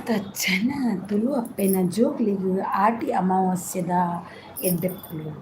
ಮಾತ ಜನ ತುಳು ಅಪ್ಪೆನ ಜೋಕ್ಲೆಗ್ ಆಟಿ ಅಮಾವಾಸ್ಯೆದ ಎಡ್ಡೆಪ್ಪುಲು.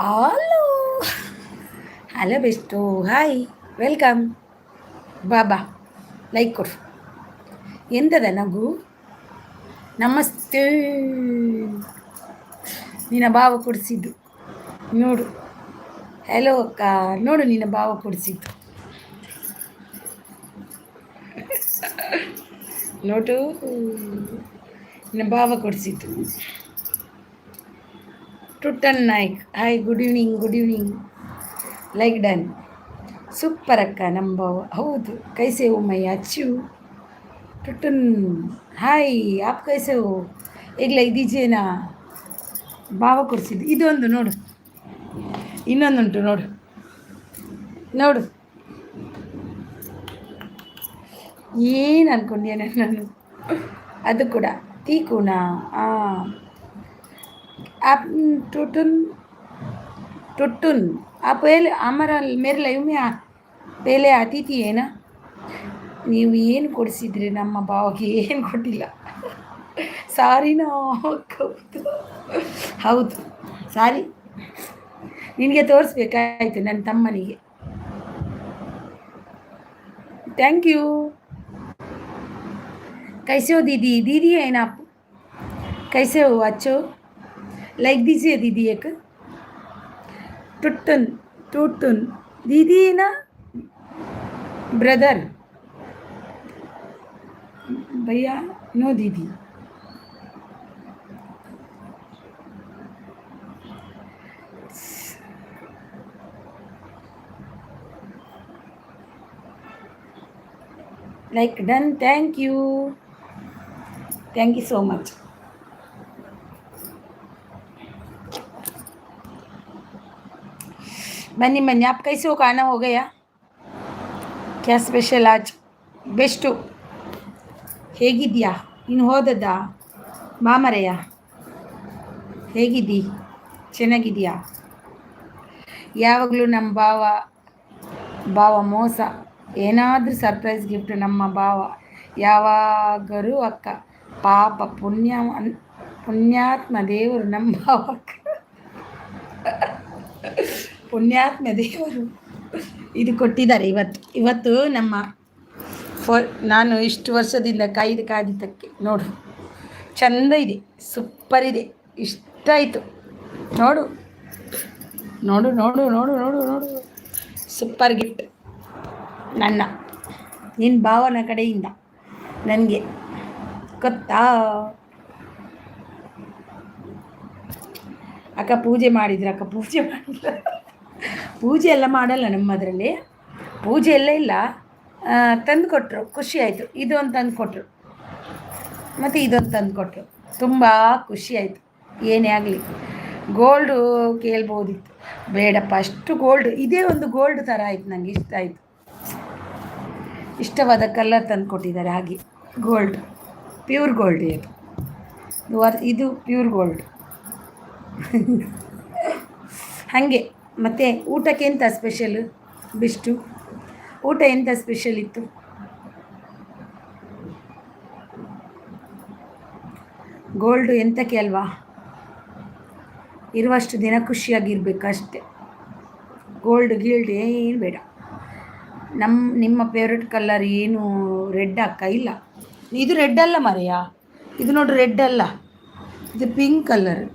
Hello hello best, hi, welcome. Baba like ಕೊಡು. ಎಂತದ ನಗು? ನಮಸ್ತೆ. ನಿನ್ನ ಭಾವ ಕೊಡಿಸಿದ್ದು ನೋಡು. ಹಲೋ ಅಕ್ಕ, ನೋಡು ನಿನ್ನ ಭಾವ ಕೊಡಿಸಿದ್ದು ನೋಟು, ನಿನ್ನ ಭಾವ ಕೊಡಿಸಿದ್ದು. ಟುಟ್ಟನ್ Naik, hi, good evening, good evening. Like done. Super ಅಕ್ಕ, ನಮ್ಮ ಭಾವ. ಹೌದು. कैसे हो? मैं अच्छी. टुटन, हाय, आप कैसे हो? एक ಲೈಕ್ दीजिए ना. ಭಾವ ಕೊಡಿಸಿದ್ದು ಇದೊಂದು ನೋಡು, ಇನ್ನೊಂದುಂಟು ನೋಡು ನೋಡು. ಏನು ಅನ್ಕೊಂಡೆ ನಾನು? ಅದು ಕೂಡ ತೀಕುಣ. आप टुटुन टुटुन, आप पहले हमारा मेरे लाइफ में पहले आती थी, है ना? ನೀವು ಏನು ಕೊಡಿಸಿದ್ರಿ? ನಮ್ಮ ಭಾವಗೆ ಏನು ಕೊಟ್ಟಿಲ್ಲ. ಸಾರಿನೋ? ಹೌದು ಹೌದು, ಸಾರಿ. ನಿನಗೆ ತೋರಿಸ್ಬೇಕಾಯ್ತು, ನನ್ನ ತಮ್ಮನಿಗೆ. Thank you. कैसे हो दीदी? दीदी है ना आप? कैसे हो? अच्छो? लाइक दीजिए दीदी एक. टुटन टुटन, दीदी है ना? ब्रदर, भैया, नो दीदी. Like done. Thank you, thank you so much. बन्नी बन्नी, आप कैसे हो? खाना हो गया? क्या स्पेशल आज? ಬೆಸ್ಟು, ಹೇಗಿದ್ಯಾ ನೀನು? ಹೋದದ್ದಾ ಮಾಮರೆಯ? ಹೇಗಿದ್ದಿ? ಚೆನ್ನಾಗಿದ್ಯಾ? ಯಾವಾಗಲೂ ನಮ್ಮ ಭಾವ ಭಾವ ಮೋಸ. ಏನಾದರೂ ಸರ್ಪ್ರೈಸ್ ಗಿಫ್ಟ್ ನಮ್ಮ ಭಾವ ಯಾವಾಗಲೂ ಅಕ್ಕ. ಪಾಪ ಪುಣ್ಯ ಪುಣ್ಯಾತ್ಮ ದೇವರು ನಮ್ಮ ಭಾವ ಅಕ್ಕ. ಪುಣ್ಯಾತ್ಮ ದೇವರು ಇದು ಕೊಟ್ಟಿದ್ದಾರೆ ಇವತ್ತು. ಇವತ್ತು ನಮ್ಮ ನಾನು ಇಷ್ಟು ವರ್ಷದಿಂದ ಕಾಯ್ದು ಕಾದಿದ್ದಕ್ಕೆ ನೋಡು, ಚಂದ ಇದೆ, ಸೂಪರ್ ಇದೆ, ಇಷ್ಟ ಆಯಿತು. ನೋಡು ನೋಡು ನೋಡು ನೋಡು ನೋಡು ನೋಡು, ಸೂಪರ್ ಗಿಫ್ಟ್ ನನ್ನ ನಿನ್ನ ಭಾವನ ಕಡೆಯಿಂದ ನನಗೆ, ಗೊತ್ತಾ? ಅಕ್ಕ ಪೂಜೆ ಮಾಡಿದ್ರು? ಅಕ್ಕ ಪೂಜೆ ಮಾಡಿಲ್ಲ. ಪೂಜೆ ಎಲ್ಲ ಮಾಡಲ್ಲ ನಮ್ಮದರಲ್ಲಿ, ಪೂಜೆ ಎಲ್ಲ ಇಲ್ಲ. ತಂದು ಕೊಟ್ಟರು, ಖುಷಿ ಆಯಿತು. ಇದೊಂದು ತಂದು ಕೊಟ್ಟರು ಮತ್ತು ಇದೊಂದು ತಂದು ಕೊಟ್ಟರು, ತುಂಬ ಖುಷಿ ಆಯಿತು. ಏನೇ ಆಗಲಿ, ಗೋಲ್ಡು ಕೇಳ್ಬೋದಿತ್ತು, ಬೇಡಪ್ಪ ಅಷ್ಟು ಗೋಲ್ಡ್. ಇದೇ ಒಂದು ಗೋಲ್ಡ್ ಥರ ಆಯಿತು, ನನಗೆ ಇಷ್ಟ ಆಯಿತು. ಇಷ್ಟವಾದ ಕಲರ್ ತಂದು ಕೊಟ್ಟಿದ್ದಾರೆ. ಹಾಗೆ ಗೋಲ್ಡ್, ಪ್ಯೂರ್ ಗೋಲ್ಡ್ ಇದು. ಇದು ಪ್ಯೂರ್ ಗೋಲ್ಡ್ ಹಾಗೆ. ಮತ್ತು ಊಟಕ್ಕೆ ಎಂತ ಸ್ಪೆಷಲ್ ಬಿಷ್ಟು? ಊಟ ಎಂತ ಸ್ಪೆಷಲ್ ಇತ್ತು? ಗೋಲ್ಡು ಎಂತಕ್ಕೆ ಅಲ್ವಾ? ಇರುವಷ್ಟು ದಿನ ಖುಷಿಯಾಗಿರ್ಬೇಕು ಅಷ್ಟೆ. ಗೋಲ್ಡ್ ಗೀಲ್ಡ್ ಏನು ಬೇಡ. ನಿಮ್ಮ ಫೇವ್ರೆಟ್ ಕಲರ್ ಏನು? ರೆಡ್ ಅಕ್ಕ? ಇಲ್ಲ, ಇದು ರೆಡ್ ಅಲ್ಲ ಮರೆಯಾ. ಇದು ನೋಡಿ, ರೆಡ್ ಅಲ್ಲ ಇದು, ಪಿಂಕ್ ಕಲರ್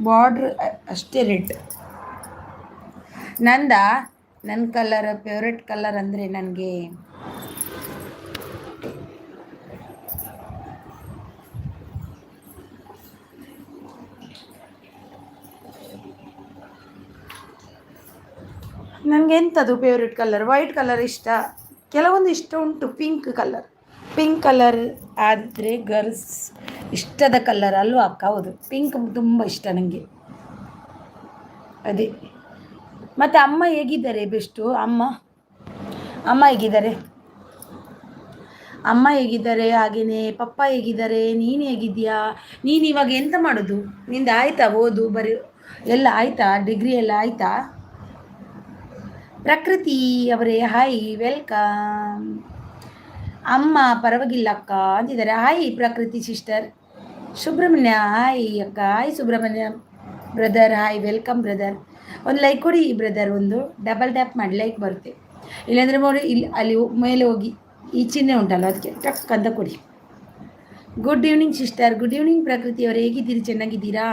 ಬಾರ್ಡ್ರ್ ಅಷ್ಟೇ ರೆಡ್. ನಂದ ನನ್ನ ಕಲರ್, ಫೇವ್ರೆಟ್ ಕಲರ್ ಅಂದರೆ ನನಗೆ ನನಗೆ ಎಂಥದ್ದು ಫೇವ್ರೆಟ್ ಕಲರ್? ವೈಟ್ ಕಲರ್ ಇಷ್ಟ. ಕೆಲವೊಂದು ಇಷ್ಟ ಉಂಟು. Pink colour, pink colour ಆದರೆ ಗರ್ಲ್ಸ್ ಇಷ್ಟದ ಕಲರ್ ಅಲ್ವಾ ಅಕ್ಕ? ಹೌದು, ಪಿಂಕ್ ತುಂಬ ಇಷ್ಟ ನನಗೆ, ಅದೇ. ಮತ್ತು ಅಮ್ಮ ಹೇಗಿದ್ದಾರೆ ಬೆಸ್ಟು? ಅಮ್ಮ ಅಮ್ಮ ಹೇಗಿದ್ದಾರೆ? ಅಮ್ಮ ಹೇಗಿದ್ದಾರೆ? ಹಾಗೆಯೇ ಪಪ್ಪ ಹೇಗಿದ್ದಾರೆ? ನೀನು ಹೇಗಿದ್ದೀಯಾ? ನೀನು ಇವಾಗ ಎಂತ ಮಾಡೋದು? ನಿಂದು ಆಯಿತಾ ಓದು ಬರಿ ಎಲ್ಲ ಆಯಿತಾ? ಡಿಗ್ರಿ ಎಲ್ಲ ಆಯಿತಾ? ಪ್ರಕೃತಿ ಅವರೇ, ಹಾಯ್, welcome. ಅಮ್ಮ ಪರವಾಗಿಲ್ಲ ಅಕ್ಕ ಅಂತಿದ್ದಾರೆ. ಹಾಯ್ ಪ್ರಕೃತಿ ಸಿಸ್ಟರ್. ಸುಬ್ರಹ್ಮಣ್ಯ, ಹಾಯ್ ಅಕ್ಕ. Hi Subrahmanya brother, hi, welcome brother. ಒಂದು ಲೈಕ್ ಕೊಡಿ ಬ್ರದರ್, ಒಂದು ಡಬಲ್ ಟ್ಯಾಪ್ ಮಾಡಿ, ಲೈಕ್ ಬರುತ್ತೆ. ಇಲ್ಲಾಂದರೆ ನೋಡಿ, ಇಲ್ಲಿ ಅಲ್ಲಿ ಮೇಲೆ ಹೋಗಿ ಈ ಚಿಹ್ನೆ ಉಂಟಲ್ಲ, ಅದಕ್ಕೆ ಟಕ್ ಅಂತ ಕೊಡಿ. Good evening sister. Good evening ಪ್ರಕೃತಿ ಅವರು, ಹೇಗಿದ್ದೀರಿ? ಚೆನ್ನಾಗಿದ್ದೀರಾ?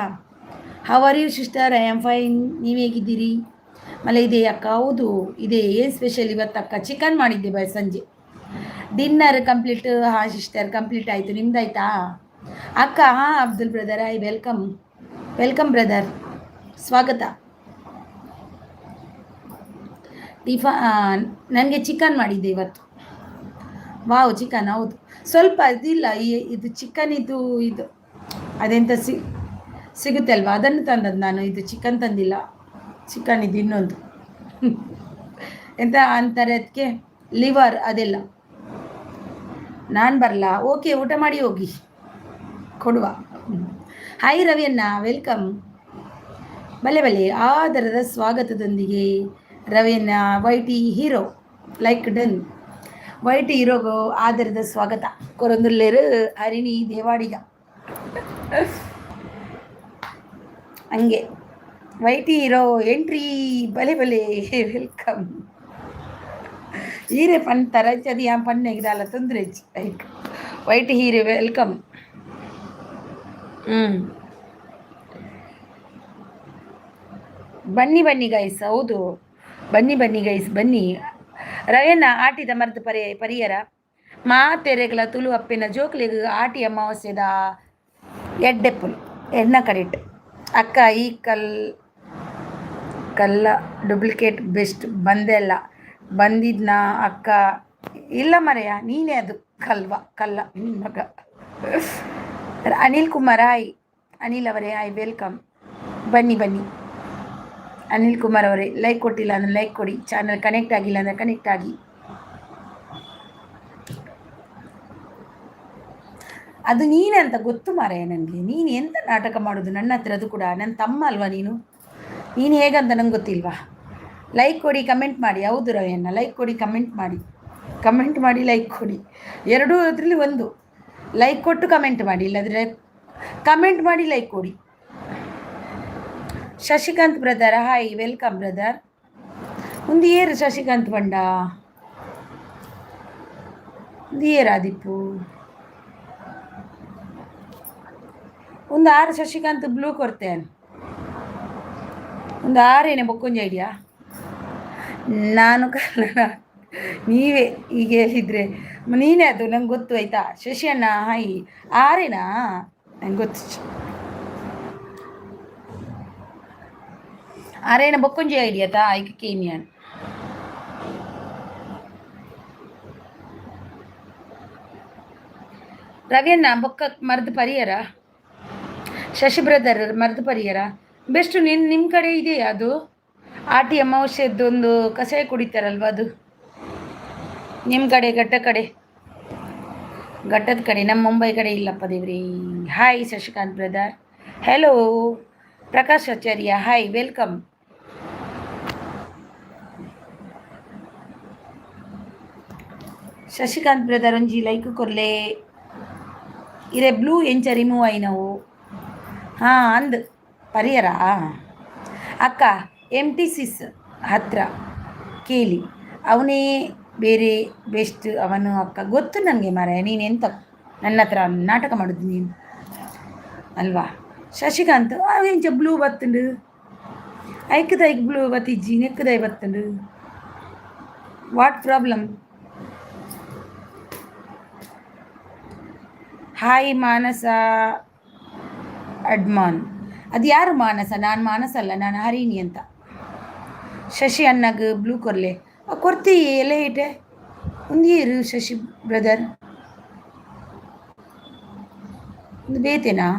How are you sister? I am fine. ನೀವು ಹೇಗಿದ್ದೀರಿ? ಮಳೆ ಇದೆ ಅಕ್ಕ? ಹೌದು, ಇದೆ. ಏನು ಸ್ಪೆಷಲ್ ಇವತ್ತು ಅಕ್ಕ? ಚಿಕನ್ ಮಾಡಿದ್ದೆ ಬಾಯ್ ಸಂಜೆ. Dinner complete? ಹಾಂ ಸಿಸ್ಟರ್, ಕಂಪ್ಲೀಟ್ ಆಯಿತು. ನಿಮ್ದಾಯ್ತಾ ಅಕ್ಕ? ಹಾಂ Abdul brother, hi, welcome, welcome brother, ಸ್ವಾಗತ. ಟಿಫಾ ನನಗೆ ಚಿಕನ್ ಮಾಡಿದ್ದೆ ಇವತ್ತು. ವಾವ್, ಚಿಕನ್, ಹೌದು. ಸ್ವಲ್ಪ ಅದಿಲ್ಲ, ಈ ಇದು ಚಿಕನ್, ಇದು ಇದು ಅದೆಂತ ಸಿಗುತ್ತೆ ಅಲ್ವಾ, ಅದನ್ನು ತಂದದ್ದು ನಾನು. ಇದು ಚಿಕನ್ ತಂದಿಲ್ಲ. ಚಿಕನ್ ಇದು ಇನ್ನೊಂದು ಎಂತ ಅಂತಾರೆ ಅದಕ್ಕೆ, ಲಿವರ್ ಅದೆಲ್ಲ. ನಾನು ಬರಲ್ಲ? ಓಕೆ, ಊಟ ಮಾಡಿ ಹೋಗಿ, ಕೊಡುವ. ಹಾಯ್ ರವಿಯಣ್ಣ, welcome. ಬಲೆ ಬಲೆ ಆದರದ ಸ್ವಾಗತದೊಂದಿಗೆ ರವಿಯಣ್ಣ. YT hero, like done. YT ಹೀರೋಗು ಆದರದ ಸ್ವಾಗತ ಕೊರೊಂದುಲ್ಲೇರು ಹರಿಣಿ ದೇವಾಡಿಗ. ಹಂಗೆ ವೈಟಿ ಹೀರೋ ಎಂಟ್ರಿ. ಬಲೆ ಬಲೆ, welcome. ಈರೆ ಪನ್ ತರಂಚದಿ ಯಾನ್ ಪನ್ನೆಗ್ ದಾಲ ತೊಂದರೆ ಲೈಕ್. White ಹೀರೆ welcome. ಹ್ಞೂ ಬನ್ನಿ ಬನ್ನಿ ಗೈಸ್. ಹೌದು, ಬನ್ನಿ ಬನ್ನಿ ಗೈಸ್, ಬನ್ನಿ. ರವಣ್ಣ ಆಟಿದ ಮರ್ದ್ ಪರಿ ಪರಿಯರ ಮಾತೆರೆಗ್ಲ ತುಳು ಅಪ್ಪೆನ ಜೋಕ್ಲೆಗ್ ಆಟಿ ಅಮಾವಾಸ್ಯೆದ ಎಡ್ಡೆಪ್ಪುಲು ಎಣ್ಣ ಕಡೆಟ್. ಅಕ್ಕ, ಈ ಕಲ್ಲ ಡೂಪ್ಲಿಕೇಟ್ ಬೆಸ್ಟ್ ಬಂದೆಲ್ಲ ಬಂದಿದ್ನಾ ಅಕ್ಕ? ಇಲ್ಲ ಮರೆಯ, ನೀನೇ ಅದು ಕಲ್ವ ಕಲ್ಲ ನಿನ್ನ ಮಗ. ಅನಿಲ್ ಕುಮಾರ್, ಹಾಯ್ ಅನಿಲ್ ಅವರೇ, ಹಾಯ್, welcome. ಬನ್ನಿ ಬನ್ನಿ ಅನಿಲ್ ಕುಮಾರ್ ಅವರೇ. ಲೈಕ್ ಕೊಟ್ಟಿಲ್ಲ ಅಂದರೆ ಲೈಕ್ ಕೊಡಿ. ಚಾನಲ್ ಕನೆಕ್ಟ್ ಆಗಿಲ್ಲ ಅಂದರೆ ಕನೆಕ್ಟ್ ಆಗಿ. ಅದು ನೀನೆ ಅಂತ ಗೊತ್ತು ಮಾರಾಯ ನನಗೆ. ನೀನು ಎಂತ ನಾಟಕ ಮಾಡೋದು ನನ್ನ ಹತ್ರ? ಅದು ಕೂಡ ನನ್ನ ತಮ್ಮ ಅಲ್ವಾ ನೀನು? ನೀನು ಹೇಗಂತ ನಂಗೆ ಗೊತ್ತಿಲ್ವಾ? ಲೈಕ್ ಕೊಡಿ, ಕಮೆಂಟ್ ಮಾಡಿ. ಹೌದು ರವಿಯಣ್ಣ, ಲೈಕ್ ಕೊಡಿ, ಕಮೆಂಟ್ ಮಾಡಿ. ಕಮೆಂಟ್ ಮಾಡಿ, ಲೈಕ್ ಕೊಡಿ, ಎರಡೂ ಅದರಲ್ಲಿ ಒಂದು. ಲೈಕ್ ಕೊಟ್ಟು ಕಮೆಂಟ್ ಮಾಡಿ, ಇಲ್ಲಾಂದರೆ ಕಮೆಂಟ್ ಮಾಡಿ ಲೈಕ್ ಕೊಡಿ. Shashikant brother, hi, welcome brother. ಒಂದು ಏರು ಶಶಿಕಾಂತ್ ಬಂಡ, ಒಂದು ಏರಾದಿಪ್ಪು, ಒಂದು ಆರು ಶಶಿಕಾಂತ್ ಬ್ಲೂ ಕೊಡ್ತೇನೆ. ಒಂದು ಆರೇನೆ ಬೊಕ್ಕೊಂಜಿ ಐಡಿಯಾ. ನಾನು ಕನ್ನಡ, ನೀವೇ ಈಗ ಹೇಳಿದರೆ ನೀನೇ ಅದು, ನಂಗೆ ಗೊತ್ತು ಆಯಿತಾ? ಶಶಿ ಅಣ್ಣ ಹಾಯ್. ಆರೇನಾ? ನಂಗೆ ಗೊತ್ತು. ಆರೇನ ಬೊಕ್ಕೊಂಜಿ ಐಡಿಯಾ ಐಕ್ ಕೇನಿಯಾನ್. ರವಿಯಣ್ಣ ಬೊಕ್ಕ ಮರ್ದು ಪರಿಯರ? ಶಶಿ ಬ್ರದರ್, ಮರ್ದು ಪರಿಯರ? ಬೆಸ್ಟ್. ನಿನ್ನ ನಿಮ್ಮ ಕಡೆ ಇದೆಯಾ ಅದು ಆಟಿ ಅಮಾವಾಸ್ಯೆದ್ದೊಂದು ಕಷಾಯ ಕುಡಿತಾರಲ್ವ ಅದು ನಿಮ್ಮ ಕಡೆ? ಘಟ್ಟ ಕಡೆ, ಘಟ್ಟದ ಕಡೆ. ನಮ್ಮ ಮುಂಬೈ ಕಡೆ ಇಲ್ಲಪ್ಪ ದೇವ್ರಿ. Hi Shashikant brother, hello. Prakash Acharya, hi, welcome. Shashikant brother ಒಂಜಿ ಲೈಕ್ ಕೊರ್ಲೆ. ಇರೆ ಬ್ಲೂ ಎಂಚ ರಿಮೂವ್ ಆಯಿನವು? ಹಾಂ, ಅಂದ್ ಪರಿಯರ ಅಕ್ಕ? ಎಮ್ ಟಿ ಸಿಸ್ ಹತ್ರ ಕೇಳಿ, ಅವನೇ ಬೇರೆ ಬೆಸ್ಟ್ ಅವನು ಅಕ್ಕ. ಗೊತ್ತು ನನಗೆ ಮಾರಾಯ, ನೀನು ಎಂತ ನನ್ನ ಹತ್ರ ನಾಟಕ ಮಾಡೋದು ನೀನು ಅಲ್ವಾ ಶಶಿಕಾಂತ್? ಎಂಚ ಬ್ಲೂ ಬತ್ತುಂಡು? ಐಕ್ದೈಕ್ ಬ್ಲೂ ಬತ್ತಿಜ್ಜಿ, ನೆಕ್ಕದೈ ಬತ್ತುಂಡು. What problem? Hi Manasa ಅಡ್ಮಾನ್. ಅದು ಯಾರು ಮಾನಸ? ನಾನು ಮಾನಸ ಅಲ್ಲ, ನಾನು ಹರಿಣಿ ಅಂತ. ಶಶಿ ಅಣ್ಣಗ್ ಬ್ಲೂ ಕೊರ್ಲೆ. ಕೊರ್ತಿ ಎಲೆ ಇಟೆ ಉಂದಿಯೇರು ಶಶಿ ಬ್ರದರ್. ಒಂದು ಬೇತೆನಾ?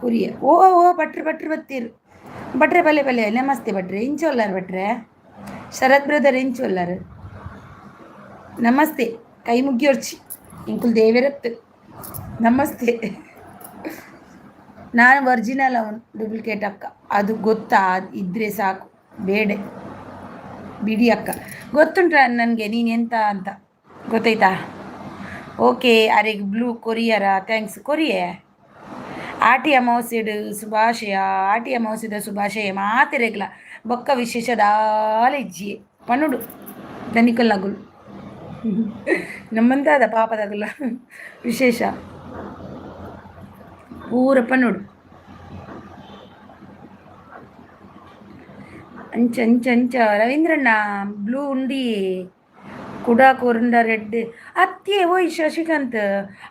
ಕೊರಿಯ. ಓ ಓ ಭಟ್ರು ಭಟ್ರು ಬತ್ತೀರು. ಭಟ್ರೆ ಬಲೆ ಬಲೆ, ನಮಸ್ತೆ ಭಟ್ರೆ. ಇಂಚೊಲ್ಲಾರು ಭಟ್ರೆ? ಶರತ್ ಬ್ರದರ್ ಇಂಚೊಲ್ಲಾರು? ನಮಸ್ತೆ. ಕೈ ಮುಗಿಯೋರ್ಚಿ ಇಂಕುಲ್ ದೇವಿರತ್ತು. ನಮಸ್ತೆ. ನಾನು ಒರಿಜಿನಲ್, ಅವನು ಡೂಪ್ಲಿಕೇಟ್ ಅಕ್ಕ. ಅದು ಗೊತ್ತಾ? ಇದ್ರೆ ಸಾಕು, ಬೇಡ ಬಿಡಿ ಅಕ್ಕ. ಗೊತ್ತುಂಟ ನನಗೆ ನೀನು ಎಂತ ಅಂತ, ಗೊತ್ತಾಯ್ತಾ? ಓಕೆ. ಅರೆಗ್ ಬ್ಲೂ ಕೊರಿಯರ? Thanks ಕೊರಿಯೇ. ಆಟಿ ಅಮಾವಾಸ್ಯೆಡ್ ಶುಭಾಶಯ. ಆಟಿ ಅಮಾವಾಸ್ಯದ ಶುಭಾಶಯ ಮಾತೆರೆಗ್ಲ. ಬೊಕ್ಕ ವಿಶೇಷ ದಾಲ ಇಜ್ಜಿ ಪನುಡು ದನಿಕಲ್ಲಾಗುಲು ನಮ್ಮಂತಾದ ಪಾಪದಾಗಲ್ಲ ವಿಶೇಷ ಪೂರ ಪನುಡು. ಅಂಚ ಅಂಚ ಅಂಚ ರವೀಂದ್ರಣ್ಣ ಬ್ಲೂ ಉಂಡಿ ಕುಡ ಕೊರಂಡ ರೆಡ್ ಅತ್ತೆ. ಓಯ್ ಶಶಿಕಾಂತ್,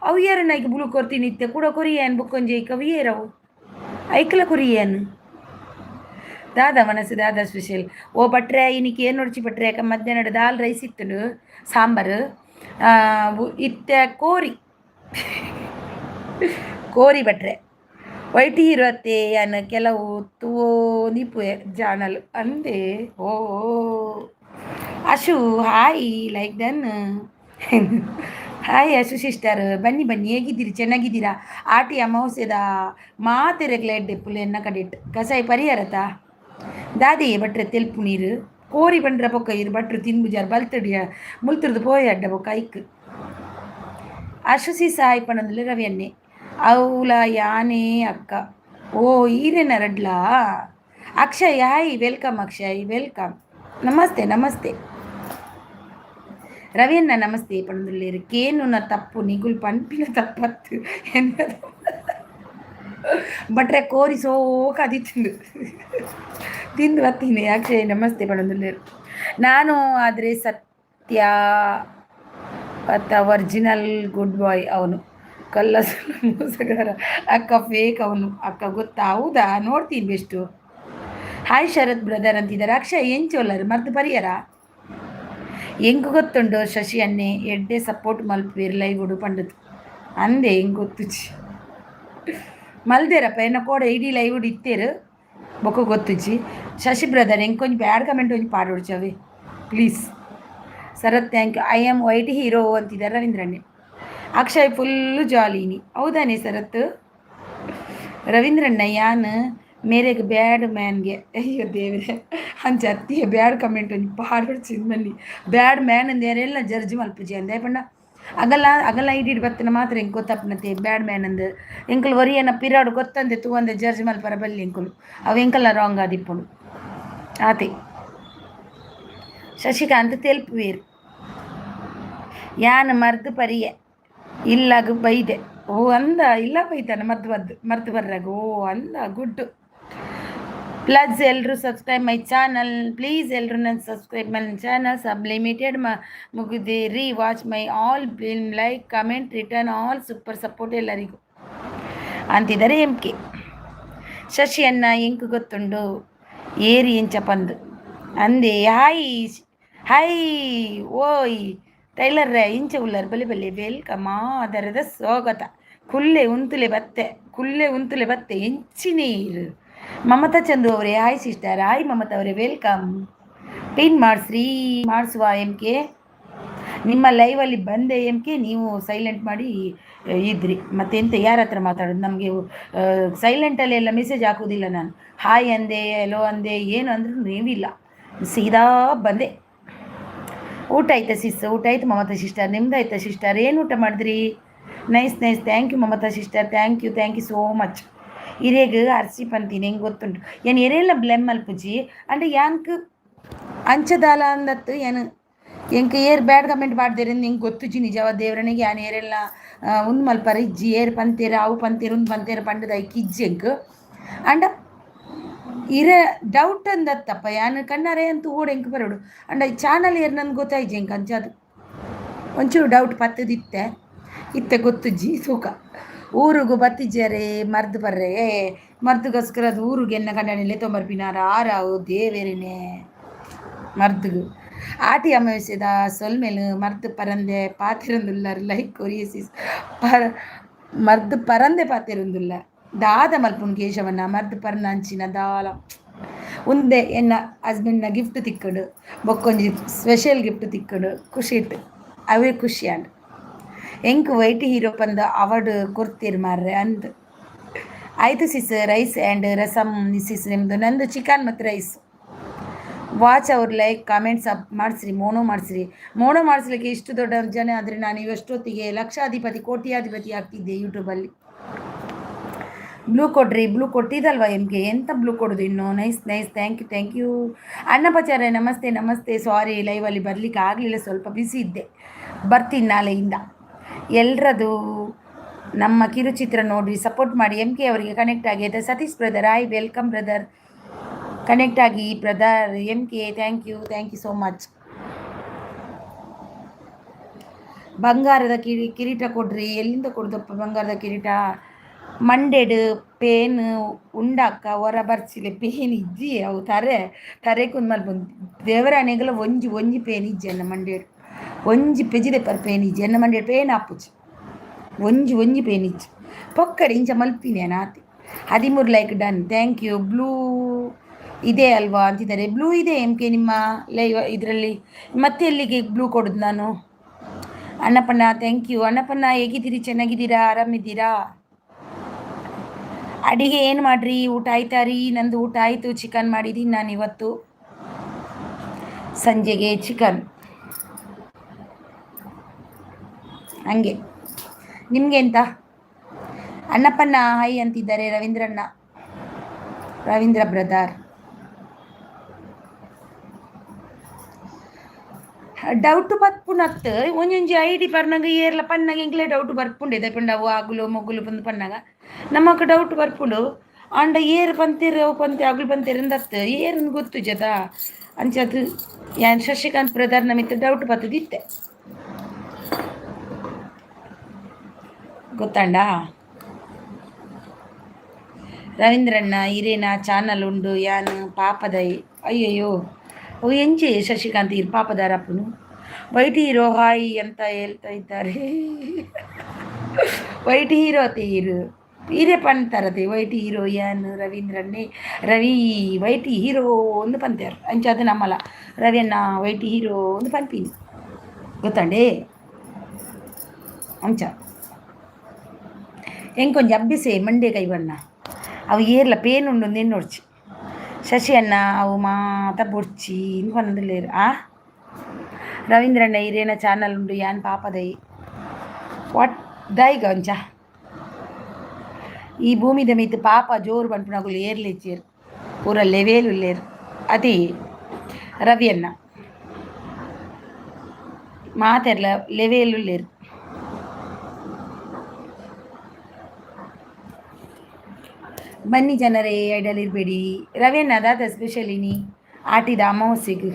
ಅವು ಏರಣ್ಣ ಐಕ್ ಬ್ಲೂ ಕೊರ್ತೀನಿ ಇತ್ತೆ ಕುಡ ಕೊರಿಯನ್ ಬುಕ್ಕೊಂಜಿ ಐಕ್. ಅವು ಏರವು ಐಕ್ಲ ಕೊರಿಯನ್? ದಾದಾ ಮನಸ್ಸು ದಾದಾ ಸ್ಪೆಷಲ್? ಓ ಭಟ್ರೆ, ಇನಿಕ್ ಏನು ನೋಡ್ಚಿ ಭಟ್ರೆ. ಯಾಕ ಮಧ್ಯಾಹ್ನ ದಾಲ್ ರೈಸ್ ಇತ್ತು, ಸಾಂಬಾರು ಇತ್ತೆ, ಕೋರಿ ಕೋರಿ ಭಟ್ರೆ. ವೈಟ್ ಇರುತ್ತೆ ಅನ್ನ ಕೆಲವು ತೂವೋ ನಿಪ್ಪು ಜಾನಲ್ ಅಂದೆ. ಓ Ashu, hi, like done. Hi Ashu sister, ಬನ್ನಿ ಬನ್ನಿ. ಹೇಗಿದ್ದೀರಿ? ಚೆನ್ನಾಗಿದ್ದೀರಾ? ಆಟಿ ಅಮಾವಾಸ್ಯದ ಮಾತೆರೆಗ್ಲ ಎಡ್ಡೆ ಪುಲೆ ಎನ್ನ ಕಡಿಟ್ ಕಸಾಯಿ ಪರಿಹಾರತ ದಾದಿ ಭಟ್ರೆ. ತೆಲ್ಪು ನೀರು ಕೋರಿ ಬಂಡ್ರ ಬೊಕ್ಕ ಇರು ಭಟ್ರು ತಿನ್ಬುಜಾರ್ ಬಲ್ತಡಿಯ ಮುಲ್ತುರ್ದು ಪೋಯ ಅಡ್ಡ ಬೊಕ್ಕ ಐಕ್. ಅಶುಸಿ ಸಾಯ್ ಪಣಂದುಲೆ ರವಿ ಅನ್ನೆ. ಅವ್ಲ ಯಾನೇ ಅಕ್ಕ. ಓ ಈರೇನ ರಡ್ಲಾ? Akshay hi, welcome Akshay, welcome. Namaste namaste ರವಿಯನ್ನ, namaste ಪಣಂದುಲ್ಲೇರು. ಕೇನುನ ತಪ್ಪು, ನಿಗುಲ್ ಪನ್ಪಿನ ತಪ್ಪತ್ತು ಎನ್ನ ಭಟ್ರೆ? ಕೋರಿ ಸೋಕ ತಿಂದು ತಿಂದು ಬತ್ತೀನಿ. ಅಕ್ಷಯ್ ನಮಸ್ತೆ ಪಣಂದುಲ್ಲೇರು. ನಾನು ಆದರೆ ಸತ್ಯ ಒರಿಜಿನಲ್ ಗುಡ್ ಬಾಯ್, ಅವನು ಕಲ್ಲ ಮೋಸಗಾರ ಅಕ್ಕ. ಫೇಕ್ ಅವನು ಅಕ್ಕ, ಗೊತ್ತಾ? ಹೌದಾ? ನೋಡ್ತೀನಿ best. ಹಾಯ್ ಶರತ್ ಬ್ರದರ್ ಅಂತಿದ್ದಾರೆ ಅಕ್ಷಯ್. ಎಂಚೋಲ್ಲರು ಮರ್ದು ಪರಿಯರ? ಎಂಕ್ ಗೊತ್ತುಂಡು ಶಶಿ ಅನ್ನೆ ಎಡ್ಡೆ ಸಪೋರ್ಟ್ ಮಲ್ಪುವೆರ್ ಲೈವ್ ಪಂಡದು ಅಂದೆ. ಎಂಕ್ ಗೊತ್ತುಜಿ, ಮಲ್ದೇರಪ್ಪ. ಎನ್ನ ಕೋಡೆ ಇಡೀ ಲೈವ್ ಇತ್ತೇರು, ಬೊಕ್ಕ ಗೊತ್ತುಜಿ. ಶಶಿ ಬ್ರದರ್, ಎಂಕೊಂಜಿ ಬ್ಯಾಡ್ ಕಮೆಂಟ್ ಒಂಜಿ ಪಾಡೊಡ್ಚವೆ please. Sharath thank you. I am white hero ಅಂತಿದ್ದಾರೆ ರವೀಂದ್ರಣ್ಣೆ. ಅಕ್ಷಯ್ ಫುಲ್ಲು ಜಾಲಿನಿ. ಹೌದಾನೆ ಶರತ್? ರವೀಂದ್ರಣ್ಣ, ಯಾನ್ ಮೇರೆಗ್ ಬ್ಯಾಡ್ ಮ್ಯಾನ್ಗೆ. ಅಯ್ಯೋ ದೇವ್ರೆ, ಅಂಚ ಅತ್ತಿಯ ಬ್ಯಾಡ್ ಕಮೆಂಟ್ ಒಂಜಿ ಪಾಡೊಡ್ಚಿ ಬನ್ನಿ. ಬ್ಯಾಡ್ ಮ್ಯಾನ್ ಅಂದ್ ಯಾರೆಲ್ಲ ಜಡ್ಜ್ ಮಲ್ಪುಜಿ ಅಂದೆ ಪಂಡ ಅಗಲ ಅಗಲ ಇಡೀಡ್ ಬತ್ತಿನ ಮಾತ್ರ ಎಂಕ್ ಗೊತ್ತಪ್ಪನತೆ. ಬ್ಯಾಡ್ ಮ್ಯಾನ್ ಅಂದ್ ಎಂಕುಲು ಒರಿಯನ ಪಿರಾಡ್ ಗೊತ್ತಂದೆ ತೂವಂದೆ ಜಡ್ಜ್ ಮಲ್ಪರ ಬಲ್ಲಿ ಎಂಕುಲು. ಅವು ಎಂಕಲ್ಲ ರಾಂಗ್ ಆದಿಪ್ಪುಂಡು ಆತೆ. ಶಶಿಕಾಂತ್ ತೆಲ್ಪುವೇರು. ಯಾನ್ ಮರ್ದ್ ಪರಿಯೆ ಇಲ್ಲಗ್ ಬೈದೆ. ಓ ಅಂದ, ಇಲ್ಲ ಬೈತಾನೆ ಮರ್ದು ಬದ್ದು ಮರ್ದು ಬರ್ರಾಗ. ಓ ಅಂದ, ಗುಡ್. ಪ್ಲಸ್ ಎಲ್ಲರೂ subscribe my channel please. ಎಲ್ಲರೂ ನನ್ನ subscribe my channel sub limited ಮ ಮುಗಿದಿರಿ. Watch my all film, like, comment, return all super support ಎಲ್ಲರಿಗೂ ಅಂತಿದ್ದಾರೆ ಎಂ ಕೆ. ಶಶಿ ಅಣ್ಣ, ಎಂಕ್ ಗೊತ್ತುಂಡು ಏರಿ ಎಂಚ ಪಂದು ಅಂದೆ. Hi hi. ಓಯ್ ಟೈಲರ್, ಇಂಚ ಉಲ್ಲರ್? ಬಲಿ ಬಲಿ, welcome, ಆದರದ ಸ್ವಾಗತ. ಕುಲ್ಲೆ ಉಂತುಲೆ ಬತ್ತೆ, ಕುಲ್ಲೆ ಉಂತುಲೆ ಬತ್ತೆ ಎಂಚಿನೇರು. ಮಮತಾ ಚಂದು ಅವರೇ, hi sister. Hi Mamata ಅವರೇ, welcome. Pin ಮಾಡಿಸ್ರಿ. ಮಾಡಿಸುವ ಎಂ ಕೆ. ನಿಮ್ಮ ಲೈವಲ್ಲಿ ಬಂದೆ ಎಂ ಕೆ, ನೀವು ಸೈಲೆಂಟ್ ಮಾಡಿ ಇದ್ರಿ. ಮತ್ತೆಂತ, ಯಾರ ಹತ್ರ ಮಾತಾಡೋದು ನಮಗೆ? ಸೈಲೆಂಟಲ್ಲಿ ಎಲ್ಲ ಮೆಸೇಜ್ ಹಾಕೋದಿಲ್ಲ ನಾನು. ಹಾಯ್ ಅಂದೆ, ಹೆಲೋ ಅಂದೆ, ಏನು ಅಂದರೂ ನೀವಿಲ್ಲ. ಸೀದಾ ಬಂದೆ. ಊಟ ಆಯ್ತಾ ಸಿಸ್? ಊಟ ಆಯ್ತು ಮಮತಾ ಸಿಸ್ಟರ್. ನಿಮ್ದು ಆಯ್ತಾ ಸಿಸ್ಟರ್? ಏನು ಊಟ ಮಾಡಿದ್ರಿ? Nice nice, thank you Mamata sister, thank you, thank you so much. ಇರೇಗ್ ಅರ್ಸಿ ಪಂತೀನಿ, ಹೆಂಗೆ ಗೊತ್ತುಂಟು ಏನು ಎರೆಲ್ಲ ಬ್ಲೆಮ್ ಮಲ್ಪುಜಿ. ಅಂಡ್ ಯಾನ್ಕ್ ಅಂಚದಾಲ ಅಂದತ್ತು ಏನು ಎಂಕ್ ಏರ್ ಬ್ಯಾಡ್ ಕಮೆಂಟ್ ಮಾಡ್ದೇರೆ ನಿಂಗೆ ಗೊತ್ತುಜಿ. ನಿಜವ ದೇವರನಿಗೆ ಯಾನ್ ಏರೆಲ್ಲ ಉಂದು ಮಲ್ಪರ ಇಜ್ಜಿ. ಏರ್ ಪಂತೇರು, ಅವು ಪಂತೇರು, ಉಂದು ಪಂತೇರು ಪಂಡದ ಐಕ್ ಇಜ್ಜಿ ಎಂಕ್. ಅಂಡ ಇರೆ ಡೌಟ್ ಅಂದತ್ತಪ್ಪ. ಯಾನ್ ಕಣ್ಣಾರೆ ಅಂತೂ ಓಡ್ ಎಂಕ್ ಬರೋಡು. ಅಂಡ ಈ ಚಾನಲ್ ಏರ್ ನನ್ಗೆ ಗೊತ್ತಾಯ್ಜಿ ಎಂಕ್. ಅಂಚಾದು ಒಂಚೂರು ಡೌಟ್ ಪತ್ತದಿತ್ತೆ ಇತ್ತೆ ಗೊತ್ತುಜ್ಜಿ ತೂಕ. ಊರುಗು ಬತ್ತಿಜ್ಜಾರೆ ಮರ್ದು ಬರ್ರೆ. ಮರ್ದುಗೋಸ್ಕರ ಅದು ಊರಿಗೆ ಎನ್ನ ಕಂಡನಿ ತೊಂಬರ್ಪಿನಾರ ಆರಾವು ದೇವೇರಿನೇ ಮರ್ದುಗು. ಆಟಿ ಅಮಾವಾಸ್ಯೆದ ಸೊಲ್ಮೆಲು ಮರ್ದ್ ಪರಂದೆ ಪಾತೆರೊಂದುಲ್ಲರ್ ಲೈಕ್ ಕೊರಿಯಸಿಸ್ ಪರ ಮರ್ದ್ ಪರಂದೆ ಪಾತೆರೊಂದುಲ್ಲ ದಾದ ಮಲ್ಪುನು ಕೇಶವಣ್ಣ ಮರ್ದ್ ಪರ್ನ ಅಂಚಿನ ದಾಲ ಉಂದೆ ಎನ್ನ ಹಸ್ಬೆಂಡ್ನ ಗಿಫ್ಟ್ ತಿಕ್ಕುಂಡು ಬೊಕ್ಕೊಂಜಿ ಸ್ಪೆಷಲ್ ಗಿಫ್ಟ್ ತಿಕ್ಕುಂಡು ಖುಷಿಟ್ ಅವೇ ಖುಷಿ ಆಂಡ್. ಎಂಕ್ ವೈಟ್ ಹೀರೋ ಪಂದ್ ಅವಾರ್ಡ್ ಕೊರ್ತೆರ್ ಮಾರ್ರೆ ಅಂದ್. ಆಯ್ತು sis, rice and rasam sis ನಿಮ್ಮದು. ನಂದು ಚಿಕನ್ ಮತ್ತು ರೈಸ್. ವಾಚ್ ಅವ್ರ ಲೈಕ್ ಕಾಮೆಂಟ್ಸ್ ಅಪ್ ಮಾಡಿಸ್ರಿ, ಮೋನೋ ಮಾಡಿಸ್ರಿ. ಮೋನೋ ಮಾಡಿಸ್ಲಿಕ್ಕೆ ಇಷ್ಟು ದೊಡ್ಡ ಜನ ಆದರೆ ನಾನು ಇವಷ್ಟೊತ್ತಿಗೆ ಲಕ್ಷಾಧಿಪತಿ, ಕೋಟ್ಯಾಧಿಪತಿ ಆಗ್ತಿದ್ದೆ ಯೂಟ್ಯೂಬಲ್ಲಿ. ಬ್ಲೂ ಕೊಡ್ರಿ. ಬ್ಲೂ ಕೊಟ್ಟಿದ್ದಲ್ವಾ ಎಮ್ ಕೆ? ಎಂತ ಬ್ಲೂ ಕೊಡೋದು ಇನ್ನು? Nice nice, thank you, thank you. ಅಣ್ಣಪ್ಪಾಚಾರ್ಯ, namaste namaste. ಸಾರಿ, ಲೈವಲ್ಲಿ ಬರಲಿಕ್ಕೆ ಆಗಲಿಲ್ಲ, ಸ್ವಲ್ಪ ಬ್ಯುಸಿ ಇದ್ದೆ. ಬರ್ತೀನಿ ನಾಳೆಯಿಂದ. ಎಲ್ಲರದು ನಮ್ಮ ಕಿರುಚಿತ್ರ ನೋಡಿ ಸಪೋರ್ಟ್ ಮಾಡಿ. ಎಮ್ ಕೆ ಅವರಿಗೆ ಕನೆಕ್ಟ್ ಆಗಿದೆ. Satish brother, hi, welcome brother. Connect ಆಗಿ brother. M K, thank you, thank you so much. ಬಂಗಾರದ ಕಿರೀಟ ಕೊಡ್ರಿ. ಎಲ್ಲಿಂದ ಕೊಡ್ದಪ್ಪ ಬಂಗಾರದ ಕಿರೀಟ? ಮಂಡೆಡ್ ಪೇನ್ ಉಂಡಕ್ಕ ಹೊರ ಬರ್ಚಿಲೆ. ಪೇನ್ ಇಜ್ಜಿ ಅವು ತರೆ ತರೆ ಕುಂದ್ ಮಲ್ಪುಂಡು. ದೇವರಾಣೆಗಳ ಒಂಜಿ ಒಂಜಿ ಪೇನ್ ಇಜ್ಜಿ ಅನ್ನ ಮಂಡೆಡ್. ಒಂಜಿ ಪೆಜಿದೆ ಪರ್ ಪೇನ್ ಇಜ್ಜಿ ಎನ್ನ ಮಂಡೆಡ್. ಪೇನ್ ಆಪುಜಿ, ಒಂಜಿ ಒಂಜಿ ಪೇನ್ ಇಜ್ಜಿ. ಪೊಕ್ಕಡೆ ಇಂಚ ಮಲ್ಪಿನಿ ಆತೆ. 13 like done, thank you. Blue ಇದೆ ಅಲ್ವಾ ಅಂತಿದ್ದಾರೆ. ಬ್ಲೂ ಇದೆ ಎಮ್ ಕೆ ನಿಮ್ಮ ಲೈವ್ ಇದರಲ್ಲಿ. ಮತ್ತೆ ಎಲ್ಲಿಗೆ ಬ್ಲೂ ಕೊಡೋದು ನಾನು? ಅಣ್ಣಪ್ಪಣ್ಣ, thank you. ಅಣ್ಣಪ್ಪಣ್ಣ, ಹೇಗಿದ್ದೀರಿ? ಚೆನ್ನಾಗಿದ್ದೀರಾ? ಆರಾಮಿದ್ದೀರಾ? ಅಡಿಗೆ ಏನು ಮಾಡ್ರಿ? ಊಟ ಆಯ್ತಾ ರೀ? ನಂದು ಊಟ ಆಯಿತು. ಚಿಕನ್ ಮಾಡಿದ್ದೀನಿ ನಾನು ಇವತ್ತು ಸಂಜೆಗೆ ಚಿಕನ್. ಹಂಗೆ ನಿಮಗೆ ಎಂತ? ಅಣ್ಣಪ್ಪಣ್ಣ ಹಾಯ್ ಅಂತಿದ್ದಾರೆ ರವೀಂದ್ರಣ್ಣ, ರವೀಂದ್ರ ಬ್ರದರ್. ಡೌಟ್ ಬತ್ಪುನತ್ ಒಂಜೊಂಜಿ ಐಡಿ ಪರ್ನಗ ಏರ್ಲ ಪನ್ನಾಗ ಎಂಕ್ಲೆ ಡೌಟ್ ಬರ್ಪುಂಡೆ. ಪಂಡ ಅವು ಆಗುಲು ಮೊಗುಲು ಬಂದು ಪನ್ನಾಗ ನಮಕ್ ಡೌಟ್ ಬರ್ಪುಂಡು. ಆಂಡ ಏರ್ ಪಂತೇರು, ಅವು ಪಂತೆ ಅಗುಲು ಪಂತೇರು ಅಂದತ್ತು ಏರ್ಂದ್ ಗೊತ್ತುಜತ. ಅಂಚತ್ ಯಾನ್ ಶಶಿಕಾಂತ್ ಬ್ರದರ್ನ ಮಿತ್ತ್ ಡೌಟ್ ಬತ್ತದಿತ್ತೆ, ಗೊತ್ತಾಂಡಾ? ರವೀಂದ್ರಣ್ಣ, ಇರೇನ ಚಾನಲ್ ಉಂಡು, ಯಾನ್ ಪಾಪದೈ. ಅಯ್ಯಯ್ಯೋ, ಓ ಎಂಚೆ ಶಶಿಕಾಂತ್ ಇರ್ ಪಾಪದಾರಪ್ಪನು? ವೈಟ್ ಹೀರೋ ಹಾಯ್ ಅಂತ ಹೇಳ್ತಾ ಇದ್ದಾರೆ. ವೈಟ್ ಹೀರೋ ತೀರು ಈರೇ ಪಂತಾರತೆ ವೈಟ್ ಹೀರೋ ಯಾನ್ ರವೀಂದ್ರನ್ನೇ ರವಿ ವೈಟ್ ಹೀರೋ ಒಂದು ಪಂತೇರು. ಅಂಚಾದ ನಮ್ಮಲ ರವಿ ಅಣ್ಣ ವೈಟ್ ಹೀರೋ ಒಂದು ಪನ್ಪಿನಿ, ಗೊತ್ತಂಡೆ? ಅಂಚ ಎಂಕೊಂಜಿ ಅಬ್ಬಿಸೆ ಮಂಡೆ ಕೈಬಣ್ಣ ಅವು ಏರ್ಲ ಪೇನ್ ಉಂಡು ಎನ್ನೊಡ್ಚಿ. ಶಶಿ ಅಣ್ಣ, ಅವು ಮಾತ ಬೊಡ್ಚಿ ಇಂದು ಪನೊಂದುಲ್ಲೆರ್. ಆ ರವೀಂದ್ರಣ್ಣ, ಇರೇನ ಚಾನಲ್ ಉಂಡು, ಯಾನ್ ಪಾಪದೈ. ವಾಟ್ ದಾಯಿಗ ಅಂಚ ಈ ಭೂಮಿದ ಮಿತ್ತ್ ಪಾಪ ಜೋರು ಪನ್ಪುನಕುಲು ಏರ್ಲೆಚ್ಚೆರ್, ಪೂರ ಲೆವೇಲ್ ಉಲ್ಲೆರ್. ಅತಿ ರವಿ ಅಣ್ಣ ಮಾತೆರ್ಲ ಲೆವೇಲ್ ಉಲ್ಲೆರ್. ಬನ್ನಿ ಜನರೇ, ಐಡಲ್ ಇರಬೇಡಿ. ರವಿ ಅಣ್ಣ, ದಾದ ಸ್ಪೆಷಲ್ ಇನಿ ಆಟಿದ ಅಮಾವಾಸ್ಯೆಗ್?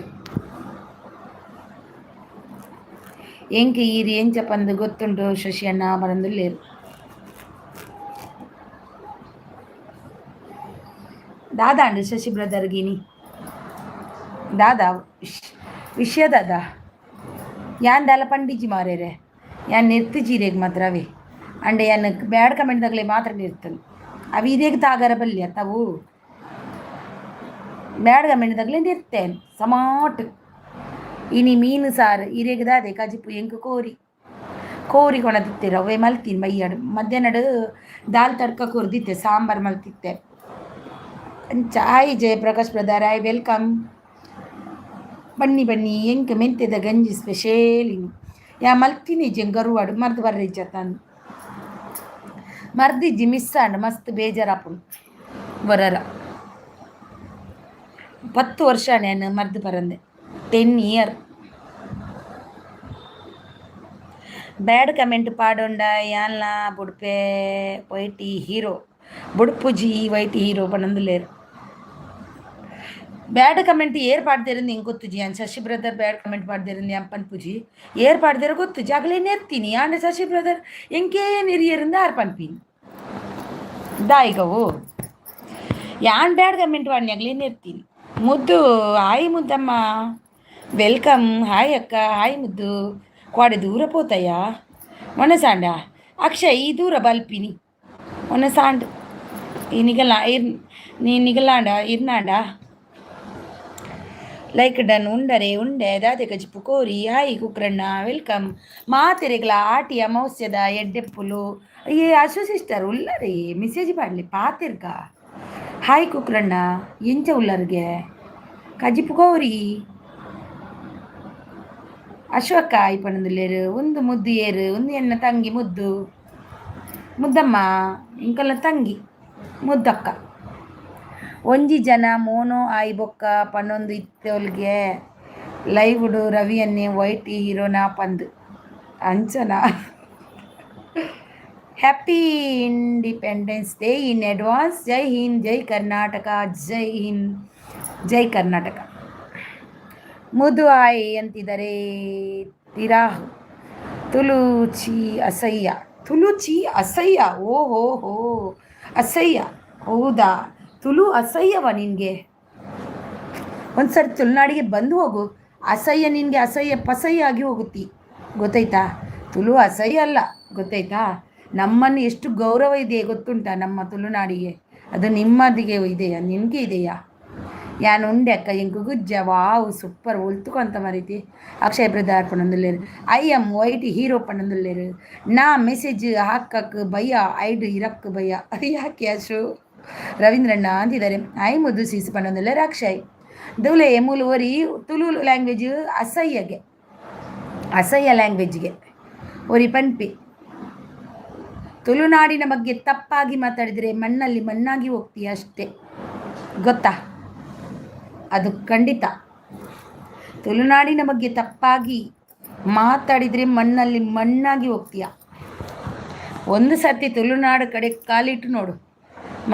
ಎಂಕ್ ಈರ್ ಎಂಚ ಪಂದ್ ಗೊತ್ತುಂಡು ಶಶಿ ಅಣ್ಣ ಪನೊಂದುಲ್ಲೆರ್. ದಾದಾಂಡ್ ಶಶಿ ಬ್ರದರ್ ಗಿನಿ? ದಾದಾ ವಿಷಯ ದಾದಾ? ಯಾನ್ ದಾಲ ಪಂಡಿಜಿ ಮಾರೇರೆ. ಯಾನ್ ನೆರ್ತಿಜಿ ಇರೆಗ್ ಮಾತ್ರ ಅವೇ. ಅಂಡ ಯಾನ್ ಬ್ಯಾಡ್ ಕಮೆಂಟ್ ದಗಲೆ ಮಾತ್ರ ನೆರ್ತಲ್. ಅವು ಇರೆಗ್ ತಾಗರ ಬಲ್ಲಿ ಅತ್ತವು. Bad comment ದಗಲೆ ನೆರ್ತೇನ್ ಸಮಾಟ್. ಇನಿ ಮೀನು ಸಾರು ಇರೆಗ್ ದಾದೆ ಕಜಿಪು? ಎಂಕ್ ಕೋರಿ. ಕೋರಿ ಕೊನದಿತ್ತೆರ್, ಅವೇ ಮಲ್ತಿನಿ ಬಯ್ಯಡ್. ಮಧ್ಯಾಹ್ನಡ್ ದಾಲ್ ತಡ್ಕ ಕೊರ್ದಿತ್ತೆ, ಸಾಂಬಾರ್ ಮಲ್ತಿತ್ತೆ. ಅಂಚ. Hi Jayaprakash brother, hi, welcome. ಬನ್ನಿ ಬನ್ನಿ. ಎಂಕ್ ಮೆಂತೆದ ಗಂಜಿ ಸ್ಪೆಷಲ್ ಇನಿ. ಯಾ ಮಲ್ತಿನಿ ಜೆಂಗರುವಾಡ್ ಮರ್ದ್ ಬರ್ರೆ ಇಜ್ಜತ್ತಂದ್ ಮರ್ದಿಜ್ಜಿ, ಮಿಸ್ ಆಂಡ್. ಮಸ್ತ್ ಬೇಜಾರಾಪುಂಡು ಒರರ. 10 ವರ್ಷ ನಾನು ಮರ್ದ್ ಪರಂದೆ, 10 year. ಬ್ಯಾಡ್ ಕಮೆಂಟ್ ಪಾಡೊಂಡ ಯಾನ್ಲ ಬುಡ್ಪೆ ವೈಟಿ ಹೀರೋ, ಬುಡ್ಪುಜಿ ವೈಟ್ ಹೀರೋ ಪನೊಂದುಲ್ಲೆರ್. ಬ್ಯಾಡ್ ಕಮೆಂಟ್ ಏರ್ ಪಾಡ್ದೆರಂದು ಎಂಕ್ ಗೊತ್ತುಜಿ. ಯಾನ್ ಶಶಿ ಬ್ರದರ್ ಬ್ಯಾಡ್ ಕಮೆಂಟ್ ಪಾಡ್ದೆರಂದು ಯಾನ್ ಪನ್ಪುಜಿ. ಏರ್ ಪಾಡ್ದೆರ ಗೊತ್ತುಜಿ, ಅಗಲೆ ನೆರ್ತೀನಿ. ಆಂಡ ಶಶಿ ಬ್ರದರ್ ಎಂಕೇ ನೆರಿಯೆರಂದು ಆರ್ ಪನ್ಪಿನಿ. ದಾಯಿಗವು? ಯಾನ್ ಬ್ಯಾಡ್ ಕಮೆಂಟ್ ವಾಡ್ನ್ಯಾಗ್ಲೇನೆ ಇರ್ತೀನಿ. ಮುದ್ದು ಹಾಯ್ ಮುದ್ದಮ್ಮ, welcome. Hi ಅಕ್ಕ, ಹಾಯ್ ಮುದ್ದು. ಕ್ವಾಡೆ ದೂರ ಪೋತಯ್ಯ ಒಣಸಾಂಡ ಅಕ್ಷಯ್ ಈ ದೂರ ಬಲ್ಪಿನಿ ಒಣಸಾಂಡ್. ಈ ನಿಗಲ ಇರ್ ನೀ ನಿಗಲಾಂಡ ಇರ್ನಾಂಡ. Like done. ಉಂಡರೆ ಉಂಡೆ ದಾದೆ ಕಜಿಪು ಕೋರಿ. Hi ಕುಕ್ರಣ್ಣ, welcome. ಮಾತೆರೆಗ್ಲ ಆಟಿ ಅಮಾವಾಸ್ಯದ ಎಡ್ಡೆಪ್ಪುಲು. ಏ ಅಶು ಸಿಸ್ಟರ್ ಉಲ್ಲರಿ, ಮೆಸೇಜ್ ಪಾಡ್ಲಿ ಪಾತಿರ್ಗ. ಹಾಯ್ ಕುಕ್ರಣ್ಣ, ಎಂಚ ಉಲ್ಲರ್ಗೆ? ಕಜಿಪು ಕೋರಿ. ಅಶ್ವಕ್ಕ ಆಯ್ ಪಣಂದುಲ್ಲೇರು. ಒಂದು ಮುದ್ದು ಏರು ಒಂದು ಎನ್ನ ತಂಗಿ ಮುದ್ದು. ಮುದ್ದಮ್ಮ ಇಂಕಲ್ಲ ತಂಗಿ ಮುದ್ದಕ್ಕ. ಒಂಜಿ ಜನ ಮೋನೋ ಆಯ್ ಬೊಕ್ಕ ಪನ್ನೊಂದು ಇತ್ತೊಲ್ಗೆ ಲೈವ್ಡ್ ರವಿಯನ್ನೇ ವೈಟ್ ಹೀರೋನ ಪಂದ್ ಅಂಚನ. Happy Independence Day in advance. Jai Hind, Jai Karnataka. Jai Hind, Jai Karnataka. ಮುದು ಆಯ್ ಅಂತಿದ್ದಾರೆ. ತಿರಾಹ್ ತುಳುಚಿ ಅಸಹ್ಯ, ತುಳುಚಿ ಅಸಹ್ಯ. ಓ ಹೋ ಹೋ, ಅಸಹ್ಯ ಹೌದಾ? ತುಳು ಅಸಹ್ಯವ ನಿನಗೆ? ಒಂದ್ಸರಿ ತುಳುನಾಡಿಗೆ ಬಂದು ಹೋಗು, ಅಸಹ್ಯ ನಿನಗೆ ಅಸಹ್ಯ ಪಸಹ್ಯ ಆಗಿ ಹೋಗುತ್ತಿ, ಗೊತ್ತಾಯ್ತಾ? ತುಳು ಅಸಹ್ಯ ಅಲ್ಲ, ಗೊತ್ತಾಯ್ತಾ? ನಮ್ಮನ್ನು ಎಷ್ಟು ಗೌರವ ಇದೆ ಗೊತ್ತುಂಟಾ ನಮ್ಮ ತುಳುನಾಡಿಗೆ? ಅದು ನಿಮ್ಮದಿಗೆ ಇದೆಯಾ? ನಿನಗೆ ಇದೆಯಾ? ಯಾನ್ ಉಂಡೆ ಅಕ್ಕ, ಎಂಕು ಗುಜ್ಜ. ವಾವ್, ಸೂಪರ್, ಒಲ್ತುಕೊಂತ ಮರಿತಿ. ಅಕ್ಷಯ್ ಬ್ರದರ್ ಪಣಂದುಲ್ಲೇರು. I am white hero ಪಣಂದುಲ್ಲೇರು. ನಾ ಮೆಸೇಜ್ ಹಾಕಕ್ ಭಯ, ಐಡ್ ಇರಕ್ ಭಯ. ಯಾಕೆ ಅಶು? ರವೀಂದ್ರಣ್ಣ ಅಂತಿದ್ದಾರೆ. I ಮುದ್ದು ಸೀಸ್ ಪಣಂದುಲ್ಲೇರು ಅಕ್ಷಯ್. ದೂಲೆ ಮೂಲು ಒರಿ ತುಳು ಲ್ಯಾಂಗ್ವೇಜ್ ಅಸಹ್ಯಗೆ, ಅಸಹ್ಯ ಲ್ಯಾಂಗ್ವೇಜ್ಗೆ ಒರಿ ಪನ್ಪಿ. ತುಳುನಾಡಿನ ಬಗ್ಗೆ ತಪ್ಪಾಗಿ ಮಾತಾಡಿದರೆ ಮಣ್ಣಲ್ಲಿ ಮಣ್ಣಾಗಿ ಹೋಗ್ತೀಯ ಅಷ್ಟೇ, ಗೊತ್ತಾ? ಅದು ಖಂಡಿತ. ತುಳುನಾಡಿನ ಬಗ್ಗೆ ತಪ್ಪಾಗಿ ಮಾತಾಡಿದರೆ ಮಣ್ಣಲ್ಲಿ ಮಣ್ಣಾಗಿ ಹೋಗ್ತೀಯ. ಒಂದು ಸರ್ತಿ ತುಳುನಾಡು ಕಡೆ ಕಾಲಿಟ್ಟು ನೋಡು,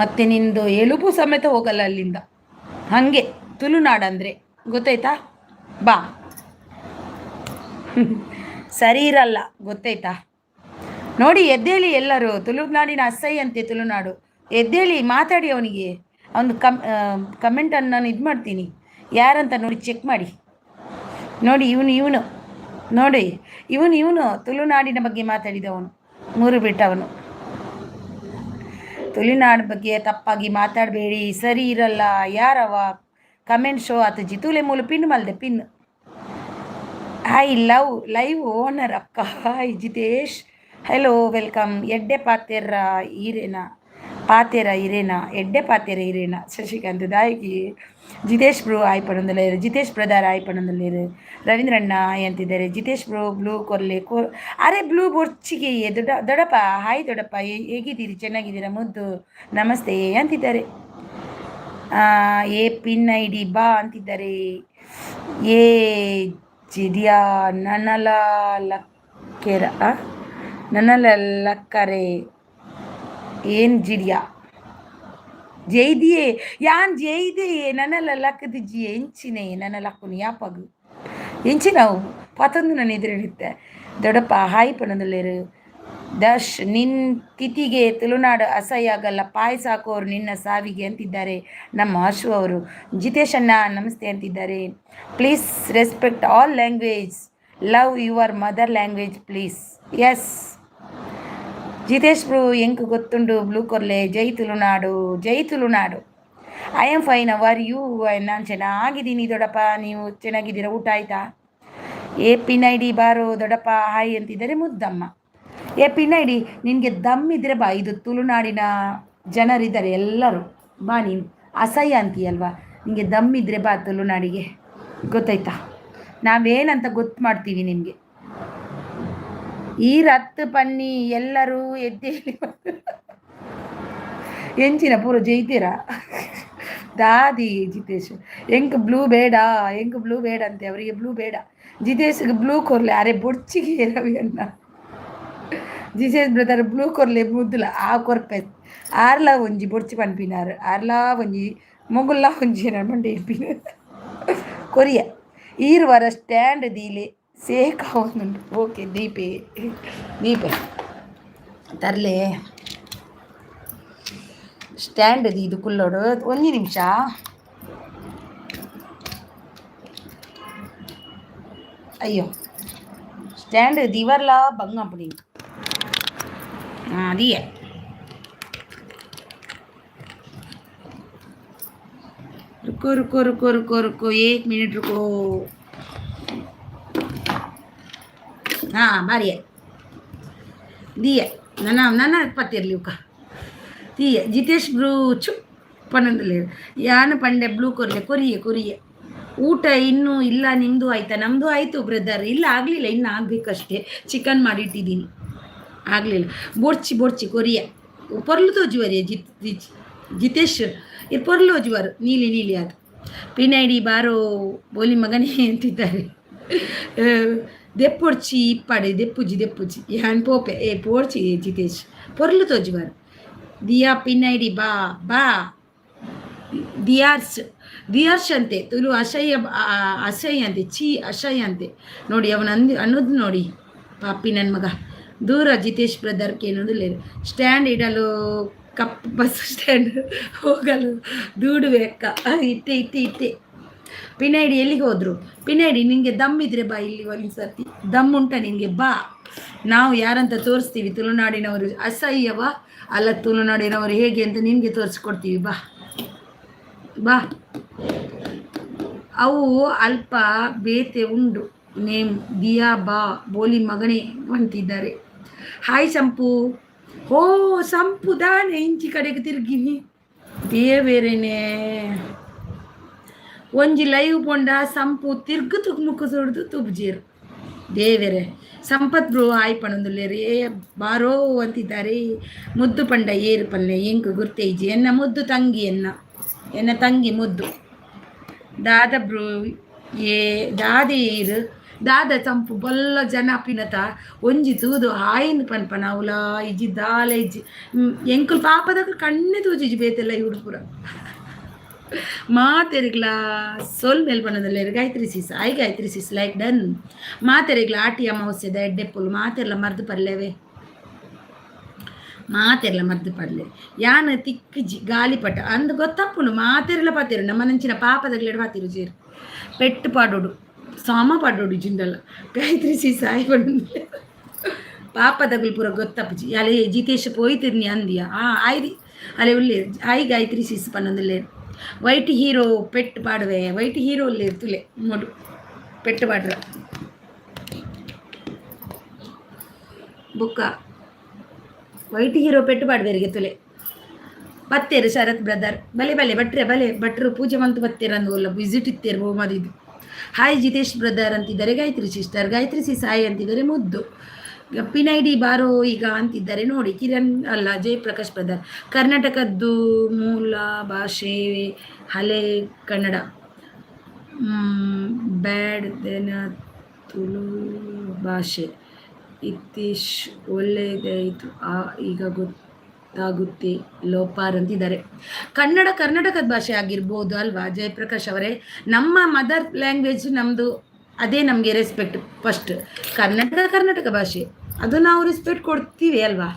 ಮತ್ತೆ ನಿಂದು ಎಲುಬು ಸಮೇತ ಹೋಗಲ್ಲ ಅಲ್ಲಿಂದ. ಹಾಗೆ ತುಳುನಾಡು ಅಂದರೆ, ಗೊತ್ತಾಯ್ತಾ? ಬಾ, ಸರಿ ಇರಲ್ಲ, ಗೊತ್ತಾಯ್ತಾ? ನೋಡಿ, ಎದ್ದೇಳಿ ಎಲ್ಲರೂ. ತುಳುನಾಡಿನ ಅಸಹ್ಯ ಅಂತೆ ತುಳುನಾಡು. ಎದ್ದೇಳಿ ಮಾತಾಡಿ ಅವನಿಗೆ. ಅವನು ಕಮೆಂಟನ್ನು ನಾನು ಇದು ಮಾಡ್ತೀನಿ, ಯಾರಂತ ನೋಡಿ, ಚೆಕ್ ಮಾಡಿ ನೋಡಿ. ಇವನು ಇವನು ನೋಡಿ, ಇವನು ಇವನು ತುಳುನಾಡಿನ ಬಗ್ಗೆ ಮಾತಾಡಿದವನು, ಮೂರು ಬಿಟ್ಟವನು. ತುಳುನಾಡು ಬಗ್ಗೆ ತಪ್ಪಾಗಿ ಮಾತಾಡಬೇಡಿ, ಸರಿ ಇರಲ್ಲ. ಯಾರವ? ಕಮೆಂಟ್ ಶೋ ಆತಜಿ. ತೂಲೆ ಮೂಲು ಪಿನ್ ಮಲ್ದೆ pin. I love live owner ಅಕ್ಕ. Hi Jitesh, hello, welcome. ಎಡ್ಡೆ ಪಾತೆರ ಈರೇನ, ಪಾತೆರ ಇರೇನಾ? ಎಡ್ಡೆ ಪಾತೆರ ಇರೇನಾ? ಶಶಿಕಾಂತ್ ದಾಯಿಗೆ. ಜಿತೇಶ್ ಬ್ರೋ ಆಯ್ ಪಣಂದುಲ್ಲೇರು. ಜಿತೇಶ್ ಬ್ರದರ್ ಆಯ್ ಪಣಂದುಲ್ಲೇರು. ರವೀಂದ್ರಣ್ಣ ಆಯ್ ಅಂತಿದ್ದಾರೆ. ಜಿತೇಶ್ ಬ್ರೋ ಬ್ಲೂ ಕೊರ್ಲೆ ಕೋ. ಅರೆ, ಬ್ಲೂ ಬೊರ್ಚಿಗೆ. ದೊಡ್ಡ ದೊಡ್ಡಪ್ಪ, ಹಾಯ್ ದೊಡ್ಡಪ್ಪ, ಹೇಗಿದ್ದೀರಿ? ಚೆನ್ನಾಗಿದ್ದೀರಾ? ಮುದ್ದು ನಮಸ್ತೆ ಅಂತಿದ್ದಾರೆ. ಏ ಪಿನ್ I D ಬಾ ಅಂತಿದ್ದಾರೆ. ಏ ಜಿದ್ಯಾ ನನಲ ಲಕ್ಕೆರ, ನನಲ ಲಕ್ಕರೆ. ಏನು ಜಿಡ್ಯಾ ಜೈದಿಯೇ? ಯಾನ್ ಜೈದೆಯೇ? ನನಲ ಲಕ್ಕದಿಜ್ಜಿ. ಎಂಚಿನೆ ನನ್ನ ಲಕ್ಕುನು ಯಾಪಗು ಎಂಚಿನವು ಪತೊಂದು ನನ್ನ ಎದುರಿಡುತ್ತೆ. ದೊಡ್ಡಪ್ಪ ಹಾಯ್ ಪಣಂದುಲ್ಲೇರು. ದಶ್ ನಿನ್ ತಿಥಿಗೆ ತುಳುನಾಡು ಅಸಹ್ಯ ಆಗಲ್ಲ, ಪಾಯಸ ಹಾಕೋರು ನಿನ್ನ ಸಾವಿಗೆ ಅಂತಿದ್ದಾರೆ ನಮ್ಮ ಅಶು ಅವರು. ಜಿತೇಶ್ ಅಣ್ಣ ನಮಸ್ತೆ ಅಂತಿದ್ದಾರೆ. Please respect all language, love your mother language please. Yes Jitesh bro, ಎಂಕ್ ಗೊತ್ತುಂಡು. ಬ್ಲೂ ಕೊರ್ಲೆ. ಜೈ ತುಳುನಾಡು, ಜೈ Tulunadu. I am fine, how are you? ನಾನು ಚೆನ್ನಾಗಿದ್ದೀನಿ ದೊಡ್ಡಪ್ಪ, ನೀವು ಚೆನ್ನಾಗಿದ್ದೀರಾ? ಊಟ ಆಯ್ತಾ? ಏ ಪಿನ್ I D ಬಾರೋ ದೊಡ್ಡಪ್ಪ. ಹಾಯ್ ಅಂತಿದ್ದಾರೆ ಮುದ್ದಮ್ಮ. ಏ ಪಿನ್ I D, ನಿನಗೆ ದಮ್ ಇದ್ದರೆ ಬಾ. ಇದು ತುಳುನಾಡಿನ ಜನರಿದ್ದಾರೆ ಎಲ್ಲರೂ, ಬಾ ನೀನು. ಅಸಹ್ಯ ಅಂತೀಯಲ್ವಾ? ನಿನಗೆ ದಮ್ ಇದ್ದರೆ ಬಾ ತುಳುನಾಡಿಗೆ, ಗೊತ್ತಾಯ್ತಾ? ನಾವೇನಂತ ಗೊತ್ತು ಮಾಡ್ತೀವಿ ನಿನಗೆ. ಈ ರತ್ತು ಪನ್ನಿ ಎಲ್ಲರೂ ಎದ್ದೇಳಿ. ಎಂಚಿನ ಪೂರ ಜೈತೀರಾ ದಾದಿ? ಜಿತೇಶ್ ಎಂಕ್ ಬ್ಲೂ ಬೇಡ, ಎಂಕ್ ಬ್ಲೂ ಬೇಡ ಅಂತೆ. ಅವರಿಗೆ ಬ್ಲೂ ಬೇಡ. ಜಿತೇಶ್ಗೆ ಬ್ಲೂ ಕೊರ್ಲೆ. ಅರೆ ಬೊಡ್ಚಿಗೆ ರವಿ ಅಣ್ಣ. ಜಿತೇಶ್ ಬ್ರದರ್ ಬ್ಲೂ ಕೊರ್ಲೆ ಮುದ್ದುಲ. ಆ ಕೊರ್ಪೆ ಆರ್ಲ ಒಂಜಿ ಬೊಡ್ಚಿ ಪನ್ಪಿನಾರು, ಆರ್ಲಾ ಒಂಜಿ ಮೊಗುಲ್ಲ ಒಂಜಿ ಮಂಡೆ ಇಪ್ಪಿನ ಕೊರಿಯ. ಈರ್ವರ ಸ್ಟ್ಯಾಂಡ್ ದೀಲೆ ಸೇಕ್ ಆವೊಂದುಂಡು. ಓಕೆ, ದೀಪೆ ದೀಪೆ ತರ್ಲೆ. ಸ್ಟ್ಯಾಂಡ್ ಇದು ಕುಲ್ಲೋಡು. ಒಂಜಿ ನಿಮಿಷ. ಅಯ್ಯೋ, ಸ್ಟ್ಯಾಂಡ್ ದಿವರ್ಲ ಬಂಗ ಪುಡಿ ಅದಿಯೇ. रुको रुको रुको रुको रुको, एक मिनट रुको. ಹಾಂ, ಬಾರಿಯೇ ದಿಯೆ. ನನ್ನ ನನ್ನ ಪತ್ತಿರಲಿ ಉಕ್ಕ ತೀಯ. ಜಿತೇಶ್ ಬ್ರೂ ಚು ಪನ್ನೊಂದು ಯಾನು ಪಂಡೆ ಬ್ಲೂ ಕೊರ್ಲೆ ಕೊರಿಯೆ ಕೊರಿಯೆ. ಊಟ ಇನ್ನೂ ಇಲ್ಲ, ನಿಮ್ಮದು ಆಯ್ತಾ? ನಮ್ಮದು ಆಯಿತು ಬ್ರದರ್. ಇಲ್ಲ, ಆಗಲಿಲ್ಲ, ಇನ್ನು ಆಗಬೇಕಷ್ಟೇ. ಚಿಕನ್ ಮಾಡಿಟ್ಟಿದ್ದೀನಿ, ಆಗಲಿಲ್ಲ. ಬೊಡ್ಚಿ ಬೊಡ್ಚಿ ಕೊರಿಯ ಪೊರ್ಲು ತೋಜುವರಿಯ ಜಿತ್ ಜಿತೇಶ್ ಇದು ಪೊರ್ಲು ತೋಜುವರು, ನೀಲಿ ನೀಲಿ ಅದು. ಪಿನೈಡಿ ಬಾರೋ ಬೋಲಿ ಮಗನೇ ಅಂತಿದ್ದಾರೆ. ದೆಪ್ಪೊಡ್ಚಿ ಇಪ್ಪಾಡೆ ದೆಪ್ಪುಜಿ ದೆಪ್ಪುಜಿ ಯಾನ್ ಪೋಪೆ. ಏ ಪೋಡ್ಚಿ ಜಿತೇಶ್, ಪೊರ್ಲು ತೋಜುವರು. ದಿಯಾ ಪಿನ್ನೈಡಿ ಬಾ ಬಾ. ದಿಯಾರ್ಸ್ ದಿಯಾರ್ಷ್ ಅಂತೆ. ತುಳು ಅಸಹ್ಯ, ಅಸಹ್ಯ ಅಂತೆ, ಚೀ ಅಸಹ್ಯ ಅಂತೆ. ನೋಡಿ ಅವನ ಅಂದ್ ಅನ್ನೋದು ನೋಡಿ, ಪಾಪಿ ನನ್ನ ಮಗ. ದೂರ ಜಿತೇಶ್ ಬ್ರದರ್ ಕೇನೊಂದು ಸ್ಟ್ಯಾಂಡ್ ಇಡಲು ಕಪ್ ಬಸ್ ಸ್ಟ್ಯಾಂಡ್ ಹೋಗಲು ದೂಡುವೆ ಅಕ್ಕ. ಇಟ್ಟೆ ಇಟ್ಟೆ ಇಟ್ಟೆ. ಪಿನೈಡಿ ಎಲ್ಲಿಗೆ ಹೋದರು? ಪಿನೈಡಿ, ನಿನಗೆ ದಮ್ ಇದ್ರೆ ಬಾ ಇಲ್ಲಿ ಒಂದು ಸರ್ತಿ. ದಮ್ ಉಂಟ ನಿನಗೆ? ಬಾ, ನಾವು ಯಾರಂತ ತೋರಿಸ್ತೀವಿ. ತುಳುನಾಡಿನವರು ಅಸಹ್ಯವ ಅಲ್ಲ, ತುಳುನಾಡಿನವರು ಹೇಗೆ ಅಂತ ನಿನಗೆ ತೋರಿಸ್ಕೊಡ್ತೀವಿ. ಬಾ ಬಾ. ಅವು ಅಲ್ಪ ಬೇತೆ ಉಂಡು ನೇಮ್ ದಿಯಾ ಬಾ ಬೋಲಿ ಮಗನೇ ಅಂತಿದ್ದಾರೆ. ಹಾಯ್ ಸಂಪು. ಹೋ ಸಂಪು ದಾನೆ ಇಂಚಿ ಕಡೆಗೆ ತಿರುಗಿನಿ ದೇವೇರೇನೆ. ಒಂಜಿ ಲೈವ್ ಪೊಂಡ ಸಂಪು ತಿರ್ಗು ತುಕ್ ಮುಕ್ಕು ಸುಡ್ದು ತುಬ್ಜೀರು ದೇವೆರೆ. ಸಂಪತ್ ಬ್ರೋ ಹಾಯ್ ಪಣೊಂದುಲ್ಲೆರ್. ಏ ಬಾರೋ ಅಂತಿದ್ದಾರೆ. ಮುದ್ದು ಪಂಡ ಏರು ಪಲ್ಲೆ ಎಂಕ್ ಗುರ್ತೇಜಿ. ಎನ್ನ ಮುದ್ದು ತಂಗಿ, ಎನ್ನ ಎನ್ನ ತಂಗಿ ಮುದ್ದು. ದಾದ ಬ್ರೋ ಏ ದಾದೆ ಏರು ದಾದ ಸಂಪು ಬೊಲ್ಲ ಜನ ಪಿನತ ಒಂಜಿ ತೂದು ಹಾಯಿನ್ ಪನ್ಪನ ಅವಲ ಇಜ್ಜಿ ದಾಲ ಇಜ್ಜಿ. ಎಂಕುಲು ಪಾಪದಾಗ ಕಣ್ಣೆ ತೂಜಿಜಿ ಬೇತೆಲ್ಲ ಇವುಡು ಪೂರ. ಮಾತೆರಿಗ್ಲ ಸೋಲ್ ಮೇಲ್ ಪನದಲ್ಲೇರು. Gayatri sis I, Gayatri sis like done. ಮಾತೆರಿಗ್ಲ ಆಟಿ ಅಮಾವಾಸ್ಯದ ಎಡ್ಡೆಪ್ಪುಲು. ಮಾತೆರ್ಲ ಮರ್ದು ಪರ್ಲೇವೆ, ಮಾತೆರ್ಲ ಮರ್ದು ಪರ್ಲೆ. ಯಾನ್ ತಿಕ್ಕಿಜಿ ಗಾಲಿಪಟ ಅಂದ್ ಗೊತ್ತಪ್ಪುಂಡು. ಮಾತೆರ್ಲ ಪಾತೆರು ನಮ್ಮ ನಂಚಿನ ಪಾಪದಗ್ಲೆಡ್ ಪಾತಿರು ಜೇರು ಪೆಟ್ಟು ಪಾಡೋಡು ಸಾಮ ಪಾಡೋಡು ಜಿಂದಲ್ಲ. ಗಾಯತ್ರಿ ಸಿಸ್ ಆಯ್ ಪಂಡು. ಪಾಪದಗುಲು ಪೂರ ಗೊತ್ತಪ್ಪುಜಿ. ಅಲೆ ಜಿತೇಶ್ ಪೋಯ್ತಿರ್ನಿ ಅಂದಿಯ. ಆ ಆಯ್ರಿ ಅಲೆ ಉಲ್ಲೇರು. ಆಯ್ ಗಾಯತ್ರಿ ಸಿಸ್ ಪನ್ನೊಂದುಲ್ಲೇರು. ವೈಟ್ ಹೀರೋ ಪೆಟ್ಟು ಪಾಡುವೆ. ವೈಟ್ ಹೀರೋ ಉಲ್ಲೇರು ತುಲೆ ನೋಡು ಪೆಟ್ಟು ಪಾಡ್ರ. ಬುಕ್ಕ ವೈಟ್ ಹೀರೋ ಪೆಟ್ಟು ಪಾಡ್ಬೇರಿಗೆ ತುಲೆ ಬತ್ತೇರು. ಶರತ್ ಬ್ರದರ್ ಬಲೆ ಬಲೆ ಭಟ್ರೆ ಬಲೆ ಭಟ್ರು ಪೂಜೆ ಮಂತು ಬತ್ತೇರು ಅಂದು ವಿಸಿಟ್ ಇತ್ತೇರು ಬೋಮದಿದ್ದು. ಹಾಯ್ ಜಿತೇಶ್ ಬ್ರದರ್ ಅಂತಿದ್ದಾರೆ. ಗಾಯತ್ರಿ ಸಿಸ್ಟರ್, ಗಾಯತ್ರಿ ಸಿಸ್ ಹಾಯ್ ಅಂತಿದ್ದಾರೆ. ಮುದ್ದು ಪಿನೈಡಿ ಬಾರೋ ಈಗ ಅಂತಿದ್ದಾರೆ ನೋಡಿ. ಕಿರಣ್ ಅಲ್ಲ, ಜಯಪ್ರಕಾಶ್ ಬ್ರದರ್. ಕರ್ನಾಟಕದ್ದು ಮೂಲ ಭಾಷೆ ಹಳೆ ಕನ್ನಡ ಬ್ಯಾಡ್ ದೆನ ತುಳು ಭಾಷೆ ಇತ್ತೀಶ್ ಒಳ್ಳೆಯದಾಯಿತು. ಆ ಈಗ ಗೊತ್ತಾಗುತ್ತೆ ಲೋಪಾರ್ ಅಂತಿದ್ದಾರೆ. ಕನ್ನಡ ಕರ್ನಾಟಕದ ಭಾಷೆ ಆಗಿರ್ಬೋದು ಅಲ್ವಾ ಜಯಪ್ರಕಾಶ್ ಅವರೇ? ನಮ್ಮ ಮದರ್ ಲ್ಯಾಂಗ್ವೇಜ್ ನಮ್ಮದು, ಅದೇ ನಮಗೆ ರೆಸ್ಪೆಕ್ಟ್ ಫಸ್ಟ್. ಕರ್ನಾಟಕ ಕರ್ನಾಟಕ ಭಾಷೆ, ಅದು ನಾವು ರೆಸ್ಪೆಕ್ಟ್ ಕೊಡ್ತೀವಿ ಅಲ್ವಾ?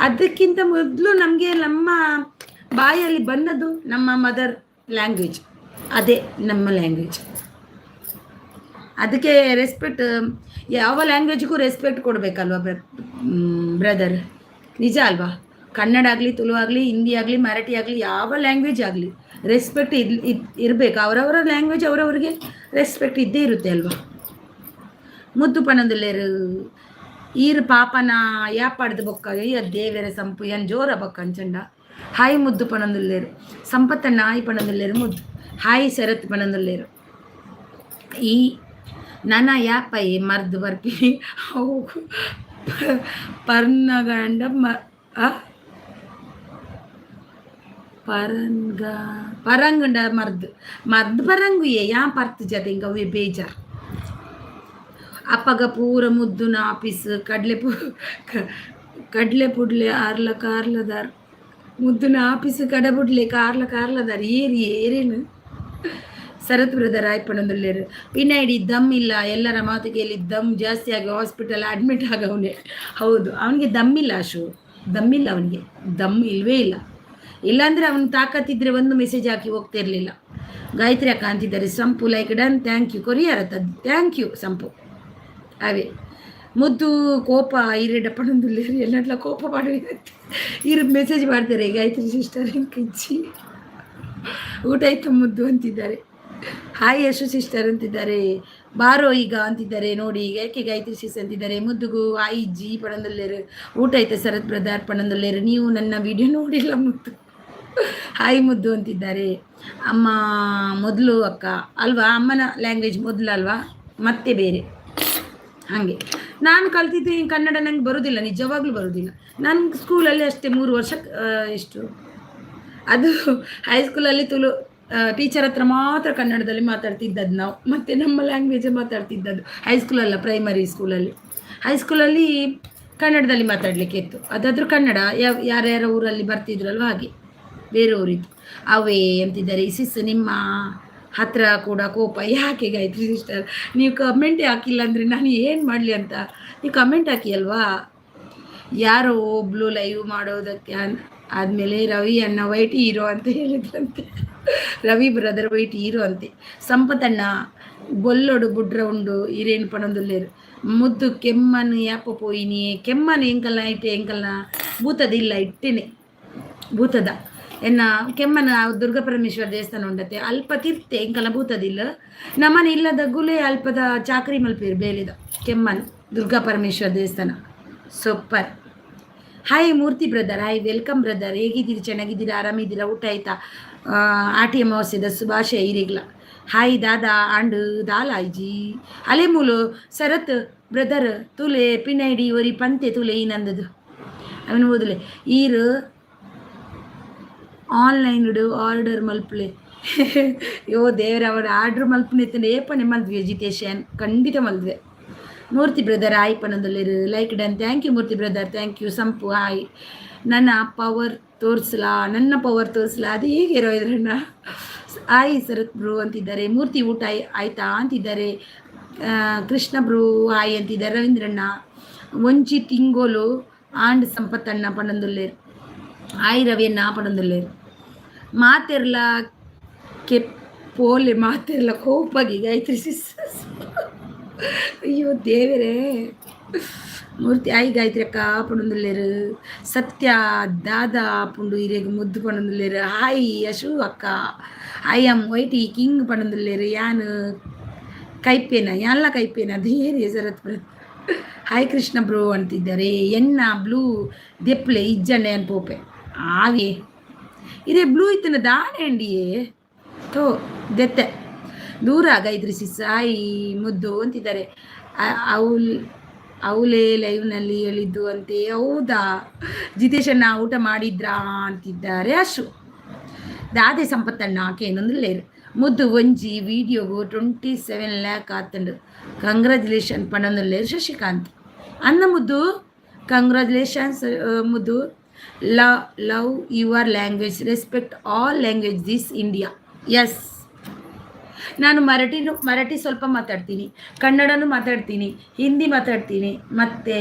ಅದಕ್ಕಿಂತ ಮೊದಲು ನಮಗೆ ನಮ್ಮ ಬಾಯಲ್ಲಿ ಬಂದದ್ದು ನಮ್ಮ ಮದರ್ ಲ್ಯಾಂಗ್ವೇಜ್, ಅದೇ ನಮ್ಮ ಲ್ಯಾಂಗ್ವೇಜ್. ಅದಕ್ಕೆ ರೆಸ್ಪೆಕ್ಟ್, ಯಾವ ಲ್ಯಾಂಗ್ವೇಜ್ಗೂ ರೆಸ್ಪೆಕ್ಟ್ ಕೊಡಬೇಕಲ್ವ ಬ್ರದರ್? ನಿಜ ಅಲ್ವಾ? ಕನ್ನಡ ಆಗಲಿ, ತುಳು ಆಗಲಿ, ಹಿಂದಿ ಆಗಲಿ, ಮರಾಠಿ ಆಗಲಿ, ಯಾವ ಲ್ಯಾಂಗ್ವೇಜ್ ಆಗಲಿ ರೆಸ್ಪೆಕ್ಟ್ ಇರಬೇಕು. ಅವರವರ ಲ್ಯಾಂಗ್ವೇಜ್ ಅವರವ್ರಿಗೆ ರೆಸ್ಪೆಕ್ಟ್ ಇದ್ದೇ ಇರುತ್ತೆ ಅಲ್ವಾ? ಮುದ್ದು ಪಣಂದುಲ್ಲೇರು. ಈರು ಪಾಪನ ಯಾಪಾಡ್ದು ಬೊಕ್ಕ ಅಯ್ಯ ದೇವೆರೆ ಸಂಪು ಏನ್ ಜೋರ ಬೊಕ್ಕ ಅಂಚಂಡ. ಹಾಯ್ ಮುದ್ದು ಪಣಂದುಲ್ಲೇರು. ಸಂಪತ್ತಣ್ಣ ಹಾಯ್ ಪಣಂದುಲ್ಲೇರು. ಮುದ್ದು ಹಾಯ್ ಶರತ್ ಪಣಂದುಲ್ಲೇರು. ಈ ನನ ಯಾಪೈ ಮರ್ದು ಬರ್ಪಿ ಅವು ಪರ್ನಗಂಡ ಮ ಪರಂಗ ಪರಂಗುಂಡ ಮರ್ದು ಮರ್ದು ಪರಂಗುಯೇ ಯಾ ಪರ್ತು ಜತೆ ಹಿಂಗೆ ಅವೇ ಬೇಜಾರ್. ಅಪ್ಪಗ ಪೂರ ಮುದ್ದುನ ಆಫೀಸ್ ಕಡಲೆ ಪೂ ಕಡಲೆ ಪುಡ್ಲೆ ಆರ್ಲ ಕಾರ್ಲದಾರ್. ಮುದ್ದುನ ಆಫೀಸ್ ಕಡಬುಡ್ಲೆ ಕಾರ್ಲ ಕಾರ್ಲದಾರ್. ಏರಿ ಏರೇನು ಶರತ್ ಬ್ರದರ್ ಆಯ್ಪಣಂದುಲ್ಲೇರು. ಪಿನೈಡಿ ದಮ್ ಇಲ್ಲ. ಎಲ್ಲರ ಮಾತು ಕೇಳಿ ದಮ್ ಜಾಸ್ತಿ ಆಗಿ ಹಾಸ್ಪಿಟಲ್ ಅಡ್ಮಿಟ್ ಆಗವನೆ. ಹೌದು, ಅವನಿಗೆ ದಮ್ಮಿಲ್ಲ ಅಶು, ದಮ್ಮಿಲ್ಲ ಅವನಿಗೆ, ದಮ್ ಇಲ್ವೇ ಇಲ್ಲ. ಇಲ್ಲಾಂದರೆ ಅವನು ತಾಕತ್ತಿದ್ರೆ ಒಂದು ಮೆಸೇಜ್ ಹಾಕಿ ಹೋಗ್ತಿರ್ಲಿಲ್ಲ. ಗಾಯತ್ರಿ ಅಕ್ಕ ಅಂತಿದ್ದಾರೆ, ಸಂಪು like done, thank you. Courier, thank you ಸಂಪು. ಅವೇ ಮುದ್ದು ಕೋಪ ಇರೆಡ ಪಣೊಂದುಲ್ಲೆರ್, ಎಲ್ಲಟ್ಲ ಕೋಪ ಮಾಡುವೆ. ಇರು ಮೆಸೇಜ್ ಮಾಡ್ತಾರೆ ಗಾಯತ್ರಿ ಸಿಸ್ಟರ್ ಕಿಚ್ಚಿ. ಊಟ ಆಯ್ತು ಮುದ್ದು ಅಂತಿದ್ದಾರೆ. ಹಾಯ್ ಯಶು ಸಿಸ್ಟರ್ ಅಂತಿದ್ದಾರೆ. ಬಾರೋ ಈಗ ಅಂತಿದ್ದಾರೆ ನೋಡಿ. ಯಾಕೆ ಗಾಯತ್ರಿ ಸಿಸ್ ಅಂತಿದ್ದಾರೆ. ಮುದ್ದುಗು ಹಾಯ್ ಜಿ ಪಣೊಂದುಲ್ಲೆರ್. ಊಟ ಆಯ್ತಾ ಶರತ್ ಬ್ರದರ್ ಪಣೊಂದುಲ್ಲೆರ್. ನೀವು ನನ್ನ ವಿಡಿಯೋ ನೋಡಿಲ್ಲ ಮುದ್ದು. ಹಾಯ್ ಮುದ್ದು ಅಂತಿದ್ದಾರೆ. ಅಮ್ಮ ಮೊದಲು ಅಕ್ಕ ಅಲ್ವಾ? ಅಮ್ಮನ ಲ್ಯಾಂಗ್ವೇಜ್ ಮೊದಲು ಅಲ್ವಾ? ಮತ್ತೆ ಬೇರೆ ಹಾಗೆ. ನಾನು ಕಲ್ತಿದ್ದು ಈ ಕನ್ನಡ ನಂಗೆ ಬರೋದಿಲ್ಲ, ನಿಜವಾಗ್ಲೂ ಬರೋದಿಲ್ಲ. ನಾನು ಸ್ಕೂಲಲ್ಲಿ ಅಷ್ಟೇ 3 ವರ್ಷ ಎಷ್ಟು ಅದು ಹೈಸ್ಕೂಲಲ್ಲಿ ತುಳು ಟೀಚರ್ ಹತ್ರ ಮಾತ್ರ ಕನ್ನಡದಲ್ಲಿ ಮಾತಾಡ್ತಿದ್ದದ್ದು ನಾವು. ಮತ್ತು ನಮ್ಮ ಲ್ಯಾಂಗ್ವೇಜ್ ಮಾತಾಡ್ತಿದ್ದದ್ದು ಹೈಸ್ಕೂಲಲ್ಲ, ಪ್ರೈಮರಿ ಸ್ಕೂಲಲ್ಲಿ. ಹೈಸ್ಕೂಲಲ್ಲಿ ಕನ್ನಡದಲ್ಲಿ ಮಾತಾಡಲಿಕ್ಕೆ ಇತ್ತು. ಅದಾದರೂ ಕನ್ನಡ ಯಾವ ಯಾರ್ಯಾರ ಊರಲ್ಲಿ ಬರ್ತಿದ್ರಲ್ವ, ಹಾಗೆ ಬೇರೆ ಊರಿದ್ದು. ಅವೇ ಅಂತಿದ್ದಾರೆ. ಸಿಸ್, ನಿಮ್ಮ ಹತ್ರ ಕೂಡ ಕೋಪ ಯಾಕೆ ಗಾಯತ್ರಿ ಸಿಸ್ಟರ್? ನೀವು ಕಮೆಂಟ್ ಹಾಕಿಲ್ಲ ಅಂದರೆ ನಾನು ಏನು ಮಾಡಲಿ ಅಂತ. ನೀವು ಕಮೆಂಟ್ ಹಾಕಿ ಅಲ್ವಾ? ಯಾರೋ ಒಬ್ಳು ಲೈವ್ ಮಾಡೋದಕ್ಕೆ ಆದಮೇಲೆ ರವಿ ಅಣ್ಣ ವೈಟ್ ಹೀರೋ ಅಂತ ಹೇಳಿದ್ರಂತೆ. ರವಿ ಬ್ರದರ್ ವೈಟ್ ಹೀರೋ ಅಂತೆ. ಸಂಪತಣ್ಣ ಬೊಲ್ಲೊಡು ಬುಡ್ರ ಉಂಡು ಇರೇನು ಪಣೊಂದುಲ್ಲೆರ್. ಮುದ್ದು ಕೆಮ್ಮನ್ ಯಾಪ ಪೋಯಿನಿ? ಕೆಮ್ಮನ್ ಎಂಕಲ್ನ ಐಟೆ ಎಂಕಲ್ನ ಭೂತದಿಲ್ಲ ಇಟ್ಟೆನೆ ಭೂತದ ಎನ್ನ ಕೆಮ್ಮನ ದುರ್ಗಾ ಪರಮೇಶ್ವರ ದೇವಸ್ಥಾನ ಉಂಡತೆ ಅಲ್ಪ ತಿರ್ತೆ ಎಂಕಲ್ನ ಭೂತದಿಲ್ಲ. ನಮ್ಮನೆ ಇಲ್ಲದ ಗುಲೆ ಅಲ್ಪದ ಚಾಕರಿ ಮಲ್ಪೇರು ಬೇಲಿದ. ಕೆಮ್ಮನ್ ದುರ್ಗಾ ಪರಮೇಶ್ವರ ದೇವಸ್ಥಾನ ಸೂಪರ್. ಹಾಯ್ ಮೂರ್ತಿ ಬ್ರದರ್, ಹಾಯ್, welcome brother. ಹೇಗಿದ್ದೀರಿ? ಚೆನ್ನಾಗಿದ್ದೀರಾ? ಆರಾಮಿದ್ದೀರಾ? ಊಟ ಆಯ್ತಾ? ಆಟಿ ಅಮಾವಾಸ್ಯದ ಶುಭಾಶಯ ಇರಿಗ್ಲ. ಹಾಯ್ ದಾದಾ ಆಂಡ್ ದಾಲಾಯ್ಜಿ ಅಲೆ ಮೂಲು. ಶರತ್ ಬ್ರದರ್ ತುಲೆ ಪಿನೈಡಿ ಒರಿ ಪಂತೆ ತುಲೆ ಈನಂದದು ಅವನು ಓದಲೆ. ಈರು ಆನ್ಲೈನ್ ಆರ್ಡರ್ ಮಲ್ಪಲೆ. ಯೋ ದೇವ್ರ, ಅವರ ಆರ್ಡ್ರ್ ಮಲ್ಪನೆ ಏಪನೆ ಮಲ್ದ್ವಿ ಜಿತೇಶನ್, ಖಂಡಿತ ಮಲ್ದ್ವೆ. ಮೂರ್ತಿ ಬ್ರದರ್ ಹಾಯ್ ಪಣೊಂದುಲ್ಲೆರ್. Like done, thank you Murthy brother, thank you. Sampu hi. ನನ್ನ ಪವರ್ ತೋರಿಸ್ಲಾ? ನನ್ನ ಪವರ್ ತೋರಿಸ್ಲಾ? ಅದು ಹೇಗೆ ಇರೋ ಇದ್ರಣ್ಣ. ಹಾಯ್ ಶರತ್ ಬ್ರೋ ಅಂತಿದ್ದಾರೆ. ಮೂರ್ತಿ ಊಟ ಆಯ್ತಾ ಅಂತಿದ್ದಾರೆ. ಕೃಷ್ಣ ಬ್ರೋ ಹಾಯ್ ಅಂತಿದ್ದಾರೆ. ರವೀಂದ್ರಣ್ಣ ಒಂಜಿ ತಿಂಗೋಲು ಆಂಡ್ ಸಂಪತ್ತಣ್ಣ ಪಣೊಂದುಲ್ಲೆರ್. ಹಾಯ್ ರವಿಯಣ್ಣ ಪಣೊಂದುಲ್ಲೆರ್. ಮಾತೆರ್ಲ ಕೆಪ್ಪೋಲೆ, ಮಾತೆರ್ಲ ಕೋಪಗಿ ಗಾಯತ್ರಿ ಸಿಸ್. ಅಯ್ಯೋ ದೇವರೇ. ಮೂರ್ತಿ ಆಯ್ ಗಾಯತ್ರಿ ಅಕ್ಕ ಪಣೊಂದುಲ್ಲೆರ್. ಸತ್ಯ ದಾದಾ ಪುಂಡು ಇರೆಗ್ ಮುದ್ದು ಪಣೊಂದುಲ್ಲೆರ್. ಹಾಯ್ ಯಶು ಅಕ್ಕ. I am YT king ಪಣೊಂದುಲ್ಲೆರ್. ಯಾನ್ ಕೈಪೇನ ಯಾನ್ಲ ಕೈಪೇನ ಅದೇರಿ ಶರತ್. ಹಾಯ್ ಕೃಷ್ಣ ಬ್ರೋ ಅಂತಿದ್ದಾರೆ. ಎನ್ನ ಬ್ಲೂ ದೆಪ್ಲೆ ಇಜ್ಜಂಡೆ ಅನ್ಪೋಪೆ ಆವೇ. ಇದೇ ಬ್ಲೂ ಇತ್ತನ ದಾನೆ ಥೋ ದೆತ್ತೆ ದೂರ ಗಾಯತ್ರಿ ಸಿಸ್. ಆಯ್ ಮುದ್ದು ಅಂತಿದ್ದಾರೆ. ಅವಲ್ ಅವಲೇ ಲೈವ್ನಲ್ಲಿ ಹೇಳಿದ್ದು ಅಂತೆ, ಹೌದಾ? ಜಿತೇಶಣ್ಣ ಊಟ ಮಾಡಿದ್ರಾ ಅಂತಿದ್ದಾರೆ ಅಶು. ದಾದೆ ಸಂಪತ್ತಣ್ಣ ಕೇನೊಂದುಲ್ಲೆರ್. ಮುದ್ದು ಒಂಜಿ ವಿಡಿಯೋಗು 27 ಲ್ಯಾಕ್ ಆತಂಡು, ಕಂಗ್ರ್ಯಾಚುಲೇಷನ್ ಪಣೊಂದುಲ್ಲೆರ್ ಶಶಿಕಾಂತ್ ಅನ್ನ. ಮುದ್ದು ಕಂಗ್ರ್ಯಾಚುಲೇಷನ್ಸ್ ಮುದ್ದು. Love your language, respect all language this India. Yes, ನಾನು ಮರಾಠಿನೂ ಮರಾಠಿ ಸ್ವಲ್ಪ ಮಾತಾಡ್ತೀನಿ, ಕನ್ನಡನೂ ಮಾತಾಡ್ತೀನಿ, ಹಿಂದಿ ಮಾತಾಡ್ತೀನಿ, ಮತ್ತು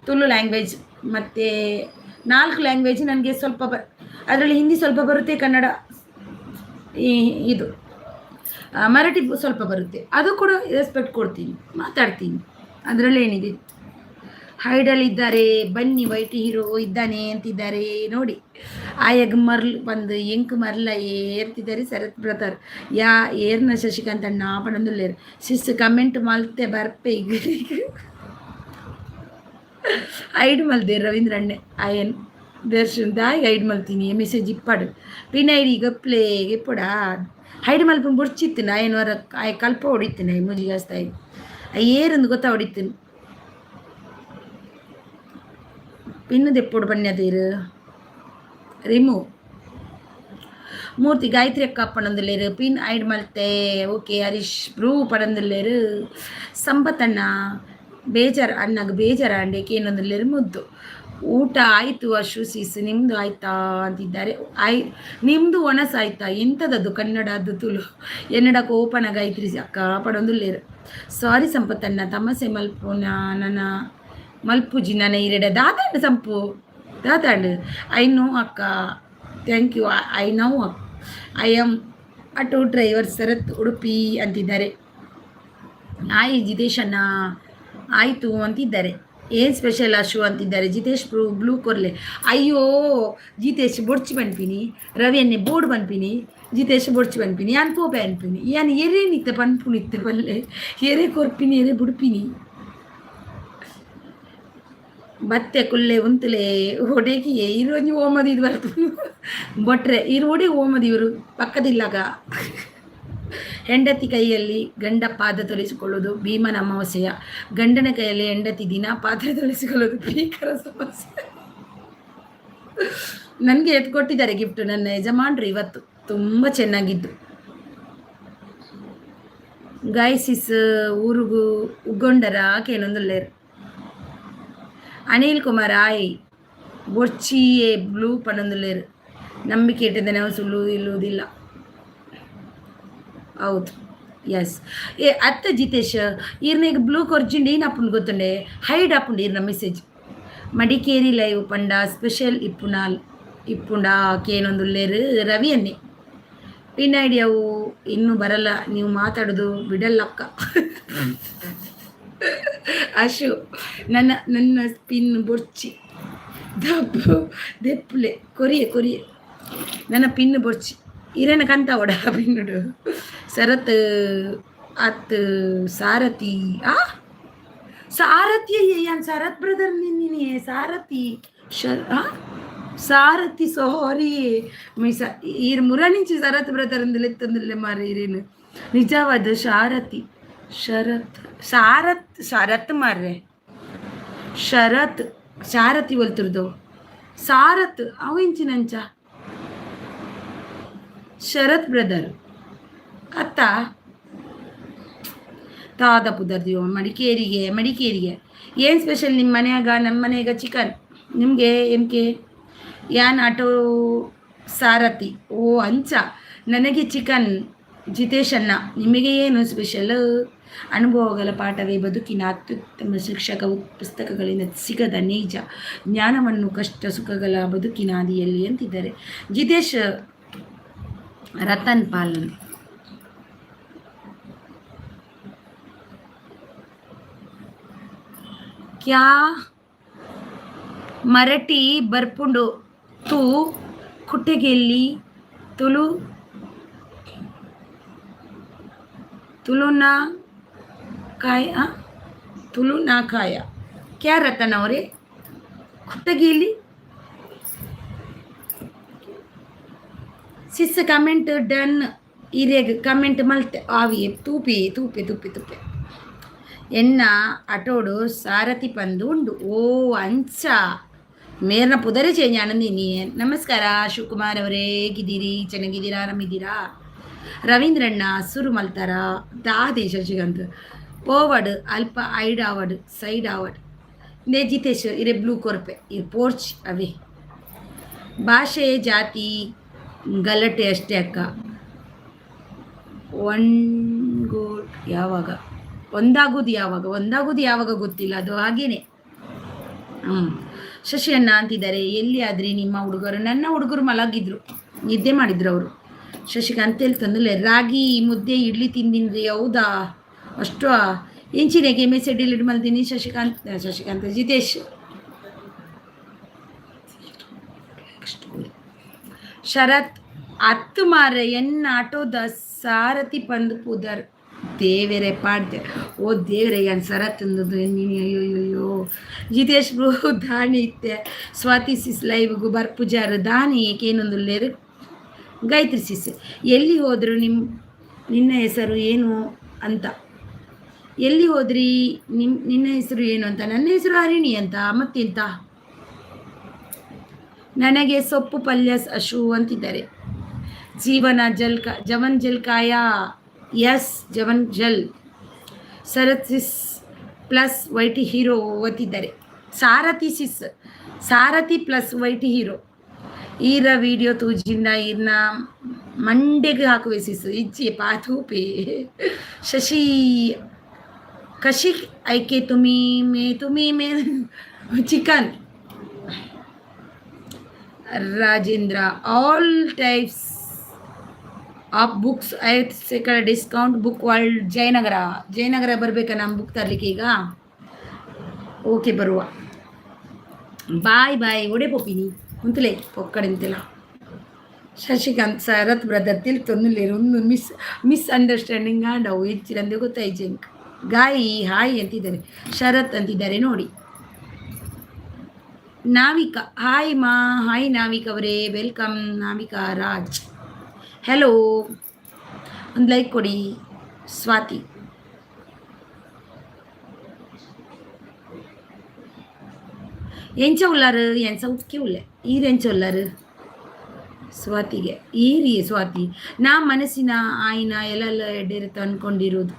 ತುಳು ಲ್ಯಾಂಗ್ವೇಜ್, ಮತ್ತು ನಾಲ್ಕು ಲ್ಯಾಂಗ್ವೇಜ್ ನನಗೆ ಸ್ವಲ್ಪ ಬ ಅದರಲ್ಲಿ ಹಿಂದಿ ಸ್ವಲ್ಪ ಬರುತ್ತೆ, ಕನ್ನಡ ಈ ಇದು ಮರಾಠಿ ಸ್ವಲ್ಪ ಬರುತ್ತೆ. ಅದು ಕೂಡ ರೆಸ್ಪೆಕ್ಟ್ ಕೊಡ್ತೀನಿ, ಮಾತಾಡ್ತೀನಿ. ಅದರಲ್ಲೇನಿದೆ? ಹೈಡಲ್ಲಿದ್ದಾರೆ ಬನ್ನಿ, ವೈಟ್ ಹೀರೋ ಇದ್ದಾನೆ ಅಂತಿದ್ದಾರೆ ನೋಡಿ. ಆಯಗ್ ಮರ್ಲ್ ಬಂದು ಎಂಕ್ ಮರ್ಲ ಏರ್ತಿದ್ದಾರೆ ಶರತ್ ಬ್ರದರ್. ಯಾ ಏರ್ನ ಶಶಿಕಾಂತ್ ಅಣ್ಣ ಪಣೊಂದುಲ್ಲೆರ್. ಸಿಸ್ ಕಮೆಂಟ್ ಮಲ್ತೆ ಬರ್ಪೆ. ಈಗ ಐಡ್ ಮಲ್ದೆ ರವೀಂದ್ರ ಅಣ್ಣೆ ಆಯನ್ ದರ್ಶನ್ ದಾಯಿ ಐಡ್ ಮಲ್ತೀನಿ. ಮೆಸೇಜ್ ಇಪ್ಪಾಡು ಪಿನ್ ಐಡಿ ಗಪ್ಲೆ ಎಪ್ಪಡ ಹೈಡ್ ಮಲ್ಪುನ್ ಬುಡ್ಚಿತ್ತು. ನಾಯನ್ ವರ ಆಯ್ ಕಲ್ಪ ಹೊಡಿತೀನಿ ಮುಜಿಗಾಸ್ತಾಯಿ ಏರಂದು ಗೊತ್ತಾ ಹೊಡಿತೀನಿ. ಪಿನ್ನು ದೆಪ್ಪೊಡು ಬನ್ನಿ. ರಿಮೂವ್. ಮೂರ್ತಿ ಗಾಯತ್ರಿ ಅಕ್ಕ ಪಣೊಂದುಲ್ಲೆರ್. ಪಿನ್ ಐಡ್ ಮಲ್ತೆ. ಓಕೆ ಹರೀಶ್ ಬ್ರೂ ಪಣೊಂದುಲ್ಲೆರ್. ಸಂಪತ್ತಣ್ಣ ಬೇಜಾರು ಅಣ್ಣಗೆ ಬೇಜಾರ ಅಂಡೆ ಕೇನೊಂದುಲ್ಲೆರ್. ಮುದ್ದು ಊಟ ಆಯಿತು ಅಶು ಸೀಸ್, ನಿಮ್ಮದು ಆಯ್ತಾ ಅಂತಿದ್ದಾರೆ. ಆಯ್ ನಿಮ್ಮದು ಒಣಸ್ ಆಯ್ತಾ? ಎಂಥದದು ಕನ್ನಡ ಅದು ತುಳು ಎನ್ನಡ ಕೋಪನ ಗಾಯತ್ರಿ ಅಕ್ಕ ಪಡೊಂದುಲ್ಲೆರ್. ಸಾರಿ ಸಂಪತ್ತಣ್ಣ, ತಮಸೆ ಮಲ್ಪುನ ನನ್ನ ಮಲ್ಪುಜಿ ನನ್ನ ಇರೆಡ ದಾದ ಸಂಪು. ದಾದಾಂಡ್ I know ಅಕ್ಕ. Thank you. I know I am auto driver Sharath, Udupi ಅಂತಿದ್ದಾರೆ. ಆಯ್ ಜಿತೇಶ್ ಅಣ್ಣ, ಆಯಿತು ಅಂತಿದ್ದಾರೆ. ಏನು ಸ್ಪೆಷಲ್ ಅಶು ಅಂತಿದ್ದಾರೆ. ಜಿತೇಶ್ ಬ್ರೂ ಬ್ಲೂ ಕೊರ್ಲೆ. ಅಯ್ಯೋ ಜಿತೇಶ್, ಬೊಡ್ಚಿ ಪನ್ಪಿನಿ. ರವಿ ಅನ್ನೆ ಬೋರ್ಡ್ ಪನ್ಪಿನಿ. ಜಿತೇಶ್ ಬೊಡ್ಚಿ ಪನ್ಪಿನಿ. ಯಾನ್ ಪೋಪೆ ಅನ್ಪಿನಿ. ಯಾನ್ ಎರೇನಿತ್ತೆ ಪನ್ಪುನಿತ್ತೆ ಪಲ್ಲೆ? ಎರೆ ಕೊರ್ಪಿನಿ, ಎರೆ ಬುಡ್ಪಿನಿ? ಬತ್ತೆ ಕುಲ್ಲೆ ಉಂತುಲೆ ಒಡೆಗೆ. ಇರು ಒಂಜಿ ಓಮದ ಇದು ಬರ್ತು ಬೊಟ್ರೆ. ಇರು ಒಡೆ ಓಮದ ಇವರು ಪಕ್ಕದಿಲ್ಲಾಗ. ಹೆಂಡತಿ ಕೈಯಲ್ಲಿ ಗಂಡ ಪಾದ ತೊಳೆಸಿಕೊಳ್ಳುವುದು ಭೀಮನ ಅಮಾವಾಸ್ಯೆಯ. ಗಂಡನ ಕೈಯಲ್ಲಿ ಹೆಂಡತಿ ದಿನ ಪಾತ್ರೆ ತೊಳೆಸಿಕೊಳ್ಳುವುದು ಭೀಕರ ಸಮಸ್ಯೆ. ನನಗೆ ಎತ್ತು ಕೊಟ್ಟಿದ್ದಾರೆ ಗಿಫ್ಟ್ ನನ್ನ ಯಜಮಾನ್ರು ಇವತ್ತು. ತುಂಬ ಚೆನ್ನಾಗಿದ್ದು. ಗಾಯ್ಸಿಸ್ ಊರುಗು ಉಗ್ಗೊಂಡರ ಕೇನೊಂದುಲ್ಲೇರು. ಅನಿಲ್ ಕುಮಾರ್ ಆಯ್. ಬೊರ್ಚಿಯೇ ಬ್ಲೂ ಪನೊಂದುಲ್ಲೇರು. ನಂಬಿಕೆ ಇಟ್ಟಿದ್ದೇನೆ ಸುಳ್ಳು ಇಲ್ಲುವುದಿಲ್ಲ. ಹೌದು, ಎಸ್. ಏ ಅತ್ತ ಜಿತೇಶ್, ಈರ್ನೆಗ್ ಬ್ಲೂ ಕೊರ್ಜಿಂಡ್ ಏನಪ್ಪುಂಡು ಗೊತ್ತುಂಡೆ? ಹೈಡ್ ಆಪುಂಡು ಈರ್ನ ಮೆಸೇಜ್. ಮಡಿಕೇರಿ ಲೈವ್ ಪಂಡ ಸ್ಪೆಷಲ್ ಇಪ್ಪುನಾಲ್ ಇಪ್ಪುಂಡ ಕೇನೊಂದುಲ್ಲೇರು ರವಿ ಅನ್ನೆ. ಪಿನ್ ಐಡಿ ಅವು ಇನ್ನೂ ಬರಲ್ಲ. ನೀವು ಮಾತಾಡೋದು ಬಿಡಲ್ಲಕ್ಕ. ಅಶು, ನನ್ನ ನನ್ನ ಪಿನ್ ಬೊರ್ಚಿ ದಪ್ಪು ದೆಪ್ಪುಲೆ. ಕೊರಿಯೆ ಕೊರಿಯೆ. ನನ್ನ ಪಿನ್ ಬೊರ್ಚಿ. ಇರೇನ ಕಂತ ಓಡ ಪಿನ್ನುಡು. ಶರತ್ ಅತ್ ಸಾರಥಿ. ಆ ಸಾರಥಿ ಯಾನ್ ಶರತ್ ಬ್ರದರ್ ನಿನ್ನಿ ಸಾರಥಿ ಆ ಸಾರಥಿ. ಸಾರಿ ಮೈಸ ಈರ್ ಮುರಣಿಂಚಿ ಶರತ್ ಬ್ರದರ್ ಅಂದಲೆತ್ತಂದಿಲ್ಲ ಮಾರ. ಇರೇನು ನಿಜವಾದ ಸಾರಥಿ. ಶರತ್ ಸಾರಥ್ ಶರತ್ ಮಾರ್ರೆ. ಶರತ್ ಸಾರಥಿ ಒಲ್ತುರ್ದು ಸಾರಥ್ ಅವು ಇಂಚಿನಂಚ ಶರತ್ ಬ್ರದರ್ ಅತ್ತ ತಾದ ಪುದರ್ದಿಯೋ. ಮಡಿಕೇರಿಗೆ ಮಡಿಕೇರಿಗೆ ಏನು ಸ್ಪೆಷಲ್ ನಿಮ್ಮ ಮನ್ಯಾಗ? ನಮ್ಮ ಮನ್ಯಾಗ ಚಿಕನ್. ನಿಮಗೆ ಎಮ್ ಕೆ? ಯಾನ್ ಆಟೋ ಸಾರಥಿ. ಓ ಅಂಚ. ನನಗೆ ಚಿಕನ್ ಜಿತೇಶ್ ಅಣ್ಣ. ನಿಮಗೆ ಏನು ಸ್ಪೆಷಲ್? ಅನುಭವಗಳ ಪಾಠವೇ ಬದುಕಿನ ಅತ್ಯುತ್ತಮ ಶಿಕ್ಷಕ. ಪುಸ್ತಕಗಳಿಂದ ಸಿಗದ ನೈಜ ಜ್ಞಾನವನ್ನು ಕಷ್ಟ ಸುಖಗಳ ಬದುಕಿನ ಹಾದಿಯಲ್ಲಿ ಅಂತಿದ್ದಾರೆ ಜಿತೇಶ್ ರತನ್ ಪಾಲನ್. ಕ್ಯಾ ಮರಟಿ ಬರ್ಪುಂಡು ತೂ ಕುಟ್ಟೆಗೆಲ್ಲಿ ತುಳು ತುಳುನಾ ಕಾಯ ತುಳುನಾಕಾಯ. ಕ್ಯಾ ರತನ್ ಅವರೇ, ಕುಟ್ಟಗೇಲಿ? ಸಿಸ್ ಕಮೆಂಟ್ ಡನ್. ಇರೇಗ್ ಕಮೆಂಟ್ ಮಲ್ತೆ ಆವಿ. ತೂಪಿ ತೂಪೆ ತೂಪೆ ತೂಪೆ. ಎನ್ನ ಅಟೋಡು ಸಾರಥಿ ಪಂದು ಉಂಡು. ಓ ಅಂಚ. ಮೇರ್ನ ಪುದರೆ ಚೇಂಜ್ ಆನಂದಿನಿ. ನಮಸ್ಕಾರ ಶಿವಕುಮಾರ್ ಅವರೇ, ಹೇಗಿದ್ದೀರಿ? ಚೆನ್ನಾಗಿದ್ದೀರಾ? ಆರಾಮಿದ್ದೀರಾ? ರವೀಂದ್ರಣ್ಣ ಸುರು ಮಲ್ತಾರ ದಾದೆ ಶಶಿಕಾಂತ್ ಪೋವಡ್ ಅಲ್ಪ ಐಡ್ ಆವಡ್ ಸೈಡ್ ಆವಡ್. ನೇ ಜಿತೇಶ್, ಇರೆ ಬ್ಲೂ ಕೊರ್ಪೆ ಈ ಪೋರ್ಚ್ ಅವೇ. ಭಾಷೆ ಜಾತಿ ಗಲಾಟೆ ಅಷ್ಟೇ ಅಕ್ಕ. ಒನ್ಗೋಡ್ ಯಾವಾಗ ಒಂದಾಗೋದು? ಯಾವಾಗ ಒಂದಾಗೋದು ಯಾವಾಗ ಗೊತ್ತಿಲ್ಲ, ಅದು ಹಾಗೇನೆ. ಶಶಿ ಅಣ್ಣ ಅಂತಿದ್ದಾರೆ. ಎಲ್ಲಿ ಆದ್ರಿ ನಿಮ್ಮ ಹುಡುಗರು? ನನ್ನ ಹುಡುಗರು ಮಲಗಿದ್ರು, ನಿದ್ದೆ ಮಾಡಿದ್ರು ಅವರು. ಶಶಿಕಾಂತ್ ತಂದಲೆ ರಾಗಿ ಮುದ್ದೆ ಇಡ್ಲಿ ತಿಂದಿನ್ರಿ. ಹೌದಾ? ಅಷ್ಟು ಇಂಚಿನೆಗೆ ಮೆಸೇಜ್ ಡಿಲೀಟ್ ಮಾಡ್ತೀನಿ. ಶಶಿಕಾಂತ್ ಶಶಿಕಾಂತ್ ಜಿತೇಶ್ ಶರತ್ ಅತ್ತು ಮಾರ. ಎನ್ನ ಆಟೋದ ಸಾರಥಿ ಪಂದು ಪುದರ್. ದೇವರೇ ಪಾಡ್ದೆ. ಓ ದೇವರೇ, ಏನು ಸರತ್ ಅಂದದ್ದು ನೀನು? ಅಯ್ಯೋ ಅಯ್ಯೋ. ಜಿತೇಶ್ ಬ್ರೋ ದಾನಿ ಇತ್ತೆ ಸ್ವಾತಿ ಸಿಸ್ ಲೈವ್ಗು ಬರ್ಪುಜಾರು ದಾನಿ ಏಕೇನೊಂದುಲ್ಲೇರು. ಗಾಯತ್ರಿ ಸಿಸ್ ಎಲ್ಲಿ ಹೋದರು? ನಿನ್ನ ಹೆಸರು ಏನು ಅಂತ. ಎಲ್ಲಿ ಹೋದ್ರಿ? ನಿನ್ನ ಹೆಸರು ಏನು ಅಂತ. ನನ್ನ ಹೆಸರು ಹರಿಣಿ ಅಂತ. ಮತ್ತೆಂತ? ನನಗೆ ಸೊಪ್ಪು ಪಲ್ಯ ಅಶು ಅಂತಿದ್ದಾರೆ. ಜೀವನ ಜಲ್ಕ ಜವನ್ ಜಲ್ಕಾಯ. ಎಸ್, ಜವನ್ ಜಲ್. Sharath sis plus white hero ಅಂತಿದ್ದಾರೆ. Sarathi sis, Sarathi plus white hero. ಈರ ವಿಡಿಯೋ ತೂಜಿಂದ ಈರ್ನ ಮಂಡೆಗೆ ಹಾಕುವೆ ಸಿಸ್. ಇಜ್ಜಿ ಪಾತೂಪೆ. ಶಶಿ ಕಶಿ ಐಕೆ ತುಮಿ ಮೇ ತುಮಿ May chicken. Rajendra, all types of books 50% discount, book world, Jayanagar. Jayanagar ಬರಬೇಕಾ ನಮ್ಮ ಬುಕ್ ತರಲಿಕ್ಕೆ ಈಗ? ಓಕೆ, ಬರುವ. Bye bye. ಒಡೆ ಪೋಪಿನಿ? ಉಂತುಲೆ ಪೊಕ್ಕಡೆಂತಿಲ್ಲ. ಶಶಿಕಾಂತ್ ಶರತ್ ಬ್ರದರ್ ತಿಳ್ತೊಂದುಲ್ಲೇರು. ಒಂದು ಮಿಸ್ ಮಿಸ್ ಅಂಡರ್ಸ್ಟ್ಯಾಂಡಿಂಗ್ ಆಂಡವು, ಹೆಚ್ಚಿರಂದೆ ಗೊತ್ತಾಯ್ತು. ಎಂಕ್ ಗಾಯಿ ಹಾಯ್ ಅಂತಿದ್ದಾರೆ, ಶರತ್ ಅಂತಿದ್ದಾರೆ ನೋಡಿ. ನಾವಿಕ, ಹಾಯ್ ಮಾ. ಹಾಯ್ ನಾವಿಕ್ ಅವರೇ, welcome. Navika Raj, hello. ಒಂದು ಲೈಕ್ ಕೊಡಿ. ಸ್ವಾತಿ, ಎಂಚ ಉಲ್ಲಾರು? ಎಂಚ ಉಕ್ಕಿ ಉಲ್ಲೆ? ಈರ್ ಎಂಚ ಉಲ್ಲಾರು? ಸ್ವಾತಿಗೆ ಈರಿ ಸ್ವಾತಿ. ನಾ ಮನಸ್ಸಿನ ಆಯ್ನ ಎಲ್ಲೆಲ್ಲ ಎಡೆರುತ್ತೋ ಅಂದ್ಕೊಂಡಿರೋದು.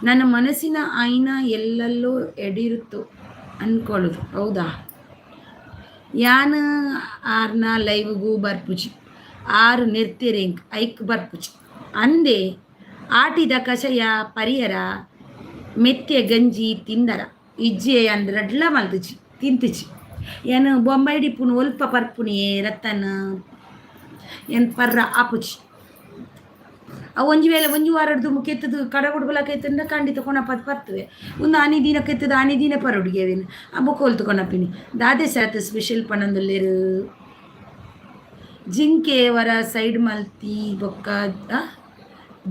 ನನ್ನ ಮನಸ್ಸಿನ ಆಯ್ನ ಎಲ್ಲೆಲ್ಲೋ ಎಡಿರುತ್ತೋ ಅಂದ್ಕೊಳ್ಳೋದು. ಹೌದಾ? ಯಾನ್ ಆರ್ನ ಲೈವ್ಗೂ ಬರ್ಪುಜಿ. ಆರು ನೆರ್ತೆರೆಂಕ್ ಐಕ್ ಬರ್ಪುಜಿ. ಅಂದೆ, ಆಟಿದ ಕಷಯ ಪರಿಯರ ಮೆತ್ತೆ ಗಂಜಿ ತಿಂದರ? ಇಜ್ಜೆ, ಅಂದ್ ರಡ್ಲ ಮಲ್ತುಜಿ, ತಿಂತುಜಿ. ಏನು ಬೊಂಬೈ ಡಿಪ್ಪುನು ಒಲ್ಪ ಪರ್ಪುನಿಯೇ ರತ್ತನ್ ಏನ್ ಪರ್ರ ಆಪುಜಿ. ಅವು ಒಂಜಿ ವೇಳೆ ಒಂಜಿ ವಾರಡ್ದು ಮುಖ್ಯತ್ತದು ಕಡಗುಡ್ಬಲಕೈತಂಡ ಖಂಡಿತ ಕೊನಪದ್ ಪತ್ತುವೆ. ಒಂದು ಆನಿ ದಿನ ಕೆತ್ತದ, ಆನಿ ದಿನ ಪರೊಡುಗೆ ಅವೇನು ಆ ಬೊಕ್ಕ ಕೊನಪಿನಿ. ದಾದೆ ಸಾತ್ ಸ್ಪೆಷಲ್ ಪನೊಂದುಲ್ಲೆರ್? ಜಿಂಕೆ ವರ ಸೈಡ್ ಮಲ್ತಿ ಬೊಕ್ಕ,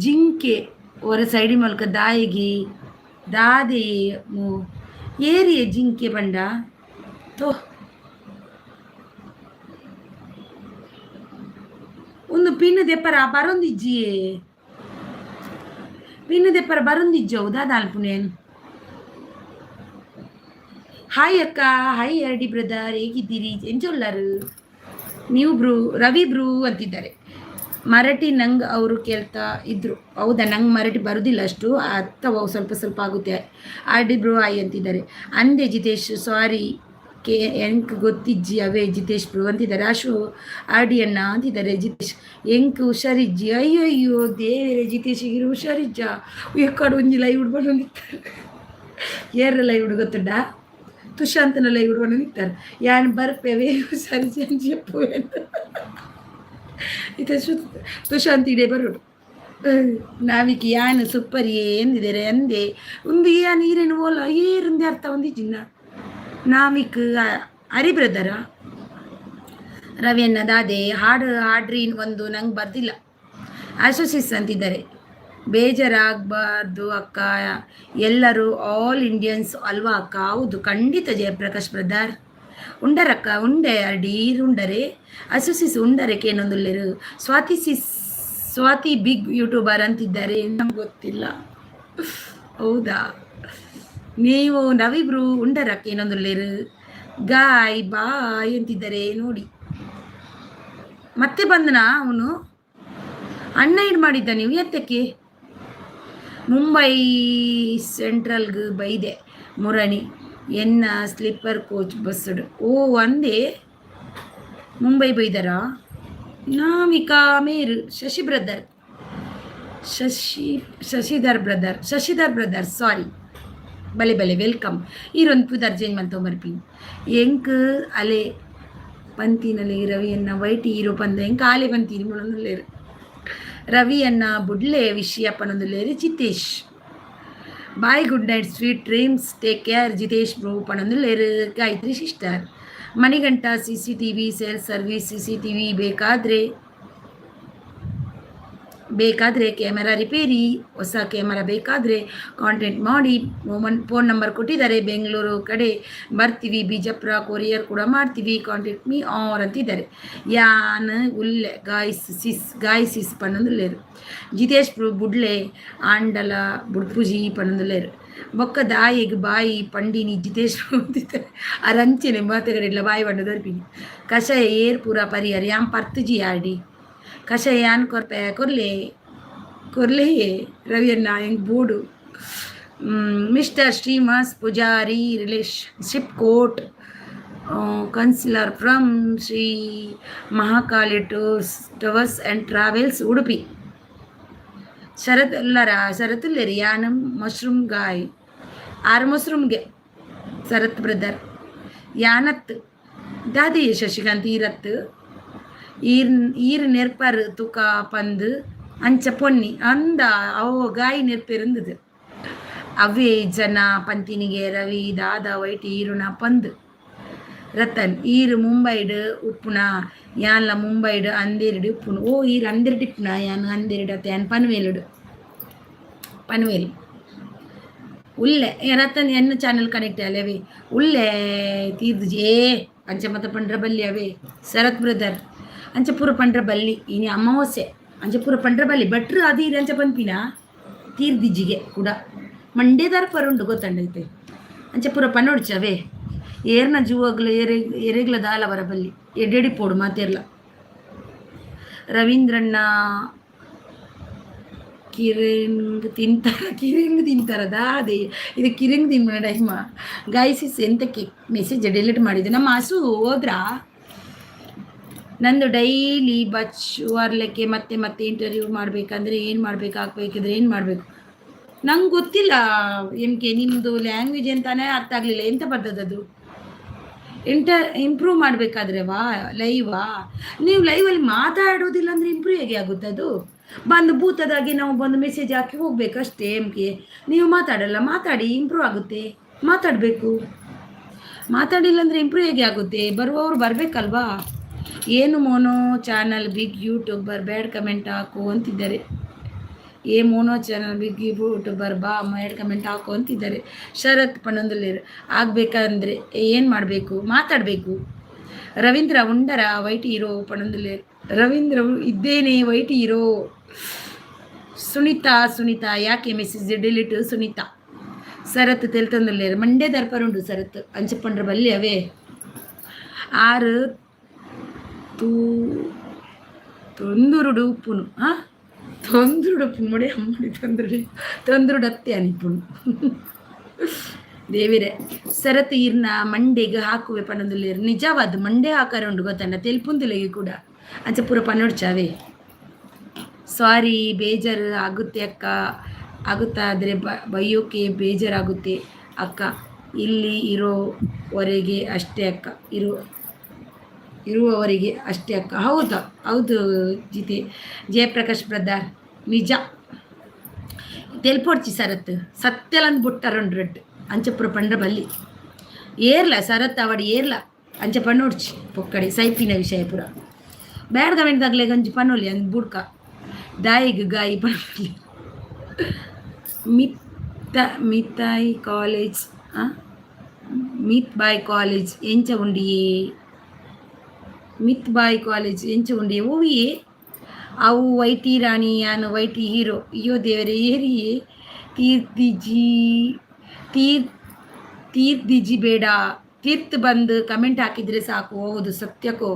ಜಿಂಕೆ ವರ ಸೈಡ್ ಮಲ್ಕ ದಾಯಿಗಿ ದಾದೆ ಏರಿಯ ಜಿಂಕೆ ಪಂಡ ತೋ ಒಂದು ಪಿನ್ ದೆಪ್ಪರ ಬರೊಂದಿಜ್ಜಿಯೇ? ಪಿನ್ ದೆಪ್ಪರ ಬರೊಂದಿಜ್ಜಿ ಅವು. ದಾದ ಅಲ್ಪುನೇನು? ಹಾಯ್ ಅಕ್ಕ. ಹಾಯ್ ಆರ್ ಡಿ ಬ್ರದರ್, ಹೇಗಿದ್ದೀರಿ? ಎಂಚೊಲ್ಲಾರು ನೀವು? ಬ್ರೂ, ರವಿ ಬ್ರೂ ಅಂತಿದ್ದಾರೆ. ಮರಾಠಿ ನಂಗೆ ಅವರು ಕೇಳ್ತಾ ಇದ್ರು. ಹೌದಾ? ನಂಗೆ ಮರಾಠಿ ಬರೋದಿಲ್ಲ ಅಷ್ಟು, ಅಥವಾ ಸ್ವಲ್ಪ ಸ್ವಲ್ಪ ಆಗುತ್ತೆ. ಆರ್ ಡಿ ಬ್ರೂ ಹಾಯ್ ಅಂತಿದ್ದಾರೆ. ಅಂದೆ ಜಿತೇಶ್, ಸಾರಿ ಕೆ ಎಂಕ್ ಗೊತ್ತಿಜ್ಜಿ ಅವೇ. ಜಿತೇಶ್ ಬ್ರೂ ಅಂತಿದ್ದಾರೆ. ಅಶು ಆರ್ ಡಿ ಅಣ್ಣ ಅಂತಿದ್ದಾರೆ. ಜಿತೇಶ್, ಎಂಕ್ ಹುಷಾರಿಜ್ಜಿ. ಅಯ್ಯೋ ಅಯ್ಯೋ ದೇವರೇ, ಜಿತೇಶಿಗೆ ಹುಷಾರಿಜ್ಜ? ಎಕ್ಕಡ ಒಂಜಿ ಲೈವ್ ಬಂದಿತ್ತಾರೆ. ಏರ ಲೈವ್ ಗೊತ್ತುಂಡ? ತುಷಾಂತನ ಲೈವ್ ಬಂದಿತ್ತಾರೆ. ಯಾನ್ ಬರ್ಪೇವೆ, ಹುಷಾರಿಜ್ಜಿ ಅಂಜಿ ಅಂತ ಇತ್ತೆ ತುಷಾಂತ್ ಇಡೆ ಬರೋಡು. ನಾವಿಕ್ ಯಾನ್ ಸೂಪರ್ ಎಂದಿದ್ದಾರೆ. ಅಂದೆ ಒಂದು ಯಾನ್ ಈರೇನು ಓಲ ಏರುಂದೆ ಅರ್ಥ ಒಂದು ಚಿನ್ನ. ನಾವಿಕ್ ಹರಿ ಬ್ರದರ, ರವಿಯನ್ನ ದಾದೆ ಹಾಡು ಹಾಡ್ರಿ ಒಂದು? ನಂಗೆ ಬರ್ದಿಲ್ಲ. ಆಶೋಸಿಸ್ ಅಂತಿದ್ದಾರೆ. ಬೇಜಾರಾಗಬಾರ್ದು ಅಕ್ಕ, ಎಲ್ಲರೂ ಆಲ್ ಇಂಡಿಯನ್ಸ್ ಅಲ್ವಾ ಅಕ್ಕ? ಹೌದು, ಖಂಡಿತ. ಜಯಪ್ರಕಾಶ್ ಬ್ರದರ್, ಉಂಡರಕ್ಕ? ಉಂಡೆ ಅಡೀರ್ ಉಂಡರೆ. ಅಸುಸಿಸ್ ಉಂಡರೆ ಕೇನೊಂದುಲ್ಲೆರು. ಸ್ವಾತಿ ಸಿಸ್, ಸ್ವಾತಿ ಬಿಗ್ ಯೂಟ್ಯೂಬರ್ ಅಂತಿದ್ದಾರೆ. ನಂಗೆ ಗೊತ್ತಿಲ್ಲ. ಹೌದಾ? ನೀವು ನವಿಬ್ರು ಉಂಡರಕ್ಕ? ಏನೊಂದುಲ್ಲೆರು. ಗಾಯ್ ಬಾಯ್ ಅಂತಿದ್ದಾರೆ ನೋಡಿ. ಮತ್ತೆ ಬಂದನಾ ಅವನು? ಅಣ್ಣ ಇಡ್ ಮಾಡಿದ್ದ ನೀವು ಎತ್ತಕ್ಕೆ? ಮುಂಬೈ ಸೆಂಟ್ರಲ್ಗೆ ಬೈದೆ ಮುರಣಿ ಎನ್ನ ಸ್ಲೀಪರ್ ಕೋಚ್ ಬಸ್ಸುಡು. ಓ, ಅಂದೆ, ಮುಂಬೈ ಬೈದರಾ? ನಾವಿಕಾ ಮೇರು ಶಶಿ ಬ್ರದರ್, ಶಶಿ ಶಶಿಧರ್ ಬ್ರದರ್, ಶಶಿಧರ್ ಬ್ರದರ್, ಸಾರಿ. ಬಲೆ ಬಲೆ, welcome. ಈರೊಂದು ಪುದರ್ ಚೇಂಜ್ ಮಲ್ತೊಂಬರ್ಪಿನಿ. ಎಂಕ್ ಅಲೆ ಪಂತಿನಲ್ಲಿ ರವಿಯನ್ನ ವೈಟಿ ಹೀರೋ ಪಂದ. ಎಂಕ್ ಆಲೆ ಪಂತೀನಿ ಪನೊಂದುಲ್ಲೆರ್. ರವಿಯನ್ನ ಬುಡ್ಲೆ ವಿಷಯ ಪನೊಂದುಲ್ಲೆರ್ Jitesh. Bye, good night, sweet dreams, take care Jitesh bro ಪನೊಂದುಲ್ಲೆರ್ Gayatri sister. Manikanta CCTV sales service, CCTV ಬೇಕಾದರೆ ಬೇಕಾದರೆ ಕ್ಯಾಮರಾ ರಿಪೇರಿ, ಹೊಸ ಕ್ಯಾಮರಾ ಬೇಕಾದರೆ ಕಾಂಟ್ಯಾಕ್ಟ್ ಮಾಡಿ. ಫೋನ್ ನಂಬರ್ ಕೊಟ್ಟಿದ್ದಾರೆ. ಬೆಂಗಳೂರು ಕಡೆ ಬರ್ತೀವಿ, ಬಿಜಾಪುರ ಕೊರಿಯರ್ ಕೂಡ ಮಾಡ್ತೀವಿ, ಕಾಂಟ್ಯಾಕ್ಟ್ ಮೀ ಆರ್ ಅಂತಿದ್ದಾರೆ. ಯಾನ್ ಉಲ್ಲೆ ಗಾಯ್ಸ್ ಸಿಸ್, ಗಾಯ್ ಸಿಸ್ ಪನ್ನೊಂದುಲ್ಲೇರು. ಜಿತೇಶ್ ಬುಡ್ಲೆ ಆಂಡಲ ಬುಡ್ಪುಜಿ ಪನ್ನೊಂದುಲ್ಲೇರು. ಬೊಕ್ಕ ದಾಯಿಗ್ ಬಾಯಿ ಪಂಡಿನಿ ಜಿತೇಶ್ ಅಂತಿದ್ದಾರೆ. ಆ ರಂಚನೆ ಮಾತೆಗಡೆಲ್ಲ ಬಾಯಿ ಬಣ್ಣ ದೊರ್ಪಿನಿ. ಕಷಾಯ ಏರ್ ಪೂರ ಪರಿಯರ್ ಯಾನ್ ಪರ್ತುಜಿ ಯಾರ್ಡಿ. ಕಷಾಯ ಯಾನ್ ಕೊರ್ಪೆ? ಕೊರ್ಲೆ ಕೊರ್ಲೆ ರವಿಯನ್ನ, ಹೆಂಗ್ ಬೋಡು. Mister Srinivas Pujari, relationship court counsellor from Shri Mahakali tours towers and travels, Udupi. Sharath ಅಲ್ಲರ? ಶರತ್ ಯಾನ್ ಮಶ್ರೂಮ್ ಗಾಯ್ ಆರು ಮಶ್ರೂಮ್ಗೆ. ಶರತ್ ಬ್ರದರ್, ಯಾನತ್ ದಾದಿ? ಶಶಿಕಾಂತ್ ಈರತ್. ಈರ್ ಈರ್ ನೆರ್ಪರ್ ತುಕ ಪಂದ್ ಅಂಚ ಪೊನ್ನಿ ಅಂದ ಅವು ಗಾಯಿ ನೆರ್ಪೆರುಂದುದು. ಅವೇ ಜನ ಪಂತಿನಿಗೆ ರವಿ ದಾದ ವೈಟ್ ಈರುನ ಪಂದ್. ರತನ್ ಈರ್ ಮುಂಬೈಡ್ ಉಪ್ಪುನ, ಯಾನ್ಲ ಮುಂಬೈಡ್ ಅಂದೇರಿಡ್ ಉಪ್ಪುನು. ಓ ಈರ್ ಅಂದೇರಿಡ್ ಇಪ್ಪುನ, ಯಾನ್ ಅಂದೇರಿಡ್ ಅತ್ತೆ, ಯಾನ್ ಪನ್ವೇಲುಡು, ಪನ್ವೇಲ್ ಉಲ್ಲೆ. ರತನ್ ಎನ್ನ ಚಾನಲ್ ಕನೆಕ್ಟ್ ಅಲ್ಲವೇ ಉಲ್ಲೆ ತೀರ್ದುಜಿ. ಏ ಅಂಚ ಮತ ಪಂಡ್ರ ಬಲ್ಲಿ ಅವೇ ಶರತ್ ಬ್ರದರ್, ಅಂಚ ಪೂರ ಪಂಡ್ರ ಬಲ್ಲಿ. ಇನಿ ಅಮಾವಾಸ್ಯೆ, ಅಂಚ ಪೂರ ಪಂಡ್ರ ಬಲ್ಲಿ. ಭಟ್ರು ಅದೀರ್ ಅಂಚ ಪನ್ಪಿನ ತೀರ್ದಿಜ್ಜಿಗೆ ಕೂಡ ಮಂಡೇದಾರ ಪರುಂಡು ಗೊತ್ತಂಡೈತೆ. ಅಂಚ ಪೂರ ಪನೊಡ್ಚಿ ಅವೇ. ಏರ್ನ ಜೂವಗ್ಲ ಏರೆ ಎರೆಗ್ಲ ದಾಲ ಬರ ಬಲ್ಲಿ, ಎಡೆಡಿ ಪೋಡು ಮಾತೆರ್ಲ. ರವೀಂದ್ರಣ್ಣ ಕಿರಿಂಗ್ ತಿಂತಾರ, ಕಿರಿಂಗ್ ತಿಂತಾರ ದಾದೆ ಇದು? ಕಿರಿಂಗ್ ತಿನ್ಬಣ ಟೈಮ ಗಾಯ್ಸಿಸ್. ಎಂತಕ್ಕೆ ಮೆಸೇಜ್ ಡಿಲೀಟ್ ಮಾಡಿದೆ? ನಮ್ಮ ಹಸು ಹೋದ್ರಾ? ನಂದು ಡೈಲಿ ಬಚ್ ವರ್ಲಿಕ್ಕೆ ಮತ್ತೆ ಮತ್ತೆ ಇಂಟರ್ವ್ಯೂ ಮಾಡಬೇಕಂದ್ರೆ ಏನು ಮಾಡಬೇಕು? ಹಾಕ್ಬೇಕಿದ್ರೆ ಏನು ಮಾಡಬೇಕು? ನಂಗೆ ಗೊತ್ತಿಲ್ಲ ಎಮ್ ಕೆ. ನಿಮ್ಮದು ಲ್ಯಾಂಗ್ವೇಜ್ ಅಂತಾನೆ ಅರ್ಥ ಆಗಲಿಲ್ಲ. ಎಂತ ಬರ್ತದದು? ಇಂಪ್ರೂವ್ ಮಾಡಬೇಕಾದ್ರೆ ವಾ ಲೈವಾ? ನೀವು ಲೈವಲ್ಲಿ ಮಾತಾಡೋದಿಲ್ಲ ಅಂದರೆ ಇಂಪ್ರೂವ್ ಹೇಗೆ ಆಗುತ್ತೆ ಅದು? ಬಂದು ಭೂತದಾಗೆ ನಾವು ಬಂದು ಮೆಸೇಜ್ ಹಾಕಿ ಹೋಗ್ಬೇಕಷ್ಟೇ ಎಮ್ ಕೆ. ನೀವು ಮಾತಾಡಲ್ಲ. ಮಾತಾಡಿ, ಇಂಪ್ರೂವ್ ಆಗುತ್ತೆ. ಮಾತಾಡಬೇಕು. ಮಾತಾಡಿಲ್ಲ ಅಂದರೆ ಇಂಪ್ರೂವ್ ಹೇಗೆ ಆಗುತ್ತೆ? ಬರುವವರು ಬರಬೇಕಲ್ವಾ? ಏನು mono channel big YouTuber, bad comment ಹಾಕು ಅಂತಿದ್ದಾರೆ. ಏ ಮೋನೋ ಚಾನಲ್ ಬಿಗ್ ಯೂಟ್ಯೂಬರ್, ಬಾ, ಬ್ಯಾಡ್ ಕಮೆಂಟ್ ಹಾಕು ಅಂತಿದ್ದಾರೆ. ಶರತ್ ಪನ್ನೊಂದಲೇರು ಆಗಬೇಕಂದ್ರೆ ಏನು ಮಾಡಬೇಕು? ಮಾತಾಡಬೇಕು. ರವೀಂದ್ರ ಉಂಡರ ವೈಟ್ ಹೀರೋ ಪನ್ನೊಂದಲೇರು. ರವೀಂದ್ರ ಇದ್ದೇನೆ ವೈಟ್ ಹೀರೋ. ಸುನೀತಾ, ಸುನೀತಾ, ಯಾಕೆ ಮೆಸೇಜ್ ಡಿಲೀಟ್ ಸುನೀತಾ? ಶರತ್ ತೆಲ್ತೊಂದುಲ್ಲೇರು. ಮಂಡೆ ದರ್ಪರುಂಡು ಶರತ್, ಅಂಚ ಪಂಡ್ರ ಬಲ್ಲಿ ಅವೇ. ಆರು ತೂ ತೊಂದುರುಡು ಉಪ್ಪುನು. ಆ ತೊಂದ್ರುಡು ಉಪ್ಪುನು ಮುಡಿ ಅಮ್ಮಡಿ ತೊಂದ್ರುಡಿ ತೊಂದ್ರುಡು ಅತ್ತೆ ಅನಿಪುನು. ದೇವಿರೆ, ಸರತ್ ಈರ್ನ ಮಂಡೆಗೆ ಹಾಕುವೆ ಪನೊಂದುಲ್ಲೇರು. ನಿಜವಾದ ಮಂಡೆ ಹಾಕಾರ ಉಂಡು ಗೊತ್ತಣ್ಣ ತೆಲ್ಪುಂದುಲೆಗೆ ಕೂಡ. ಅಂಚ ಪೂರ ಪನೊಡ್ಚಾವೆ. ಸಾರಿ, ಬೇಜಾರು ಆಗುತ್ತೆ ಅಕ್ಕ. ಆಗುತ್ತಾ? ಆದರೆ ಬೈಯೋಕೆ ಬೇಜಾರಾಗುತ್ತೆ ಅಕ್ಕ. ಇಲ್ಲಿ ಇರೋವರೆಗೆ ಅಷ್ಟೇ ಅಕ್ಕ, ಇರುವವರಿಗೆ ಅಷ್ಟೇ ಅಕ್ಕ. ಹೌದಾ? ಹೌದು ಜಿತೆ ಜಯಪ್ರಕಾಶ್ ಬ್ರದರ್, ನಿಜ. ತೆಲ್ಪೊಡ್ಚಿ ಸರತ್, ಸತ್ಯಲಂದ್ ಬುಟ್ಟರುಂಡು ರೆಡ್. ಅಂಚ ಪೂರ ಪಂಡ್ರ ಬಲ್ಲಿ. ಏರ್ಲ ಸರತ್ ಅವಡಿ ಏರ್ಲ ಅಂಚ ಪಣ್ಣೋಡ್ಚಿ ಪೊಕ್ಕಡೆ. ಸೈಪಿನ ವಿಷಯ ಪೂರ ಬ್ಯಾಡ್ ಕಮೆಂಟ್ ತಗಲೆ ಗಂಜಿ ಪನ್ನೊಲಿ ಅಂದ್ ಬುಡ್ಕ ದಾಯಿಗ್ ಗಾಯಿ ಪನ್ನೊಲಿ. ಮಿತ್ತ ಮಿತ್ತಾಯಿ ಕಾಲೇಜ್, ಮಿತ್ ಬಾಯ್ ಕಾಲೇಜ್ ಎಂಚ ಉಂಡಿಯೇ? ಮಿತ್ ಬಾಯ್ ಕಾಲೇಜ್ ಎಂಚ ಉಂಡಿಯೇ? ಓವಿಯೇ ಅವು? ವೈಟಿ ರಾಣಿ, ಯಾನು ವೈಟಿ ಹೀರೋ. ಅಯ್ಯೋ ದೇವರೇ, ಏರಿಯೇ? ತೀರ್ದಿಜಿ ತೀರ್ ತೀರ್ದಿಜಿ ಬೇಡ, ತೀರ್ತ್ ಬಂದು ಕಮೆಂಟ್ ಹಾಕಿದರೆ ಸಾಕು. ಹೌದು, ಸತ್ಯಕ್ಕೋ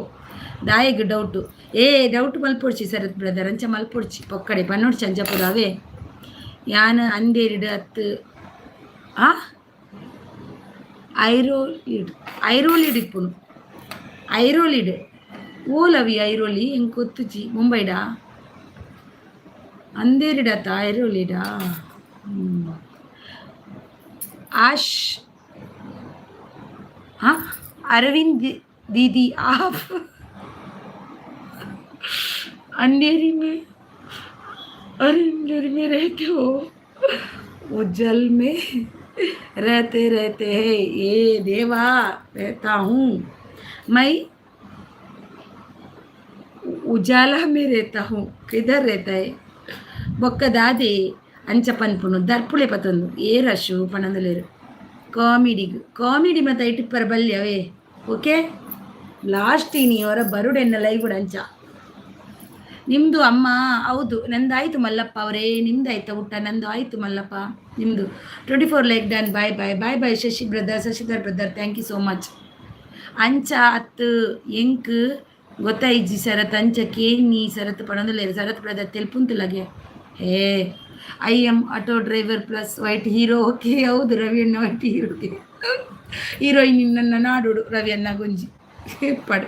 ದಾಯಗ್ ಡೌಟು? ಏ ಡೌಟ್ ಮಲ್ಪೊಡ್ಚಿ ಶರತ್ ಬ್ರದರ್, ಅಂಚ ಮಲ್ಪೊಡ್ಚಿ ಪೊಕ್ಕಡೆ. ಪನ್ನೊಡ್ಚಿ ಅಂಚ ಪೂರ ಅವೇ. ಯಾನ್ ಅಂದೇರಿಡ್ ಅತ್ತು ಆ ಐರೋಲಿಡ್, ಐರೋಲಿಡ್ ಇಪ್ಪುನು. ಐರೋಲಿಡ್ ಓಲವಿ ಐರೋಲಿ ಎಂಕ್ ಗೊತ್ತುಜಿ. ಮುಂಬೈಡಾ ಅಂದೇರಿಡತ್ತ ಐರೋಲಿಡಾ? ಆಶ್ हाँ अरविंद दीदी, आप अंधेरी में, अंधेरी में रहते हो? वो जल में रहते रहते हैं। ये देवा, रहता हूँ मैं, उजाला में रहता हूँ। किधर रहता है? ಬೊಕ್ಕ ದಾದೆ ಅಂಚ ಪನ್ಪುನು? ದರ್ಪುಳೆ ಪತ್ತೊಂದು ಏ ರಶು ಪನೊಂದುಲ್ಲೆರ್. ಕಾಮಿಡಿಗ್ ಕಾಮಿಡಿ ಮತ್ತು ಐಟಿಪ್ಪರ ಬಲ್ಲಿ ಅವೇ. ಓಕೆ, ಲಾಸ್ಟ್ ಇನಿ ಅವರ ಬರುಡೆನ್ನ ಲೈವ್ ಅಂಚ. ನಿಮ್ಮದು ಅಮ್ಮ? ಹೌದು, ನಂದಾಯಿತು ಮಲ್ಲಪ್ಪ ಅವರೇ. ನಿಮ್ದು ಊಟ? ನಂದು ಆಯಿತು ಮಲ್ಲಪ್ಪ, ನಿಮ್ಮದು? 24 like done. Bye bye, bye bye Shashi brother, Shashidhar brother, thank you so much. ಅಂಚ ಅತ್ತು ಎಂಕ್ ಗೊತ್ತಾಯಿಜ್ಜಿ ಸರತ್, ಅಂಚ ಕೇನಿ ಸರತ್ ಪಣೊಂದುಲ್ಲೆರ್. ಸರತ್ ಬ್ರದರ್ ತೆಲ್ಪುಂತುಲಗೆ. Hey, I am auto driver plus white hero. Okay, ಹೌದು ರವಿ ಅಣ್ಣ ವೈಟ್ ಹೀರೋಗೆ ಹೀರೋಯಿನ್ ನನ್ನ ನಾಡೋಡು ರವಿ ಅಣ್ಣ ಗುಂಜಿ ಪಡ್.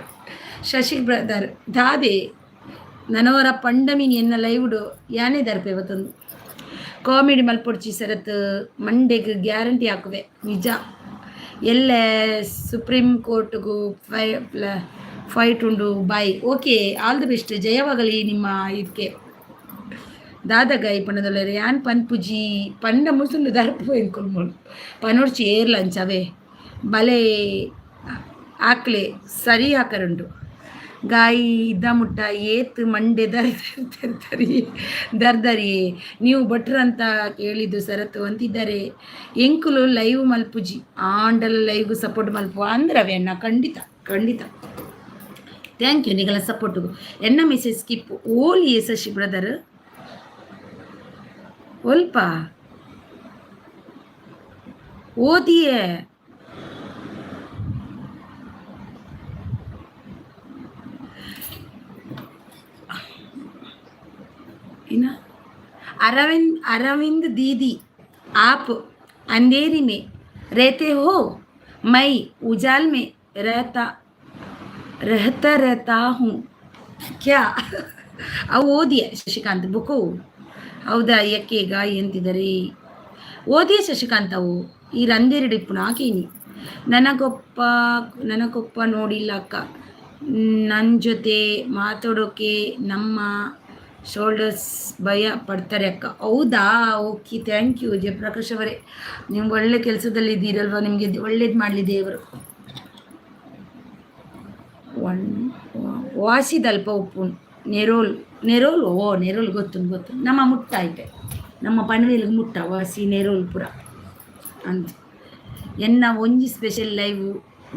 ಶಶಿ ಬ್ರದರ್ ದಾದೆ ನನವರ ಪಂಡಮಿನಿ ಎನ್ನ ಲೈವ್ಡು ಯಾನೇ ದರ್ಪೆ ಬತ್ತೊಂದು. Comedy ಮಲ್ಪೊಡ್ಚಿ ಸರತ್, ಮಂಡೆಗ್ guarantee ಹಾಕುವೆ. ನಿಜ. ಎಲ್ಲೆ ಸುಪ್ರೀಂ ಕೋರ್ಟ್ಗೂ ಫೈ ಫೈಟ್ ಉಂಡು. Bye. Okay, all the best. ಜಯವಾಗಲಿ ನಿಮ್ಮ ಇದಕ್ಕೆ. ದಾದಗಾಯಿ ಪಣ್ಣದೊಲ್ಲೆರ್ ಯಾನ್ ಪನ್ಪುಜಿ ಪಂಡ ಮುಸುಂಡು ದರ್ಪು ಎಂಕುಲು ಪನೊಡ್ಚಿ ಏರ್ಲ ಅಂಚವೇ ಬಲೆ ಆಕ್ಲೆ ಸರಿ ಹಾಕರುಂಡು ಗಾಯಿ ಇದ್ದ ಮುಟ್ಟ ಏತ್ ಮಂಡೆ ದರ್ ದರ್ ದರ್ದರಿ ನೀವು ಭಟ್ರಂತ ಕೇಳಿದ್ದು ಸರತ್ತು ಅಂತಿದ್ದಾರೆ. ಎಂಕುಲು ಲೈವ್ ಮಲ್ಪುಜಿ ಆಂಡಲ ಲೈವ್ ಸಪೋರ್ಟ್ ಮಲ್ಪು ಅಂದ್ರವೇ ಅಣ್ಣ. ಖಂಡಿತ ಖಂಡಿತ, thank you ನಿಗಲ ಸಪೋರ್ಟ್ಗು. ಎನ್ನ ಮೆಸೇಜ್ ಸ್ಕಿಪ್ ಓಲಿ ಶಶಿ ಬ್ರದರ್ ಒಲ್ಪ ಓದಿಯೇ. इना अरविंद, अरविंद दीदी, आप अंधेरी में रहते हो, मैं उजाल में रहता रहता रहता हूँ क्या? ಅವು ಓದಿಯ ಶಶಿಕಾಂತ್ ಬುಕ್ಕು. ಹೌದಾ, ಯಾಕೆ ಗಾಯಿ ಅಂತಿದ್ದಾರೆ. ಓದಿಯ ಶಶಿಕಾಂತ್ ಅವು ಈ ರಂದೇರಡು ಇಪ್ಪುನ ಹಾಕೀನಿ. ನನಗೊಪ್ಪ ನನಗೊಪ್ಪ ನೋಡಿಲ್ಲ ಅಕ್ಕ. ನನ್ನ ಜೊತೆ ಮಾತಾಡೋಕೆ ನಮ್ಮ ಶೋಲ್ಡರ್ಸ್ ಭಯ ಪಡ್ತಾರೆ ಅಕ್ಕ. ಹೌದಾ? ಓಕೆ, thank you Jayaprakash ಅವರೇ. ನೀವು ಒಳ್ಳೆ ಕೆಲಸದಲ್ಲಿ ಇದ್ದೀರಲ್ವ, ನಿಮಗೆ ಒಳ್ಳೇದು ಮಾಡಲಿ ದೇವರು. ಒನ್ ವಾಸಿದಲ್ಪ ಉಪ್ಪು ನೆರೋಲ್ ನೆರೋಲ್. ಓ ನೆರೋಲ್ ಗೊತ್ತು ಗೊತ್ತು. ನಮ್ಮ ಮುಟ್ಟ ಐತೆ, ನಮ್ಮ ಪಣವೇಲಿಗೆ ಮುಟ್ಟ ವಾಸಿ ನೆರೋಲ್ ಪುರ ಅಂತ. ಎನ್ನ ಒಂಜಿ ಸ್ಪೆಷಲ್ ಲೈವ್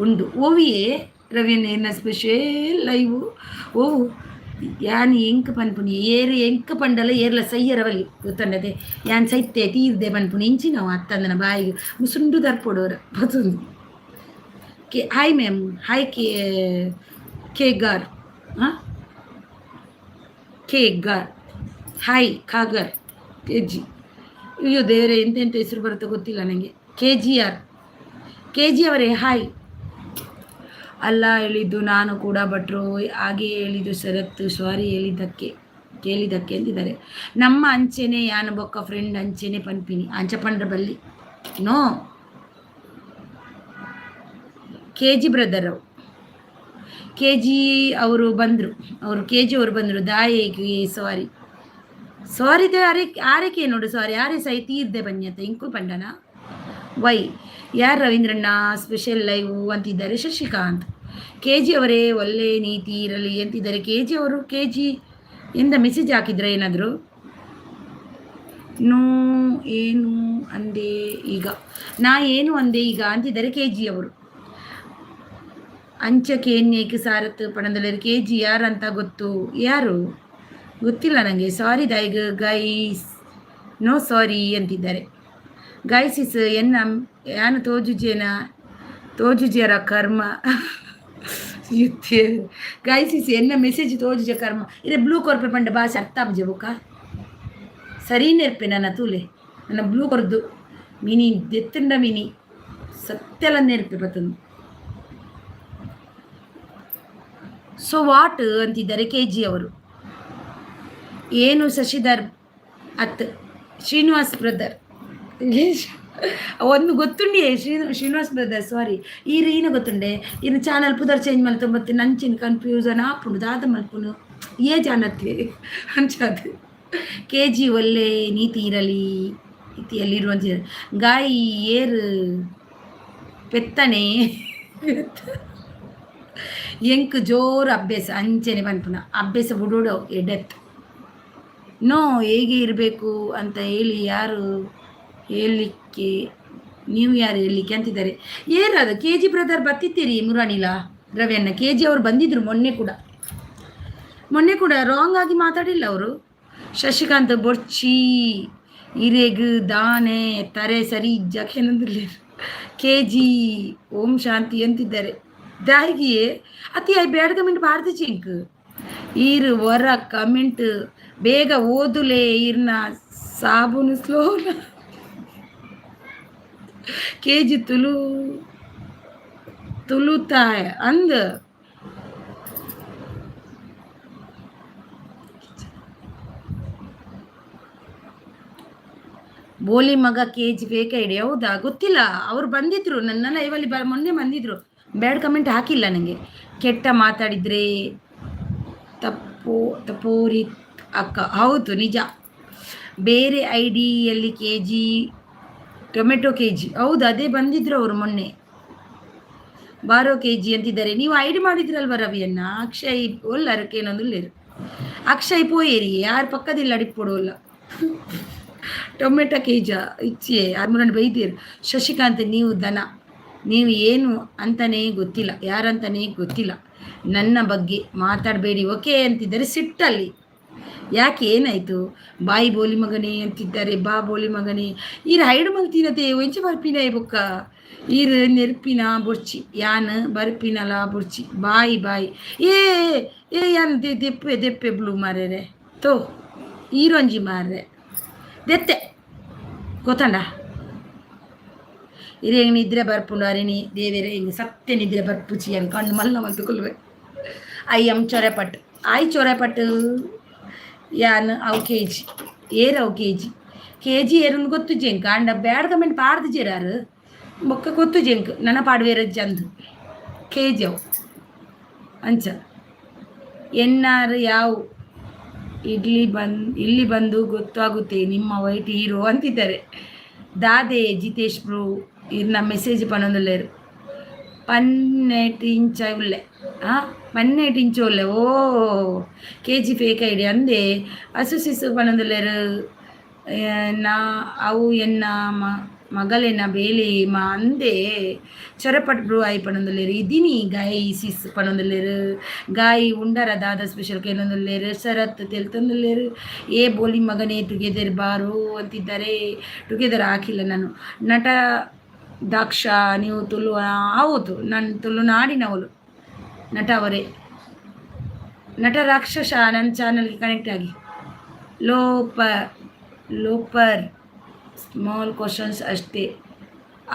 ಉಂಡು ಓವಿಯೇ ರವಿಯನ್ನ ಎನ್ನ ಸ್ಪೆಷಲ್ ಲೈವ್ ಓ ಯಾನ್ ಎಂಕ್ ಪನ್ಪುನಿ ಏರು ಎಂಕ್ ಪಂಡಲ ಏರ್ಲ ಸೈಯರವಲ್ಲಿ ಗೊತ್ತಂಡದೆ. ಯಾನ್ ಸೈತೆ ತೀರ್ದೆ ಪನ್ಪುನಿ ಇಂಚಿನವು ಅತ್ತಂದನ ಬಾಯಿಗೆ ಮುಸುಂಡು ದರ್ಪೊಡೋರ ಪತೊಂದು. K hi ma'am, hi. K K gar, ಹಾಂ ಕೆ ಗಾರ್, ಹಾಯ್ ಖಾಗರ್ ಕೆ ಜಿ. ಅಯ್ಯೋ ದೇವರೇ, ಎಂತೆಂಥ ಹೆಸರು ಬರುತ್ತೆ ಗೊತ್ತಿಲ್ಲ ನನಗೆ. K G R K G ಅವರೇ ಹಾಯ್. ಅಲ್ಲ ಹೇಳಿದ್ದು ನಾನು ಕೂಡ ಭಟ್ರು ಹಾಗೆ ಹೇಳಿದ್ದು ಶರತ್ತು, ಸಾರಿ ಹೇಳಿದ್ದಕ್ಕೆ ಕೇಳಿದ್ದಕ್ಕೆ ಅಂತಿದ್ದಾರೆ. ನಮ್ಮ ಅಂಚೆನೆ ಯಾನು ಬೊಕ್ಕ ಫ್ರೆಂಡ್ ಅಂಚೆನೆ ಪನ್ಪಿನಿ ಅಂಚ ಪಂಡ್ರ ಬಲ್ಲಿ. No K G brother, K G ಅವರು ಬಂದರು, ಅವರು ಕೆ ಜಿ ಅವರು ಬಂದರು. ದಾಯಿಗೆ ಸಾರಿ ಸಾರಿ ಆರೆ ಆರಕ್ಕೆ ನೋಡು ಸಾರಿ ಆರೆ ಸೈ ತೀರ್ದೆ ಬನ್ಯತ ಇಂಕು ಪಂಡನ ವೈ ಯಾರು ರವೀಂದ್ರಣ್ಣ ಸ್ಪೆಷಲ್ ಲೈವ್ ಅಂತಿದ್ದಾರೆ ಶಶಿಕಾಂತ್. ಕೆ ಜಿ ಅವರೇ ಒಳ್ಳೆ ನೀತಿ ಇರಲಿ ಅಂತಿದ್ದಾರೆ ಕೆ ಜಿ ಅವರು. ಕೆ ಜಿ ಎಂದ ಮೆಸೇಜ್ ಹಾಕಿದ್ರೆ ಏನಾದರೂ? ನೋ ಏನು ಅಂದೆ ಈಗ, ನಾ ಏನು ಅಂದೆ ಈಗ ಅಂತಿದ್ದಾರೆ ಕೆ ಜಿ ಅವರು. ಅಂಚ ಕೇನ್ಯಕ್ಕೆ ಸಾರತ್ ಪಣದಲ್ಲರು. ಕೆ ಜಿ ಯಾರಂತ ಗೊತ್ತು? ಯಾರು ಗೊತ್ತಿಲ್ಲ ನನಗೆ. ಸಾರಿ ದಾಯ್ಗ ಗೈಸ್, ನೋ ಸಾರಿ ಅಂತಿದ್ದಾರೆ. ಗೈಸ್ is ಎನ್ನ ಯಾನು ತೋಜುಜೇನ ತೋಜುಜೇರ ಕರ್ಮ ಗೈಸ್ is ಎನ್ನ ಮೆಸೇಜ್ ತೋಜುಜ ಕರ್ಮ ಇರೆ ಬ್ಲೂ ಕೊರ್ಪೆ ಪಂಡ ಭಾಷೆ ಅರ್ಥ ಆಪುಜೆ ಬೊಕ್ಕ ಸರಿ ನೆರ್ಪೆ ನನ್ನ ತೂಲೆ ನನ್ನ ಬ್ಲೂ ಕೊರ್ದು ಮಿನಿ ದೆತ್ತುಂಡ ಮಿನಿ ಸತ್ಯಲ ನೆರ್ಪೆ ಬತ್ತಂದು. ಸೊ what ಅಂತಿದ್ದಾರೆ ಕೆ ಜಿ ಅವರು. ಏನು ಶಶಿಧರ್ ಅತ್ ಶ್ರೀನಿವಾಸ್ ಬ್ರದರ್ ಒಂದು ಗೊತ್ತುಂಡಿಯೇ ಶ್ರೀನಿವಾಸ್ ಬ್ರದರ್ ಸಾರಿ. ಈ ರೀನ ಗೊತ್ತುಂಡೆ ಇನ್ನು ಚಾನಲ್ ಪುದರ್ ಚೇಂಜ್ ಮಲ್ತು ನಂಚಿನ ಕನ್ಫ್ಯೂಸನ್ ಆಪುಂಡು ದಾದ ಮಲ್ಪುನು ಏ ಜಾನತ್ತೆ ಅಂಚಾದ. ಕೆ ಜಿ ಒಳ್ಳೆ ನೀತಿ ಇರಲಿ ನೀತಿಯಲ್ಲಿರುವಂತ ಗಾಯಿ ಏರು ಪೆತ್ತನೆ ಎಂಕ್ ಜೋರು ಅಭ್ಯಾಸ ಅಂಚೆನೆ ಪನ್ಪುನ ಅಭ್ಯಾಸ ಬುಡೋಡು ಎಡೆತ್. ನೋ ಹೇಗೆ ಇರಬೇಕು ಅಂತ ಹೇಳಿ ಯಾರು ಹೇಳಲಿಕ್ಕೆ, ನೀವು ಯಾರು ಹೇಳಲಿಕ್ಕೆ ಅಂತಿದ್ದಾರೆ. ಅದು ಕೆ ಜಿ ಬ್ರದರ್ ಬತ್ತಿತ್ತೀರಿ ಮುರಾಣಿಲ ರವಿಯನ್ನ. ಕೆ ಜಿ ಅವರು ಬಂದಿದ್ದರು ಮೊನ್ನೆ ಕೂಡ, ಮೊನ್ನೆ ಕೂಡ ರಾಂಗ್ ಆಗಿ ಮಾತಾಡಿಲ್ಲ ಅವರು. ಶಶಿಕಾಂತ್ ಬೊರ್ಚಿ ಇರೆಗ್ ದಾನೆ ತರೆ ಸರಿ ಇಜ್ಜಾಕೇನಂದಿರ್ಲಿ. ಕೆ ಜಿ ಓಂ ಶಾಂತಿ ಅಂತಿದ್ದಾರೆ. ದಾಯಿಗಿಯೇ ಅತಿ I ಬ್ಯಾಡ್ ಕಮೆಂಟ್ ಭಾರತಿ ಚಿಂಕ್ ಈರು ವರ ಕಮೆಂಟ್ ಬೇಗ ಓದುಲೆ ಈರ್ನ ಸಾಬೂನು ಸ್ಲೋ. ಕೆ ಜಿ ತುಳು ತುಳುತಾಯ ಅಂದ ಬೋಲಿ ಮಗ ಕೆ ಜಿ ಫೇಕ್ ಐಡಿ. ಹೌದಾ? ಗೊತ್ತಿಲ್ಲ. ಅವರು ಬಂದಿದ್ರು ನನ್ನ ಲೈವಲ್ಲಿ ಮೊನ್ನೆ ಬಂದಿದ್ರು. ಬ್ಯಾಡ್ ಕಮೆಂಟ್ ಹಾಕಿಲ್ಲ ನನಗೆ. ಕೆಟ್ಟ ಮಾತಾಡಿದರೆ ತಪ್ಪು ತಪೋರಿ ಅಕ್ಕ. ಹೌದು, ನಿಜ. ಬೇರೆ ಐಡಿಯಲ್ಲಿ ಕೆಜಿ ಟೊಮೆಟೊ ಕೆಜಿ. ಹೌದು, ಅದೇ ಬಂದಿದ್ರು ಅವರು ಮೊನ್ನೆ. ಬಾರೋ ಕೆಜಿ ಅಂತಿದ್ದಾರೆ. ನೀವು ಐಡಿ ಮಾಡಿದ್ರಲ್ವ ರವಿಯನ್ನ? ಅಕ್ಷಯ್ ಒಲ್ಲರಕ್ಕೇನೊಂದು. ಅಕ್ಷಯ್ ಪೋಯೇರಿ, ಯಾರು ಪಕ್ಕದಿಲ್ಲ ಅಡಿಪೊಡುವಲ್ಲ. ಟೊಮೆಟೊ ಕೆಜ ಇಚ್ಛೆ ಆರ್ಮೂರನ್ನು ಬೈದೀರು. ಶಶಿಕಾಂತ್, ನೀವು ದನ, ನೀವು ಏನು ಅಂತಲೇ ಗೊತ್ತಿಲ್ಲ, ಯಾರಂತಲೇ ಗೊತ್ತಿಲ್ಲ, ನನ್ನ ಬಗ್ಗೆ ಮಾತಾಡಬೇಡಿ ಓಕೆ ಅಂತಿದ್ದಾರೆ ಸಿಟ್ಟಲ್ಲಿ. ಯಾಕೆ, ಏನಾಯಿತು? ಬಾಯಿ ಬೋಲಿ ಮಗನೇ ಅಂತಿದ್ದಾರೆ. ಬಾ ಬೋಲಿ ಮಗನೇ. ಈರು ಹೈಡ್ ಮಲ್ತಿನತೆ ಒಂಚೆ ಬರ್ಪಿನ ಬೊಕ್ಕ. ಈರು ನೆರ್ಪಿನ ಬೊರ್ಚಿ, ಯಾನ್ ಬರ್ಪಿನಲ ಬೊರ್ಚಿ. ಬಾಯಿ ಬಾಯಿ. ಏ ಏ, ಯಾನ್ ದೆಪ್ಪೆ ದೆಪ್ಪೆ ಬ್ಲೂ ಮಾರ್ರೆ. ತೋ ಈರೊಂಜಿ ಮಾರ್ರೆ ದೆತ್ತೆ ಗೊತ್ತಂಡ. ಇರೆ ಹೆಂಗೆ ನಿದ್ರೆ ಬರ್ಪುಂಡು ಅರಿಣಿ ದೇವೇರೆ, ಹಿಂಗೆ ಸತ್ಯ ನಿದ್ರೆ ಬರ್ಪುಚಿ ಅನ್ ಕಣ್ಣು ಮಲ್ಲ ಮಂತು ಕುಲ್ವೆ. I M ಚೊರೆಪಟ್ ಆಯ್ ಚೊರೆಪಟ್ಟು. ಯಾನ್ ಅವು ಕೆ ಜಿ ಏರ್, ಅವು ಕೆ ಜಿ ಕೆ ಜಿ ಏರೊಂದು ಗೊತ್ತು ಜೆಂಕ್. ಅಂಡ ಬ್ಯಾಡ್ ಕಮೆಂಟ್ ಪಾಡ್ದು ಜೇರಾರು ಬೊಕ್ಕ ಗೊತ್ತು ಜೆಂಕ್ ನನ್ನ ಪಾಡುವೇರ ಜಂದು ಕೆ ಜಿ ಅವು ಅಂಚ. ಎನ್ನಾರು ಯಾವ ಇಡ್ಲಿ ಬಂದು ಇಲ್ಲಿ ಬಂದು ಗೊತ್ತಾಗುತ್ತೆ ನಿಮ್ಮ ವೈಟ್ ಹೀರೋ ಅಂತಿದ್ದಾರೆ. ದಾದೆ ಜಿತೇಶ್ ಬ್ರೋ, ಇರ್ನ ಮೆಸೇಜ್ ಪನೊಂದುಲ್ಲೇರು. 12 ಇಂಚ ಉಲ್ಲೆ. ಆ 12 ಇಂಚು ಉಲ್ಲೆ. ಓ, ಕೆಜಿ ಫೇಕ್ ಐಡಿ ಅಂದೆ. ಅಸು ಸಿಸು ಪನೊಂದುಲ್ಲೇರು. ನಾ ಅವು ಎನ್ನ ಮಗಲೆನ ಬೇಲೆ ಮಾ ಅಂದೆ. ಚೊರಪಟ್ ಬ್ರೂ ಆಯ್ ಪನೊಂದುಲ್ಲೇರು. ಇದ್ದೀನಿ ಗಾಯಿ ಸಿಸ್ ಪನೊಂದುಲ್ಲೇರು. ಗಾಯಿ ಉಂಡರ ದಾದ ಸ್ಪೆಷಲ್ ಕೇನೊಂದುಲ್ಲೇರು. ಶರತ್ ತೆಲ್ತೊಂದುಲ್ಲೇರು. ಏ ಬೋಲಿ ಮಗನೇ, ಟುಗೆದರ್ ಬಾರೋ ಅಂತಿದ್ದಾರೆ. ಟುಗೆದರ್ ಹಾಕಿಲ್ಲ ನಾನು. ನಟ ದಾಕ್ಷ, ನೀವು ತುಳು? ಹೌದು, ನಾನು ತುಳುನಾಡಿನವಳು ನಟ ಅವರೇ. ನಟ ರಾಕ್ಷಸ, ನನ್ನ ಚಾನಲ್ಗೆ ಕನೆಕ್ಟ್ ಆಗಿ. ಲೋಪ ಲೋಪರ್, ಸ್ಮಾಲ್ ಕ್ವಶನ್ಸ್ ಅಷ್ಟೇ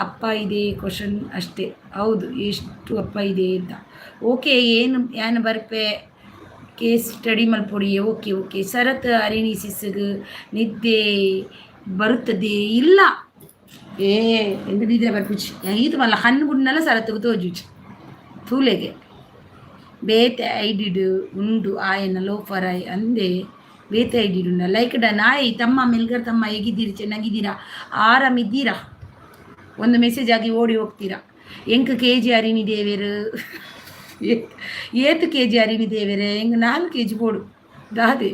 ಅಪ್ಪ ಇದೆ, ಕ್ವಶನ್ ಅಷ್ಟೇ. ಹೌದು, ಎಷ್ಟು ಅಪ್ಪ ಇದೆ ಅಂತ. ಓಕೆ, ಏನು ಏನು ಬರ್ಪೆ ಕೇಸ್ ಸ್ಟಡಿ ಮಲ್ಪೊಡಿ. ಓಕೆ ಓಕೆ ಶರತ್, ಅರಿಣಿ ಸಿಸ್ಗ್ ನಿದ್ದೆ ಬರುತ್ತದೆ ಇಲ್ಲ? ಏ, ಎಂತ ನಿದ್ರೆ ಬರ್ಪುಚಿ ಇದು ಮಲ್ಲ ಹಣ್ಣು ಗುಡ್ನಲ್ಲ ಸರತ್ಗೆ ತೋಜುಚಿ ತೂಲೆಗೆ. ಬೇತೆ ಐಡಿಡು ಉಂಡು ಆಯನ ಲೋಫರ್ ಆಯ್ ಅಂದೆ. ಬೇತೆ ಐಡಿಡು ಲೈಕ್ ಡನ್ ಆಯ್. ತಮ್ಮ ಮೆಲ್ಗರ್ ತಮ್ಮ, ಹೇಗಿದ್ದೀರಿ? ಚೆನ್ನಾಗಿದ್ದೀರಾ? ಆರಾಮಿದ್ದೀರಾ? ಒಂದು ಮೆಸೇಜ್ ಆಗಿ ಓಡಿ ಹೋಗ್ತೀರಾ. ಎಂಕ್ ಕೆ ಜಿ ಅರಿಣಿ ದೇವೇರು. ಏತು ಕೆ ಜಿ ಅರಿಣಿ ದೇವೇರೆ? ಎಂಗ್ 4 ಕೆ ಜಿ ಬೋಡು ದಾದೆ.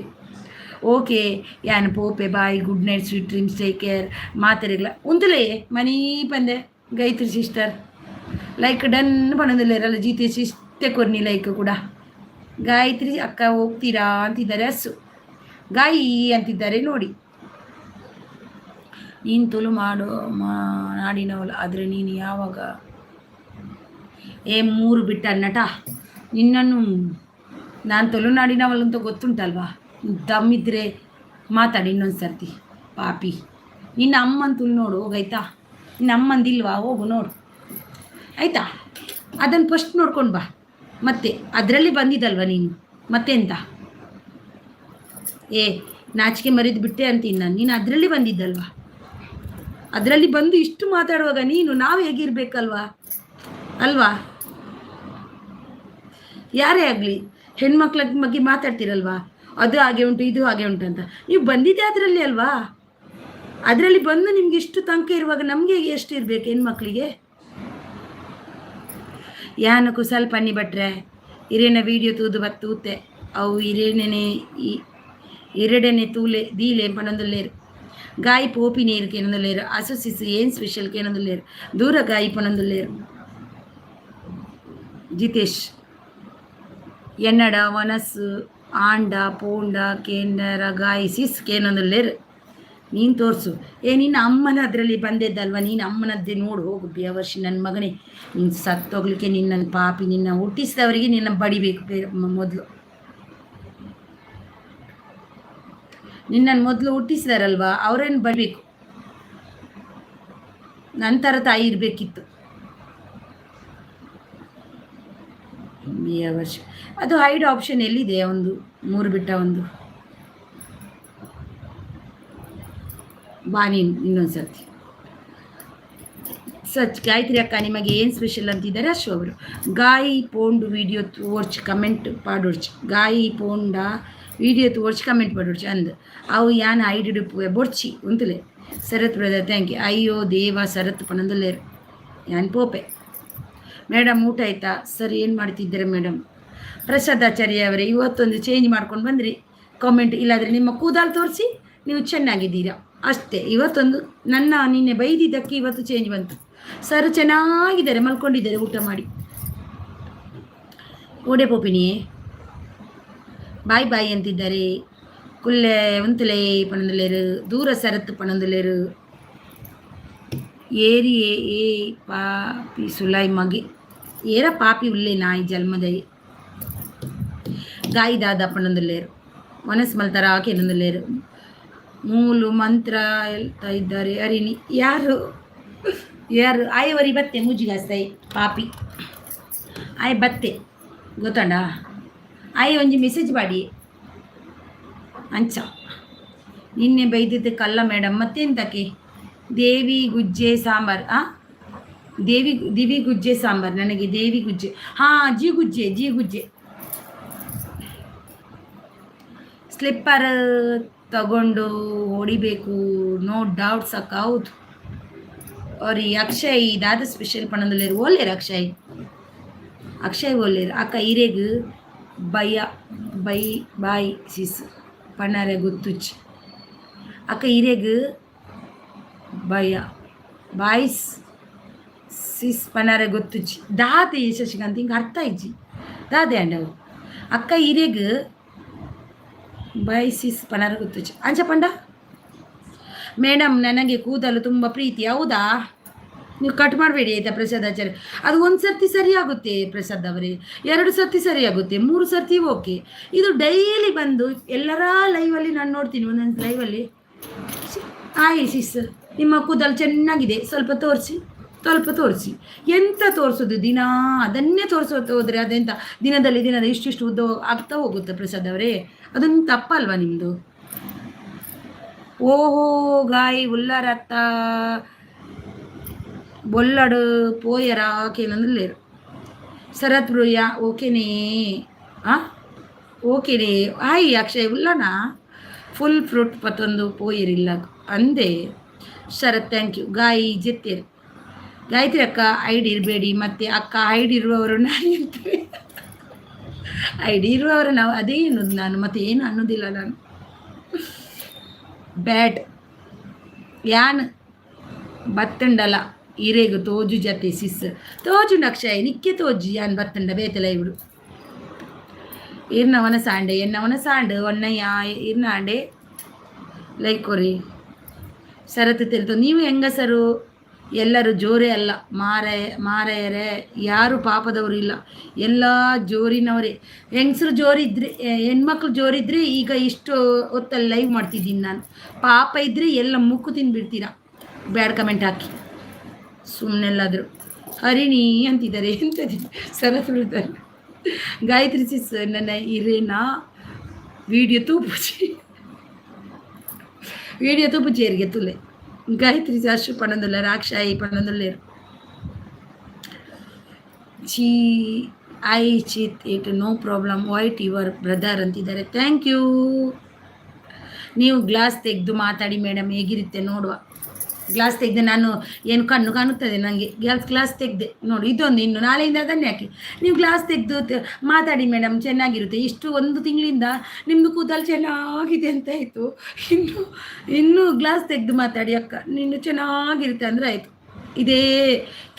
ಓಕೆ, ಯಾನ್ ಪೋಪೆ. Bye, good night, sweet dreams, take care. ಮಾತೆರೆಗ್ಲ ಉಂತುಲೇ ಮನೀ ಪಂದೆ. ಗಾಯತ್ರಿ ಸಿಸ್ಟರ್ ಲೈಕ್ ಡನ್ ಪನ್ನೊಂದುಲ್ಲೇರಲ್ಲ. ಜಿತೇಶ್ ಇಷ್ಟೇ ಕೊರ್ನಿ ಲೈಕ್ ಕೂಡ. ಗಾಯತ್ರಿ ಅಕ್ಕ ಹೋಗ್ತೀರಾ ಅಂತಿದ್ದಾರೆ. ಹಸು ಗಾಯಿ ಅಂತಿದ್ದಾರೆ ನೋಡಿ. ನೀನು ತುಳು ಮಾಡು ಮಾ ನಾಡಿನವಳು, ಆದರೆ ನೀನು ಯಾವಾಗ? ಏ ಮೂರು ಬಿಟ್ಟ ನಟ, ನಿನ್ನನ್ನು ನಾನು ತುಳುನಾಡಿನವಳು ಅಂತ ಗೊತ್ತುಂಟಲ್ವಾ? ದಮ್ಮಿದ್ರೆ ಮಾತಾಡಿ ಇನ್ನೊಂದು ಸರ್ತಿ ಪಾಪಿ. ನಿನ್ನ ಅಮ್ಮನ ತುಳು ನೋಡು ಹೋಗಾಯ್ತಾ? ನಿನ್ನ ಅಮ್ಮಂದಿಲ್ವಾ? ಹೋಗು ನೋಡು ಆಯಿತಾ? ಅದನ್ನು ಫಸ್ಟ್ ನೋಡ್ಕೊಂಡು ಬಾ. ಮತ್ತೆ ಅದರಲ್ಲಿ ಬಂದಿದ್ದಲ್ವ ನೀನು? ಮತ್ತೆಂತ? ಏ, ನಾಚಿಕೆ ಮರಿದು ಬಿಟ್ಟೆ ಅಂತೀನಿ ನಾನು. ನೀನು ಅದರಲ್ಲಿ ಬಂದಿದ್ದಲ್ವಾ? ಅದರಲ್ಲಿ ಬಂದು ಇಷ್ಟು ಮಾತಾಡುವಾಗ ನೀನು, ನಾವು ಹೇಗಿರ್ಬೇಕಲ್ವಾ? ಅಲ್ವಾ? ಯಾರೇ ಆಗಲಿ ಹೆಣ್ಮಕ್ಳ ಬಗ್ಗೆ ಮಾತಾಡ್ತೀರಲ್ವಾ, ಅದು ಹಾಗೆ ಉಂಟು, ಇದು ಹಾಗೆ ಉಂಟು ಅಂತ. ನೀವು ಬಂದಿದ್ದೆ ಅದರಲ್ಲಿ ಅಲ್ವಾ? ಅದರಲ್ಲಿ ಬಂದು ನಿಮ್ಗೆ ಇಷ್ಟು ತನಕ ಇರುವಾಗ ನಮಗೆ ಎಷ್ಟು ಇರಬೇಕು ಹೆಣ್ಮಕ್ಳಿಗೆ? ಯಾನಕು ಸ್ವಲ್ಪ ಅನ್ನಿ ಭಟ್ರೆ, ಇರೇನ ವೀಡಿಯೋ ತೂದು ಬತ್ತೂತೆ ಅವು ಇರೇನೇ ಈ ಇರಡನೆ ತೂಲೆ ದೀಲೆ ಪನೊಂದುಲ್ಲೇರು. ಗಾಯಿ ಪೋಪಿ ನೀರು ಕೇನೊಂದುಲ್ಲೇರು. ಅಸು ಸಿಸು ಏನು ಸ್ಪೆಷಲ್ ಕೇನೊಂದುಲ್ಲೇರು. ದೂರ ಗಾಯಿ ಪನೊಂದುಲ್ಲೇರು. ಜಿತೇಶ್, ಎನ್ನಡ ವನಸ್ಸು ಆಂಡ ಪೋಂಡ ಕೇಂದರ ಗಾಯಿ ಸಿಸ್ ಕೇನೊಂದುಲ್ಲೇರು. ನೀನು ತೋರಿಸು. ಏ, ನಿನ್ನ ಅಮ್ಮನ ಅದರಲ್ಲಿ ಬಂದಿದ್ದಲ್ವ? ನೀನು ಅಮ್ಮನದ್ದೇ ನೋಡು ಹೋಗು. ಬೇವರ್ಷಿ ನನ್ನ ಮಗನೇ, ನೀನು ಸತ್ತೋಗ್ಲಿಕ್ಕೆ ನಿನ್ನ ಪಾಪಿ, ನಿನ್ನ ಹುಟ್ಟಿಸಿದವರಿಗೆ ನಿನ್ನ ಬಡಿಬೇಕು ಬೇರೆ ಮೊದಲು. ನಿನ್ನನ್ನು ಮೊದಲು ಹುಟ್ಟಿಸಿದಾರಲ್ವಾ, ಅವರೇನು ಬಡಿಬೇಕು. ನಂತರ ತಾಯಿ ಇರಬೇಕಿತ್ತು. ವರ್ಷ ಅದು ಹೈಡ್ ಆಪ್ಷನ್ ಎಲ್ಲಿದೆ? ಒಂದು ಮೂರು ಬಿಟ್ಟ ಒಂದು. ಬಾ ನೀನು ಇನ್ನೊಂದು ಸರ್ತಿ. ಸಚ್ ಗಾಯತ್ರಿ ಅಕ್ಕ, ನಿಮಗೆ ಏನು ಸ್ಪೆಷಲ್ ಅಂತಿದ್ದಾರೆ ಅಶು ಅವರು. ಗಾಯಿ ಪೋಂಡು ವಿಡಿಯೋ ತೋರ್ಚ್ ಕಮೆಂಟ್ ಪಾಡೋರ್ಚ್. ಗಾಯಿ ಪೋಂಡ ವಿಡಿಯೋ ತೋರ್ಚ್ ಕಮೆಂಟ್ ಪಾಡೋರ್ಚ್ ಅಂದ್ ಅವು ಯಾನ್ ಐಡಿ ಬೊರ್ಚಿ ಉಂತುಲೆ. Sharath brother, thank you. ಅಯ್ಯೋ ದೇವ, ಶರತ್ ಪನಂದುಲ್ಲೇರು. ಯಾನ್ ಪೋಪೆ. ಮೇಡಮ್, ಊಟ ಆಯ್ತಾ? ಸರ್ ಏನು ಮಾಡ್ತಿದ್ದೀರಾ ಮೇಡಮ್? ಪ್ರಸಾದ್ ಆಚಾರ್ಯ ಅವರೇ, ಇವತ್ತೊಂದು ಚೇಂಜ್ ಮಾಡ್ಕೊಂಡು ಬಂದ್ರಿ ಕಾಮೆಂಟ್. ಇಲ್ಲಾದರೆ ನಿಮ್ಮ ಕೂದಲು ತೋರಿಸಿ, ನೀವು ಚೆನ್ನಾಗಿದ್ದೀರಾ ಅಷ್ಟೇ. ಇವತ್ತೊಂದು ನನ್ನ ನಿನ್ನೆ ಬೈದಿದ್ದಕ್ಕೆ ಇವತ್ತು ಚೇಂಜ್ ಬಂತು. ಸರ್ ಚೆನ್ನಾಗಿದ್ದಾರೆ, ಮಲ್ಕೊಂಡಿದ್ದಾರೆ ಊಟ ಮಾಡಿ. ಓಡೆ ಪೋಪಿನಿ? ಬಾಯ್ ಬಾಯ್ ಅಂತಿದ್ದಾರೆ. ಕುಲ್ಲೆ ಉಂತುಲೆ ಪಣಂದುಲೇರು. ದೂರ ಸರತ್ತು ಪಣಂದುಲೇರು. ಏರಿ ಏ ಏ ಪಾಪಿ ಸುಲಾಯ್ ಮಗೆ. ಏರ ಪಾಪಿ ಉಲ್ಲೆ ನಾಯಿ ಜನ್ಮದೈ. ಗಾಯಿ ದಾದ ಪಣಂದುಲೇರು. ಮನಸ್ಸು ಮಲ್ತಾರ ಕೆನಂದುಲೇರು. ಮೂಲು ಮಂತ್ರ ಹೇಳ್ತಾ ಇದ್ದಾರೆ ಅರಿಣಿ. ಯಾರು ಯಾರು? ಆಯವರಿ ಬತ್ತೆ ಮೂಜಿಗಾಸ್ತಾಯಿ ಪಾಪಿ ಆಯ್ ಬತ್ತೆ ಗೊತ್ತಂಡ. ಆಯ್ ಒಂಜಿ ಮೆಸೇಜ್ ಮಾಡಿ ಅಂಚ. ನಿನ್ನೆ ಬೈದಿದ್ದಕ್ಕಲ್ಲ ಮೇಡಮ್, ಮತ್ತೆಂತಕ್ಕೆ? ದೇವಿ ಗುಜ್ಜೆ ಸಾಂಬಾರ್. ಆ ದೇವಿ ದಿವಿ ಗುಜ್ಜೆ ಸಾಂಬಾರ್. ನನಗೆ ದೇವಿ ಗುಜ್ಜೆ, ಹಾಂ, ಜಿ ಗುಜ್ಜೆ, ಜಿ ಗುಜ್ಜೆ. ಸ್ಲಿಪ್ಪರ್ ತಗೊಂಡು ಹೊಡಿಬೇಕು, ನೋ ಡೌಟ್ಸ್ ಅಕ್ಕ. ಹೌದು ಅವ್ರಿ. ಅಕ್ಷಯ್, ದಾದ ಸ್ಪೆಷಲ್ ಪಣಂದುಲ್ಲೇರು? ಓಲ್ಲೇರು ಅಕ್ಷಯ್? ಅಕ್ಷಯ್ ಓಲ್ಲೇರು? ಅಕ್ಕ, ಇರೆಗ್ ಬಯ್ಯ ಬೈ ಬಾಯ್ ಸಿಸ್ ಪಣ್ಣಾರೆ ಗೊತ್ತುಚ್ಚಿ. ಅಕ್ಕ, ಇರೆಗ್ ಭಯ ಬಾಯ್ಸ್ ಸಿಸ್ ಪನಾರೆ ಗೊತ್ತುಚ್ಚಿ. ದಾದೆ ಶಶಿಕಾಂತ್, ಹಿಂಗೆ ಅರ್ಥ ಇಜ್ಜಿ. ದಾದೆ ಅಂಡವು? ಅಕ್ಕ, ಇರೆಗ್ ಬಾಯ್ ಸಿಸ್ ಪನಾರೆ ಗೊತ್ತುಚ್ಚಿ ಅಂಚ ಪಂಡ. ಮೇಡಮ್, ನನಗೆ ಕೂದಲು ತುಂಬ ಪ್ರೀತಿ. ಹೌದಾ? ನೀವು ಕಟ್ ಮಾಡಬೇಡಿ ಆಯ್ತಾ ಪ್ರಸಾದ್ ಆಚಾರ್ಯ. ಅದು ಒಂದು ಸರ್ತಿ ಸರಿ ಆಗುತ್ತೆ ಪ್ರಸಾದ್ ಅವರೇ, ಎರಡು ಸರ್ತಿ ಸರಿ ಆಗುತ್ತೆ, ಮೂರು ಸರ್ತಿ ಓಕೆ. ಇದು ಡೈಲಿ ಬಂದು ಎಲ್ಲರ ಲೈವಲ್ಲಿ ನಾನು ನೋಡ್ತೀನಿ. ಒಂದೊಂದು ಲೈವಲ್ಲಿ, ಆಯ್ ಸಿಸ್, ನಿಮ್ಮ ಕೂದಲು ಚೆನ್ನಾಗಿದೆ, ಸ್ವಲ್ಪ ತೋರಿಸಿ, ಸ್ವಲ್ಪ ತೋರಿಸಿ. ಎಂತ ತೋರಿಸೋದು? ದಿನಾ ಅದನ್ನೇ ತೋರಿಸೋದು ಹೋದರೆ ಅದೆಂತ ದಿನದಲ್ಲಿ ದಿನದ ಇಷ್ಟಿಷ್ಟು ಉದ್ದ ಆಗ್ತಾ ಹೋಗುತ್ತೆ ಪ್ರಸಾದ್ ಅವರೇ. ಅದೊಂದು ತಪ್ಪಲ್ವಾ ನಿಮ್ಮದು? ಓಹೋ, ಗಾಯಿ ಉಲ್ಲರತ್ತ ಬೊಲ್ಲಡು ಪೋಯರ ಕೇನಂದ್ರೆ. ಶರತ್ ಬ್ರೂಯ ಓಕೆನೇ? ಆ ಓಕೆನೇ. ಆಯ್ ಅಕ್ಷಯ್ ಉಲ್ಲನ? ಫುಲ್ ಫ್ರೂಟ್ ಪತ್ತೊಂದು ಪೋಯರಿಲ್ಲ ಅಂದೆ. Sharath, thank you. ಗಾಯಿ ಜೆತ್ತೇರು. ಗಾಯತ್ರಿ ಅಕ್ಕ, ಐಡಿ ಇರಬೇಡಿ ಮತ್ತೆ. ಅಕ್ಕ, ಐಡಿ ಇರುವವರು ನಾಯಿ ಅಂತಾರೆ. ಐಡಿ ಇರುವವರು ನಾವು ಅದೇ ಅನ್ನೋದು ನಾನು, ಮತ್ತೆ ಏನು ಅನ್ನೋದಿಲ್ಲ ನಾನು. ಬ್ಯಾಟ್ ಯಾನ್ ಬತ್ತಂಡಲ ಇರೆಗ್ ತೋಜು ಜತೆ ಸಿಸ್. ತೋಜು ಅಕ್ಷಯ್, ನಿಕ್ಕೆ ತೋಜು. ಯಾನ್ ಬತ್ತಂಡ ಬೇತಲ ಇವಳು ಇರ್ನವನ ಸಾಂಡೆ ಎನ್ನವನ ಸಾಂಡು ಒನ್ನಯ್ಯ ಇರ್ನ ಆಂಡೆ. ಲೈಕ್ ಕೊರಿ. ಶರತ್ ತೆಲ್ತು. ನೀವು ಹೆಂಗಸರು ಎಲ್ಲರೂ ಜೋರೇ ಅಲ್ಲ ಮಾರೇ ಮಾರಾಯರೇ. ಯಾರು ಪಾಪದವರು ಇಲ್ಲ, ಎಲ್ಲ ಜೋರಿನವರೇ. ಹೆಂಗಸರು ಜೋರಿದ್ರೆ, ಹೆಣ್ಮಕ್ಳು ಜೋರಿದ್ರೆ ಈಗ ಇಷ್ಟು ಹೊತ್ತಲ್ಲಿ ಲೈವ್ ಮಾಡ್ತಿದ್ದೀನಿ ನಾನು. ಪಾಪ ಇದ್ದರೆ ಎಲ್ಲ ಮುಕ್ಕು ತಿಂದುಬಿಡ್ತೀರ ಬ್ಯಾಡ್ ಕಮೆಂಟ್ ಹಾಕಿ ಸುಮ್ಮನೆಲ್ಲಾದರೂ. ಹರಿಣಿ ಅಂತಿದ್ದಾರೆ. ಎಂತದಿ ಸರತ್ ಬಿಡ್ತಾರೆ? ಗಾಯತ್ರಿ ಸಿಸ್, ನನ್ನ ಇರೇನಾ ವಿಡಿಯೋ ತೂಪುಜಿ? ವಿಡಿಯೋ ತೂಪುಜಿ ತುಲೆ. ಗಾಯತ್ರಿ ಅಶು ಪಣಂದುಲ್ಲ, ರಾಕ್ಷಾಯಿ ಪಣಂದುಲ್ಲೇರು. ಚೀ I Chith it, no problem, white your brother ಅಂತಿದ್ದಾರೆ. Thank you. ನೀವು ಗ್ಲಾಸ್ ತೆಗೆದು ಮಾತಾಡಿ ಮೇಡಮ್, ಹೇಗಿರುತ್ತೆ ನೋಡುವ. ಗ್ಲಾಸ್ ತೆಗೆದೆ ನಾನು ಏನು ಕಣ್ಣು ಕಾಣುತ್ತದೆ ನನಗೆ? ಗ್ಲಾಸ್ ಗ್ಲಾಸ್ ತೆಗೆದೆ ನೋಡಿ. ಇದೊಂದು ಇನ್ನು ನಾಳೆಯಿಂದ ಅದನ್ನೇ ಹಾಕಿ. ನೀವು ಗ್ಲಾಸ್ ತೆಗೆದು ಮಾತಾಡಿ ಮೇಡಮ್, ಚೆನ್ನಾಗಿರುತ್ತೆ. ಇಷ್ಟು ಒಂದು ತಿಂಗಳಿಂದ ನಿಮ್ಮದು ಕೂದಲು ಚೆನ್ನಾಗಿದೆ ಅಂತ ಆಯಿತು. ಇನ್ನು ಇನ್ನು ಗ್ಲಾಸ್ ತೆಗೆದು ಮಾತಾಡಿ ಅಕ್ಕ, ನೀನು ಚೆನ್ನಾಗಿರುತ್ತೆ ಅಂದರೆ ಆಯಿತು. ಇದೇ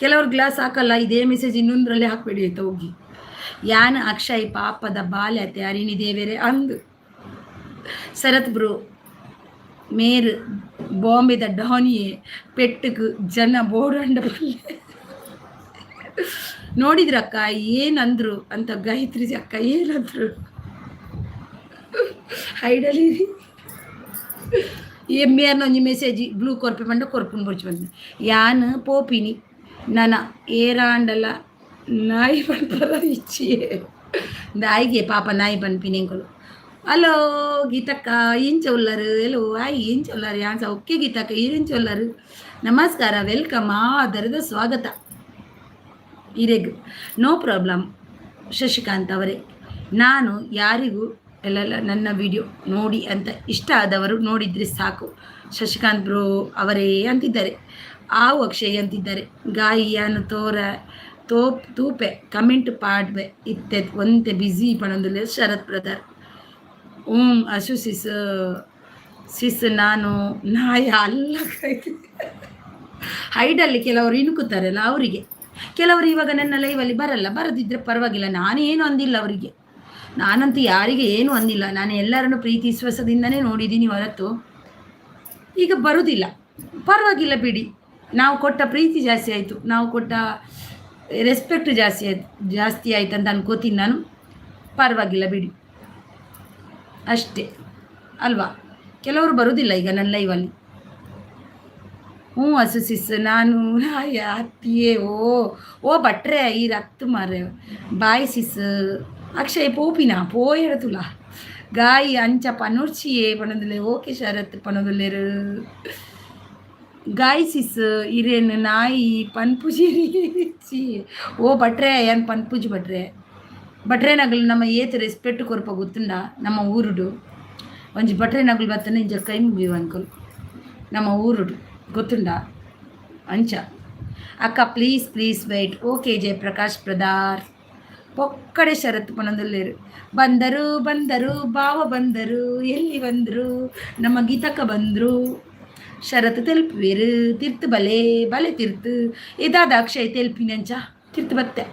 ಕೆಲವರು ಗ್ಲಾಸ್ ಹಾಕಲ್ಲ. ಇದೇ ಮೆಸೇಜ್ ಇನ್ನೊಂದರಲ್ಲಿ ಹಾಕಬೇಡಿ ಆಯ್ತಾ ಹೋಗಿ. ಯಾನ್ ಅಕ್ಷಯ್ ಪಾಪದ ಬಾಲ್ಯತೆ ಅರಿಣಿ ದೇವರೇ ಅಂದು. ಶರತ್ ಬ್ರೋ, ಮೇರ್ ಬಾಂಬೆದ ಡಾನಿಯೇ. ಪೆಟ್ಟಕ್ಕೆ ಜನ ಬೋಡಂಡ ಬಲ್ಲೆ. ನೋಡಿದ್ರಕ್ಕ ಏನಂದ್ರು ಅಂತ? ಗಾಯತ್ರಿ ಅಕ್ಕ ಏನಂದ್ರು? ಹೈಡಲಿ ಎಮ್ಮಿಯರ್ನ ಒಂಜಿ ಮೆಸೇಜ್ ಬ್ಲೂ ಕೊರ್ಪೆ ಪಂಡ ಕೊರ್ಪುನ್ ಬೊರ್ಚಿ ಬಂದ. ಯಾನ್ ಪೋಪಿನಿ ನನ ಏರಾಂಡಲ ನಾಯಿ ಪನ್ಪರ ಇಚ್ಚಿಯೇ. ನಾಯಿಗೆ ಪಾಪ ನಾಯಿ ಪನ್ಪಿನಿ ಎಂಕುಲು. ಹಲೋ ಗೀತಕ್ಕ, ಇಂಚ ಉಲ್ಲರು? ಎಲ್ಲೋ ಹಾಯ್, ಇಂಚ ಉಲ್ಲರು? ಯಾನ್ ಓಕೆ ಗೀತಕ್ಕ, ಇಂಚ ಉಲ್ಲರು? ನಮಸ್ಕಾರ, welcome, ಆದರದ ಸ್ವಾಗತ ಇರೆಗ್. ನೋ ಪ್ರಾಬ್ಲಮ್ ಶಶಿಕಾಂತ್ ಅವರೇ. ನಾನು ಯಾರಿಗೂ ಎಲ್ಲ ನನ್ನ ವಿಡಿಯೋ ನೋಡಿ ಅಂತ ಇಷ್ಟ ಆದವರು ನೋಡಿದರೆ ಸಾಕು. ಶಶಿಕಾಂತ್ ಬ್ರೋ ಅವರೇ ಅಂತಿದ್ದಾರೆ. ಆವು ಅಕ್ಷಯ್ ಅಂತಿದ್ದಾರೆ. ಗಾಯಿ ಯಾನು ತೋರ ತೋಪ್ ತೂಪೆ, ಕಮೆಂಟ್ ಪಾಡ್ವೆ ಇತ್ತೆ ಒಂತೆ ಬ್ಯುಸಿ ಪಣೊಂದುಲ್ಲೆರ್ ಶರತ್ ಬ್ರದರ್. ಹ್ಞೂ ಅಶು ಸಿಸ್ ಸಿಸ್, ನಾನು ನಾಯ ಅಲ್ಲ. ಹೈಡಲ್ಲಿ ಕೆಲವರು ಇಣುಕುತ್ತಾರಲ್ಲ ಅವರಿಗೆ. ಕೆಲವರು ಇವಾಗ ನನ್ನ ಲೈವಲ್ಲಿ ಬರಲ್ಲ. ಬರದಿದ್ದರೆ ಪರವಾಗಿಲ್ಲ, ನಾನೇನು ಅಂದಿಲ್ಲ ಅವರಿಗೆ. ನಾನಂತೂ ಯಾರಿಗೆ ಏನು ಅಂದಿಲ್ಲ. ನಾನು ಎಲ್ಲರನ್ನು ಪ್ರೀತಿ ವಿಶ್ವಾಸದಿಂದನೇ ನೋಡಿದ್ದೀನಿ ಹೊರತು ಈಗ ಬರುವುದಿಲ್ಲ, ಪರವಾಗಿಲ್ಲ ಬಿಡಿ. ನಾವು ಕೊಟ್ಟ ಪ್ರೀತಿ ಜಾಸ್ತಿ ಆಯಿತು, ನಾವು ಕೊಟ್ಟ ರೆಸ್ಪೆಕ್ಟ್ ಜಾಸ್ತಿ ಆಯ್ತು, ಜಾಸ್ತಿ ಆಯ್ತು ಅಂತ ಅನ್ಕೋತೀನಿ ನಾನು. ಪರವಾಗಿಲ್ಲ ಬಿಡಿ, ಅಷ್ಟೇ ಅಲ್ವಾ? ಕೆಲವರು ಬರುವುದಿಲ್ಲ ಈಗ ನನ್ನ ಲೈವಲ್ಲಿ. ಹ್ಞೂ ಹಸು ಸಿಸ್, ನಾನು ಅತ್ತಿಯೇ. ಓ ಓ ಭಟ್ರೆ, ಈ ರಕ್ತ ಮಾರೆ. ಬಾಯ್ ಸಿಸ್. ಅಕ್ಷಯ್ ಪೋಪಿನ ಪೋಯೆಡತುಲ. ಗಾಯಿ ಅಂಚ ಪನೊರ್ಚಿಯೇ ಪನೊಂದುಲ್ಲೆ. ಓಕೆ ಶರತ್ ಪನೊಂದುಲ್ಲೆರು. ಗಾಯ್ ಸಿಸ್, ಇರೇನು ನಾಯಿ ಪನ್ಪುಜಿರಿ? ಓ ಭಟ್ರೆ, ಏನು ಪನ್ಪುಜಿ ಭಟ್ರೆ? ಭಟ್ರೆ ನಗಲು ನಮ್ಮ ಏತ್ ರೆಸ್ಪೆಕ್ಟ್ ಕೊರ್ಪ ಗೊತ್ತುಂಡ? ನಮ್ಮ ಊರುಡು ಒಂಜಿ ಭಟ್ರೆ ನಗಲು ಬತ್ತನೆ ಇಂಚ ಕೈ ಮುಗಿಯುವ ಅಂಕಲ್ ನಮ್ಮ ಊರುಡು, ಗೊತ್ತುಂಡ ಅಂಚ. ಅಕ್ಕ, please please wait. Okay Jayaprakash brother. ಪೊಕ್ಕಡೆ Sharath ಪನೊಂದುಲ್ಲೆರು. ಬಂದರು ಬಂದರು ಬಾವ ಬಂದರು, ಎಲ್ಲಿ ಬಂದರು? ನಮ್ಮ ಗೀತಕ್ಕ ಬಂದರು. ಶರತ್ ತೆಲ್ಪುವೆರು. ತಿರ್ತು ಬಲೆ ಬಲೆ ತಿರ್ತು. ಏ ದಾದ ಅಕ್ಷಯ್ ತೆಲ್ಪಿನಂಚ ತಿರ್ತು ಬತ್ತೆ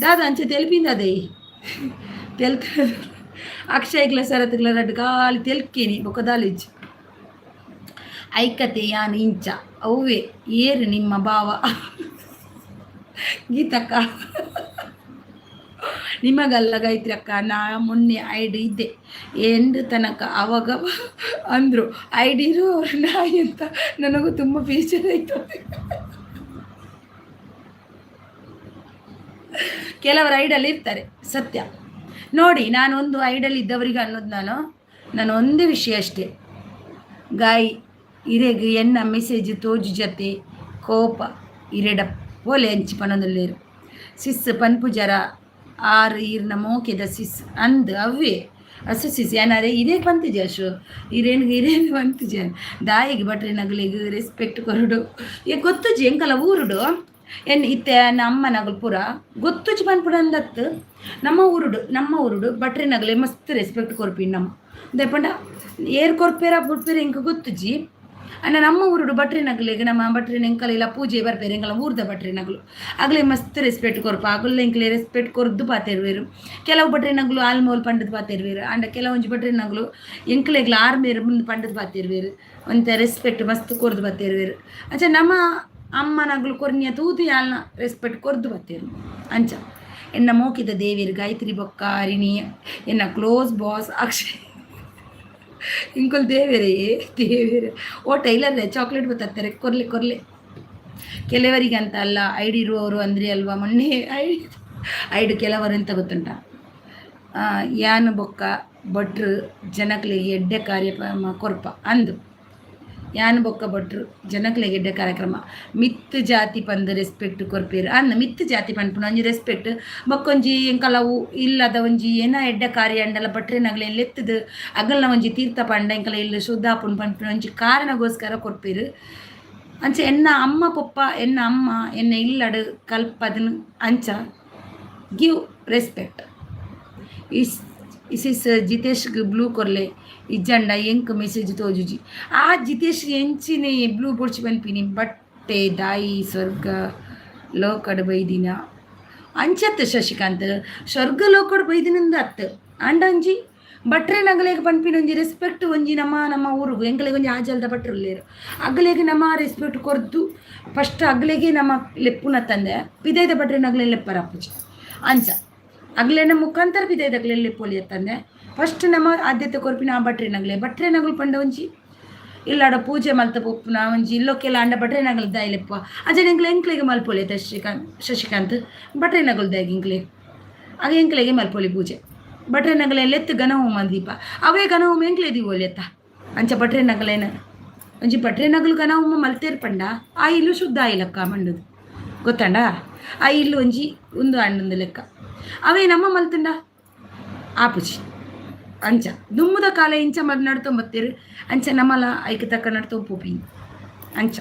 ದಾದ ಅಂಚ ತೆಲ್ಪಿಂದದೇ ತೆಲ್ತ. ಅಕ್ಷಯ್ಗ್ಲ ಶರತ್ಗ್ಲ ರಡ್ಡ್ ಖಾಲಿ ತೆಲ್ಕೇನಿ ಬೊಕ ದಾಲಿಜ್ಜಿ. ಐಕತೆ ಯಾನ್ ಇಂಚ ಅವ್ವೆ ಏರು ನಿಮ್ಮ ಭಾವ? ಗೀತಕ್ಕ, ನಿಮಗಲ್ಲ ಗಾಯತ್ರಿ ಅಕ್ಕ. ನಾ ಮೊನ್ನೆ ಐಡಿ ಇದ್ದೆ ಎಂಡ್ ತನಕ, ಅವಾಗ ಅಂದರು ಐಡಿ ಇರುವವರು ನಾಯಿ ಅಂತ. ನನಗೂ ತುಂಬ ಬೇಜಾರಾಯಿತು. ಕೆಲವರು ಐಡಲ್ಲಿ ಇರ್ತಾರೆ, ಸತ್ಯ. ನೋಡಿ, ನಾನೊಂದು ಐಡಲ್ ಇದ್ದವರಿಗೆ ಅನ್ನೋದು ನಾನು ನಾನು ಒಂದೇ ವಿಷಯ ಅಷ್ಟೇ. ಗಾಯ್ ಇರೆಗ್ ಎನ್ನ ಮೆಸೇಜ್ ತೋಜು ಜತೆ ಕೋಪ ಇರೆಡ ಪೋಲೆ ಅಂಚಿ ಪನೊಂದುಲ್ಲೆರ್. ಸಿಸ್ ಪನ್ಪುಜರ ಆರ್ ಈರ್ನ ಮೋಕೆದ ಸಿಸ್ ಅಂದ್ ಅವ್ವೆ ಅಸು ಸಿಸ್ ಏನಾರೆ ಇದೇ ಪಂತಿಜಿ ಅಶು ಇರೇನು ಇರೇನು ಪಂತಿಜಿ ದಾಯಿಗೆ ಭಟ್ರೆ ನಗಲಿಗೆ ರೆಸ್ಪೆಕ್ಟ್ ಕೊರಡು ಏ ಗೊತ್ತುಜಿ ಎಂಕಲ ಊರುಡು ಎನ್ ಇತ್ತೆ ನಮ್ಮ ನಗಲು ಪೂರ ಗೊತ್ತುಜಿ ಪನ್ಪುಡು ಅಂದತ್ತು. ನಮ್ಮ ಊರುಡು, ನಮ್ಮ ಊರುಡು ಭಟ್ರೆ ನಗಲೆ ಮಸ್ತ್ ರೆಸ್ಪೆಕ್ಟ್ ಕೊರ್ಪಿನ್ ನಮ್ಮ. ದಾಯೆ ಏರ್ ಕೊರ್ಪೇರ ಬುಡ್ಪೇರ ಎಂಕ್ ಗೊತ್ತುಜಿ. ಅಣ್ಣ, ನಮ್ಮ ಊರುಡು ಭಟ್ರೆ ನಗಲಿಗೆ ನಮ್ಮ ಭಟ್ರೆ ಎಂಕಲೆಲ್ಲ ಪೂಜೆ ಬರ್ಪೇರು. ಎಂಕಲ ಊರ್ದ ಭಟ್ರೆ ನಗಲು ಅಗಲೆ ಮಸ್ತ್ ರೆಸ್ಪೆಕ್ಟ್ ಕೊರ್ಪ. ಅಗುಲ್ಲ ಎಂಕ್ಲೆ ರೆಸ್ಪೆಕ್ಟ್ ಕೊರ್ದು ಪಾತೆರುವೆರು. ಕೆಲವು ಭಟ್ರೆ ನಗಲು ಆಲ್ಮೋಲ್ ಪಂಡದ್ ಪಾತೆರುವೆರು. ಅಂಡ ಕೆಲವೊಂಜಿ ಭಟ್ರೆ ನಗಲು ಎಂಕ್ಲೆಗ್ಲ ಆರ್ಮೇರು ಮುಂದೆ ಪಂಡದ್ ಪಾತೆರುವೆರು. ಒಂತೆ ರೆಸ್ಪೆಕ್ಟ್ ಮಸ್ತ್ ಕೊರ್ದು ಪಾತೆರುವೆರು. ಅಂಚ ನಮ್ಮ ಅಮ್ಮನಗುಲು ಕೊರ್ನಿಯ ತೂತು ಯಾಲ್ನ ರೆಸ್ಪೆಕ್ಟ್ ಕೊರ್ದು ಬತ್ತೇರು ಅಂಚ. ಎನ್ನ ಮೋಕಿದ ದೇವಿಯರು ಗಾಯತ್ರಿ ಬೊಕ್ಕ ಹರಿಣಿ, ಎನ್ನ ಕ್ಲೋಸ್ ಬಾಸ್ ಅಕ್ಷಯ್, ಇಂಕೊಲ್ ದೇವೇರೇ ದೇವೇರೆ. ಓ ಟೈಲರ್, ಚಾಕ್ಲೇಟ್ ಬತ್ತಾರೆ, ಕೊರ್ಲೆ ಕೊರ್ಲೆ. ಕೆಲವರಿಗೆ ಅಂತ ಅಲ್ಲ, ಐಡಿ ಇರುವವರು ಅಂದರೆ ಅಲ್ವಾ? ಮೊನ್ನೆ ಐಡಿ ಐಡು ಕೆಲವರು ಎಂತ ಗೊತ್ತುಂಟ? ಯಾನು ಬೊಕ್ಕ ಭಟ್ರು ಜನಕ್ಲೆಗ್ ಎಡ್ಡೆ ಕಾರ್ಯಕ್ರಮ ಕೊರ್ಪ ಅಂದು. ಯಾನು ಬೊಕ್ಕ ಭಟ್ರು ಜನಕ್ಲೆಗ್ ಎಡ್ಡೆ ಕಾರ್ಯಕ್ರಮ. ಮಿತ್ತು ಜಾತಿ ಪಂದ್ ರೆಸ್ಪೆಕ್ಟ್ ಕೊರ್ಪೇರು ಅಂದ್. ಮಿತ್ತು ಜಾತಿ ಪನ್ಪುನ ಒಂಜಿ ರೆಸ್ಪೆಕ್ಟ್ ಬೊಕ್ಕೊಂಜಿ ಎಂಕಲವು ಇಲ್ಲದ ಒಂಜಿ ಏನ ಎಡ್ಡೆ ಕಾರ್ಯ ಅಂಡಲ ಭಟ್ರೆನಗ್ಲೆ ಲೆತ್ತದು ಅಗಲ್ನ ಒಂಜಿ ತೀರ್ಥ ಪಂಡ ಎಂಕಲ ಇಲ್ಲ ಶುದ್ಧ ಆಪುಂಡು ಪನ್ಪಿನ ಒಂಜಿ ಕಾರಣಗೋಸ್ಕರ ಕೊರ್ಪೇರು ಅಂಚ. ಎನ್ನ ಅಮ್ಮ ಪೊಪ್ಪ, ಎನ್ನ ಅಮ್ಮ ಎನ್ನ ಇಲ್ಲಡು ಕಲ್ಪದನ್ ಅಂಚ give respect. Is ISIS ಜಿತೇಶ್ಗೆ blue ಕೊರ್ಲೆ, ಇಜ್ಜಂಡ ಎಂಕ್ ಮೆಸೇಜ್ ತೋಜುಜಿ. ಆ ಜಿತೇಶ್ ಎಂಚಿನೆ ಬ್ಲೂ ಬೊಡ್ಚಿ ಪನ್ಪಿನಿ? ಬಟ್ಟೆ ದಾಯಿ ಸ್ವರ್ಗ ಲೋಕಡ್ ಬೈದಿನ ಅಂಚತ್ ಶಶಿಕಾಂತ್. ಸ್ವರ್ಗ ಲೋಕಡ್ ಬೈದಿನಂದ ಅತ್ತು. ಅಂಡ ಒಂಜಿ ಭಟ್ರೆ ನಗಲೆಗ್ ಪನ್ಪಿನ ಒಂಜಿ ರೆಸ್ಪೆಕ್ಟ್ ಒಂಜಿ ನಮ್ಮ ನಮ್ಮ ಊರುಗು ಎಂಕಲೆಗ್ ಒಂಜಿ ಆಜಲ್ದ ಭಟ್ರು ಉಲ್ಲೇರು. ಅಗಲೆಗ್ ನಮ್ಮ ರೆಸ್ಪೆಕ್ಟ್ ಕೊರ್ದು ಫಸ್ಟ್ ಅಗಲೆಗೆ ನಮ್ಮ ಲೆಪ್ಪುನ ತಂದೆ ಪಿದೈದ ಭಟ್ರೆ ನಗಲೆ ಲೆಪ್ಪರ ಅಪ್ಪುಜಿ ಅಂಚ. ಅಗ್ಲೆನ ಮುಖಾಂತರ ಪಿದೈದಗ್ಲೆ ಲೆಪ್ಪೊಲಿ ತಂದೆ. ಫಸ್ಟ್ ನಮ್ಮ ಆದ್ಯತೆ ಕೊರ್ಪಿನ ಆ ಭಟ್ರೆ ನಗಲೆ. ಭಟ್ರೆ ನಗಲು ಪಂಡ ಒಂಜಿ ಇಲ್ಲಾಡ ಪೂಜೆ ಮಲ್ತ ಪೊಪ್ಪುನ ಒಂಜಿ ಇಲ್ಲೊಕ್ಕೆಲ್ಲ ಅಂಡ ಭಟ್ರೆ ನಗಲು ದಾಯಿ ಲೆಪ್ಪ ಅಂಚನೆ ಎಂಕ್ಲೆ ಎಂಕ್ಲೆಗೆ ಮಲ್ಪೊಲಿ. ಶಶಿಕಾಂತ್ ಶಶಿಕಾಂತ್, ಭಟ್ರೆ ನಗಲು ದಾಯಿ ಎಂಕ್ಲೆ ಆಗ ಎಂಕ್ಲೆಗೆ ಮಲ್ಪೊಲಿ ಪೂಜೆ. ಭಟ್ರೆನಗಲೆ ಲೆತ್ತ್ ಗಣಹೋಮ ದೀಪ ಅವೇ ಗಣಹೋಮ ಎಂಕ್ಲೆ ದೀವೊಲಿ ಅತ್ತ. ಅಂಚ ಭಟ್ರೆನಗಲೆನ ಒಂಜಿ ಭಟ್ರೆನಗಲು ಗಣಹೋಮ ಮಲ್ತೇರ್ ಪಂಡ ಆ ಇಲ್ಲು ಶುದ್ಧ ಆಯಿಲಕ್ಕ ಮಂಡದು ಗೊತ್ತಂಡ. ಆ ಇಲ್ಲು ಒಂಜಿ ಉಂದು ಆಂಡೊಂದು ಲೆಕ್ಕ. ಅವೇ ನಮ್ಮ ಮಲ್ತುಂಡ ಆಪುಜಿ. ಅಂಚ ದುಂಬುದ ಕಾಲ ಇಂಚ ಮರ್ ನಡ್ತೊಂಬತ್ತೆರ್. ಅಂಚ ನಮಲ ಐಕ್ ತಕ್ಕ ನಡ್ತೊಂದು ಪೋಪಿ ಅಂಚ.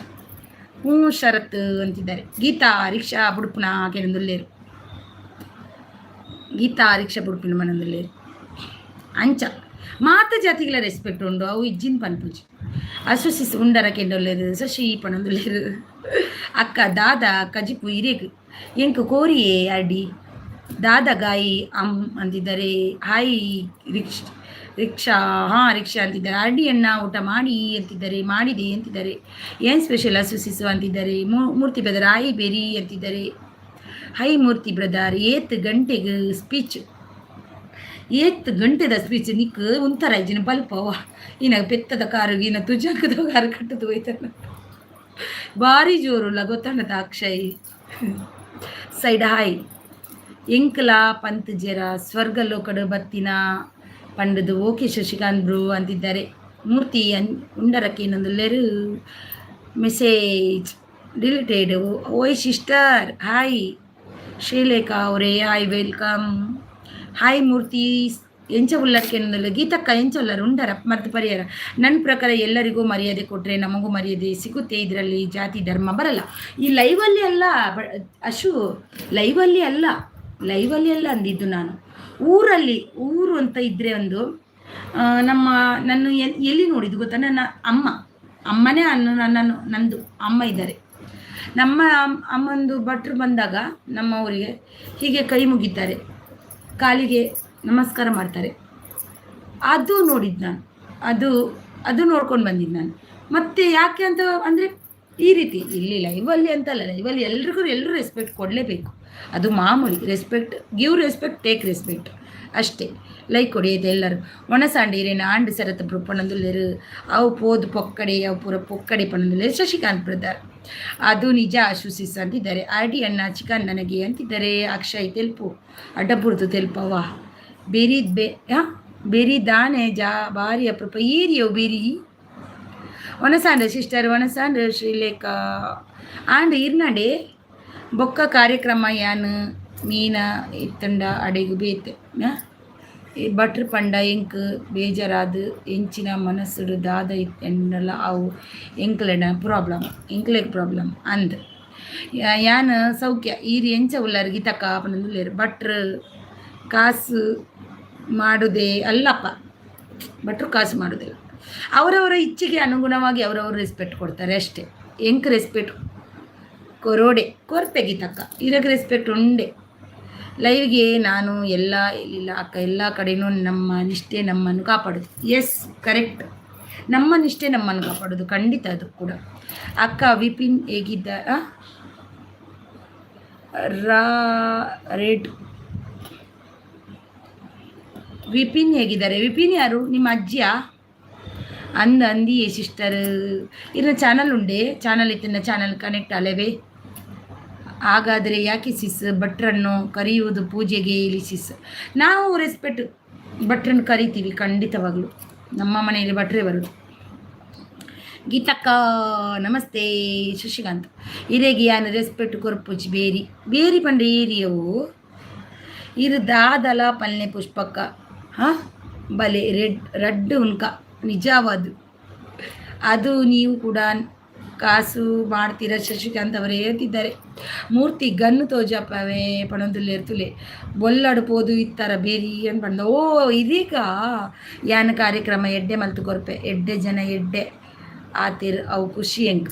ಹ್ಞೂ ಶರತ್ ಅಂತಿದ್ದಾರೆ. ಗೀತಾ ರಿಕ್ಷಾ ಬುಡುಪುನ ಕೆನೊಂದುಲ್ಲೆರ್. ಗೀತಾ ರಿಕ್ಷಾ ಬುಡುಪಿನ ಮನೊಂದುಲ್ಲೆರ್. ಅಂಚ ಮಾತ ಜಾತಿಗಳ ರೆಸ್ಪೆಕ್ಟ್ ಉಂಡು, ಅವು ಇಜ್ಜಿನ್ ಪನ್ಪುಜಿ. ಅಸುಸಿಸ್ ಉಂಡರ ಕೆಂಡೊಲ್ಲೆರ್. ಶಶಿ ಪನೊಂದುಲ್ಲೆರ್. ಅಕ್ಕ ದಾದ ಕಜಿಪು ಇರೆಗ್ ಎಂಕ್ ಕೋರಿಯೇ ಅಡಿ ದಾದ ಗಾಯಿ ಅಮ್ ಅಂತಿದ್ದಾರೆ. ಹಾಯ್ ರಿಕ್ಷ್ ರಿಕ್ಷಾ, ಹಾಂ ರಿಕ್ಷಾ ಅಂತಿದ್ದಾರೆ. ಅಡಿ ಅಣ್ಣ ಊಟ ಮಾಡಿ ಅಂತಿದ್ದಾರೆ. ಮಾಡಿದೆ ಅಂತಿದ್ದಾರೆ. ಏನು ಸ್ಪೆಷಲ್ ಅಸುಸಿಸು ಅಂತಿದ್ದಾರೆ. ಮೂರ್ತಿ ಬ್ರದರ್ ಹಾಯ್ ಬೆರಿ ಅಂತಿದ್ದಾರೆ. ಹೈ ಮೂರ್ತಿ ಬ್ರದರ್. ಏತ್ ಗಂಟೆಗೆ ಸ್ಪೀಚ್? ಏತ್ ಗಂಟೆದ ಸ್ಪೀಚ್ ನಿಕ್ ಉಂತರ ಇಜ್ಜಿನ ಬಲ್ಪವ. ಇನ ಪೆತ್ತದ ಕಾರು ಇನ ತುಜಾಕದ ಕಾರು ಕಟ್ಟದು ಹೋಯ್ತಾನ. ಭಾರಿ ಜೋರುಲ್ಲ ಗೊತ್ತಣ್ಣದ. Akshay side hi. ಎಂಕ್ಲ ಪಂತ್ ಜರ ಸ್ವರ್ಗ ಲೋಕಡು ಬತ್ತಿನ ಪಂಡದು. ಓಕೆ ಶಶಿಕಾಂತ್ ಬ್ರೋ ಅಂತಿದ್ದಾರೆ. ಮೂರ್ತಿ ಅನ್ ಉಂಡರಕ್ಕೆ ಇನ್ನೊಂದು ಮೆಸೇಜ್ ಡಿಲಿಟೆಡ್. ಓಯ್ ಸಿಸ್ಟರ್ ಹಾಯ್. ಶ್ರೀಲೇಖಾ ಅವರೇ ಹಾಯ್, welcome. Hi ಮೂರ್ತಿ, ಎಂಚ ಉಲ್ಲಕ್ಕೆ? ಗೀತಕ್ಕ ಎಂಚ ಉಲ್ಲರು? ಉಂಡರ ಮತ್ತು ಪರಿಹಾರ. ನನ್ನ ಪ್ರಕಾರ ಎಲ್ಲರಿಗೂ ಮರ್ಯಾದೆ ಕೊಟ್ಟರೆ ನಮಗೂ ಮರ್ಯಾದೆ ಸಿಗುತ್ತೆ. ಇದರಲ್ಲಿ ಜಾತಿ ಧರ್ಮ ಬರಲ್ಲ. ಈ ಲೈವಲ್ಲಿ ಅಲ್ಲ ಅಶು, ಲೈವಲ್ಲಿ ಅಲ್ಲ, ಲೈವಲ್ಲಿ ಅಲ್ಲ ಅಂದಿದ್ದು ನಾನು. ಊರಲ್ಲಿ, ಊರು ಅಂತ ಇದ್ದರೆ ಒಂದು ನಮ್ಮ ನನ್ನ ಎಲ್ಲಿ ನೋಡಿದ್ದು ಗೊತ್ತಾ? ನನ್ನ ಅಮ್ಮ, ಅಮ್ಮನೇ ಅನ್ನು ನನ್ನನ್ನು, ನಂದು ಅಮ್ಮ ಇದ್ದಾರೆ. ನಮ್ಮ ಅಮ್ಮಂದು ಭಟ್ರು ಬಂದಾಗ ನಮ್ಮ ಊರಿಗೆ ಹೀಗೆ ಕೈ ಮುಗಿತಾರೆ, ಕಾಲಿಗೆ ನಮಸ್ಕಾರ ಮಾಡ್ತಾರೆ. ಅದು ನೋಡಿದ್ದು ನಾನು. ಅದು ಅದು ನೋಡ್ಕೊಂಡು ಬಂದಿದ್ದು ನಾನು. ಮತ್ತು ಯಾಕೆ ಅಂತ ಅಂದರೆ ಈ ರೀತಿ ಇಲ್ಲಿ ಲೈವಲ್ಲಿ ಅಂತಲ್ಲ, ಲೈವಲ್ಲಿ ಎಲ್ರಿಗೂ ಎಲ್ಲರೂ ರೆಸ್ಪೆಕ್ಟ್ ಕೊಡಲೇಬೇಕು. ಅದು ಮಾಮೂಲಿ. Respect, give respect, take respect ಅಷ್ಟೇ. ಲೈಕ್ ಕೊಡಿ ಆಯ್ತು ಎಲ್ಲರೂ. ಒಣಸಾಂಡಿ ಇರೇನ ಆಂಡ್ ಸರತ್ ಬ್ರು ಪಣಂದುಲ್ಲೆರು. ಅವು ಪೋದು ಪೊಕ್ಕಡೆ, ಅವು ಪೂರ ಪೊಕ್ಕಡೆ ಪಣಂದುಲ್ಲೆರು. ಶಶಿಕಾಂತ್ ಬ್ರದರ್, ಅದು ನಿಜ ಅಶುಸಿಸ್ ಅಂತಿದ್ದಾರೆ. ಆರ್ ಡಿ ಅಣ್ಣ ಚಿಕನ್ ನನಗೆ ಅಂತಿದ್ದಾರೆ. ಅಕ್ಷಯ್ ತೆಲ್ಪು ಅಡ್ಡಬುರ್ದು ತೆಲ್ಪವ. ಬೆರಿ ಬೆ ಬೆರಿ ದಾನೆ ಜಾ ಬಾರಿ ಅಪರೂಪ ಏರಿಯೋ ಬೆರಿ. ಒಣಸಾಂಡ್ ಸಿಸ್ಟರ್, ಒಣಸಾಂಡ್ ಶ್ರೀಲೇಖಾ. ಆಂಡ್ ಇರ್ನಾಡೆ ಬೊಕ್ಕ ಕಾರ್ಯಕ್ರಮ ಯಾನ್ ಮೀನ ಇತ್ತಂಡ ಅಡೆಗು ಬೇತೆ. ಭಟ್ರು ಪಂಡ ಎಂಕ್ ಬೇಜಾರಾದ್ ಎಂಚಿನ ಮನಸ್ಸುಡು ದಾದ ಇತ್ತೆಂಡಲ ಅವು ಎಂಕ್ಲೆನ ಪ್ರಾಬ್ಲಮ್, ಎಂಕ್ಲೆಗ್ ಪ್ರಾಬ್ಲಮ್ ಅಂದ್. ಯಾನ್ ಸೌಖ್ಯ, ಈರ್ ಎಂಚ ಉಲ್ಲರ್ ಗೀತಕ್ಕ ಪನೊಂದುಲ್ಲೆರ್. ಭಟ್ರು ಕಾಸು ಮಾಡುದೇ ಅಲ್ಲಪ್ಪ, ಭಟ್ರು ಕಾಸು ಮಾಡೋದಿಲ್ಲ. ಅವರವರ ಇಚ್ಛೆಗೆ ಅನುಗುಣವಾಗಿ ಅವರವರು ರೆಸ್ಪೆಕ್ಟ್ ಕೊಡ್ತಾರೆ ಅಷ್ಟೇ. ಎಂಕ್ ರೆಸ್ಪೆಕ್ಟ್ ಕೊರೋಡೆ ಕೊರ್ಪೆ ಗೀತಕ್ಕ, ಇರಕ್ಕೆ ರೆಸ್ಪೆಕ್ಟ್ ಉಂಡೆ. ಲೈವ್ಗೆ ನಾನು ಎಲ್ಲ ಇಲ್ಲ ಅಕ್ಕ, ಎಲ್ಲ ಕಡೆನೂ ನಮ್ಮ ನಿಷ್ಠೆ ನಮ್ಮನ್ನು ಕಾಪಾಡೋದು. Yes, correct. ನಮ್ಮ ನಿಷ್ಠೆ ನಮ್ಮನ್ನು ಕಾಪಾಡೋದು ಖಂಡಿತ ಅದು ಕೂಡ. ಅಕ್ಕ ವಿಪಿನ್ ಹೇಗಿದ್ದ? ರಾ ರೇಟ್ ವಿಪಿನ್ ಹೇಗಿದ್ದಾರೆ? ವಿಪಿನ್ ಯಾರು? ನಿಮ್ಮ ಅಜ್ಜಿಯ ಅಂದ ಅಂದಿ ಸಿಸ್ಟರ್. ಇನ್ನು ಚಾನಲ್ ಉಂಡೆ? ಚಾನಲ್ ಇತ್ತಿನ ಚಾನಲ್ ಕನೆಕ್ಟ್ ಅಲ್ಲವೇ? ಹಾಗಾದರೆ ಯಾಕೆ ಸಿಸ್ ಭಟ್ರನ್ನು ಕರೆಯುವುದು ಪೂಜೆಗೆ? ಹೇಳಿ ಸಿಸ್. ನಾವು ರೆಸ್ಪೆಕ್ಟ್, ಭಟ್ರನ್ನು ಕರಿತೀವಿ ಖಂಡಿತವಾಗ್ಲು. ನಮ್ಮ ಮನೆಯಲ್ಲಿ ಭಟ್ರೇ ಬರೋದು. ಗೀತಕ್ಕ ನಮಸ್ತೆ. ಶಶಿಕಾಂತ್ ಇರೆಗೆ ಯಾನ್ ರೆಸ್ಪೆಕ್ಟ್ ಕೊರ್ಪುಜಿ ಬೇರಿ ಬೇರಿ ಪಂಡ ಏರಿಯವು ಇರು ದಾದಲ ಪಲ್ನೆ ಪುಷ್ಪಕ್ಕ. ಹಾಂ ಬಲೆ ರೆಡ್ ರಡ್ಡು ಉನ್ಕ ನಿಜವಾದು ಅದು. ನೀವು ಕೂಡ ಕಾಸು ಮಾಡ್ತೀರಾ ಶಶಿಕಾಂತ್ ಅವರೇ ಹೇಳ್ತಿದ್ದಾರೆ. ಮೂರ್ತಿ ಗನ್ನು ತೋಜಪ್ಪವೇ ಪಣೊಂದುಲ್ಲೆರ್ ತುಲೆ. ಬೊಲ್ಲಡು ಪೋದು ಇತ್ತರ ಬೇರಿ ಅಂತ ಪಂಡ. ಓ ಇದೀಗ ಯಾನ್ ಕಾರ್ಯಕ್ರಮ ಎಡ್ಡೆ ಮಲ್ತು ಕೊರ್ಪೆ. ಎಡ್ಡೆ ಜನ ಎಡ್ಡೆ ಆತಿರ್, ಅವು ಖುಷಿ ಎಂಕ್.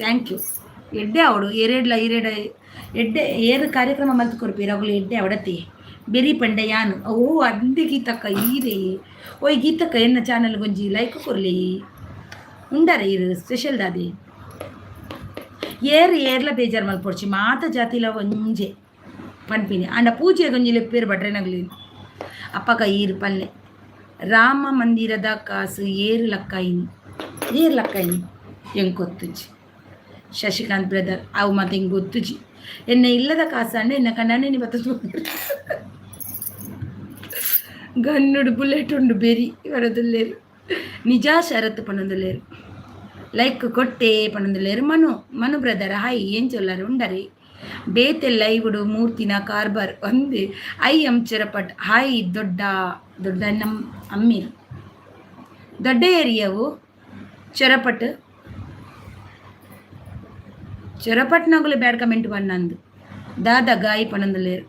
Thank you. ಎಡ್ಡೆ ಅವಡು ಎರೆಡ್ಲ ಇರೆಡ ಎಡ್ಡೆ ಏರು ಕಾರ್ಯಕ್ರಮ ಮಲ್ತು ಕೊರ್ಪೀರ ಅವುಗಳು ಎಡ್ಡೆ ಅವಡತಿ. ಬೆರಿ ಪಂಡ ಯಾನು. ಓ ಅಂದೆ ಗೀತಕ್ಕ ಈರೇ. ಓಯ್ ಗೀತಕ್ಕ, ಎನ್ನ ಚಾನಲ್ ಗೊಂಜಿ ಲೈಕ್ ಕೊರ್ಲಿ. ಉಂಡಾರೆ ಇರು ಸ್ಪೆಷಲ್ ದಾದಿ. ಏರ್ ಏರ್ಲ ಬೇಜಾರು ಮಲ್ಪೊಡ್ಚಿ. ಮಾತ ಜಾತಿಲ ಒಂಜೆ ಪನ್ಪಿನಿ. ಅಂಡ ಪೂಜೆ ಗೊಂಜಿ ಲೆಪ್ಪೇರು ಭಟ್ರೆನಗ್ಲಿ ಅಪ್ಪಕ ಈರು ಪಲ್ಲೆ. ರಾಮ ಮಂದಿರದ ಕಾಸು ಏರು ಲಕ್ಕಾಯಿನಿ? ಏರು ಲಕ್ಕಾಯಿನಿ ಎಂಕ್ ಗೊತ್ತುಜಿ ಶಶಿಕಾಂತ್ ಬ್ರದರ್. ಅವು ಮತ್ತೆ ಹಿಂಗೆ ಗೊತ್ತುಜಿ. ಎನ್ನ ಇಲ್ಲದ ಕಾಸಂಡೆ ಎನ್ನ ಕಣ್ಣನೆ ಬತ್ತದು. ಗನ್ನುಡು ಬುಲೆಟ್ ಉಂಡು ಬೆರಿ ಬರದುಲ್ಲೇರು. ನಿಜ ಶರತ್ ಪನೊಂದುಲ್ಲೇರು. ಲೈಕ್ ಕೊಟ್ಟೆ ಪನೊಂದುಲ್ಲೇರು. ಮನು ಮನು ಬ್ರದರ್ ಹಾಯ್, ಏನ್ ಚೊಲ್ಲರು ಉಂಡರಿ. ಬೇತೆ ಲೈವುಡು ಮೂರ್ತಿನ ಕಾರ್ಬಾರ್ ಒಂದೇ. I M ಚೊರಪಟ್ ಹಾಯ್. ದೊಡ್ಡ ದೊಡ್ಡ ನಮ್ಮ ಅಮ್ಮೀರ್ ದೊಡ್ಡ ಏರಿಯಾವು ಚೊರಪಟ್. ಚೊರಪಟ್ನಗುಲು ಬ್ಯಾಡ್ ಕಮೆಂಟ್ ಬನ್ನಂದು. ದಾದ ಗಾಯಿ ಪನೊಂದುಲ್ಲೇರು.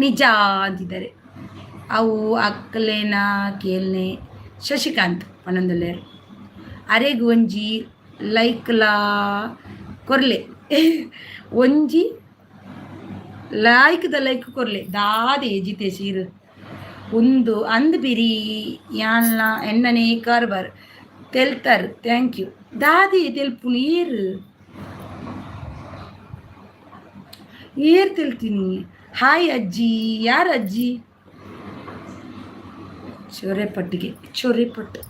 ನಿಜ ಅಂತಿದ್ದಾರೆ. ಅವು ಅಕ್ಲೇನ ಕೇಲ್ನೆ ಶಶಿಕಾಂತ್ ಪನೊಂದುಲ್ಲೇರು. ಅರೆಗ್ ಒಂಜಿ ಲೈಕ್ಲಾ ಕೊರ್ಲೆ, ಒಂಜಿ ಲಾಯ್ಕ್ದ ಲೈಕ್ ಕೊರ್ಲೆ. ದಾದೆ ಜಿತೇಶ್ ಇರು ಉಂದು ಅಂದ್ ಬಿರಿ ಯಾನ್ಲ ಎನ್ನನೇ ಕಾರ್ಬಾರ್ ತೆಲ್ತರ್. Thank you. ದಾದಿ ತೆಲ್ಪುನು? ಏರು ಏರ್ ತೆಲ್ತೀನಿ? ಹಾಯ್ ಅಜ್ಜಿ. ಯಾರು ಅಜ್ಜಿ? ಚೊರೆಪಟ್ಟಿಗೆ ಚೊರೆಪಟ್ಟು.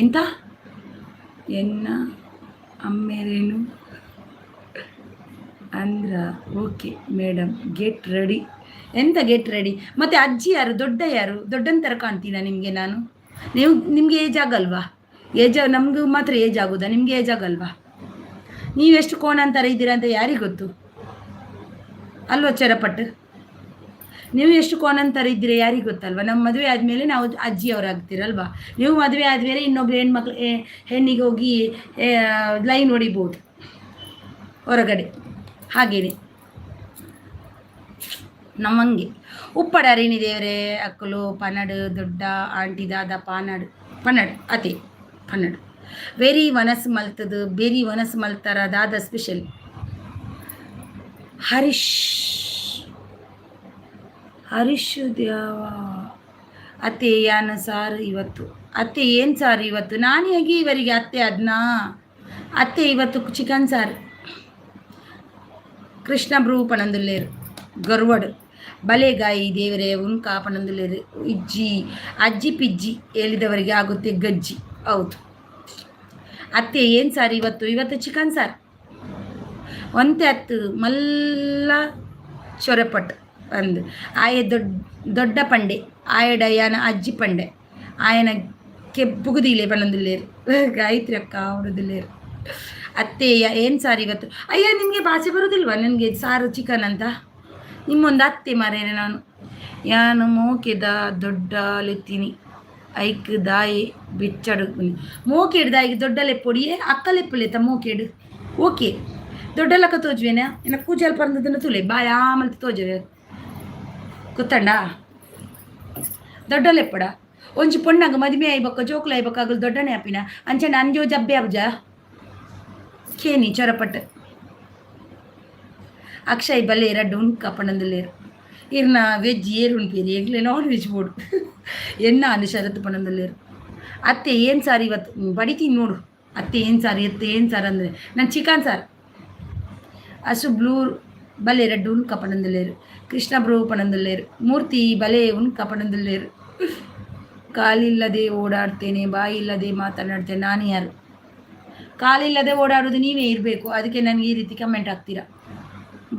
ಎಂತ ಎನ್ನ ಅಮ್ಮೇರೇನು ಅಂದ್ರ? Okay madam, get ready. ಎಂತ ಗೆಟ್ ರೆಡಿ? ಮತ್ತೆ ಅಜ್ಜಿ ಯಾರು? ದೊಡ್ಡ ಯಾರು? ದೊಡ್ಡಂತರ ಕಾಣ್ತೀನ ನಿಮಗೆ ನಾನು? ನೀವು ನಿಮಗೆ ಏಜ್ ಆಗಲ್ವಾ? ಏಜ್ ನಮಗೂ ಮಾತ್ರ ಏಜ್ ಆಗೋದಾ? ನಿಮಗೆ ಏಜ್ ಆಗಲ್ವಾ? ನೀವೆಷ್ಟು ಕೋಣ ಅಂತರ ಇದ್ದೀರಾ ಅಂತ ಯಾರಿಗೆ ಗೊತ್ತು ಅಲ್ವಾ? ಚರಪಟ್ಟು ನೀವು ಎಷ್ಟು ಕೋಣಂತರ ಇದ್ದೀರಾ ಯಾರಿಗೆ ಗೊತ್ತಲ್ವ? ನಮ್ಮ ಮದುವೆ ಆದಮೇಲೆ ನಾವು ಅಜ್ಜಿಯವರಾಗ್ತೀರಲ್ವಾ? ನೀವು ಮದುವೆ ಆದಮೇಲೆ ಇನ್ನೊಬ್ರು ಹೆಣ್ಮಕ್ಳು ಹೆಣ್ಣಿಗೆ ಹೋಗಿ ಲೈನ್ ಹೊಡಿಬೋದು ಹೊರಗಡೆ. ಹಾಗೇನೆ ನಮ್ಮಂಗೆ ಉಪ್ಪಡ ಅರಿಣಿ ದೇವರೇ ಅಕ್ಕಲು ಪನಡು. ದೊಡ್ಡ ಆಂಟಿ ದಾದ ಪಾನಡು ಪನ್ನಡು ಅತೆ ಪನ್ನಡು. ವೆರಿ ವನಸ್ ಮಲ್ತದು, ಬೆರಿ ವನಸ್ ಮಲ್ತಾರ. ದಾದ ಸ್ಪೆಷಲ್? ಹರೀಶ್ ಹರೀಶ್ ದ್ಯಾವ. ಅತ್ತೆ ಯಾನ ಸಾರು ಇವತ್ತು? ಅತ್ತೆ ಏನು ಸಾರು ಇವತ್ತು? ನಾನು ಹೇಗೆ ಇವರಿಗೆ ಅತ್ತೆ ಅದನ್ನ? ಅತ್ತೆ ಇವತ್ತು ಚಿಕನ್ ಸಾರು. ಕೃಷ್ಣ ಬ್ರೂ ಪಣಂದುಲ್ಲೇರು. ಗರ್ವಡ್ ಬಲೆಗಾಯಿ ದೇವರೇ ಉನ್ಕಾ ಪಣಂದುಲ್ಲೇರು. ಇಜ್ಜಿ ಅಜ್ಜಿ ಪಿಜ್ಜಿ ಹೇಳಿದವರಿಗೆ ಆಗುತ್ತೆ ಗಜ್ಜಿ. ಹೌದು. ಅತ್ತೆ ಏನು ಸಾರು ಇವತ್ತು? ಇವತ್ತು ಚಿಕನ್ ಸಾರು. ಒಂತೆ ಅತ್ತು ಮಲ್ಲ ಚೊರೆಪಟ್ಟು ಅಂದು ಆಯೆ ದೊಡ್ಡ ದೊಡ್ಡ ಪಂಡೆ ಆಯಡಯ್ಯನ ಅಜ್ಜಿ ಪಂಡೆ ಆಯನ ಕೆಬ್ಬುಗುದಿಲೆ ಪಣಂದುಲ್ಲೇರು. ಗಾಯತ್ರಿ ಅಕ್ಕ ಅವರದಿಲ್ಲೇರು. ಅತ್ತೆ ಏನು ಸಾರು ಇವತ್ತು? ಅಯ್ಯ, ನಿಮಗೆ ಭಾಷೆ ಬರೋದಿಲ್ವಾ? ನನಗೆ ಸಾರು ಚಿಕನ್ ಅಂತ. ನಿಮ್ಮೊಂದು ಅತ್ತೆ ಮಾರೇನೆ ನಾನು. ಯಾನು ಮೋಕೆದ ದೊಡ್ಡ ಲೆತ್ತೀನಿ ಐಕ್ ದಾಯಿ ಬಿಚ್ಚಡು. ಮೋಕೆಡ್ ದಾಯಿಗೆ ದೊಡ್ಡ ಲೆಪ್ಪೊಡಿಯೇ ಅಕ್ಕ ಲೆಪ್ಪುಲೆತ್ತ ಮೋಕೆಡ್. ಓಕೆ, ದೊಡ್ಡ ಲಕ್ಕ ತೋಜುವೇನ? ಇನ್ನು ಕೂಜಲ್ ಪರಂದದನ್ನ ತುಲೆ ಬಾಯ್ ಆಮಲ್ತ ತೋಜುವೆ ಗೊತ್ತಂಡ. ದೊಡ್ಡ ಲೆಪ್ಪಡ ಒಂಜಿ ಪೊಣ್ಣಗ ಮದಿಮೆ ಆಯ್ಬಕ್ಕ ಜೋಕುಲು ಆಯ್ಬಕ್ಕ ಆಗಲು ದೊಡ್ಡನೆ ಆಪಿನ ಅಂಚೆ ಅಂಜೋ ಜಬ್ಬೆ ಅಬ್ಜ ಕೇನಿ ಚೊರಪಟ್ಟು. ಅಕ್ಷಯ್ ಬಲ್ಲೆ ರಡ್ಡು ಉಣ್ಕ ಪಣಂದುಲ್ಲೇರು. ಇರ್ನ ವೆಜ್ ಏರು ಉಣ್ಪೇರಿ? ಎಂಗ್ಲೆ ನಾನ್ ವೆಜ್ ಬೋಡು. ಎನ್ನ ಅನು ಶರತ್ತು ಪಣಂದುಲ್ಲೇರು. ಅತ್ತೆ ಏನು ಸಾರು ಇವತ್ತು? ಬಡಿತೀನಿ ನೋಡು. ಅತ್ತೆ ಏನು ಸಾರು ಎತ್ತೆ? ಏನು ಸಾರು ಅಂದರೆ ನಾನು ಚಿಕನ್ ಸಾರು. ಹಸು ಬ್ಲೂ ಬಲೆ ರಡ್ಡು ಉಣ್ಕ ಪಣಂದುಲ್ಲೇರು. ಕೃಷ್ಣ ಬ್ರೂ ಪಣಂದುಲ್ಲೇರು. ಮೂರ್ತಿ ಬಲೆ ಉಣ್ಕ ಪಣಂದುಲ್ಲೇರು. ಕಾಲಿಲ್ಲದೆ ಓಡಾಡ್ತೇನೆ, ಬಾಯಿಲ್ಲದೆ ಮಾತನಾಡ್ತೇನೆ, ನಾನು ಯಾರು? ಕಾಲಿಲ್ಲದೆ ಓಡಾಡೋದು ನೀವೇ ಇರಬೇಕು. ಅದಕ್ಕೆ ನನಗೆ ಈ ರೀತಿ ಕಮೆಂಟ್ ಹಾಕ್ತೀರಾ.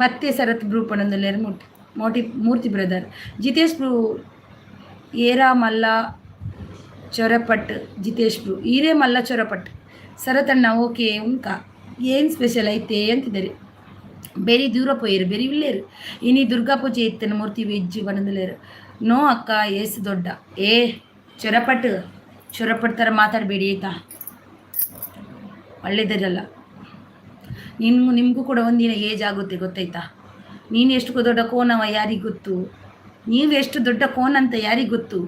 ಬತ್ತೆ ಶರತ್ ಬ್ರೂ ಪಣಂದುಲ್ಲೇರು. ಮೂರ್ತಿ ಮೋಟಿ ಮೂರ್ತಿ ಬ್ರದರ್ ಜಿತೇಶ್ ಬ್ರೂ ಏರಾ ಮಲ್ಲ ಚೊರಪಟ್. ಜಿತೇಶ್ ಬ್ರೂ ಈರೇ ಮಲ್ಲ ಚೊರಪಟ್. ಸರತಣ್ಣ ಓಕೆ. ಉಂಕ ಏನು ಸ್ಪೆಷಲ್ ಐತೆ ಅಂತಿದ್ದಾರೆ. ಬೆರಿ ದೂರ ಪೋಯರು ಬೆರಿ ಇಲ್ಲೇರು. ಇನಿ ದುರ್ಗಾ ಪೂಜೆ ಇತ್ತನ ಮೂರ್ತಿ ವೆಜ್ ಬನದಲೇರು. ನೋ ಅಕ್ಕ ಏಸ್ ದೊಡ್ಡ. ಏ ಚೊರಪಟ್ಟು, ಚೊರಪಟ್ಟು ಥರ ಮಾತಾಡಬೇಡಿ ಆಯ್ತಾ? ಒಳ್ಳೇದಿರಲ್ಲ. ನಿನ್ಗೂ ನಿಮಗೂ ಕೂಡ ಒಂದಿನ ಏಜ್ ಆಗುತ್ತೆ, ಗೊತ್ತಾಯ್ತಾ? ನೀನು ಎಷ್ಟು ದೊಡ್ಡ ಕೋನವ ಯಾರಿಗೆ ಗೊತ್ತು? ನೀವು ಎಷ್ಟು ದೊಡ್ಡ ಕೋನ್ ಅಂತ ಯಾರಿಗೆ ಗೊತ್ತು?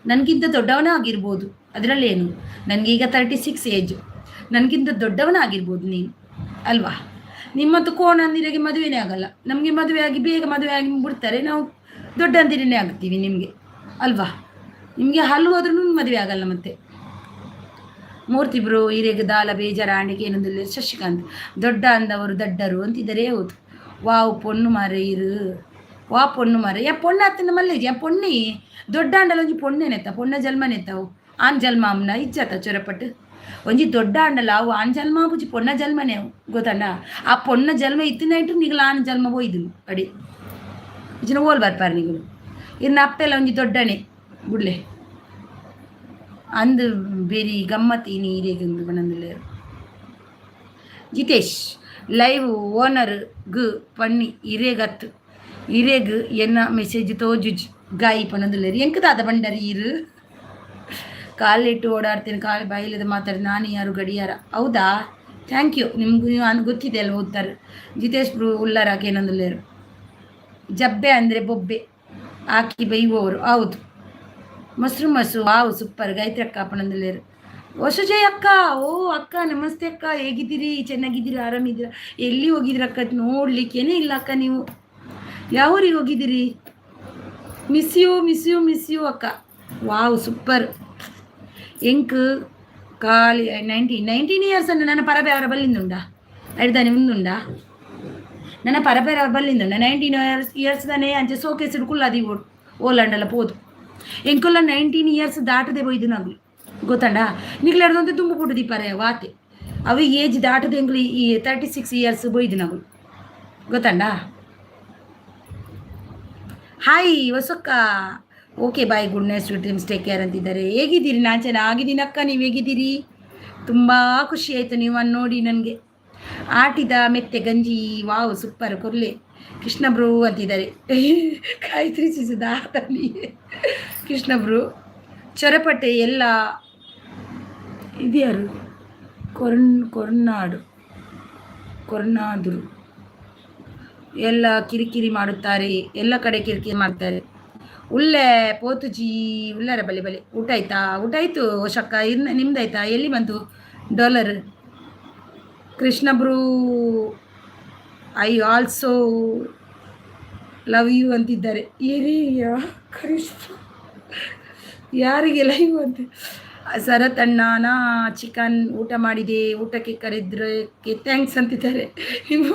ನನಗಿಂತ ದೊಡ್ಡವನ ಆಗಿರ್ಬೋದು, ಅದರಲ್ಲೇನು? ನನಗೀಗ 36 ಏಜ್. ನನಗಿಂತ ದೊಡ್ಡವನ ಆಗಿರ್ಬೋದು ನೀನು, ಅಲ್ವಾ? ನಿಮ್ಮತ್ತು ಕೋಣ ಅಂದಿರಿಗೆ ಮದುವೆನೇ ಆಗಲ್ಲ. ನಮಗೆ ಮದುವೆ ಆಗಿ ಬೇಗ ಮದುವೆ ಆಗಿ ಬಿಡ್ತಾರೆ. ನಾವು ದೊಡ್ಡ ಅಂದಿರನೇ ಆಗ್ತೀವಿ ನಿಮಗೆ, ಅಲ್ವಾ? ನಿಮಗೆ ಹಲ್ಲು ಹೋದ್ರೂ ಮದುವೆ ಆಗಲ್ಲ. ಮತ್ತೆ ಮೂರ್ತಿಬ್ರು ಹಿರೇಗ ದಾಲ ಬೇಜಾರ ಆಂಡಿಗೆ ಏನೊಂದಿಲ್ಲ. ಶಶಿಕಾಂತ್ ದೊಡ್ಡ ಅಂದವರು ದಡ್ಡರು ಅಂತಿದ್ದಾರೆ. ಹೌದು. ವಾವ್ ಪೊಣ್ಣು ಮಾರೆ ಇರು. ವಾ ಪೊಣ್ಣು ಮಾರೆ ಯಾ ಪೊಣ್ಣು ಅತ್ತಿನ ಮಲ್ಲೇಜಿ ಯಾ ಪೊಣ್ಣಿ ದೊಡ್ಡ ಅಂಡಲ ಒಂಜಿ ಪೊಣ್ಣೆನೆತ್ತ ಪೊಣ್ಣ ಜನ್ಮನೆತ್ತವು ಆನ್ ಜನ್ಮ ಅಮ್ನ ಇಜ್ಜಾತ ಚೊರಪಟ್ಟು. ಒಂಜಿ ದೊಡ್ಡ ಆಂಡಲ ಅವು ಆನ್ ಜನ್ಮ ಆಪುಜಿ, ಪೊಣ್ಣ ಜನ್ಮನೇ ಅವು, ಗೊತ್ತಂಡ? ಆ ಪೊಣ್ಣ ಜನ್ಮ ಇತ್ತಿನೈಟು ನಿಗಲ ಆನ್ ಜನ್ಮ ಪೋಯ್ದು ಅಡಿ ಇಜ್ಜಿನ ಓಲ್ ಬರ್ಪಾರೆ ನಿಗುಲು. ಇರ್ನ ಅಪ್ಪೆಲ್ಲ ಒಂಜಿ ದೊಡ್ಡನೆ ಬುಡ್ಲೆ ಅಂದ್ ಬೆರಿ ಗಮ್ಮತ್ ಇನಿ ಇರೆಗ್ ಪನೊಂದುಲ್ಲೆರ್. ಜಿತೇಶ್ ಲೈವ್ ಓನರ್ ಗ್ ಪನ್ನಿ ಇರೆಗತ್ ಇರೆಗ್ ಎನ್ನ ಮೆಸೇಜ್ ತೋಜುಜಿ ಗಾಯಿ ಪನೊಂದುಲ್ಲೆರ್. ಎಂಕ್ ದಾದ ಪಂಡರ್ ಈರ್? ಕಾಲಿಟ್ಟು ಓಡಾಡ್ತೇನೆ, ಕಾಲು ಬಾಯಿಲಿದ ಮಾತಾಡಿ ನಾನು ಯಾರು ಗಡಿಯಾರ. ಹೌದಾ? Thank you. ನಿಮ್ಗೆ ಗೊತ್ತಿದೆ ಅಲ್ವ ಓದ್ತಾರೆ. ಜಿತೇಶ್ ಬ್ರೂ ಉಲ್ಲರ ಏನೊಂದುಲ್ಲೆರ್. ಜಬ್ಬೆ ಅಂದರೆ ಬೊಬ್ಬೆ ಹಾಕಿ ಬೈಯುವವರು. ಹೌದು. ಮೊಸರು ಮಸು ವಾವ್ ಸೂಪರ್ ಗಾಯತ್ರಿ ಅಕ್ಕ ಪನೊಂದುಲ್ಲೆರ್. ವಸುಜಯ್ ಅಕ್ಕ, ಓ ಅಕ್ಕ ನಮಸ್ತೆ ಅಕ್ಕ, ಹೇಗಿದ್ದೀರಿ? ಚೆನ್ನಾಗಿದ್ದೀರಾ? ಆರಾಮಿದ್ದೀರಾ? ಎಲ್ಲಿ ಹೋಗಿದ್ದೀರ ಅಕ್ಕ? ನೋಡ್ಲಿಕ್ಕೇನೆ ಇಲ್ಲ ಅಕ್ಕ. ನೀವು ಯಾವ ಊರಿಗೆ ಹೋಗಿದ್ದೀರಿ? Miss you, miss you, miss you ಅಕ್ಕ. ವಾವ್ ಸೂಪರ್. ಎಂಕ್ ಖಾಲಿ 19 19 ಇಯರ್ಸ್ ಅನ್ನು ನನ್ನ ಪರಬೆ ಅವರ ಬಲ್ಲಿಂದುಂಡ ಅಡ್ದಾನೆ ಉಂದುಂಡ ನನ್ನ ಪರಬೆರ ಬಲ್ಲಿಂದುಂಡ 19 ಇಯರ್ಸ್ ಇಯರ್ಸ್ ತಾನೇ ಅಂಚೆ ಸೋಕೇಸಿಡ್ ಕುಲ್ಲಾದಿ ಓಡು ಓಲಂಡಲ ಪೋದು. ಎಂಕುಲ್ಲ 19 ಇಯರ್ಸ್ ದಾಟದೆ ಪೋಯ್ದು ನಗುಲು, ಗೊತ್ತಂಡ? ನಿಗ್ಲು ಎಡ್ದೊಂತೆ ತುಂಬು ಪುಟ್ಟು ದೀಪಾರೆ ವಾತೆ ಅವು ಏಜ್ ದಾಟದೆ ಎಂಕ್ಲು ಈ 36 ಇಯರ್ಸ್ ಬೋಯ್ದು ನಗುಲು, ಗೊತ್ತಂಡ? ಹಾಯ್ ವಸಕ್ಕ, okay bye, good night, sweet dreams, take care ಅಂತಿದ್ದಾರೆ. ಹೇಗಿದ್ದೀರಿ? ನಾನು ಚೆನ್ನಾಗಿದ್ದೀನಿ ಅಕ್ಕ, ನೀವು ಹೇಗಿದ್ದೀರಿ? ತುಂಬ ಖುಷಿ ಆಯಿತು ನೀವು ನೋಡಿ ನನಗೆ. ಆಟಿದ ಮೆತ್ತೆ ಗಂಜಿ ವಾವ್ ಸೂಪರ್ ಕೊರ್ಲೆ ಕೃಷ್ಣ ಬ್ರೂ ಅಂತಿದ್ದಾರೆ. ಗಾಯತ್ರಿ ದಾತಲ್ಲಿ ಕೃಷ್ಣ ಬ್ರೂ ಚೊರಪಟ್ಟೆ ಎಲ್ಲ ಇದ್ಯಾರು? ಕೊರ್ನಾಡು ಕೊರ್ನಾದರು ಎಲ್ಲ ಕಿರಿಕಿರಿ ಮಾಡುತ್ತಾರೆ, ಎಲ್ಲ ಕಡೆ ಕಿರಿಕಿರಿ ಮಾಡ್ತಾರೆ. ಉಲ್ಲೆ ಪೋತುಜಿ ಉಲ್ಲರ ಬಲೆ ಬಲೆ. ಊಟ ಆಯ್ತಾ? ಊಟ ಆಯಿತು ಶಕ್ಕ, ಇನ್ನು ನಿಮ್ದಾಯ್ತಾ? ಎಲ್ಲಿ ಬಂತು dollar? Krishna bro I also love you ಅಂತಿದ್ದಾರೆ. ಏರಿಯಾ ಕೃಷ್ಣ ಯಾರಿಗೆ ಲೈವ್ ಅಂತ? ಶರತ್ ಅಣ್ಣನ ಚಿಕನ್ ಊಟ ಮಾಡಿದೆ, ಊಟಕ್ಕೆ ಕರೆದ್ರಕ್ಕೆ thanks ಅಂತಿದ್ದಾರೆ. ನೀವು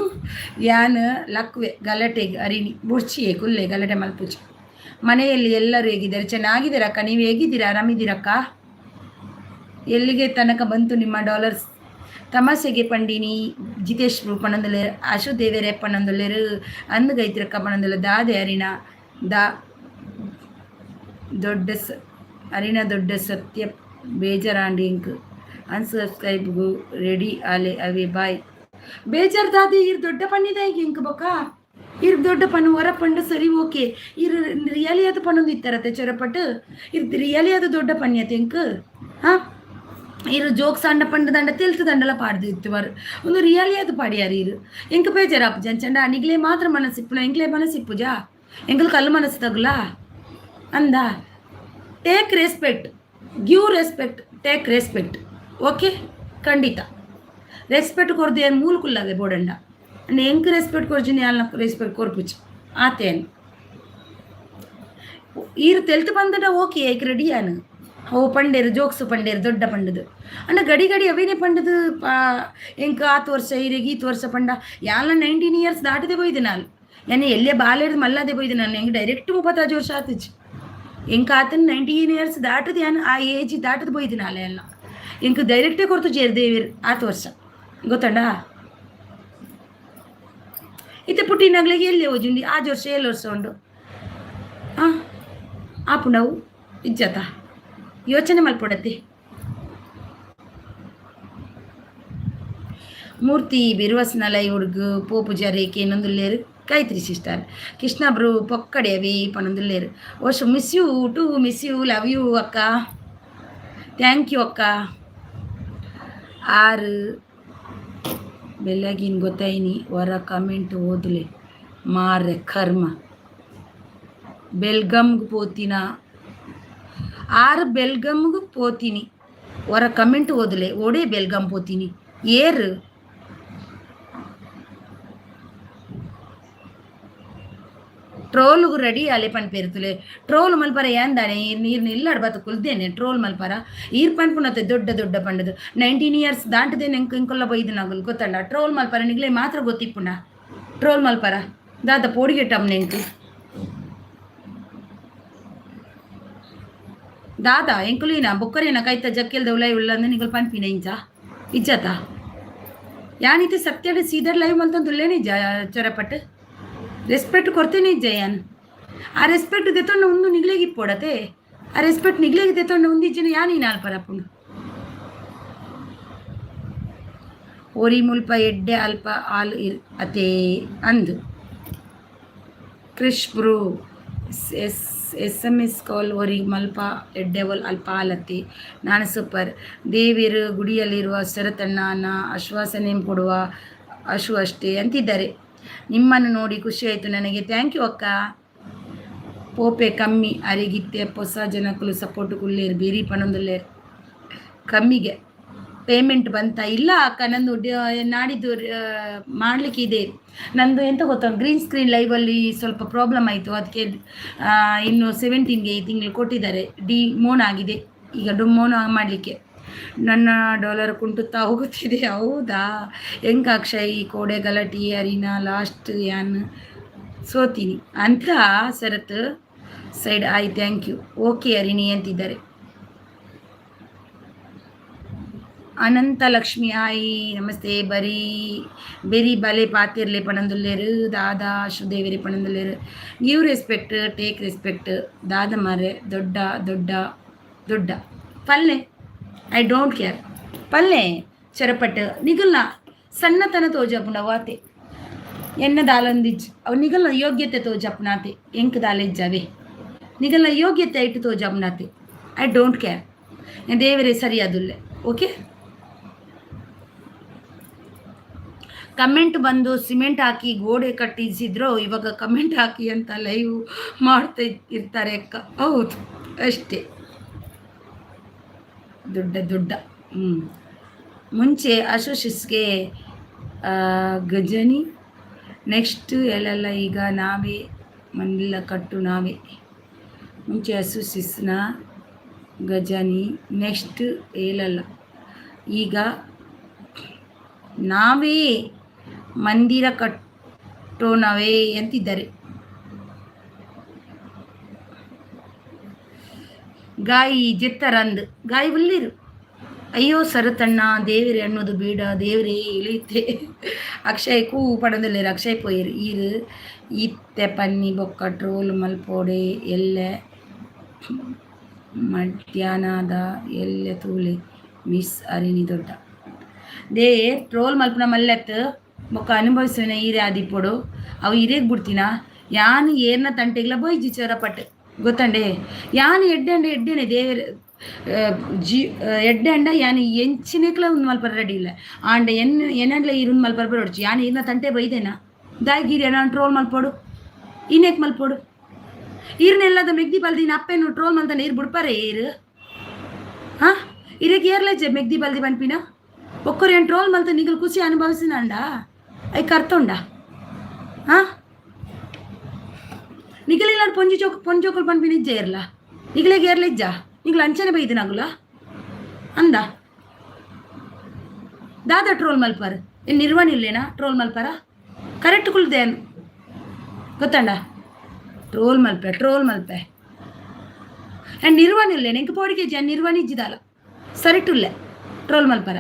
ಯಾನ್ ಲಕ್ವೆ ಗಲಾಟೆಗೆ ಅರಿಣಿ ಬುಡ್ಚಿಯೇ ಕುಲ್ಲೆ ಗಲಾಟೆ ಮಲ್ಪುಜಿ. ಮನೆಯಲ್ಲಿ ಎಲ್ಲರೂ ಹೇಗಿದ್ದಾರೆ? ಚೆನ್ನಾಗಿದ್ದೀರಕ್ಕ, ನೀವು ಹೇಗಿದ್ದೀರಾ? ಆರಾಮಿದ್ದೀರಕ್ಕ? ಎಲ್ಲಿಗೆ ತನಕ ಬಂತು ನಿಮ್ಮ ಡಾಲರ್ಸ್? ತಮಾಷೆಗೆ ಪಂಡಿನಿ ಜಿತೇಶ್ ಪಣಂದುಲ್ಲೇರು, ಅಶು ದೇವೇರೆ ಪಣಂದುಲ್ಲೇರು, ಅಂದು ಗೈತ್ರಕ್ಕ ಪಣಂದುಲ್ಲ. ದಾದೆ ಅರಿಣ ದಾ ದೊಡ್ಡ ಸ ಅರಿಣ ದೊಡ್ಡ ಸತ್ಯ ಬೇಜಾರಾಂಡಿ ಇಂಕ್ ಅನ್ಸಬ್ಸ್ಕ್ರೈಬ್ಗು ರೆಡಿ ಆಲೆ ಅವೇ ಬಾಯ್. ಬೇಜಾರ್ ದಾದಿ ಇರ್ ದೊಡ್ಡ ಪಣ್ಣಿದ ಈಗ ಇಂಕ್ ಬೊಕ್ಕ ಇರ್ ದೊಡ್ಡ ಪಣ್ಣು ಹೊರ ಪಂಡು ಸರಿ ಓಕೆ. ಇರ್ ರಿಯಲಿ ಅದು ಪಣ್ಣೊಂದು ಇತ್ತಾರತ್ತೆ ಚೊರಪಟ್ಟು. ಇರ್ ರಿಯಲಿ ಅದು ದೊಡ್ಡ ಪಣ್ಯತೆ ಇಂಕ್. ಹಾಂ, ಇರು ಜೋಕ್ಸ್ ಅಂಡ ಪಂಡ ದಂಡ ತೆಲ್ತು ದಂಡಲ ಪಾಡ್ದು ಇತ್ತು ಬಾರು ಒಂದು ರಿಯಲಿ ಅದು ಪಾಡಿಯಾರು. ಇರು ಎಂಕ್ ಬೇಜಾರಾಪು ಜಂಚಂಡ ನಿಗ್ಲೇ ಮಾತ್ರ ಮನಸ್ಸಿಪ್ಪುನ, ಎಂಕ್ಲೇ ಮನಸ್ಸಿಪ್ಪುಜಾ? ಎಂಕಲ್ ಕಲ್ಲು ಮನಸ್ಸು ತಗುಲಾ ಅಂದ? Take respect, give respect, take respect, okay? ಖಂಡಿತ ರೆಸ್ಪೆಕ್ಟ್ ಕೊರ್ದು ಏನು ಮೂಲ ಕುಲ್ಲವೆ ಬೋಡಂಡ ಅಂಡ್ ಎಂಕ್ ರೆಸ್ಪೆಕ್ಟ್ ಕೊರ್ಜಿನಿ ಅಲ್ನ ರೆಸ್ಪೆಕ್ಟ್ ಕೊರ್ಪುಚಿ ಆತೇನು. ಈರು ತೆಲ್ತು ಬಂದಡ ಓಕೆ, ಐಕ್ ರೆಡಿ ಆನು. ಓ ಪಂಡೇರು ಜೋಕ್ಸ್ ಪಂಡೇರು ದೊಡ್ಡ ಪಂಡದು ಅಂಡ ಗಡಿ ಗಡಿ ಅವೇನೆ ಪಂಡದು ಪಾ. ಎಂಕ್ ಆತು ವರ್ಷ ಈರೆಗ್ ಈತ್ ವರ್ಷ ಪಂಡ ಯಾಲ 19 ಇಯರ್ಸ್ ದಾಟದೆ ಪೋಯ್ದು ನಾನು. ಯಾನೆ ಎಲ್ಲೇ ಬಾಲೇರ್ದು ಮಲ್ಲದೆ ಪೋಯ್ದು ನಾನು. ಎಂಕ್ ಡೈರೆಕ್ಟ್ 35 ವರ್ಷ ಆತಿಜಿ. ಎಂಕ್ ಆತನ 19 ಇಯರ್ಸ್ ದಾಟದೆ ಯಾನ್ ಆ ಏಜ್ ದಾಟದ ಪೋಯ್ದು ನಾಲೆ ಎಲ್ಲ. ಎಂಕ್ ಡೈರೆಕ್ಟೇ ಕೊರ್ತು ಜೇರ್ ದೇವಿರ್ ಆತು ವರ್ಷ, ಗೊತ್ತಂಡ? ಇತ್ತೆ ಪುಟ್ಟಿನಾಗ್ಲಿಗೆ ಎಲ್ಲಿ ಓಜುಂಡಿ ಆಜ್ ವರ್ಷ ಏಳು ವರ್ಷ ಉಂಡು. ಹಾಂ, ಆಪುಂಡವು ಇಜ್ಜತ ಯೋಚನೆ ಮಲ್ಪೊಡತ್ತೆ. ಮೂರ್ತಿ ಬಿರುವಸ್ನಲ ಹುಡುಗು ಪೋಪುಜಾರಿ ಕೇನೊಂದುಲ್ಲೇರು. ಗಾಯತ್ರಿ ಸಿಸ್ಟರ್ ಕೃಷ್ಣ ಬ್ರೂ ಪೊಕ್ಕಡೆ ಅವಿ ಪನೊಂದುಲ್ಲೇರು. ಓಶು miss you too, miss you, love you ಅಕ್ಕ, thank you ಅಕ್ಕ. ಆರು ಬೆಲ್ಲಗಿನ್ ಗೊತ್ತಾಯಿನಿ ಹೊರ ಕಮೆಂಟ್ ಓದ್ಲೆ ಮಾರ್ರೆ ಕರ್ಮ. ಬೆಲ್ಗಮ್ಗೆ ಪೋತಿನ ಆರು ಬೆಲ್ಗಮ್ಗೆ ಪೋತೀನಿ ಹೊರ ಕಮೆಂಟ್ ಓದ್ಲೆ ಓಡೇ ಬೆಲ್ಗಮ್ ಪೋತೀನಿ ಏರು ಟ್ರೋಲ್ಗು ರೆಡಿ ಆಲೆ ಪನ್ಪೇರ್ತುಲೆ. ಟ್ರೋಲ್ ಮಲ್ಪರ ಯಾಂದಾನೆ ನೀರು ನಿಲ್ಲಾಡ್ ಬತ್ತ ಕುಲ್ದೇನೆ ಟ್ರೋಲ್ ಮಲ್ಪರ. ಈರ್ ಪನ್ಪುನತೆ ದೊಡ್ಡ ದೊಡ್ಡ ಪಂಡದು 19 ಇಯರ್ಸ್ ದಾಟದೆ ನೆಂಕ್ ಇಂಕೊಲ್ಲ ಬೈದು ನಗುಲ್, ಗೊತ್ತಂಡ? ಟ್ರೋಲ್ ಮಲ್ಪರ ನಿಗ್ಲೆ ಮಾತ್ರ ಗೊತ್ತಿಪ್ಪುಂಡ. ಟ್ರೋಲ್ ಮಲ್ಪರ ದಾದ ಪೋಡಿಗೆಟ್ಟಮ್ ನೆಂಕ್. ದಾದಾ ಎಂಕುಲಿನ ಬೊಕ್ಕರೇನ ಕೈತ ಜಕ್ಕೆಲ್ದ ಉಲೈ ಉಲ್ಲಂದು ನಿಕುಲು ಪನ್ಪಿನ ಇಂಚ ಇಜ್ಜತ? ಯಾನಿತ್ತೆ ಸತ್ಯಡ್ ಸೀದಡ್ ಲೈವ್ ಮಲ್ತೊಂದುಲ್ಲೇನೆ ಇಜ್ಜ? ಚೊರಪಟ್ಟು ರೆಸ್ಪೆಕ್ಟ್ ಕೊಡ್ತೇನೆ ಇಜ್ಜ ಯಾನ್? ಆ ರೆಸ್ಪೆಕ್ಟ್ ದೆತೊಂಡ ಉಂದು ನಿಗ್ಲೆಗ್ ಇಪ್ಪೊಡತೆ. ಆ ರೆಸ್ಪೆಕ್ಟ್ ನಿಗ್ಲೆಗ್ ದೆತೊಂಡ ಉಂದಿಜ್ಜಿನ ಯಾನ್ ಈ ನಾಲ್ಪರಪುಂಡು. ಒರಿ ಮುಲ್ಪ ಎಡ್ಡೆ ಅಲ್ಪ ಆಲ್ ಅತೇ ಅಂದ್. Krish bro S S M S call ಒರಿ ಮಲ್ಪ ಎಡ್ಡೆ ಅಲ್ಪ ಆಲತ್ತೆ ನಾನು ಸೂಪರ್. ದೇವಿರು ಗುಡಿಯಲ್ಲಿರುವ ಶರತಣ್ಣನ ಆಶ್ವಾಸನೆ ಕೊಡುವ ಅಶು ಅಷ್ಟೇ ಅಂತಿದ್ದಾರೆ. ನಿಮ್ಮನ್ನು ನೋಡಿ ಖುಷಿಯಾಯಿತು ನನಗೆ. Thank you ಅಕ್ಕ. ಪೋಪೆ ಕಮ್ಮಿ ಅರಿಗಿತ್ತೆ, ಹೊಸ ಜನಕ್ಕಲು ಸಪೋರ್ಟ್ ಕುಲ್ಲೇರು ಬೇರಿ ಪನೊಂದುಲ್ಲೇರು ಕಮ್ಮಿಗೆ. ಪೇಮೆಂಟ್ ಬಂತ ಇಲ್ಲ ಅಕ್ಕ ನಂದು? ನಾಡಿದ್ದು ಮಾಡಲಿಕ್ಕೆ ಇದೆ ನಂದು. ಎಂತ ಗೊತ್ತಾ, ಗ್ರೀನ್ ಸ್ಕ್ರೀನ್ ಲೈವಲ್ಲಿ ಸ್ವಲ್ಪ ಪ್ರಾಬ್ಲಮ್ ಆಯಿತು. ಅದಕ್ಕೆ ಇನ್ನು 17ಗೆ ಈ ತಿಂಗಳು ಕೊಟ್ಟಿದ್ದಾರೆ. ಡಿ ಮೋನ್ ಆಗಿದೆ ಈಗ, ಡುಮೋನ್ ಮಾಡಲಿಕ್ಕೆ. ನನ್ನ ಡಾಲರ್ ಕುಂಟುತ್ತಾ ಹೋಗುತ್ತಿದೆ. ಹೌದಾ? ಹೆಂಗ ಅಕ್ಷಯ್ ಕೋಡೆ ಗಲಾಟಿ ಅರಿನಾ ಲಾಸ್ಟ್ ಯಾನ್ ಸೋತೀನಿ ಅಂತ Sharath side. I thank you. Okay Harini ಅಂತಿದ್ದಾರೆ. ಅನಂತ ಲಕ್ಷ್ಮಿ ಹಾಯ್, ನಮಸ್ತೆ. ಬರೀ ಬೆರಿ ಬಲೆ ಪಾತಿರ್ಲೆ ಪಣಂದುಲ್ಲೇರು. ದಾದಾ ಸುದೇವಿರಿ ಪಣಂದುಲ್ಲೇರು. Give respect, take respect. ದಾದ ಮಾರೆ ದೊಡ್ಡ ದೊಡ್ಡ ದೊಡ್ಡ ಪಲ್ಲೆ. I don't care ಪಲ್ಲೆ ಚರಪಟ್ಟು ನಿಗಲ್ನ ಸಣ್ಣತನ ತೋಜಾಪುಂಡ ವಾತೆ ಎನ್ನ ದಾಲೊಂದಿಜ್ ಅವು. ನಿಗಲ್ನ ಯೋಗ್ಯತೆ ತೋಜಾಪುನಾತೆ, ಎಂಕ್ ದಾಲೆಜ್ಜವೇ. ನಿಗಲ್ನ ಯೋಗ್ಯತೆ ಐಟು ತೋಜಾಪುನಾತೆ. I don't care. ದೇವರೇ ಸರಿಯಾದುಲ್ಲೆ. ಓಕೆ, ಕಮೆಂಟ್ ಬಂದು ಸಿಮೆಂಟ್ ಹಾಕಿ ಗೋಡೆ ಕಟ್ಟಿಸಿದ್ರು, ಇವಾಗ ಕಮೆಂಟ್ ಹಾಕಿ ಅಂತ ಲೈವ್ ಮಾಡ್ತಾ ಇರ್ತಾರೆ ಅಕ್ಕ. ಹೌದು, ಅಷ್ಟೇ. ದೊಡ್ಡ ದೊಡ್ಡ ಹ್ಞೂ ಮುಂಚೆ ಅಶೋಶಿಸ್ಗೆ ಗಜನಿ ನೆಕ್ಸ್ಟ್ ಎಲ್ಲೆಲ್ಲ ಈಗ ನಾವೇ ಮನೆಲ್ಲ ಕಟ್ಟು ನಾವೇ. ಮುಂಚೆ ಅಸೋಸಿಸ್ನ ಗಜನಿ ನೆಕ್ಸ್ಟ್ ಹೇಳಲ್ಲ, ಈಗ ನಾವೇ ಮಂದಿರ ಕಟ್ಟೋಣವೇ ಅಂತಿದ್ದಾರೆ. ಗಾಯಿ ಜೆತ್ತರಂದು ಗಾಯಿ ಉಲ್ಲಿರು. ಅಯ್ಯೋ ಸರತಣ್ಣ, ದೇವರೇ ಅನ್ನೋದು ಬೇಡ, ದೇವರೇ ಇಳಿತೆ. ಅಕ್ಷಯ್ ಕೂ ಪಡಂದುಲ್ಲೇರು. ಅಕ್ಷಯ್ ಪೋಯೆರ್. ಈರ್ ಇತ್ತೆ ಪನ್ನಿ ಬೊಕ್ಕ ಟ್ರೋಲ್ ಮಲ್ಪೊಡೆ. ಎಲ್ಲೆ ಮಧ್ಯಾಹ್ನದ ಎಲ್ಲೆ ತೂಲೆ ಮಿಸ್ ಅರಿನಿ ದೊಡ್ಡ they. Troll ಮಲ್ಪುನ ಮಲ್ಲೆತ್ ಬೊಕ್ಕ ಅನುಭವಿಸುವಿನ ಈರೆ ಆದಿಪ್ಪೊಡು. ಅವು ಇರೇಗ್ ಬಿಡ್ತೀನ? ಯಾನ್ ಏರ್ನ ತಂಟೆಗ್ಲ ಬೊಯ್ಜಿ ಚೊರಪಟ್ಟು, ಗೊತ್ತಂಡೆ? ಯಾನ್ ಎಡ್ಡೆ ಅಂಡ ಎಡ್ಡೆನೆ. ದೇವೆರ್ ಜಿ ಎಡ್ಡೆ ಅಂಡ ಯಾನ್ ಎಂಚಿನೆಕ್ಲ ಉಂದು ಮಲ್ಪರ ರೆಡಿ ಇಲ್ಲ. ಆಂಡ ಎನ್ ಎನ್ನಂಡ್ಲ ಈರ್ ಉಂದು ಮಲ್ಪರ ಬರೊಡ್ಚಿ. ಯಾನ್ ಈರ್ನ ತಂಟೆ ಬೈದೇನಾ? ದಾಯ್ಗೀರ್ ಎನನ್ ಟ್ರೋಲ್ ಮಲ್ಪೊಡು? ಇನೇಕ್ ಮಲ್ಪೊಡು? ಈರ್ನೆಲ್ಲದ ಮೆಗ್ದಿ ಬಲ್ದಿನ ಅಪ್ಪೆನು ಟ್ರೋಲ್ ಮಲ್ತಾನೆ ಈರ್ ಬುಡ್ಪಾರೆ ಈರ್? ಹಾ, ಇರೆಗ್ ಏರ್ಲೆಜ್ಜೆ ಮೆಗ್ದಿ ಬಲ್ದಿ ಪನ್ಪಿನ? ಒಕ್ಕರು ಏನು ಟ್ರೋಲ್ ಮಲ್ತ ನಿಗಲ್ ಖುಷಿ ಅನುಭವಿಸಿನಂಡ ಐಕ್ ಅರ್ಥ ಉಂಡಾ? ಹಾ, ನಿಗಲಿಲ್ಲ ಪೊಂಜಿ ಚೋಕ್ ಪೊಂಜೋಕುಲು ಪನ್ಪಿನ ಇಜ್ಜೆ ಇರ್ಲ? ನಿಗಲೆಗ್ ಏರ್ಲ ಇಜ್ಜಾ? ನಿಗಲ್ ಅಂಚನೆ ಬೈದಿನಗುಲ ಅಂದ? ದಾದ ಟ್ರೋಲ್ ಮಲ್ಪರ್? ಏನ್ ನಿರ್ವಣಿ ಇಲ್ಲೇನಾ ಟ್ರೋಲ್ ಮಲ್ಪರ? ಕರೆಕ್ಟ್ ಕುಲ್ದೇನು ಗೊತ್ತಂಡ? ಟ್ರೋಲ್ ಮಲ್ಪೆ, ಟ್ರೋಲ್ ಮಲ್ಪೆ. ಆ್ಯಂಡ್ ನಿರ್ವಣಿ ಇಲ್ಲೇನ? ಎಂಕ್ ಪೋಡಿಗೆ ಜ ನಿರ್ವಣಿ ಇಜ್ಜಿದಾಲ ಸರಿಟುಲ್ಲೆ ಟ್ರೋಲ್ ಮಲ್ಪರ.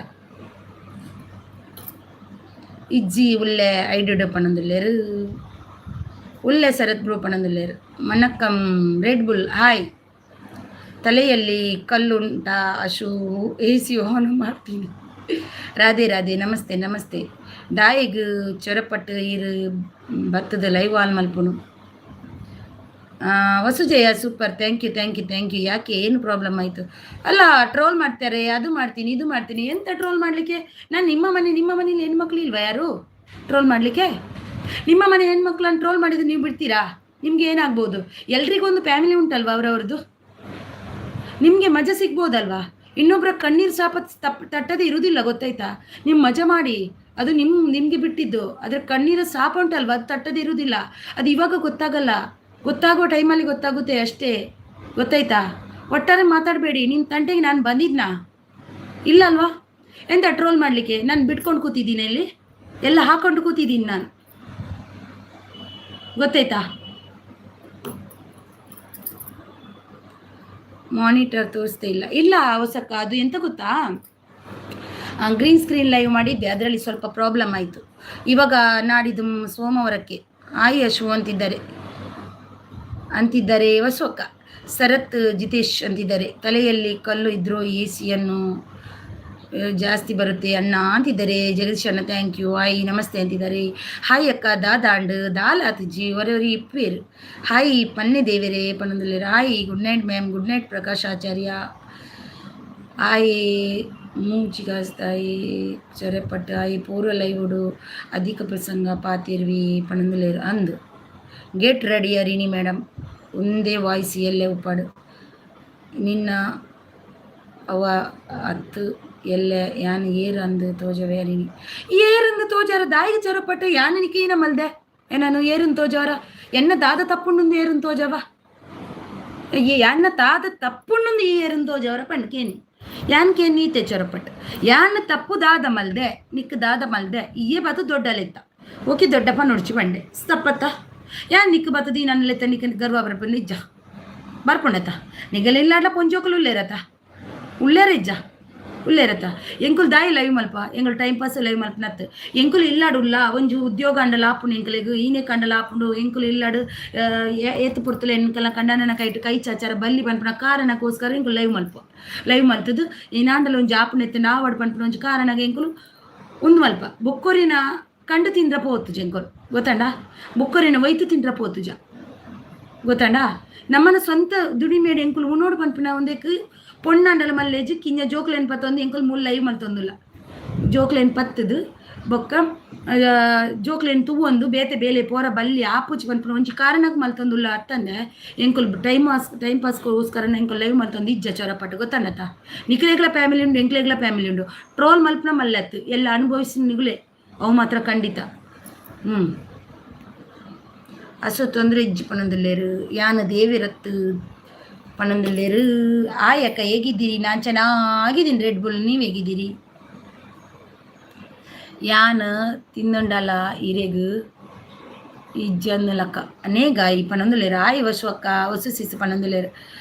ಇಜ್ಜಿ ಉಲ್ಲೆ ಐಡುಡ ಪಣಂದುಲ್ಲೇರು. ಉಲ್ಲೆ ಶರತ್ ಬ್ರೋ ಪಣಂದುಲ್ಲೇರು. ಮನಕ್ಕಂ ರೆಡ್ ಬುಲ್ ಹಾಯ್. ತಲೆಯಲ್ಲಿ ಕಲ್ಲುಂಟ ಅಶು? ಎ ಸಿ ಆನ್ ಮಾಡ್ತೀನಿ. ರಾಧೆ ರಾಧೆ, ನಮಸ್ತೆ ನಮಸ್ತೆ. ದಾಯಿಗ್ ಚೊರಪಟ್ಟು ಈರು ಬತ್ತದ live on ಮಲ್ಪುನು? Vasujaya super, thank you thank you thank you. ಯಾಕೆ, ಏನು ಪ್ರಾಬ್ಲಮ್ ಆಯಿತು? ಅಲ್ಲ, ಟ್ರೋಲ್ ಮಾಡ್ತಾರೆ, ಅದು ಮಾಡ್ತೀನಿ ಇದು ಮಾಡ್ತೀನಿ. ಎಂತ ಟ್ರೋಲ್ ಮಾಡಲಿಕ್ಕೆ? ನಾನು ನಿಮ್ಮ ಮನೆ, ನಿಮ್ಮ ಮನೇಲಿ ಹೆಣ್ಮಕ್ಳು ಇಲ್ವಾ ಯಾರು ಟ್ರೋಲ್ ಮಾಡಲಿಕ್ಕೆ? ನಿಮ್ಮ ಮನೆ ಹೆಣ್ಮಕ್ಳನ್ನು ಟ್ರೋಲ್ ಮಾಡಿದ್ರೆ ನೀವು ಬಿಡ್ತೀರಾ? ನಿಮಗೆ ಏನಾಗ್ಬೋದು? ಎಲ್ರಿಗೂ ಒಂದು ಫ್ಯಾಮಿಲಿ ಉಂಟಲ್ವಾ ಅವರವ್ರದ್ದು? ನಿಮಗೆ ಮಜಾ ಸಿಗ್ಬೋದಲ್ವಾ? ಇನ್ನೊಬ್ಬರ ಕಣ್ಣೀರು ಶಾಪ ತಪ್ಪು ತಟ್ಟದೇ ಇರುವುದಿಲ್ಲ, ಗೊತ್ತಾಯ್ತಾ? ನಿಮ್ಮ ಮಜಾ ಮಾಡಿ, ಅದು ನಿಮಗೆ ಬಿಟ್ಟಿದ್ದು. ಅದರ ಕಣ್ಣೀರ ಶಾಪ ಉಂಟಲ್ವಾ, ಅದು ತಟ್ಟದೇ ಇರುವುದಿಲ್ಲ. ಅದು ಇವಾಗ ಗೊತ್ತಾಗಲ್ಲ, ಗೊತ್ತಾಗುವ ಟೈಮಲ್ಲಿ ಗೊತ್ತಾಗುತ್ತೆ ಅಷ್ಟೇ, ಗೊತ್ತಾಯ್ತಾ? ಒಟ್ಟಾರೆ ಮಾತಾಡಬೇಡಿ. ನಿನ್ನ ತಂಟೆಗೆ ನಾನು ಬಂದಿದ್ನಾ? ಇಲ್ಲ ಅಲ್ವಾ? ಎಂತ ಟ್ರೋಲ್ ಮಾಡಲಿಕ್ಕೆ? ನಾನು ಬಿಟ್ಕೊಂಡು ಕೂತಿದ್ದೀನಿ, ಇಲ್ಲಿ ಎಲ್ಲ ಹಾಕೊಂಡು ಕೂತಿದ್ದೀನಿ ನಾನು, ಗೊತ್ತಾಯ್ತಾ? Monitor ತೋರಿಸ್ತಾ ಇಲ್ಲ. ಇಲ್ಲ ಹೊಸಕ್ಕ, ಅದು ಎಂತ ಗೊತ್ತಾ, green screen live ಮಾಡಿದ್ದೆ, ಅದರಲ್ಲಿ ಸ್ವಲ್ಪ ಪ್ರಾಬ್ಲಮ್ ಆಯಿತು. ಇವಾಗ ನಾಡಿದ್ದು ಸೋಮವಾರಕ್ಕೆ. ಆಯ್ ಅಶು ಅಂತಿದ್ದಾರೆ ಅಂತಿದ್ದಾರೆ ವಸುವಕ್ಕ. ಶರತ್ ಜಿತೇಶ್ ಅಂತಿದ್ದಾರೆ. ತಲೆಯಲ್ಲಿ ಕಲ್ಲು ಇದ್ರೂ ಎ ಸಿಯನ್ನು ಜಾಸ್ತಿ ಬರುತ್ತೆ ಅಣ್ಣ ಅಂತಿದ್ದಾರೆ. ಜಗದೀಶ್ ಅಣ್ಣ, thank you. Hi, ನಮಸ್ತೆ ಅಂತಿದ್ದಾರೆ. ಹಾಯ್ ಅಕ್ಕ, ದಾದಾಂಡ್ ದಾಲಾತಿಜಿ ಒರೊರಿ ಇಪ್ಪೇರು. ಹಾಯ್ ಪನ್ನೆ ದೇವರೇ ಪನ್ನೊಂದುಲ್ಲೆರ್. Hi, good night ma'am. Good night Prakash Acharya. Hi ಮೂಚಿಗಾಸ್ತಾಯಿ ಚೊರೆಪಟ್ಟು. ಆಯ್ ಪೂರ್ವ ಲೈವುಡು ಅಧಿಕ ಪ್ರಸಂಗ ಪಾತಿರ್ವಿ ಪನ್ನೊಂದುಲ್ಲೆರ್ ಅಂದು. Get ready Harini madam. ಒಂದೇ ವಾಯ್ಸ್ ಎಲ್ಲೆ ಉಪ್ಪಾಡು ನಿನ್ನ ಅವ ಅತ್ತು ಎಲ್ಲೆ ಯಾನ್ ಏರ್ ಅಂದು ತೋಜವೆ ಹರಿಣಿ. ಏರಂದು ತೋಜಾರ ದಾಯಿಗೆ ಚೊರಪಟ್ಟು ಯಾನ್ ನಿಕೀನ ಮಲ್ದೆ ಏನಾನು ಏರುನ್ ತೋಜಾರ? ಎನ್ನ ದಾದ ತಪ್ಪುಂಡು ಏರುನ್ ತೋಜವ? ಯಾನ್ನ ತಾದ ತಪ್ಪುಂಡು ಈ ಏರುನ್ ತೋಜವರ ಪಂಡ್ ಕೇನಿ. ಯಾನ್ ಕೇನಿ ಈತೆ ಚೊರಪಟ್ಟು, ಯಾನ್ ತಪ್ಪು ದಾದ ಮಲ್ದೆ? ನಿಕ್ ದಾದ ಮಲ್ದೆ? ಇಯೇ ಬತ್ತು ದೊಡ್ಡಲೆತ್ತ. ಓಕೆ, ದೊಡ್ಡಪ್ಪ ನೋಡ್ಚಿ ಬಂಡೆ ತಪ್ಪತ್ತ. ಯಾನ್ ನಿಕ್ ಬತ್ತದಿ ನನ್ನ ಲೆತ್ತ ನಿಕ್ ಗರ್ವ ಬರ್ಪುಂಡು ಇಜ್ಜ? ಬರ್ಪುಂಡತ್ತ? ನಿಗಲಿಲ್ಲಾಡ್ಲ ಪೊಂಜೋಕುಲು ಉಲ್ಲೇರತ್ತ? ಉಲ್ಲೇರ ಇಜ್ಜ? ಉಲ್ಲೇರತ್ತ? ಎಂಕುಲು ದಾಯಿ ಲೈವ್ ಮಲ್ಪ? ಎಂಕುಲು time pass live ಮಲ್ಪನತ್. ಎಂಕುಲು ಇಲ್ಲಾಡುಲ್ಲ ಒಂಜಿ ಉದ್ಯೋಗ ಅಂಡಲ ಆಪುಂಡು ಎಂಕಲೆಗ್, ಈನೆ ಕಂಡಲ ಆಪುಂಡು. ಎಂಕುಲು ಇಲ್ಲಾಡು ಏತ್ ಪೊರ್ತುಲು ಎಂಕಲ ಕಂಡನ ಕೈಟ್ ಕೈ ಚಾಚಾರ ಬಲ್ಲಿ ಪನ್ಪುನ ಕಾರಣಕ್ಕೋಸ್ಕರ ಎಂಕುಲು ಲೈವ್ ಮಲ್ಪ. ಲೈವ್ ಮಲ್ತದು ಏನಾಂಡಲ ಒಂಜಿ ಆಪುಂಡು ಎತ್ತೆ ನಾವಡ್ ಪನ್ಪುನ ಒಂಜಿ ಕಾರಣಗ ಎಂಕುಲು ಉಂದು ಮಲ್ಪ. ಬೊಕ್ಕೊರಿನ ಕಂಡು ತಿಂದ್ರ ಪೋತುಜ ಎಂಕುಲು, ಗೊತ್ತಂಡ? ಬೊಕ್ಕೊರಿನ ಒಯ್ತು ತಿಂದ್ರ ಪೋತುಜ, ಗೊತ್ತಂಡ? ನಮ್ಮನ ಸ್ವಂತ ದುಡಿಮೇಡ್ ಎಂಕುಲು ಉಣೋಡು ಪನ್ಪಿನ ಒಂದೆಕ್ ಪೊಣ್ಣಾಂಡಲ ಮಲ್ಲೇಜ್. ಕಿಂಜ ಜೋಕ್ಲೆನ್ ಪತ್ತೊಂದು ಎಂಕುಲು ಮೂಲು ಲೈವ್ ಮಲ್ತೊಂದುಲ್ಲ. ಜೋಕ್ಲೆನ್ ಪತ್ತದು ಬೊಕ್ಕ ಜೋಕ್ಲೆನ್ ತೂವೊಂದು ಬೇತೆ ಬೇಲೆ ಪೋರ ಬಲ್ಲಿ ಆಪುಜಿ ಪನ್ಪಿನ ಒಂಜಿ ಕಾರಣಕ್ಕೆ ಮಲ್ತೊಂದುಲ್ಲ ಅತ್ತಂದೆ ಎಂಕುಲು time pass time ಪಾಸ್ಗೋಸ್ಕರ ಎಂಕುಲು ಲೈವ್ ಮಲ್ತೊಂದು ಇಜ್ಜ ಚೊರಪಟ್ಟು, ಗೊತ್ತನ್ನತ್ತ? ನಿಕ್ಲೆಗ್ಲ ಫ್ಯಾಮಿಲಿ ಉಂಡು, ಎಂಕ್ಲೆಗ್ಲ ಫ್ಯಾಮಿಲಿ ಉಂಡು. ಟ್ರೋಲ್ ಮಲ್ಪನ ಮಲ್ಲತ್ತು ಎಲ್ಲ ಅನುಭವಿಸಿ ನಿಗುಲೆ, ಅವು ಮಾತ್ರ ಖಂಡಿತ. ಅಸು ತೊಂದರೆ ಇಜ್ಜಿ ಪನೊಂದುಲ್ಲೇರು. ಯಾನ ದೇವಿರತ್ತು ಪನೊಂದುಲ್ಲೇರು. ಆಯಕ್ಕ, ಹೇಗಿದ್ದೀರಿ? ನಾನು ಚೆನ್ನಾಗಿದ್ದೀನಿ ರೆಡ್ ಬುಲ್, ನೀವು ಹೇಗಿದ್ದೀರಿ? ಯಾನ್ ತಿಂದುಂಡಲ ಇರೆಗ್ ಇಜ್ಜಂದು ಲಕ್ಕ ಅನೇಗಾಯಿ ಪನೊಂದುಲ್ಲೇರು. ಆಯ್ ವಸು ಅಕ್ಕ, ವಸು ಸಿಸು ಪನೊಂದುಲ್ಲೇರು.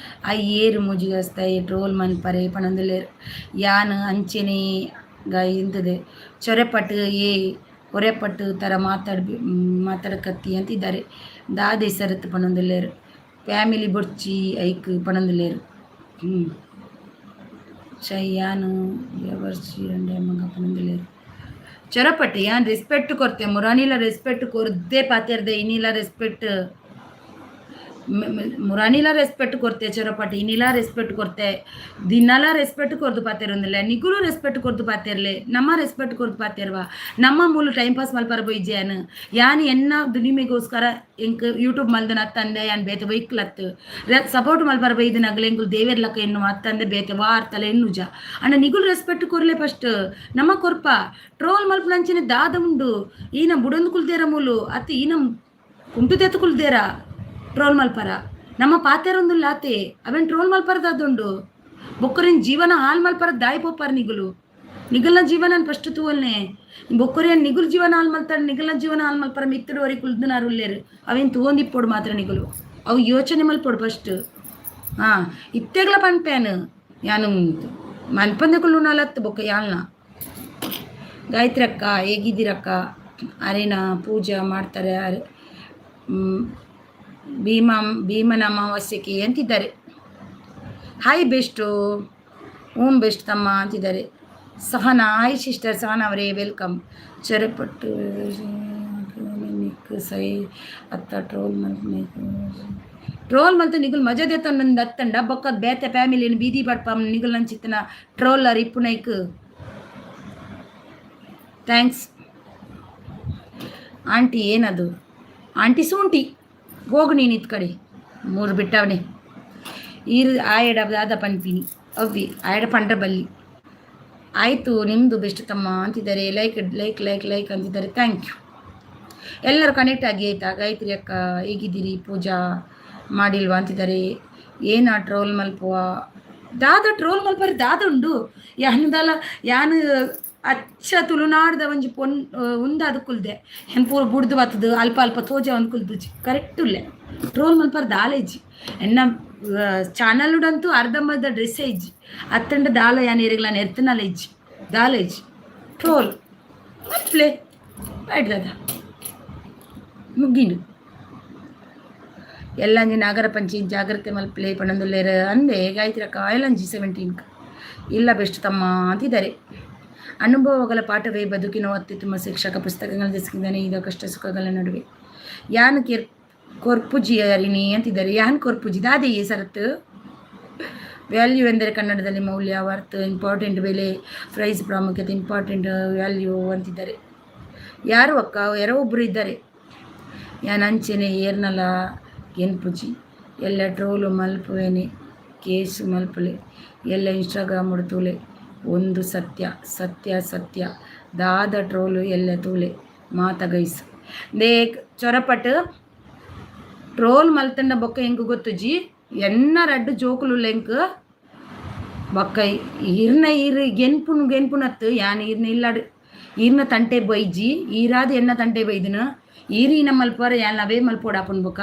ಆಯ್ ಏರು ಮೂಜಿಗಸ್ತಾಯಿ ಟ್ರೋಲ್ ಮನ್ಪರೆ ಪನೊಂದುಲ್ಲೇರು. ಯಾನ್ ಅಂಚೆನೆ ಗಾಯಿ ಇಂತದೆ ಚೊರೆಪಟ್ಟು ಏ ಹೊರೆಪಟ್ಟು ಥರ ಮಾತಾಡ್ ಮಾತಾಡಕತ್ತಿ ಅಂತಿದ್ದಾರೆ. ದಾದೆ ಸರತ್ ಪನೊಂದುಲ್ಲೇರು. ಫ್ಯಾಮಿಲಿ ಬೊಡ್ಚಿ ಐಕ್ ಪನೊಂದುಲ್ಲೇರು. ಚಯ್ಯಾನು ವ್ಯವರ್ಚಿ ಅಂಡೆ ಮಗ ಪನೊಂದುಲ್ಲೇರು. ಚೊರಪಟ್ಟು ಯಾನ್ ರೆಸ್ಪೆಕ್ಟ್ ಕೊರ್ತೆ. ಮುರಾನಿಲ ರೆಸ್ಪೆಕ್ಟ್ ಕೊರ್ದೆ ಪಾತೆರ್ದೆ, ಇನಿಲ ರೆಸ್ಪೆಕ್ಟ್. ಮುರಾನಿಲ ರೆಸ್ಪೆಕ್ಟ್ ಕೊರ್ತೆ ಚೊರಪಟ್ಟು, ಇನಿಲ ರೆಸ್ಪೆಕ್ಟ್ ಕೊರ್ತೆ. ದಿನಲ ರೆಸ್ಪೆಕ್ಟ್ ಕೊರ್ದು ಪಾತೆರೊಂದಿಲ್ಲ. ನಿಗುಲು ರೆಸ್ಪೆಕ್ಟ್ ಕೊರ್ದು ಪಾತೆರ್ಲೆ. ನಮ್ಮ ರೆಸ್ಪೆಕ್ಟ್ ಕೊರ್ದು ಪಾತೆರ್ವ. ನಮ್ಮ ಮೂಲು ಟೈಮ್ ಪಾಸ್ ಮಲ್ಪರ ಬೊಯ್ಜಾನ್. ಯಾನ್ ಎನ್ನ ದುಡಿಮೆಗೋಸ್ಕರ ಎಂಕ್ ಯೂಟ್ಯೂಬ್ ಮಲ್ದನ ಅತ್ತಂದೆ ಯಾನ್ ಬೇತೆ ಬೈಕ್ಲತ್ತು. ಸಪೋರ್ಟ್ ಮಲ್ಪರ ಬೈದಿನಗಲೆ ಎಂಕುಲು ದೇವೆರ್ ಲಕ್ಕ ಎನ್ನು ಅತ್ತಂದೆ ಬೇತೆ ವಾರ್ತಲೆ ಎನ್ನುಜ ಅಣ್ಣ. ನಿಗುಲು ರೆಸ್ಪೆಕ್ಟ್ ಕೊರ್ಲೆ ಫಸ್ಟ್, ನಮ್ಮ ಕೊರ್ಪ. ಟ್ರೋಲ್ ಮಲ್ಪುನಂಚಿನ ದಾದ ಉಂಡು? ಈನ ಬುಡೊಂದು ಕುಲ್ದೇರ ಮೂಲು ಅತ್ತ ಈನ ಕುಂಟು ತೆತ್ತು ಕುಲ್ದೇರ ಟ್ರೋಲ್ ಮಲ್ಪರ? ನಮ್ಮ ಪಾತೆರೊಂದುಲ್ಲ ಆತೆ, ಅವೇನ್ ಟ್ರೋಲ್ ಮಲ್ಪರದಾದುಂಡು? ಬೊಕ್ಕರಿನ ಜೀವನ ಹಾಲ್ ಮಲ್ಪರ ದಾಯಿ ಪೋಪಾರ್ ನಿಗುಲು? ನಿಗಲ್ನ ಜೀವನ ಫಸ್ಟ್ ತೂವಲ್ನೆ. ಬೊಕ್ಕರಿಯನ್ ನಿಗುಲ್ ಜೀವನ ಹಾಲ್ ಮಲ್ತಾರ, ನಿಗಲ್ನ ಜೀವನ ಹಾಲ್ ಮಲ್ಪರ ಮಿತ್ತಡು ವರೆ ಕುಲ್ದನಾರು ಉಲ್ಲೇರು. ಅವೇನ್ ತೂವೊಂದಿಪ್ಪೊಡು ಮಾತ್ರ ನಿಗುಲು, ಅವು ಯೋಚನೆ ಮಲ್ಪೊಡು ಫಸ್ಟ್. ಹಾ, ಇತ್ತೆಗ್ಲ ಪನ್ಪೇನು ಯಾನು ಮನ್ಪಂದೆ ಕುಲ್ಲು ನಲತ್ತು ಬೊಕ್ಕ ಯಾಲ್ನ. ಗಾಯತ್ರಿ ಅಕ್ಕ, ಹೇಗಿದ್ದೀರಕ್ಕ? ಅರೇನ ಪೂಜಾ ಮಾಡ್ತಾರೆ ಅರೆ ಭೀಮ ಭೀಮನ ಅಮಾವಾಸ್ಯಕ್ಕೆ ಅಂತಿದ್ದಾರೆ. ಹಾಯ್ ಬೆಸ್ಟು, ಓಂ ಬೆಸ್ಟ್ ತಮ್ಮ ಅಂತಿದ್ದಾರೆ. ಸಹನಾ, ಹಾಯ್ ಸಿಸ್ಟರ್ ಸಹನಾ ಅವರೇ, welcome. ಚೊರೆಪಟ್ಟು ನಿಕ್ ಸೈ ಅತ್ತ ಟ್ರೋಲ್ ಮಲ್ತ್ ಟ್ರೋಲ್ ಮಲ್ತ ನಿಗುಲ್ ಮಜಾ ದೇತೊಂದು ಅತ್ತಂಡ ಬೊಕ್ಕದ ಬೇತೆ ಫ್ಯಾಮಿಲಿನ ಬೀದಿ ಬಡ್ಪ ನಿಗುಲ್ ನಂಚಿತ್ತನ ಟ್ರೋಲ್ಲರ್ ಇಪ್ಪುನೈಕ್ thanks aunty. ಏನದು ಆಂಟಿ? ಸೂಂಟಿ ಹೋಗು ನೀನು ಇತ್ ಕಡೆ. ಮೂರು ಬಿಟ್ಟವನೇ ಈರು ಆಯಡ ದಾದ ಪನ್ಪಿನಿ ಅವ್ವಿ ಆಯಡ ಪಂಡ್ರ ಬಲ್ಲಿ. ಆಯಿತು ನಿಮ್ಮದು ಬೆಸ್ಟ್ ತಮ್ಮ ಅಂತಿದ್ದಾರೆ. Like like like like ಅಂತಿದ್ದಾರೆ. Thank you. ಎಲ್ಲರೂ ಕನೆಕ್ಟ್ ಆಗಿ ಆಯಿತಾ? ಗಾಯತ್ರಿ ಅಕ್ಕ, ಹೇಗಿದ್ದೀರಿ? ಪೂಜಾ ಮಾಡಿಲ್ವಾ ಅಂತಿದ್ದಾರೆ. ಏನ ಟ್ರೋಲ್ ಮಲ್ಪುವ? ದಾದ ಟ್ರೋಲ್ ಮಲ್ಪರೆ ದಾದ ಉಂಡು? ಯಾನುದಲ್ಲ ಯಾನು ಅಚ್ಚ ತುಳುನಾಡ್ದ ಒಂಜಿ ಪೊನ್ ಉಂದಾದ್ ಕುಲ್ದೆ. ಏನ್ ಪೂರ ಬುಡ್ದು ಬತ್ತುದು ಅಲ್ಪ ಅಲ್ಪ ತೋಜಾವೊಂದು ಕುಲ್ದುಜಿ. ಕರೆಕ್ಟ್ ಉಲ್ಲೆ. ಟ್ರೋಲ್ ಮಲ್ಪರ ದಾಲ ಇಜ್ಜಿ. ಎನ್ನ ಚಾನಲ್ ಅರ್ಧಂಬರ್ಧ ಡ್ರೆಸ್ಸೇ ಇಜ್ಜಿ. ಅತ್ತಂಡ ದಾಲ ಯಾನ್ ಏರೆಗ್ಲ ನೆರ್ತನಲ ಇಜ್ಜಿ. ದಾಲ ಇಜ್ಜಿ. ಟ್ರೋಲ್ ಮಲ್ಪ್ಲೆ ರೈಟ್ ದಾದ ಮುಗ್ಗಿಂಡು. ಎಲ್ಲಂಜಿ ನಾಗರ ಪಂಚಮಿ ಜಾಗ್ರತೆ ಮಲ್ಪ್ಲೆ ಪನೊಂದುಲ್ಲೆರ್ ಅಂದೆ ಗಾಯತ್ರಿ ಅಕ್ಕ ಎಲ್ಲಂಜಿ 17. ಇಲ್ಲ ಬೆಸ್ಟ್ ತಮ್ಮ ಅಂತಿದ್ದಾರೆ. ಅನುಭವಗಳ ಪಾಠವೇ ಬದುಕಿನ ಅತ್ಯುತ್ತಮ ಶಿಕ್ಷಕ. ಪುಸ್ತಕಗಳ ದೆಸ್ಕಿದ್ದಾನೆ ಈಗ ಕಷ್ಟ ಸುಖಗಳ ನಡುವೆ. ಯಾನ್ ಕೆರ್ ಕೊರ್ಪುಜಿ ಅರಿಣಿ ಅಂತಿದ್ದಾರೆ. ಯಾನ್ ಕೊರ್ಪುಜಿ ದಾದೆಯೇ ಸರತ್. ವ್ಯಾಲ್ಯೂ ಎಂದರೆ ಕನ್ನಡದಲ್ಲಿ ಮೌಲ್ಯ, ವರ್ತ್, ಇಂಪಾರ್ಟೆಂಟ್ ಬೆಲೆ, ಪ್ರೈಸ್, ಪ್ರಾಮುಖ್ಯತೆ, ಇಂಪಾರ್ಟೆಂಟ್ ವ್ಯಾಲ್ಯೂ ಅಂತಿದ್ದಾರೆ. ಯಾರು ಅಕ್ಕ? ಯಾರೋ ಒಬ್ಬರು ಇದ್ದಾರೆ. ಯಾನ್ ಅಂಚೆನೆ ಏರ್ನಲ ಗೆನ್ಪುಜಿ. ಎಲ್ಲ ಟ್ರೋಲು ಮಲ್ಪುವೆನೆ ಕೇಸ್ ಮಲ್ಪುಲೆ. ಎಲ್ಲ ಇನ್ಸ್ಟಾಗ್ರಾಮ್ ತೂಲೆ. ಒಂದು ಸತ್ಯ ಸತ್ಯ ಸತ್ಯ ದಾದ ಟ್ರೋಲು ಎಲ್ಲ ತೂಲೆ ಮಾತ ಗೈಸ್. They ಚೊರಪಟ್ ಟ್ರೋಲ್ ಮಲ್ತಂಡ ಬೊಕ್ಕ ಎಂಕ್ ಗೊತ್ತುಜಿ. ಎನ್ನ ರಡ್ಡ್ ಜೋಕುಲು ಎಂಕ್ ಬೊಕ್ಕ ಈರ್ನ ಈರ್ ಗೆನ್ಪುನು ಗೆನ್ಪುನತ್ತು ಯಾನ್ ಈರ್ನ ಇಲ್ಲಡ್ ಈರ್ನ ತಂಟೆ ಬೈಜಿ. ಈರಾದ್ ಎನ್ನ ತಂಟೆ ಬೈದಿನ ಈರ್ ಈನ ಮಲ್ಪುವರ ಯಾನ್ ಅವೇ ಮಲ್ಪೊಡಾಪುಂಡು ಬೊಕ್ಕ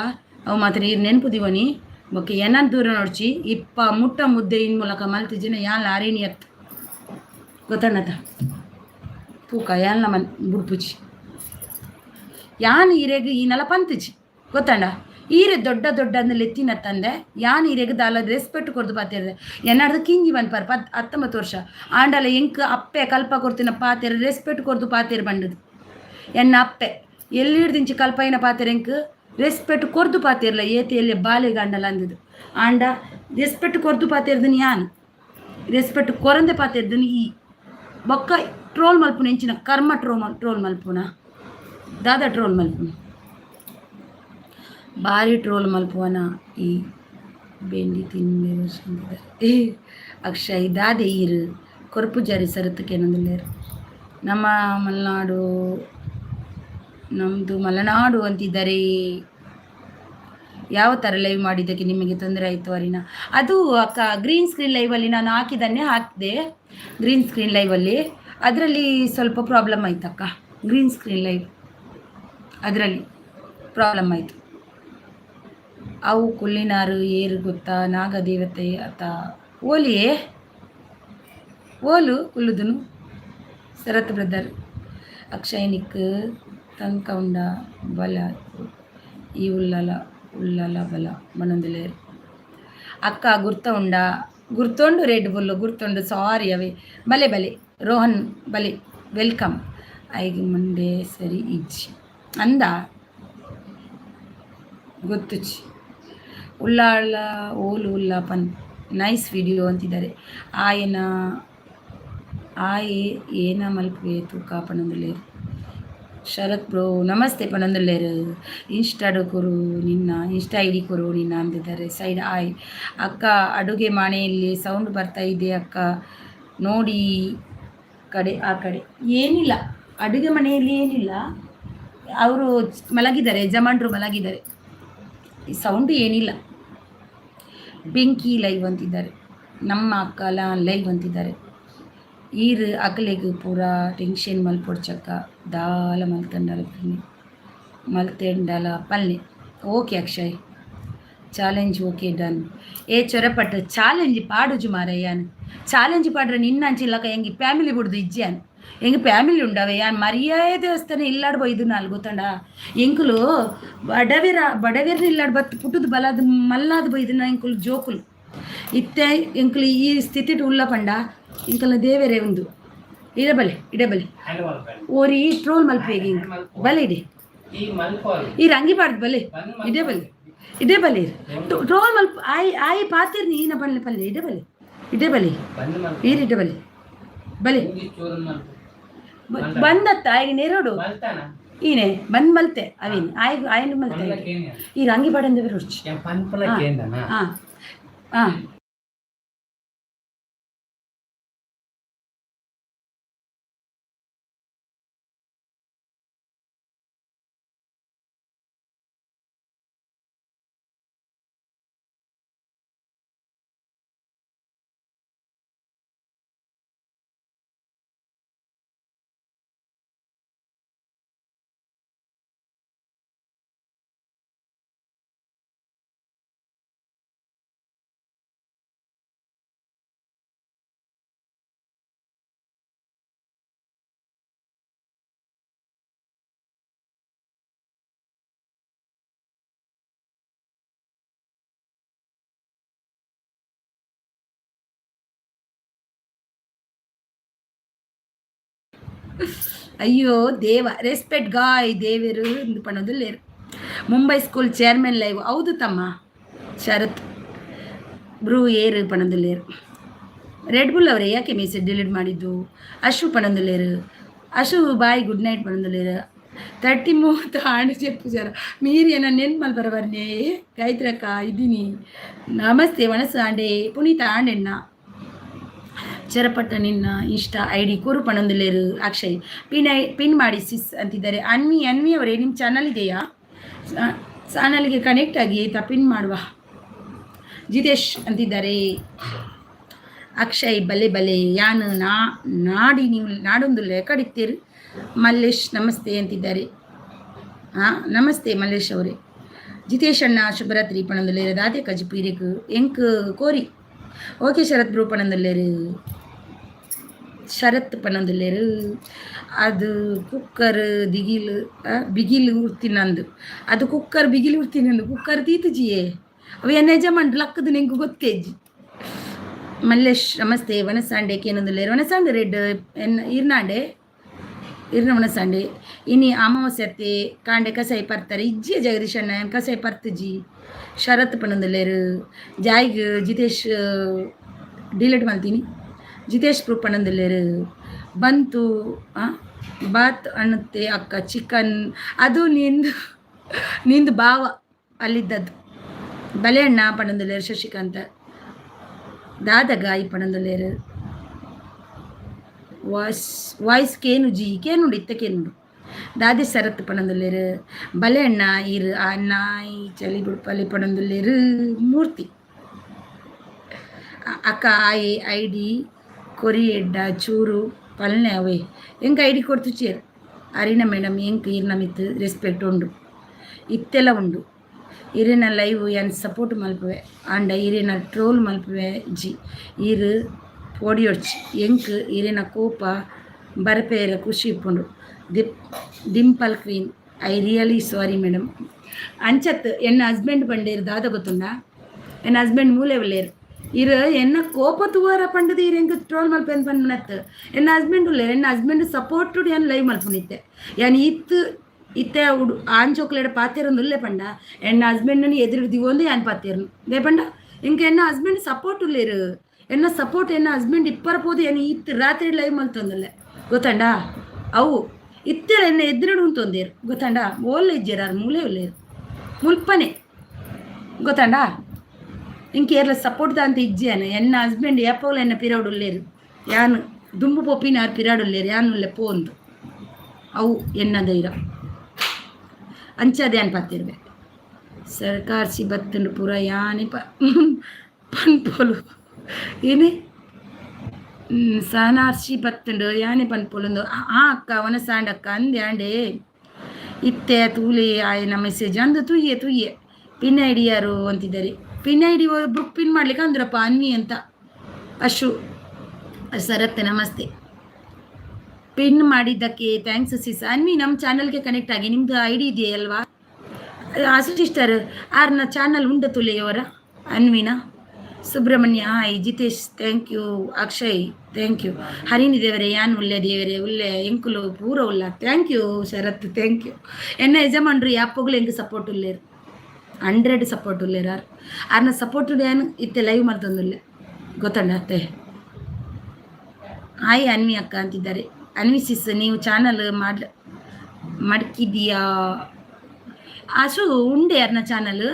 ಅವು ಮಾತ್ರ ಈರ್ ನೆನ್ಪು ದಿವನಿ. ಬೊಕ್ಕ ಎನನ್ ದೂರ ನೋಡ್ಚಿ ಇಪ್ಪ ಮುಟ್ಟ ಮುದ್ದೆ ಇನ್ ಮೂಲಕ ಮಲ್ತಿಜಿನ ಯಾನ್ ಅರಿಣಿ ಅತ್ ಗೊತ್ತಣ್ಣತ ತೂಕ ಯಾನ್ಲ ಮನ್ ಬುಡ್ಪುಜಿ. ಯಾನ್ ಈರೆಗ್ ಈನಲ ಪಂತುಜಿ ಗೊತ್ತಂಡ. ಈರೆ ದೊಡ್ಡ ದೊಡ್ಡ ಅಂದ್ ಲೆತ್ತಿನ ತಂದೆ ಯಾನ್ ಈರೆಗ್ ದಾಲ ರೆಸ್ಪೆಕ್ಟ್ ಕೊರ್ದು ಪಾತೆರ್ದೆ. ಎನ್ನಾಡ್ದು ಕಿಂಜಿ ಪನ್ಪರ್ 19 ವರ್ಷ ಆಂಡಲ ಎಂಕ್ ಅಪ್ಪೆ ಕಲ್ಪ ಕೊರ್ತಿನ ಪಾತೆರ ರೆಸ್ಪೆಕ್ಟ್ ಕೊರ್ದು ಪಾತೆರ್ ಬಂಡದು. ಎನ್ನ ಅಪ್ಪೆ ಎಲ್ಲಿಡ್ದಿಂಚಿ ಕಲ್ಪೈನ ಪಾತೆರ ಎಂಕ್ ರೆಸ್ಪೆಕ್ಟ್ ಕೊರ್ದು ಪಾತೆರ್ಲ ಏತ್ ಎಲ್ಲಿ ಬಾಲೆಗ್ ಆಂಡಲ ಅಂದದು. ಆಂಡ ರೆಸ್ಪೆಕ್ಟ್ ಕೊರ್ದು ಪಾತೆರ್ದನ್ ಯಾನ್ ರೆಸ್ಪೆಕ್ಟ್ ಕೊರಂದೆ ಪಾತೆರ್ದನ್ ಈ ಬೊಕ್ಕ ಟ್ರೋಲ್ ಮಲ್ಪುನ ಎಂಚಿನ ಕರ್ಮ ಟ್ರೋಲ್ ಮಲ್ಪುನ ದಾದ ಟ್ರೋಲ್ ಮಲ್ಪುನ ಬಾರಿ ಟ್ರೋಲ್ ಮಲ್ಪುವನ ಈ ಬೆಂಡಿ ತಿನ್ನೆ. ಅಕ್ಷಯ್ ದಾದೆ ಈರು ಕೊರ್ಪುಜಾರಿ ಸರತ್ ಕೇನೊಂದುಲ್ಲೆರ್. ನಮ್ಮ ಮಲೆನಾಡು ನಮ್ಮದು ಮಲೆನಾಡು ಅಂತಿದ್ದಾರೆ. ಯಾವ ಥರ ಲೈವ್ ಮಾಡಿದ್ದಕ್ಕೆ ನಿಮಗೆ ತೊಂದರೆ ಆಯಿತು ಅರಿನಾ? ಅದು ಅಕ್ಕ ಗ್ರೀನ್ ಸ್ಕ್ರೀನ್ ಲೈವಲ್ಲಿ ನಾನು ಹಾಕಿದ್ದನ್ನೇ ಹಾಕಿದೆ. ಗ್ರೀನ್ ಸ್ಕ್ರೀನ್ ಲೈವಲ್ಲಿ ಅದರಲ್ಲಿ ಸ್ವಲ್ಪ ಪ್ರಾಬ್ಲಮ್ ಆಯ್ತಕ್ಕ. ಗ್ರೀನ್ ಸ್ಕ್ರೀನ್ ಲೈವ್ ಅದರಲ್ಲಿ ಪ್ರಾಬ್ಲಮ್ ಆಯಿತು. ಅವು ಕುಲ್ಲಿನಾರು ಏರು ಗೊತ್ತಾ? ನಾಗದೇವತೆ ಅತ ಓಲಿಯೇ ಓಲು ಕುಲ್ಲುದುನು ಶರತ್ ಬ್ರದರ್. ಅಕ್ಷಯನಿಕ್ ತಂಕೌಂಡ ಬಲ ಈ ಉಲ್ಲಲ ಉಲ್ಲಲ ಬಲ ಮನೊಂದುಲೇರ್. ಅಕ್ಕ ಗುರ್ತ ಉಂಡ? ಗುರ್ತೊಂಡು ರೆಡ್ ಬುಲ್ಲು ಗುರ್ತೊಂಡು. ಸಾರಿ ಅವೇ ಬಲೆ ಬಲೆ ರೋಹನ್ ಬಲೆ welcome. ಐಗೆ ಮುಂದೆ ಸರಿ ಇಜ್ಜಿ ಅಂದ ಗೊತ್ತುಚಿ. ಉಲ್ಲಾಳ ಓಲು ಉಲ್ಲ ಪನ್ ನೈಸ್ ವಿಡಿಯೋ ಅಂತಿದ್ದಾರೆ. ಆಯನ ಆಯೆ ಏನ ಮಲ್ಪುವೆ ತೂಕ ಪನೊಂದುಲ್ಲೆರ್. ಶರತ್ ಬ್ರೋ ನಮಸ್ತೆ ಪನೊಂದುಲ್ಲೆರ್. ಇನ್ಸ್ಟಾಡ್ ಕೊರು ನಿನ್ನ ಇನ್ಸ್ಟಾ ಐಡಿ ಕೊರು ನಿನ್ನ ಅಂದಿದ್ದಾರೆ. ಸೈಡ್ ಆಯ್ ಅಕ್ಕ. ಅಡುಗೆ ಮನೆಯಲ್ಲಿ ಸೌಂಡ್ ಬರ್ತಾ ಇದೆ ಅಕ್ಕ ನೋಡಿ ಕಡೆ ಆ ಕಡೆ. ಏನಿಲ್ಲ, ಅಡುಗೆ ಮನೆಯಲ್ಲಿ ಏನಿಲ್ಲ. ಅವರು ಮಲಗಿದ್ದಾರೆ, ಯಜಮಾನ್ರು ಮಲಗಿದ್ದಾರೆ. ಈ ಸೌಂಡು ಏನಿಲ್ಲ. ಬೆಂಕಿ ಲೈವ್ ಅಂತಿದ್ದಾರೆ. ನಮ್ಮ ಅಕ್ಕಲ ಲೈವ್ ಅಂತಿದ್ದಾರೆ. ಈರ್ ಅಕಲೆಗ್ ಪೂರ ಟೆನ್ಷನ್ ಮಲ್ಪೊಡ್ಚಕ್ಕ ದಾಲ ಮಲ್ತಂಡಲ ಪಲ್ಲೆ ಮಲ್ತೆಂಡಲ ಪಲ್ಲೆ. Okay Akshay, challenge okay done. ಏ ಚೊರಪಟ್ಟು ಚಾಲೆಂಜ್ ಪಾಡುಜು ಮಾರಯ್ಯಾನ್. ಚಾಲೆಂಜ್ ಪಾಡ್ರೆ ನಿನ್ನಂಚಿಲ್ಲಕ ಎಂಗಿ ಫ್ಯಾಮಿಲಿ ಬಿಡ್ದು ಇಜ್ಜಿಯಾನ್. ಎಂಗ್ ಫ್ಯಾಮಿಲಿ ಉಂಡವೆ ಯಾನ್ ಮರ್ಯಾದೆ ದೇವಸ್ಥಾನ ಇಲ್ಲಾಡ್ ಬೈದು ನಾಲ್ ಗೊತ್ತಂಡ. ಎಂಕುಲು ಬಡವಿರ ಬಡವಿರ್ನ ಇಲ್ಲಾಡ್ ಬತ್ ಪುಟ್ಟುದು ಬಲದ ಮಲ್ಲಾದ್ ಬೈದಿನ ಎಂಕುಲು ಜೋಕುಲು. ಇತ್ತೆ ಎಂಕುಲು ಈ ಸ್ಥಿತಿಟ್ ಉಲ್ಲ ಪಂಡ ಎಂಕಲ್ನ ದೇವೆರೆ ಉಂದು. ಇಡಬಲೆ ಇಡಬಲೆ ಓರಿ ಟ್ರೋಲ್ ಮಲ್ಪೇಗಿ ಇಂಕ್ ಬಲೆ ಇಡೆ. ಈ ರಂಗಿ ಪಾಡ್ದು ಬಲೆ ಇಡೇ ಬಲೆ ಇಡೇ ಬಲೆ ಟ್ರೋಲ್ ಮಲ್ಪ ಆಯ್ ಆಯ್ ಪಾತಿರ್ ನೀನ ಬಲ್ಲೆ ಪಲ್ಲೆ ಇಡೇ ಬಲೆ ಇಡೇ ಬಲೆ ಈರ್ ಇಡೇ ಬಲೆ ಬಲೆ ಬಂದತ್ತ ಆಯ್ಗೆ ನೆರಡು ಈನೆ ಬಂದ್ ಮಲ್ತೆ ಅವೇನು ಆಯ್ ಆಯ್ನ ಮಲ್ತೆ. ಈ ರಂಗಿ ಪಾಡಂದ ರುಚಿ. ಹಾಂ ಹಾಂ. ಅಯ್ಯೋ ದೇವ, ರೆಸ್ಪೆಕ್ಟ್ ಗಾಯ್ ದೇವರು ಇಂದು ಪಣೋದುಲ್ಲೇರು. ಮುಂಬೈ ಸ್ಕೂಲ್ ಚೇರ್ಮನ್ ಲೈವ್ ಹೌದು ತಮ್ಮ. ಶರತ್ ಬ್ರೂ ಏರು ಪಣಂದುಲ್ಲೇರು. ರೆಡ್ ಬುಲ್ ಅವರೇ, ಯಾಕೆ ಮೆಸೇಜ್ ಡಿಲೀಟ್ ಮಾಡಿದ್ದು? Ashu ಪಣಂದುಲ್ಲೇರು. Ashu boy, good night ಪಣಂದುಲ್ಲೇರು. 30 30 ಆಂಡ್ చెప్పು ಜರ ಮೀರಿ ನೆನ್ಪು ಮಲ್ಪರ ಬರ್ನೆ. ಗಾಯತ್ರಕ್ಕ ಇದ್ದೀನಿ, ನಮಸ್ತೆ. ವನಸು ಆಂಡೆ, ಪುನೀತ ಆಂಡೆಣ್ಣ. ಚರಪಟ್ಟ ನಿನ್ನ ಇನ್ಸ್ಟಾ ಐಡಿ ಕೊರು ಪಣಂದುಲ್ಲೇರು. ಅಕ್ಷಯ್, ಪಿನ್ I pin ಮಾಡಿ ಸಿಸ್ ಅಂತಿದ್ದಾರೆ. ಅನ್ವಿ, ಅನ್ವಿ ಅವರೇ, ನಿಮ್ಮ ಚಾನಲ್ ಇದೆಯಾ? ಚಾನಲ್ಗೆ ಕನೆಕ್ಟ್ ಆಗಿ ಆಯ್ತಾ, ಪಿನ್ ಮಾಡುವ. ಜಿತೇಶ್ ಅಂತಿದ್ದಾರೆ. ಅಕ್ಷಯ್, ಬಲೆ ಬಲೆ ಯಾನು ನಾ ನಾಡಿ ನೀವು ನಾಡೊಂದು ಕಡಿತೀರಿ. ಮಲ್ಲೇಶ್ ನಮಸ್ತೆ ಅಂತಿದ್ದಾರೆ. ಹಾಂ, ನಮಸ್ತೆ ಮಲ್ಲೇಶ್ ಅವರೇ. ಜಿತೇಶ್ ಅಣ್ಣ ಶುಭರಾತ್ರಿ ಪಣಂದುಲ್ಲೇರು. ದಾದೆ ಕಜಿಪು ಇರೇಕು ಎಂಕ್ ಕೋರಿ. ಓಕೆ ಶರತ್ ಬ್ರೋ ಪಣಂದುಲ್ಲೇರು. ಶರತ್ ಪಣಂದುಲ್ಲೇರು. ಅದು ಕುಕ್ಕರ್ ದಿಗಿಲು ಬಿಗಿಲು ಉರ್ತಿನಂದು. ಅದು ಕುಕ್ಕರ್ ಬಿಗಿಲು ಉರ್ತಿನಂದು. ಕುಕ್ಕರ್ ತೀತುಜಿಯೇ ಅವು ಎನ್ನ ಯಜಮಾನ್ರು ಲಕ್ಕದು ನಿಂಗೆ ಗೊತ್ತೇಜಿ. ಮಲ್ಲೇಶ್ ನಮಸ್ತೆ. ವನಸಾಂಡೆ ಕೇನೊಂದುಲ್ಲೇರು. ವನಸಾಂಡೆ ರೆಡ್ ಎನ್ನ ಇರ್ನಾಂಡೆ ಇರ್ನ ವನಸಾಂಡೆ. ಇನಿ ಅಮಾವಾಸ್ಯತೆ ಕಾಂಡೆ ಕಸಾಯಿ ಪರ್ತಾರೆ ಇಜ್ಜಿಯ ಜಗದೀಶ್ ಅಣ್ಣ ಕಸಾಯಿ ಪರ್ತುಜಿ. ಶರತ್ ಪಣಂದುಲ್ಲೇರು. ಜಾಯ್ಗ್ ಜಿತೇಶ್ ಡಿಲೀಟ್ ಮಾಡ್ತೀನಿ. ಜಿತೇಶ್ ಪ್ರೂಫ್ ಪಣಂದುಲ್ಲೇರು. ಬಂತು ಬಾತ್ ಅನ್ನುತ್ತೆ ಅಕ್ಕ ಚಿಕನ್. ಅದು ನಿಂದು ನಿಂದು ಭಾವ ಅಲ್ಲಿದ್ದದ್ದು. ಬಲೆ ಅಣ್ಣ ಪಣಂದುಲ್ಲೇರು. ಶಶಿಕಾಂತ ದಾದಗಾಯಿ ಪಣಂದುಲ್ಲೇರು. ವಾಯ್ಸ್ ವಾಯ್ಸ್ ಕೇನು ಜಿ ಕೇನುಂಡು ಇತ್ತ ಕೇನುಂಡು. ದಾದೆ ಶರತ್ ಪಣಂದುಲ್ಲೇರು. ಬಲೆ ಅಣ್ಣ ಇರು ಆ ನಾಯಿ ಚಲಿ ಬುಡ್ಪಲಿ ಪಣಂದುಲ್ಲೇರು. ಮೂರ್ತಿ ಅಕ್ಕ ಆಯಿ ಐಡಿ ಕೊರಿ ಎಡ್ಡ ಚೂರು ಪಲ್ನೆ ಅವೇ ಎಂಕ್ ಐಡಿ ಕೊಡ್ತು ಚೇರ್. ಅರಿನ ಮೇಡಮ್, ಎಂಕ್ ಇರ್ನ ಮಿತ್ತು ರೆಸ್ಪೆಕ್ಟ್ ಉಂಡು, ಇತ್ತೆಲ್ಲ ಉಂಡು. ಇರೇನ ಲೈವ್ ಯಾನ್ ಸಪೋರ್ಟ್ ಮಲ್ಪುವೆ, ಆಂಡ ಇರೇನ ಟ್ರೋಲ್ ಮಲ್ಪುವೆ ಜಿ. ಇರು ಪೋಡಿಯೊಡ್ಚಿ, ಎಂಕ್ ಇರೇನ ಕೋಪ ಬರಪೇರ ಖುಷಿ ಇಪ್ಪುಂಡು. ದಿಪ್ Dimple queen, I really sorry madam. ಅಂಚತ್ ಎನ್ನ ಹಸ್ಬೆಂಡ್ ಪಂಡೇರು ದಾದ ಗೊತ್ತುಂಡ? ಎನ್ನ ಹಸ್ಬೆಂಡ್ ಮೂಲೆ ಉಲ್ಲೇರು. ಇರು ಎನ್ನ ಕೋಪ ತೂವರ ಪಂಡದು ಇರು ಎಂಕ್ ಟ್ರೋಲ್ ಮಲ್ಪೆನ್ ಪನ್ಪುನತ್. ಎನ್ನ ಹಸ್ಬೆಂಡ್ ಉಲ್ಲೇರು. ಎನ್ನ ಹಸ್ಬೆಂಡ್ ಸಪೋರ್ಟ್ ಯಾನ್ ಲೈವ್ ಮಲ್ಪುನಿತ್ತೆ. ಯಾನ್ ಇತ್ತು ಇತ್ತೆ ಉಡು ಆನ್ ಚೋಕ್ಲೇಟ್ ಪಾತೆರೊಂದು ಉಲ್ಲೆ ಪಂಡ ಎನ್ನ ಹಸ್ಬೆಂಡ್ನ ಎದುರು ದಿವೊಂದು ಯಾನ್ ಪಾತೆರ್ನು they ಪಂಡ ಎಂಕ್ ಎನ್ನ ಹಸ್ಬೆಂಡ್ ಸಪೋರ್ಟ್ ಉಲ್ಲೇರು. ಎನ್ನ ಸಪೋರ್ಟ್ ಎನ್ನ ಹಸ್ಬೆಂಡ್ ಇಪ್ಪರ ಪೋದು ಯಾನ್ ಇತ್ತು ರಾತ್ರಿ ಲೈವ್ ಮಲ್ತೊಂದುಲ್ಲೆ ಗೊತ್ತಂಡ. ಅವು ಇತ್ತೆಲ ಎನ್ನ ಎದುರುಡು ಉಂತೊಂದೇರು ಗೊತ್ತಂಡ. ಓಲ್ಲ ಇಜ್ಜೆರ್ ಆರ್, ಮೂಲೆ ಉಲ್ಲೇರು ಮುಲ್ಪನೆ ಗೊತ್ತಂಡ. ಇಂಕ ಏರ್ಲ ಸಪೋರ್ಟ್ ದಾಂತ ಇಜ್ಜಿಯಾನ. ಎನ್ನ ಹಸ್ಬೆಂಡ್ ಏಪೋಲ ಎನ್ನ ಪಿರವುಡು ಉಲ್ಲೇರು. ಯಾನ್ ದುಂಬು ಪೋಪಿನ ಆರ್ ಪಿರಾಡು ಉಲ್ಲೇರು. ಯಾನ್ ಉಲ್ಲೆ ಪೋಂದು ಅವು ಎನ್ನ ಧೈರ್ಯ ಅಂಚದೆ ಅನ್ಪತ್ತಿರ್ವೆ. ಸರ್ಕಾರ್ಸಿ ಬತ್ತುಂಡು ಪೂರ ಯಾನೆ ಪ ಪನ್ಪೋಲು ಏನೇ ಸನಾರ್ಸಿ ಬತ್ತುಂಡು ಯಾನೆ ಪನ್ಪೋಲುಂದು. ಆ ಅಕ್ಕ ವನಸಾಂಡ್ ಅಕ್ಕ ಅಂದೆ ಆಂಡೆ ಇತ್ತೆ ತೂಲೆ ಆಯನ ಮೆಸೇಜ್ ಅಂದು. ತುಯ್ಯೆ ತುಯ್ಯೆ. ಪಿನ್ ಐಡಿ ಯಾರು ಅಂತಿದ್ದಾರೆ. ಪಿನ್ ಐಡಿ ಒಬ್ರು ಪಿನ್ ಮಾಡ್ಲಿಕ್ಕೆ ಅಂದ್ರಪ್ಪ ಅನ್ವಿ ಅಂತ. ಅಶು ಸರತ್ ನಮಸ್ತೆ. ಪಿನ್ ಮಾಡಿದ್ದಕ್ಕೆ thanks ಸಿಸ್. ಅನ್ವಿ, ನಮ್ಮ ಚಾನಲ್ಗೆ ಕನೆಕ್ಟ್ ಆಗಿ. ನಿಮ್ಮದು I D ಇದೆಯಲ್ವಾ? ಆಸು ಸಿಸ್ಟರ್ ಆರ್ನ ಚಾನಲ್ ಉಂಡ ತುಲೆಯವರ ಅನ್ವಿನ. Subrahmanya hi. Jitesh thank you. Akshay thank you. Harini ದೇವರೇ ಯಾನ್ ಉಲ್ಲೆ ದೇವರೇ ಉಲ್ಲೆ ಎಂಕುಲು ಪೂರ ಉಲ್ಲ. Thank you Sharath, thank you. ಎನ್ನ ಯಜಮಾನ್ರು ಯಾಪೋಗ್ಲು ಎಂಕ್ ಸಪೋರ್ಟ್ ಉಲ್ಲೇರು, 100 ಸಪೋರ್ಟ್ ಉಲ್ಲೇರು ಆರ್. ಆರ್ನ ಸಪೋರ್ಟ್ ಯಾನ್ ಇತ್ತೆ ಲೈವ್ ಮಲ್ತೊಂದುಲ್ಲೆ ಗೊತ್ತಂಡ ಅತ್ತೆ. ಹಾಯ್ ಅನ್ವಿ ಅಕ್ಕ ಅಂತಿದ್ದಾರೆ. ಅನ್ವಿ ಸಿಸ್, ನೀವು ಚಾನಲ್ ಮಾಡ್ ಮಡ್ಕಿದೀಯಾ? ಆಶು ಉಂಡೆ ಅರ್ನ ಚಾನಲ್.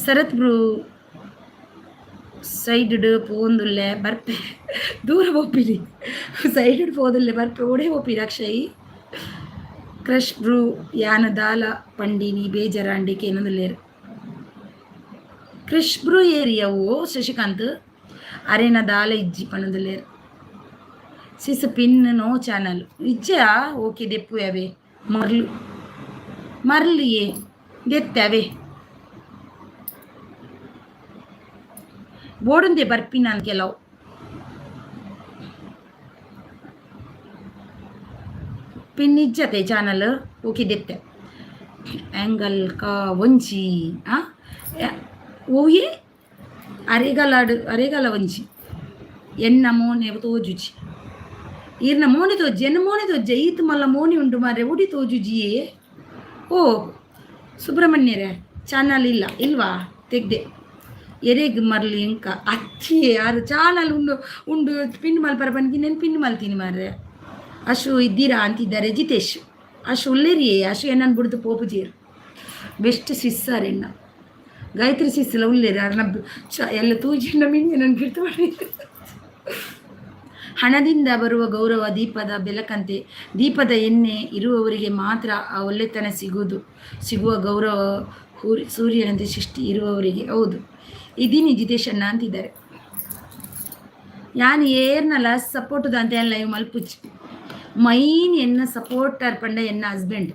ಶರತ್ ಬ್ರೂ ಸೈಡ್ ಪೋಂದುಲ್ಲೆ ಬರ್ಪೆ ದೂರ ಪೋಪಿಲಿ. ಸೈಡ್ ಪೋದುಲ್ಲೆ ಬರ್ಪೆ ಓಡೇ ಪೋಪಿರಿ. ಅಕ್ಷಯ್ ಕ್ರಶ್ ಬ್ರೂ ಯಾನ ದಾಲ ಪಂಡಿನಿ ಬೇಜಾರಾಂಡಿ ಕೇನೊಂದುಲ್ಲೇರು. ಕ್ರಿಶ್ ಬ್ರೂ ಏರಿಯಾವು ಶಶಿಕಾಂತ್ ಅರೇನ ದಾಲ ಇಜ್ಜಿ ಪನೊಂದುಲ್ಲೇರು. ಸಿಸ್ ಪಿನ್ ನೋ ಚಾನಲ್ ಇಜ್ಜಾ? ಓಕೆ ದೆಪ್ಪು ಅವೇ ಮರ್ಲು ಮರ್ಲು ಏ ದೆತ್ತೆ ಅವೇ ಬೋಡುಂದೆ ಬರ್ಪಿನ ಕೆಲವು. ಪಿನ್ ಇಜ್ಜತೆ ಚಾನಲ್? ಓಕೆ ದೆತ್ತೆ. ಆ್ಯಂಗಲ್ ಕ ಒಂಜಿ ಆ ಓಯೆ ಅರೆಗಲಾಡು ಅರೆಗಲ ಒಂಜಿ ಎನ್ನ ಮೋನೆ ತೋಜುಜಿ. ಈರ್ನ ಮೋನೆ ತೋಜಿ, ಎನ್ನ ಮೋನೆ ತೋಜ. ಈತ್ ಮಲ್ಲ ಮೋನಿ ಉಂಟು ಮಾರ್ರೆ, ಉಡಿ ತೋಜುಜಿಯೇ. ಓ ಸುಬ್ರಹ್ಮಣ್ಯರೇ, ಚಾನಲ್ ಇಲ್ಲ ಇಲ್ವಾ? ತೆಗ್ದೆ. ಎರೆಗ್ ಮರ್ಲಿ ಎಂಕ ಅತ್ತಿ ಯಾರು ಚಾನಲ್ ಉಂಡು ಉಂಡು ಪಿನ್ ಮಲ್ಪರ ಪನ್ಕಿ నేను ಪಿನ್ ಮಲ್ತೀನಿ ಮಾರ್ರೆ. ಅಶು ಇದ್ದೀರಾ ಅಂತಿದ್ದಾರೆ ಜಿತೇಶ್. ಅಶು ಉಲ್ಲೇರಿಯೇ. ಅಶು ಎನ್ನನ್ ಬುಡ್ದು ಪೋಪುಜೇರು. ಬೆಸ್ಟ್ ಸಿಸ್ಸಾರ್ ಎನ್ನ ಗಾಯತ್ರಿ ಸಿಸ್ಲ ಉಲ್ಲೇರಿ. ಅರ್ನ ಚ ಎಲ್ಲ ತೂಜಿನ ಮಿನಿ ನನ್ನ ಬಿಡ್ತು ಮಾಡಿ. ಹಣದಿಂದ ಬರುವ ಗೌರವ ದೀಪದ ಬೆಳಕಂತೆ. ದೀಪದ ಎಣ್ಣೆ ಇರುವವರಿಗೆ ಮಾತ್ರ ಆ ಒಳ್ಳೆತನ ಸಿಗುವುದು. ಸಿಗುವ ಗೌರವ ಸೂರ್ಯನಂತೆ ಸೃಷ್ಟಿ ಇರುವವರಿಗೆ. ಹೌದು. ಇದೀನಿ ಜಿತೇಶ್ ಅಣ್ಣ ಅಂತಿದ್ದಾರೆ. ಯಾನ್ ಏರ್ನಲ ಸಪೋರ್ಟ್ ಅಂತ ಲೈವ್ ಮಲ್ಪುಜಿ. ಮೈನ್ ಎನ್ನ ಸಪೋರ್ಟರ್ ಪಂಡ ಎನ್ನ ಹಸ್ಬೆಂಡ್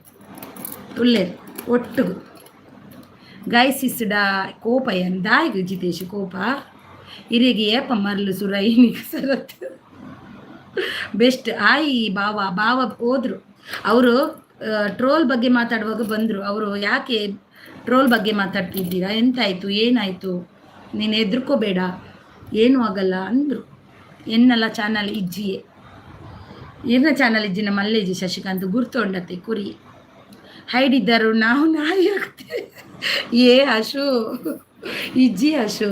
ಉಲ್ಲೇರ್ ಒಟ್ಟುಗು. ಗಾಯಸಿಸ್ಡ ಕೋಪ ಎನ್ ದಾಯಿಗ್ ಜಿತೇಶ್ ಕೋಪ ಇರೆಗೆ ಏಪ ಮರ್ಲು ಸುರೈನಿಗೆ ಸರತ್ ಬೆಸ್ಟ್ ಆಯಿ ಬಾವ. ಬಾವ ಹೋದ್ರು. ಅವರು ಟ್ರೋಲ್ ಬಗ್ಗೆ ಮಾತಾಡುವಾಗ ಬಂದರು ಅವರು. ಯಾಕೆ ಟ್ರೋಲ್ ಬಗ್ಗೆ ಮಾತಾಡ್ತಿದ್ದೀರಾ? ಎಂತಾಯಿತು? ಏನಾಯಿತು? ನೀನು ಹೆದರ್ಕೋಬೇಡ, ಏನೂ ಆಗಲ್ಲ ಅಂದರು. ಎನ್ನಲ್ಲ ಚಾನಲ್ ಇಜ್ಜಿಯೇ. ಏನ ಚಾನಲ್ ಇಜ್ಜಿನ ಮಲ್ಲೇಜಿ ಶಶಿಕಾಂತ್ ಗುರ್ತೊಂಡತೆ ಕುರಿ ಹೈಡಿದ್ದರು. ನಾವು ನಾಯಿ ಆಗ್ತೇವೆ. ಏ ಅಶು, ಇಜ್ಜಿ ಅಶು.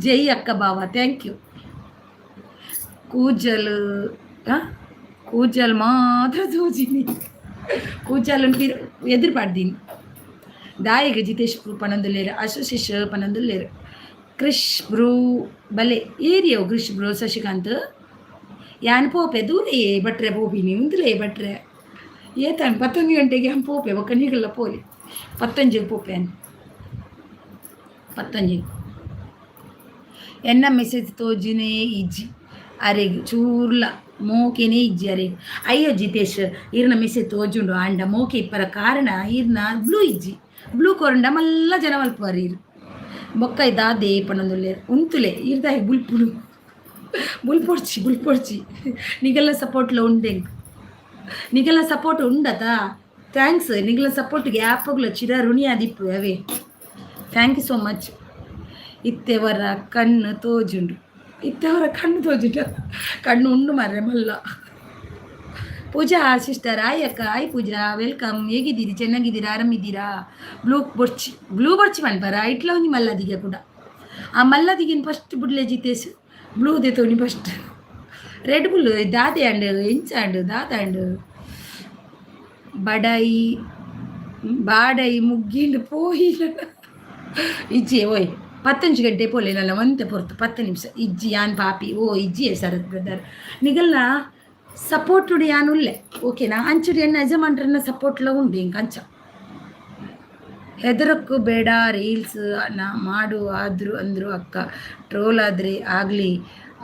ಜೈ ಅಕ್ಕ ಬಾವ, thank you. ಕೂಜಲು ಕೂಜಲ್ ಮಾತ್ರ ತೋಜಿನಿ. ಕೂಜಲ್ ಎದುರು ಪಾಡ್ದೀನಿ. ದಾಯಿಗ ಜಿತೇಶ್ ಬ್ರೂ ಪನೊಂದುಲ್ಲೇರು. ಅಶು ಪನೊಂದುಲ್ಲೇರು. ಕ್ರಿಶ್ ಬ್ರೂ ಬಲೆ ಏರಿಯವು. ಕ್ರಿಶ್ ಬ್ರೂ ಶಶಿಕಾಂತ್ ಯಾನ್ ಪೋಪೆ ದೂರೇ ಬಟ್ರೆ ಪೋಪಿನಿ ಉಂದುಲೇ ಬಟ್ರೆ. ಏತಾನ್ 11 ಗಂಟೆಗೆ ಯಾನ್ ಪೋಪೆ. ಬೊಕ್ಕ ನಿಗಲ್ಲ ಪೋಲಿ. ಪತ್ತೊಂಜಿಗೆ ಪೋಪೆ ಅನ್ ಪತ್ತೊಂಜಿಗೆ. ಎನ್ನ ಮೆಸೇಜ್ ತೋಜಿನೇ ಇಜ್ಜಿ ಅರೆಗ್ ಚೂರ್ಲ ಮೋಕೆನೇ ಇಜ್ಜಿ ಅರೆಗ್. ಅಯ್ಯೋ ಜಿತೇಶ್, ಈರ್ನ ಮೆಸೇಜ್ ತೋಜುಂಡು. ಆಂಡ ಮೋಕೆ ಇಪ್ಪರ ಕಾರಣ ಈರ್ನ ಬ್ಲೂ ಇಜ್ಜಿ. ಬ್ಲೂ ಕೊರಂಡ ಮಲ್ಲ ಜನ ಮಲ್ಪುವಾರ್ ಈರ್. ಬೊಕ್ಕ ದಾದೆ ಪನೊಂದುಲ್ಲೆರ್. ಉಂತುಲೆ ಈರ್ದಾಯಿ ಬುಲ್ಪುಡು. ಬುಲ್ಪೊಡ್ಚಿ ಬುಲ್ಪೊಡ್ಚಿ. ನಿಗೆಲ್ಲ ಸಪೋರ್ಟ್ಲ ಉಂಡೆಂಕ್. ನಿಗೆಲ್ಲ ಸಪೋರ್ಟ್ ಉಂಡತಾ? Thanks. ನಿಗಲ ಸಪೋರ್ಟ್ಗೆ ಯಾಪಗ್ಲ ಚಿರ ಋಣಿ ಆದಿಪ್ಪು ಅವೇ. Thank you so much. ಇತ್ತೆವರ ಕಣ್ಣು ತೋಜುಂಡು. ಇತ್ತೆವರ ಕಣ್ಣು ತೋಜುಂಡು. ಕಣ್ಣು ಉಂಡು ಮಾರ್ರೆ ಮಲ್ಲ. ಪೂಜಾ ಸಿಸ್ಟರ್, ಆಯ್ ಅಕ್ಕ, ಆಯ್ ಪೂಜಾ, welcome. ಹೇಗಿದ್ದೀರಿ? ಚೆನ್ನಾಗಿದ್ದೀರಾ? ಆರಾಮಿದ್ದೀರಾ? Blue ಬೊರ್ಚಿ, blue ಬೊರ್ಚಿ ಪನ್ಪರ. ಇಟ್ಲ ಒಂಜಿ ಮಲ್ಲದಿಗೆ ಕೂಡ. ಆ ಮಲ್ಲದಿಗೆನ್ ಫಸ್ಟ್ ಬುಡ್ಲೆ ಜಿತೇಶ್. ಬ್ಲೂ ದೆತೋನಿ ಫಸ್ಟ್. ರೆಡ್ ಬುಲ್ ದಾದೆ ಅಂಡ್ ಎಂಚ ಅಂಡ್ ದಾದ ಅಂಡ್ ಬಡೈ ಬಾಡೈ ಮುಗ್ಗಿಂಡು ಪೋಯಿ ಇಜ್ಜಿ. ಓಯ್, ಪತ್ತೊಂಜಿ ಗಂಟೆ ಪೋಲೆ ನಲ್ಲ ಒಂತೆ ಪೊರ್ತು 10 ನಿಮಿಷ. ಇಜ್ಜಿ ಯಾನ್ ಪಾಪಿ. ಓ ಇಜ್ಜಿ ಶರತ್ ಬ್ರದರ್. ನಿಗಲ್ನ ಸಪೋರ್ಟುಡು ಯಾನ್ ಉಲ್ಲೆ, ಓಕೆನಾ? ಅಂಚುಡು ಎನ್ನ ಯಜಮಾನ್ರನ್ನ ಸಪೋರ್ಟ್ಲ ಉಂಡು ಇಂಕ. ಅಂಚ ಹೆದರಕ್ಕೂ ಬೇಡ. ರೀಲ್ಸ್ ನಾ ಮಾಡು ಆದ್ರು ಅಂದರು ಅಕ್ಕ. ಟ್ರೋಲ್ ಆದರೆ ಆಗಲಿ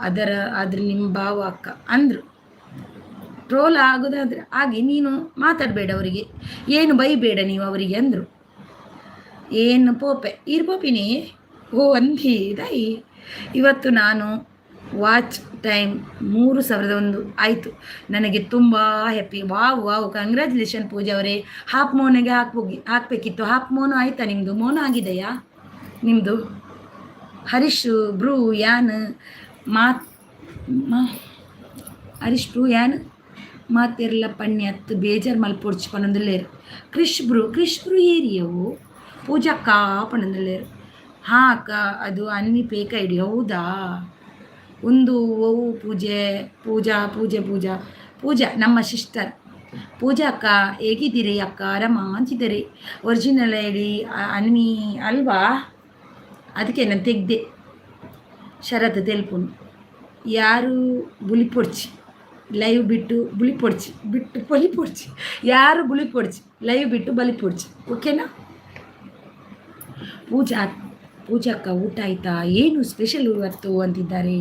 ಅದರ ಆದರೆ ನಿಮ್ಮ ಭಾವ ಅಕ್ಕ ಅಂದರು. ಟ್ರೋಲ್ ಆಗೋದಾದ್ರೆ ಆಗಿ, ನೀನು ಮಾತಾಡಬೇಡ ಅವರಿಗೆ, ಏನು ಬೈಬೇಡ ನೀವು ಅವರಿಗೆ ಅಂದರು. ಏನು ಪೋಪೆ ಈರ್ ಪೋಪಿನಿ. ಓ ಅಂದಿ ದಾಯಿ. ಇವತ್ತು ನಾನು ವಾಚ್ ಟೈಮ್ 3001 ಆಯಿತು. ನನಗೆ ತುಂಬ ಹ್ಯಾಪಿ. ವಾವ್ ವಾವ್, ಕಂಗ್ರ್ಯಾಚುಲೇಷನ್ ಪೂಜಾ ಅವರೇ. ಹಾಫ್ ಮೋನಿಗೆ ಹಾಕ್ಬೋಗಿ ಹಾಕಬೇಕಿತ್ತು. ಹಾಫ್ ಮೋನು ಆಯ್ತಾ ನಿಮ್ಮದು? ಮೋನು ಆಗಿದೆಯಾ ನಿಮ್ಮದು? ಹರೀಶ್ ಬ್ರೂ ಯಾನ್ ಮಾತ್ ಮಾ ಹರೀಶ್ ಬ್ರೂ ಯಾನ್ ಮಾತೆರ್ಲ ಪಣ್ಣೆ ಅತ್ತು ಬೇಜಾರು ಮಲ್ಪೊಡ್ಚಿ ಪನೊಂದುಲ್ಲೇರು. ಕ್ರಿಶ್ ಬ್ರೂ, ಕ್ರಿಶ್ ಬ್ರೂ ಏರಿಯವು. ಪೂಜಕ್ಕ ಪನೊಂದುಲ್ಲೇರು. ಹಾಂ ಅಕ್ಕ, ಅದು ಅನ್ವಿ ಪೇಕ ಐಡಿ. ಹೌದಾ? ಒಂದು ಓವು ಪೂಜೆ ಪೂಜಾ ಪೂಜೆ ಪೂಜಾ ಪೂಜಾ ನಮ್ಮ ಸಿಸ್ಟರ್ ಪೂಜಾ ಅಕ್ಕ. ಹೇಗಿದ್ದೀರಿ ಅಕ್ಕ? ಆರಾಮ ಅಂತಿದ್ದಾರೆ. ಒರಿಜಿನಲ್ ಐಡಿ ಅನ್ವಿ ಅಲ್ವಾ? ಅದಕ್ಕೆ ನಾನು ತೆಗ್ದೆ. ಶರತ್ ತೆಲ್ಪುನು. ಯಾರು ಬುಲಿಪೊಡ್ಚಿ ಲೈವ್ ಬಿಟ್ಟು ಬುಲಿಪೊಡ್ಚಿ ಬಿಟ್ಟು ಬಲಿಪೊಡ್ಚಿ. ಯಾರು ಬುಲಿಪೊಡ್ಚಿ ಲೈವ್ ಬಿಟ್ಟು ಬಲಿಪೊಡ್ಚಿ, ಓಕೆನಾ? ಪೂಜಾ ಪೂಜಕ್ಕ ಊಟ ಆಯ್ತಾ? ಏನು ಸ್ಪೆಷಲ್ ಇವತ್ತು ಅಂತಿದ್ದಾರೆ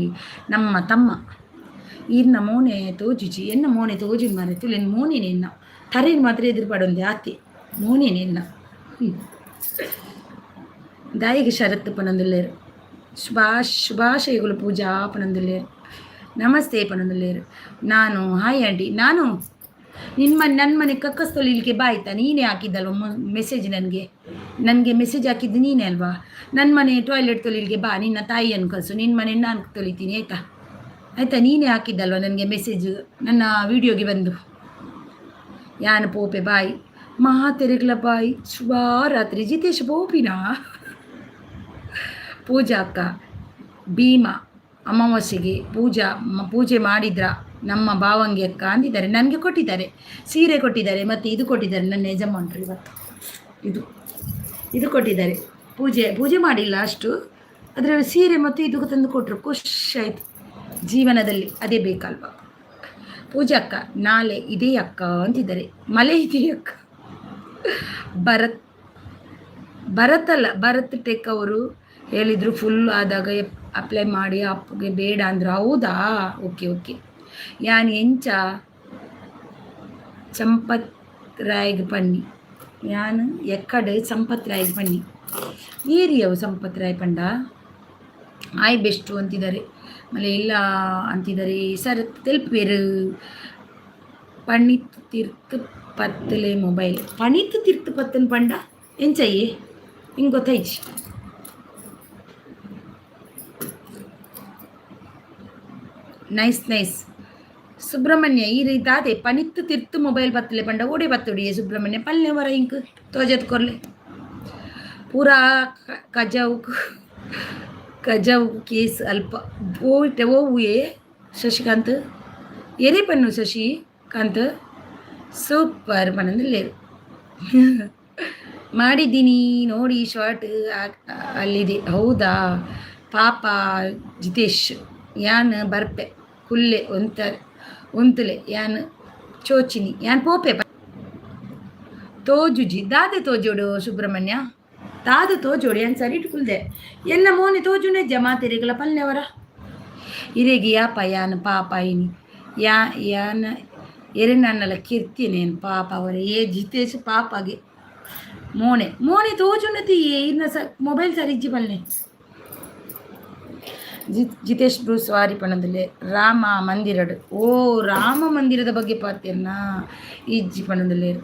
ನಮ್ಮ ತಮ್ಮ. ಈರ್ನ ಮೋನೆ ತೋಜುಜಿ. ಎನ್ನ ಮೋನೆ ತೋಜುನ್ ಮಾರೆ ತುಲೆನ್ ಮೋನೇನೆ. ಎನ್ನ ತರೇನು ಮಾತ್ರ ಎದುರು ಪಡೊಂದೆ ಆತೆ. ಮೋನೇನೆ ಎನ್ನ. ದಾಯಿಗೆ ಶರತ್ ಪನೊಂದುಲ್ಲೇರು. ಶುಭಾಶಯಗಳು ಪೂಜಾ ಪನೊಂದುಲ್ಲೇರು. ನಮಸ್ತೆ ಪನೊಂದುಲ್ಲೇರು. ನಾನು ಹಾಯ್ ಆಂಟಿ. ನಾನು ನಿಮ್ಮ ನನ್ನ ಮನೆ ಕಕ್ಕಸ್ ತೊಳಿಲಿಕ್ಕೆ ಬಾ, ಆಯ್ತಾ? ನೀನೇ ಹಾಕಿದ್ದಲ್ವ ಮೆಸೇಜ್ ನನಗೆ? ನನಗೆ ಮೆಸೇಜ್ ಹಾಕಿದ್ದು ನೀನೇ ಅಲ್ವಾ? ನನ್ನ ಮನೆ ಟಾಯ್ಲೆಟ್ ತೊಳಿಲಿಕ್ಕೆ ಬಾ. ನಿನ್ನ ತಾಯಿಯನ್ನು ಕಳಿಸು. ನಿನ್ನ ಮನೆ ನಾನು ತೊಳಿತೀನಿ, ಆಯ್ತಾ? ಆಯಿತಾ? ನೀನೇ ಹಾಕಿದ್ದಲ್ವ ನನಗೆ ಮೆಸೇಜ್ ನನ್ನ ವಿಡಿಯೋಗೆ ಬಂದು. ಯಾನ್ ಪೋಪೆ, ಬಾಯ್ ಮಾತೆರೆಗ್ಲ ಬಾಯ್, ಶುಭರಾತ್ರಿ. ಜಿತೇಶ್ ಪೋಪಿನಾ? ಪೂಜಾ ಅಕ್ಕ, ಭೀಮಾ ಅಮಾವಾಸ್ಯೆಗೆ ಪೂಜೆ ಮಾಡಿದ್ರ ನಮ್ಮ ಭಾವಂಗಿ ಅಕ್ಕ ಅಂದಿದ್ದಾರೆ. ನನಗೆ ಕೊಟ್ಟಿದ್ದಾರೆ, ಸೀರೆ ಕೊಟ್ಟಿದ್ದಾರೆ ಮತ್ತು ಇದು ಕೊಟ್ಟಿದ್ದಾರೆ ನನ್ನ ಯಜಮಾನರು ಇವತ್ತು. ಇದು ಇದು ಕೊಟ್ಟಿದ್ದಾರೆ. ಪೂಜೆ ಪೂಜೆ ಮಾಡಿಲ್ಲ ಅಷ್ಟು, ಅದರ ಸೀರೆ ಮತ್ತು ಇದು ತಂದು ಕೊಟ್ಟರು. ಖುಷಿ ಆಯಿತು. ಜೀವನದಲ್ಲಿ ಅದೇ ಬೇಕಲ್ವ? ಪೂಜಾ ಅಕ್ಕ, ನಾಳೆ ಇದೇ ಅಕ್ಕ ಅಂತಿದ್ದಾರೆ. ಮಳೆ ಇದೆಯಾ ಅಕ್ಕ? ಭರತ್, ಭರತ್ ಅಲ್ಲ, ಭರತ್ ಟೆಕ್ ಅವರು ಹೇಳಿದರು, ಫುಲ್ ಆದಾಗ ಅಪ್ಲೈ ಮಾಡಿ, ಅಪ್ಪಗೆ ಬೇಡ ಅಂದರು. ಹೌದಾ? Okay okay. ಯಾನ್ ಎಂಚ ಚಂಪತ್ ರಾಯ್ಗೆ ಪನ್ನಿ, ಯಾನ್ ಎಕ್ಕಡೆ ಸಂಪತ್ ರಾಯ್ಗೆ ಪನ್ನಿ. ಏರಿಯವು ಸಂಪತ್ ರಾಯ್ ಪಂಡ? ಆಯ್ ಬೆಸ್ಟು ಅಂತಿದ್ದಾರೆ, ಆಮೇಲೆ ಇಲ್ಲ ಅಂತಿದ್ದಾರೆ. ಸರ್ ತೆಲ್ಪೇರು. ಪಣಿತ್ ತಿರ್ತು ಪತ್ತಲೆ ಮೊಬೈಲ್, ಪಣಿತ್ ತಿರ್ತು ಪತ್ತನ್ ಪಂಡ ಎಂಚಯ್ಯೆ? ಹಿಂಗೆ ಗೊತ್ತಾಯ್ತು. Nice nice Subrahmanya. ಈ ರೀತಿ ಅದೇ ಪನಿತ್ತು ತಿರ್ತು ಮೊಬೈಲ್ ಬತ್ತಲೆ ಪಂಡ ಓಡೆ ಬತ್ತುಡಿಯೇ ಸುಬ್ರಹ್ಮಣ್ಯ? ಪಲ್ಲೆ ವರ ಇಂಕ್ ತೋಜತ್ ಕೊರ್ಲೆ. ಪೂರಾ ಕಜಾವು ಕಜಾವು ಕೇಸ್ ಅಲ್ಪ ಓಟೆ ಓವುಯೇ ಶಶಿಕಾಂತ್? ಎರೆ ಪನ್ನು ಶಶಿಕಾಂತ್? ಸೂಪರ್ ಪನ್ನೊಂದು ಮಾಡಿದ್ದೀನಿ ನೋಡಿ, ಶಾರ್ಟ್ ಅಲ್ಲಿದೆ. ಹೌದಾ ಪಾಪ ಜಿತೇಶ್. ಯಾನ್ ಬರ್ಪೆ, ಕುಲ್ಲೆ ಒಂತ ಉಂತುಲೆ, ಯಾನ್ ಚೋಚಿನಿ, ಯಾನ್ ಪೋಪೆ. ತೋಜುಜಿ ದಾದೆ ತೋಜೋಡು ಸುಬ್ರಹ್ಮಣ್ಯ? ದಾದ ತೋಜೋಡು? ಯಾನ್ ಸರಿ ಕುಲ್ದೆ, ಎನ್ನ ಮೋನೆ ತೋಜುನೆ ಜಮಾತೆರೆಗಳ ಪಲ್ಲೆವರ ಇರೆಗೆ ಯಾಪ ಯಾನ್ ಪಾಪ ಇನಿ ಯಾ ಯಾನ್ ಎರೆನನ್ನಲ ಕಿರ್ತಿನೇನು ಪಾಪ ಅವರೇ. ಏ ಜಿತೇಶ್, ಪಾಪಗೆ ಮೋನೆ ಮೋನೆ ತೋಜುನತಿ ಇನ್ನ ಸ ಮೊಬೈಲ್ ಸರಿಜ್ಜಿ ಪಲ್ಲೆ. ಜಿತೇಶ್ ಬ್ರೂ ಸ್ವಾರಿ ಪಣದಲ್ಲೇ. ರಾಮ ಮಂದಿರಡು, ಓ ರಾಮ ಮಂದಿರದ ಬಗ್ಗೆ ಪಾತೆರ್ನಾ? ಇಜ್ಜಿ ಪಣದಲ್ಲೇರು.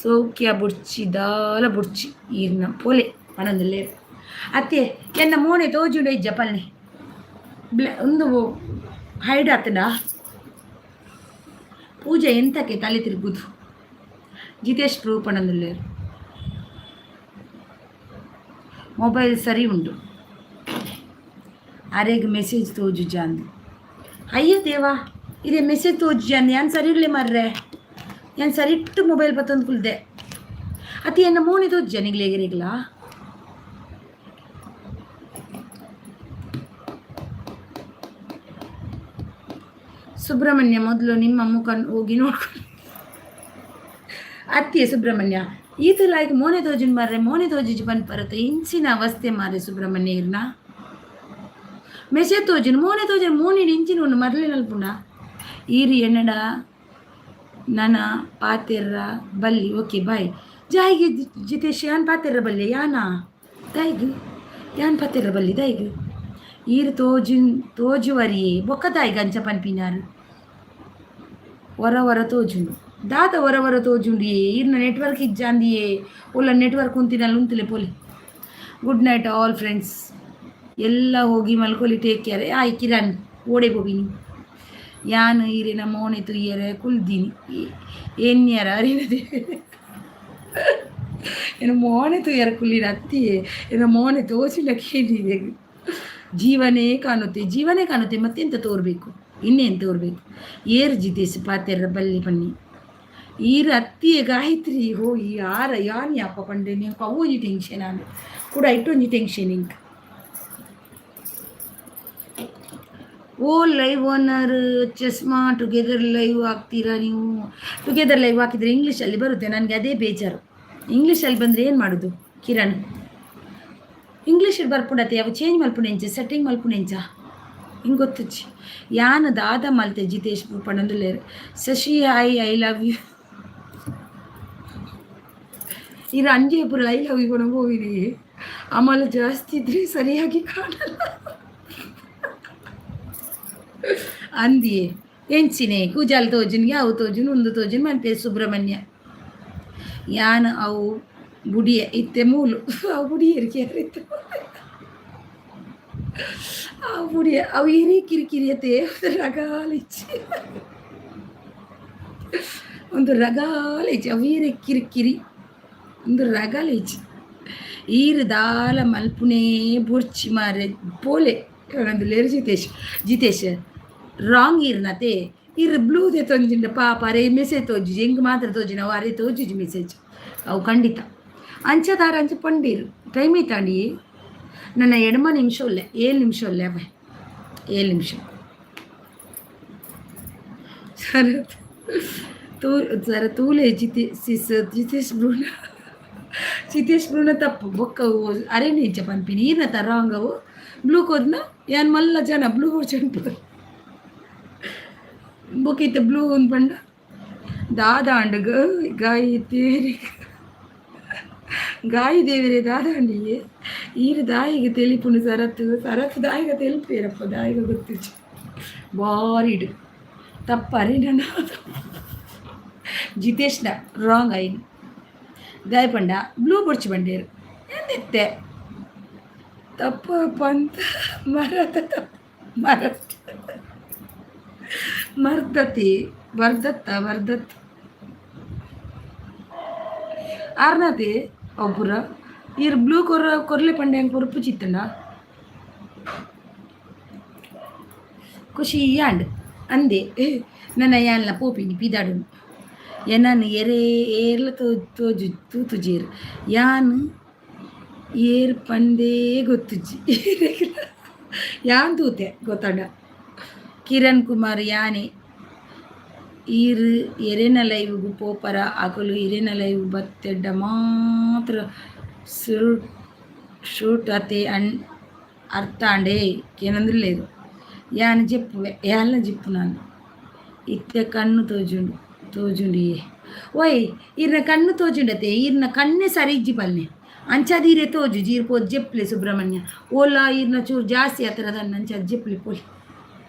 ಸೌಖ್ಯ ಬುಡ್ಚಿ ದಾಲ ಬುಡ್ಚಿ ಈರ್ನ ಪೋಲೆ ಪಣದಲ್ಲೇರು. ಅತ್ತೆ, ಎನ್ನ ಮೋನೆ ತೋಜುಂಡ ಇಜ್ಜ ಪಲ್ನೆ? ಒಂದು ಹೈಡ್ ಆತಡ. ಪೂಜೆ ಎಂತಕ್ಕೆ ತಲೆ ತಿರುಗುದು? ಜಿತೇಶ್ ಬ್ರೂ ಪಣದಲ್ಲೇರು. ಮೊಬೈಲ್ ಸರಿ ಉಂಡು. ಅರೆಗ್ ಮೆಸೇಜ್ ತೋಜುಜ ಅಂದು. ಅಯ್ಯೋ ದೇವಾ, ಇದೇ ಮೆಸೇಜ್ ತೋಜುಜ ಅಂದು. ಯಾನ್ ಸರಿ ಇರಲಿ ಮಾರ್ರೆ, ಯಾನ್ ಸರಿ ಇಟ್ಟು ಮೊಬೈಲ್ ಬತ್ತೊಂದು ಕುಲ್ದೆ. ಅತಿ ಎನ್ನ ಮೋನೆ ತೋಜುಜ ನಿಗ್ಲೇಗಿರಿಗ್ಲಾ? ಸುಬ್ರಹ್ಮಣ್ಯ, ಮೊದಲು ನಿಮ್ಮ ಮುಖ ಹೋಗಿ ನೋಡ್ಕೊಳ್ಳಿ. ಅತ್ತಿಯ ಸುಬ್ರಹ್ಮಣ್ಯ, ಈತ ಲಾಯ್ಕ್ ಮೋನೆ ತೋಜುನ್ ಮಾರ್ರೆ. ಮೋನೆ ತೋಜುಜಿ ಪನ್ಪರತ ಇಂಚಿನ ಅವಸ್ಥೆ ಮಾರ್ರೆ ಸುಬ್ರಹ್ಮಣ್ಯ ಇರ್ನ. ಮೆಸೇಜ್ ತೋಜುನು, ಮೋನೆ ತೋಜುನು, ಮೋನೆ ಇಂಚಿನ ಉಂಡು ಮರ್ಲೆ ನಲ್ಪುಂಡ ಈರಿ ಎನ್ನಡ ನನ ಪಾತೆರ್ರ ಬಲ್ಲಿ. ಓಕೆ ಬಾಯ್ ಜಾಯಿಗೆ ಜಿತೇಶ್. ಯಾನ್ ಪಾತೆರ್ರ ಬಲ್ಲೆ ಯಾನಾ ದಾಯಿಗ್? ಯಾನ್ ಪಾತೆರ್ರ ಬಲ್ಲಿ ದಾಯಿಗ್? ಈರ್ ತೋಜು ತೋಜುವರಿಯೇ, ಬೊಕ್ಕ ದಾಯಿಗ್ ಅಂಚ ಪನ್ಪಿನಾರು? ಹೊರ ಹೊರ ತೋಜುಂಡು ದಾದ? ಹೊರ ಹೊರ ತೋಜುಂಡಿಯೇ? ಈರ್ನ ನೆಟ್ವರ್ಕ್ ಇಜ್ಜಾಂದಿಯೇ. ಒಲ್ಲ ನೆಟ್ವರ್ಕ್ ಉಂತಿನಲ್ಲಿ ಉಂತುಲೆ ಪೋಲೆ. ಗುಡ್ ನೈಟ್ ಆಲ್ ಫ್ರೆಂಡ್ಸ್, ಎಲ್ಲ ಹೋಗಿ ಮಲ್ಕೊಲಿ, ಟೇಕ್ ಕೇರ್. ಆಯ್ ಕಿರಣ್, ಓಡೆ ಪೋಪಿನಿ? ಯಾನ್ ಈರೆನ ಮೋನೆ ತೂಯರೆ ಕುಲ್ದಿನಿ ಎನ್ಯರ ಅರಿನದೆ. ಎನ್ನ ಮೋನೆ ತೂಯರ ಕುಲ್ಲಿನ ಅತ್ತಿಯೇ? ಎನ್ನ ಮೋನೆ ತೋಚಿನ ಕೇಳಿದೆ. ಜೀವನೇ ಕಾಣುತ್ತೆ, ಜೀವನೇ ಕಾಣುತ್ತೆ, ಮತ್ತೆಂತ ತೋರ್ಬೇಕು? ಇನ್ನೇನು ತೋರ್ಬೇಕು? ಏರು ಜಿತೇಶ್ ಪಾತೆರ್ರ ಬಲ್ಲಿ ಪನ್ನಿ ಈರ್ ಅತ್ತಿಯೇ ಗಾಯತ್ರಿ ಹೋಗಿ ಯಾರ ಯಾನ್ ಯಾಪ ಪಂಡೆ? ನೀವು ಅವು ಒಂಜಿ ಟೆನ್ಷನ್ ಆಂಡ್ ಕೂಡ ಇಟ್ಟೊಂಜಿ ಟೆನ್ಷನ್ ಇಂಕ್. ಓ ಲೈವ್ ಓನರ್ ಚಸ್ಮಾ, ಟುಗೆದರ್ ಲೈವ್ ಹಾಕ್ತೀರಾ ನೀವು? ಟುಗೆದರ್ ಲೈವ್ ಹಾಕಿದರೆ ಇಂಗ್ಲೀಷಲ್ಲಿ ಬರುತ್ತೆ, ನನಗೆ ಅದೇ ಬೇಜಾರು. ಇಂಗ್ಲೀಷಲ್ಲಿ ಬಂದರೆ ಏನು ಮಾಡೋದು ಕಿರಣ್? ಇಂಗ್ಲೀಷಲ್ಲಿ ಬರ್ಪುಂಡತೆ, ಅವು ಚೇಂಜ್ ಮಲ್ಪುಂಡು ಎಂಚ? ಸೆಟ್ಟಿಂಗ್ ಮಲ್ಪುಂಡು ಎಂಚ? ಹಿಂಗೆ ಗೊತ್ತುಜ್ಜಿ. ಯಾನ್ ದಾದ ಮಲ್ತೆ ಜಿತೇಶ್ ಪಂಡೊಂದುಲ್ಲೆರ್. ಶಶಿ ಹಾಯ್, I love you. ಇರು ಅಂಜೆ ಪುರ I love you ಪಂಡ ಪೋವಿನಿ. ಆಮೇಲೆ ಜಾಸ್ತಿ ಇದ್ರೆ ಸರಿಯಾಗಿ ಕಾಣಲ್ಲ ಅಂದಿಯೇ. ಎಂಚಿನೆ ಕುಜಾಲ್ ತೋಜುನ್, ಅವು ತೋಜುನ್, ಉಂದು ತೋಜುನ್ ಮನ್ಪೆ ಸುಬ್ರಹ್ಮಣ್ಯ. ಯಾನ್ ಅವು ಬುಡಿಯೆ ಇತ್ತೆ ಮೂಲು ಅವು ಬುಡಿಯೆರ್ ಕೇರಿತ್ತು. ಅವು ಅವು ಏನೇ ಕಿರಿಕಿರಿ ಅತ್ತೆ. ರಗಾಲಿಚ್ಚಿ ಒಂದು ರಗಾಲಿಚ್ಚಿ ಅವು ಏರೇ ಕಿರಿಕಿರಿ ಒಂದು ರಗಾಲಿಚ್ಚಿ. ಈರು ದಾಲ ಮಲ್ಪುನೇ ಬೊರ್ಚಿ ಮಾರೆ ಪೋಲೆ ಲೇರು. ಜಿತೇಶ್, ಜಿತೇಶ್ ರಾಂಗ್ ಈರ್ನತೆ. ಇರ್ ಬ್ಲೂ ತೊಂಜಿಂಡ ಪಾಪ ಅರೆ ಮೆಸೇಜ್ ತೋಜುಜಿ. ಎಂಕ್ ಮಾತ್ರ ತೋಜಿನ ಅವು ಅರೆ ತೋಜುಜಿ ಮೆಸೇಜ್ ಅವು ಖಂಡಿತ. ಅಂಚ ದಾರ ಅಂಚ ಪಂಡೀರು. ಟೈಮ್ ಐತಾಂಡಿ? ನನ್ನ ಎಡಮ ನಿಮಿಷ ಉಲ್ಲೆ, 7 ನಿಮಿಷ ಉಲ್ಲೆ. ಅವ 7 ನಿಮಿಷ. ಸರ್ ತೂ ಸರ ತೂಲೆ ಜಿತೆ ಸಿಸ್ ಜಿತೇಶ್ ಬ್ರೂನ, ಜಿತೇಶ್ ಬ್ರೂನ ತಪ್ಪು ಬೊಕ್ಕ ಅರೇನೆ ಇಜ್ಜ ಪನ್ಪಿನಿ. ಈರ್ನ ತ ರಾಂಗ್. ಅವು ಬ್ಲೂ ಕೊರ್ನ ಯಾನ್ ಮಲ್ಲ ಜನ ಬ್ಲೂ ಕೊರ್ಚುಂಟು. ಬೊಕ್ಕ ಇತ್ತೆ ಬ್ಲೂ ಒಂದು ಪಂಡ ದಾದಾಂಡ್ ಗಾಯಿ ತೇರಿ ಗಾಯಿ ದೇವರೇ ದಾದಾಂಡಿಯೇ. ಈರು ದಾಯಿಗೆ ತೆಲಿಪುನು ಸರತ್ತು? ಸರತ್ತು ದಾಯಿಗ ತೆಲಿಪೇರಪ್ಪ? ದಾಯಿಗ ಗೊತ್ತಿಚ್ಚು ಬಾರಿ ಇಡು ತಪ್ಪರಿ. ನನ್ನ ಜಿತೇಶ್ನ ರಾಂಗ್ ಐನ್ ದಾಯ ಪಂಡ ಬ್ಲೂ ಬೊಡ್ಚಿ ಬಂಡೇರು ಎಂದಿತ್ತೆ ತಪ್ಪು ಪಂತ ಮರದ ತಪ್ಪು ಮರ ಮರ್ದತಿ ವರ್ದತ್ತ ವರ್ದತ್ ಆರ್ನತೆ ಒಬ್ಬರ. ಈರ್ ಬ್ಲೂ ಕೊರ ಕೊರ್ಲೆ ಪಂಡೆ ಹೆಂಗೆ ಕೊರ್ಪು ಚಿತ್ತಂಡ ಖುಷಿ ಆಂಡ್ ಅಂದೆ. ನನ್ನ ಯಾನ್ಲ ಪೋಪಿನಿ ಪಿದಾಡು. ಎನನ್ ಎರೆ ಏರ್ಲ ತೋ ತೋಜು ತೂತುಜೇರು. ಯಾನ್ ಏರ್ ಪಂದೇ ಗೊತ್ತುಜ್ಜಿ. ಯಾನ್ ತೂತೆ ಗೊತ್ತಂಡ. ಕಿರಣ್ ಕುಮಾರ್ ಯಾನೆ. ಈರ್ ಎರೆನ ಲೈವ್ಗ್ ಪೋಪರ ಅಕುಲು ಇರೆನ ಲೈವ್ ಬತ್ತೆಡ್ಡ ಮಾತ್ರ ಸುರುಟ್ ಶೂಟ್ ಅತೆ ಅಣ್ ಅರ್ಥ ಆಂಡೆ ಕೇನಂದಿಲ್ಲೇರು. ಯಾನ್ ಜೆಪ್ಪುವೆ, ಯಾನ್ಲ ಜಿಪ್ಪು ನಾನು. ಇತ್ತೆ ಕಣ್ಣು ತೋಜುಂಡು ತೋಜುಂಡಿಯೇ. ಓಯ್, ಈರ್ನ ಕಣ್ಣು ತೋಜುಂಡತೆ. ಈರ್ನ ಕಣ್ಣೆ ಸರಿ ಇಜ್ಜಿ ಪಲ್ನೆ. ಅಂಚಾದ ಈರೆ ತೋಜು ಜೀರ್ ಪೋದು ಜೆಪ್ಲೆ. ಸುಬ್ರಹ್ಮಣ್ಯ ಓಲಾ ಈರ್ನ ಚೂರು ಜಾಸ್ತಿ ಆತರದ. ಅಂಚಾದ ಜೆಪ್ಲೆ ಪೋಲಿ.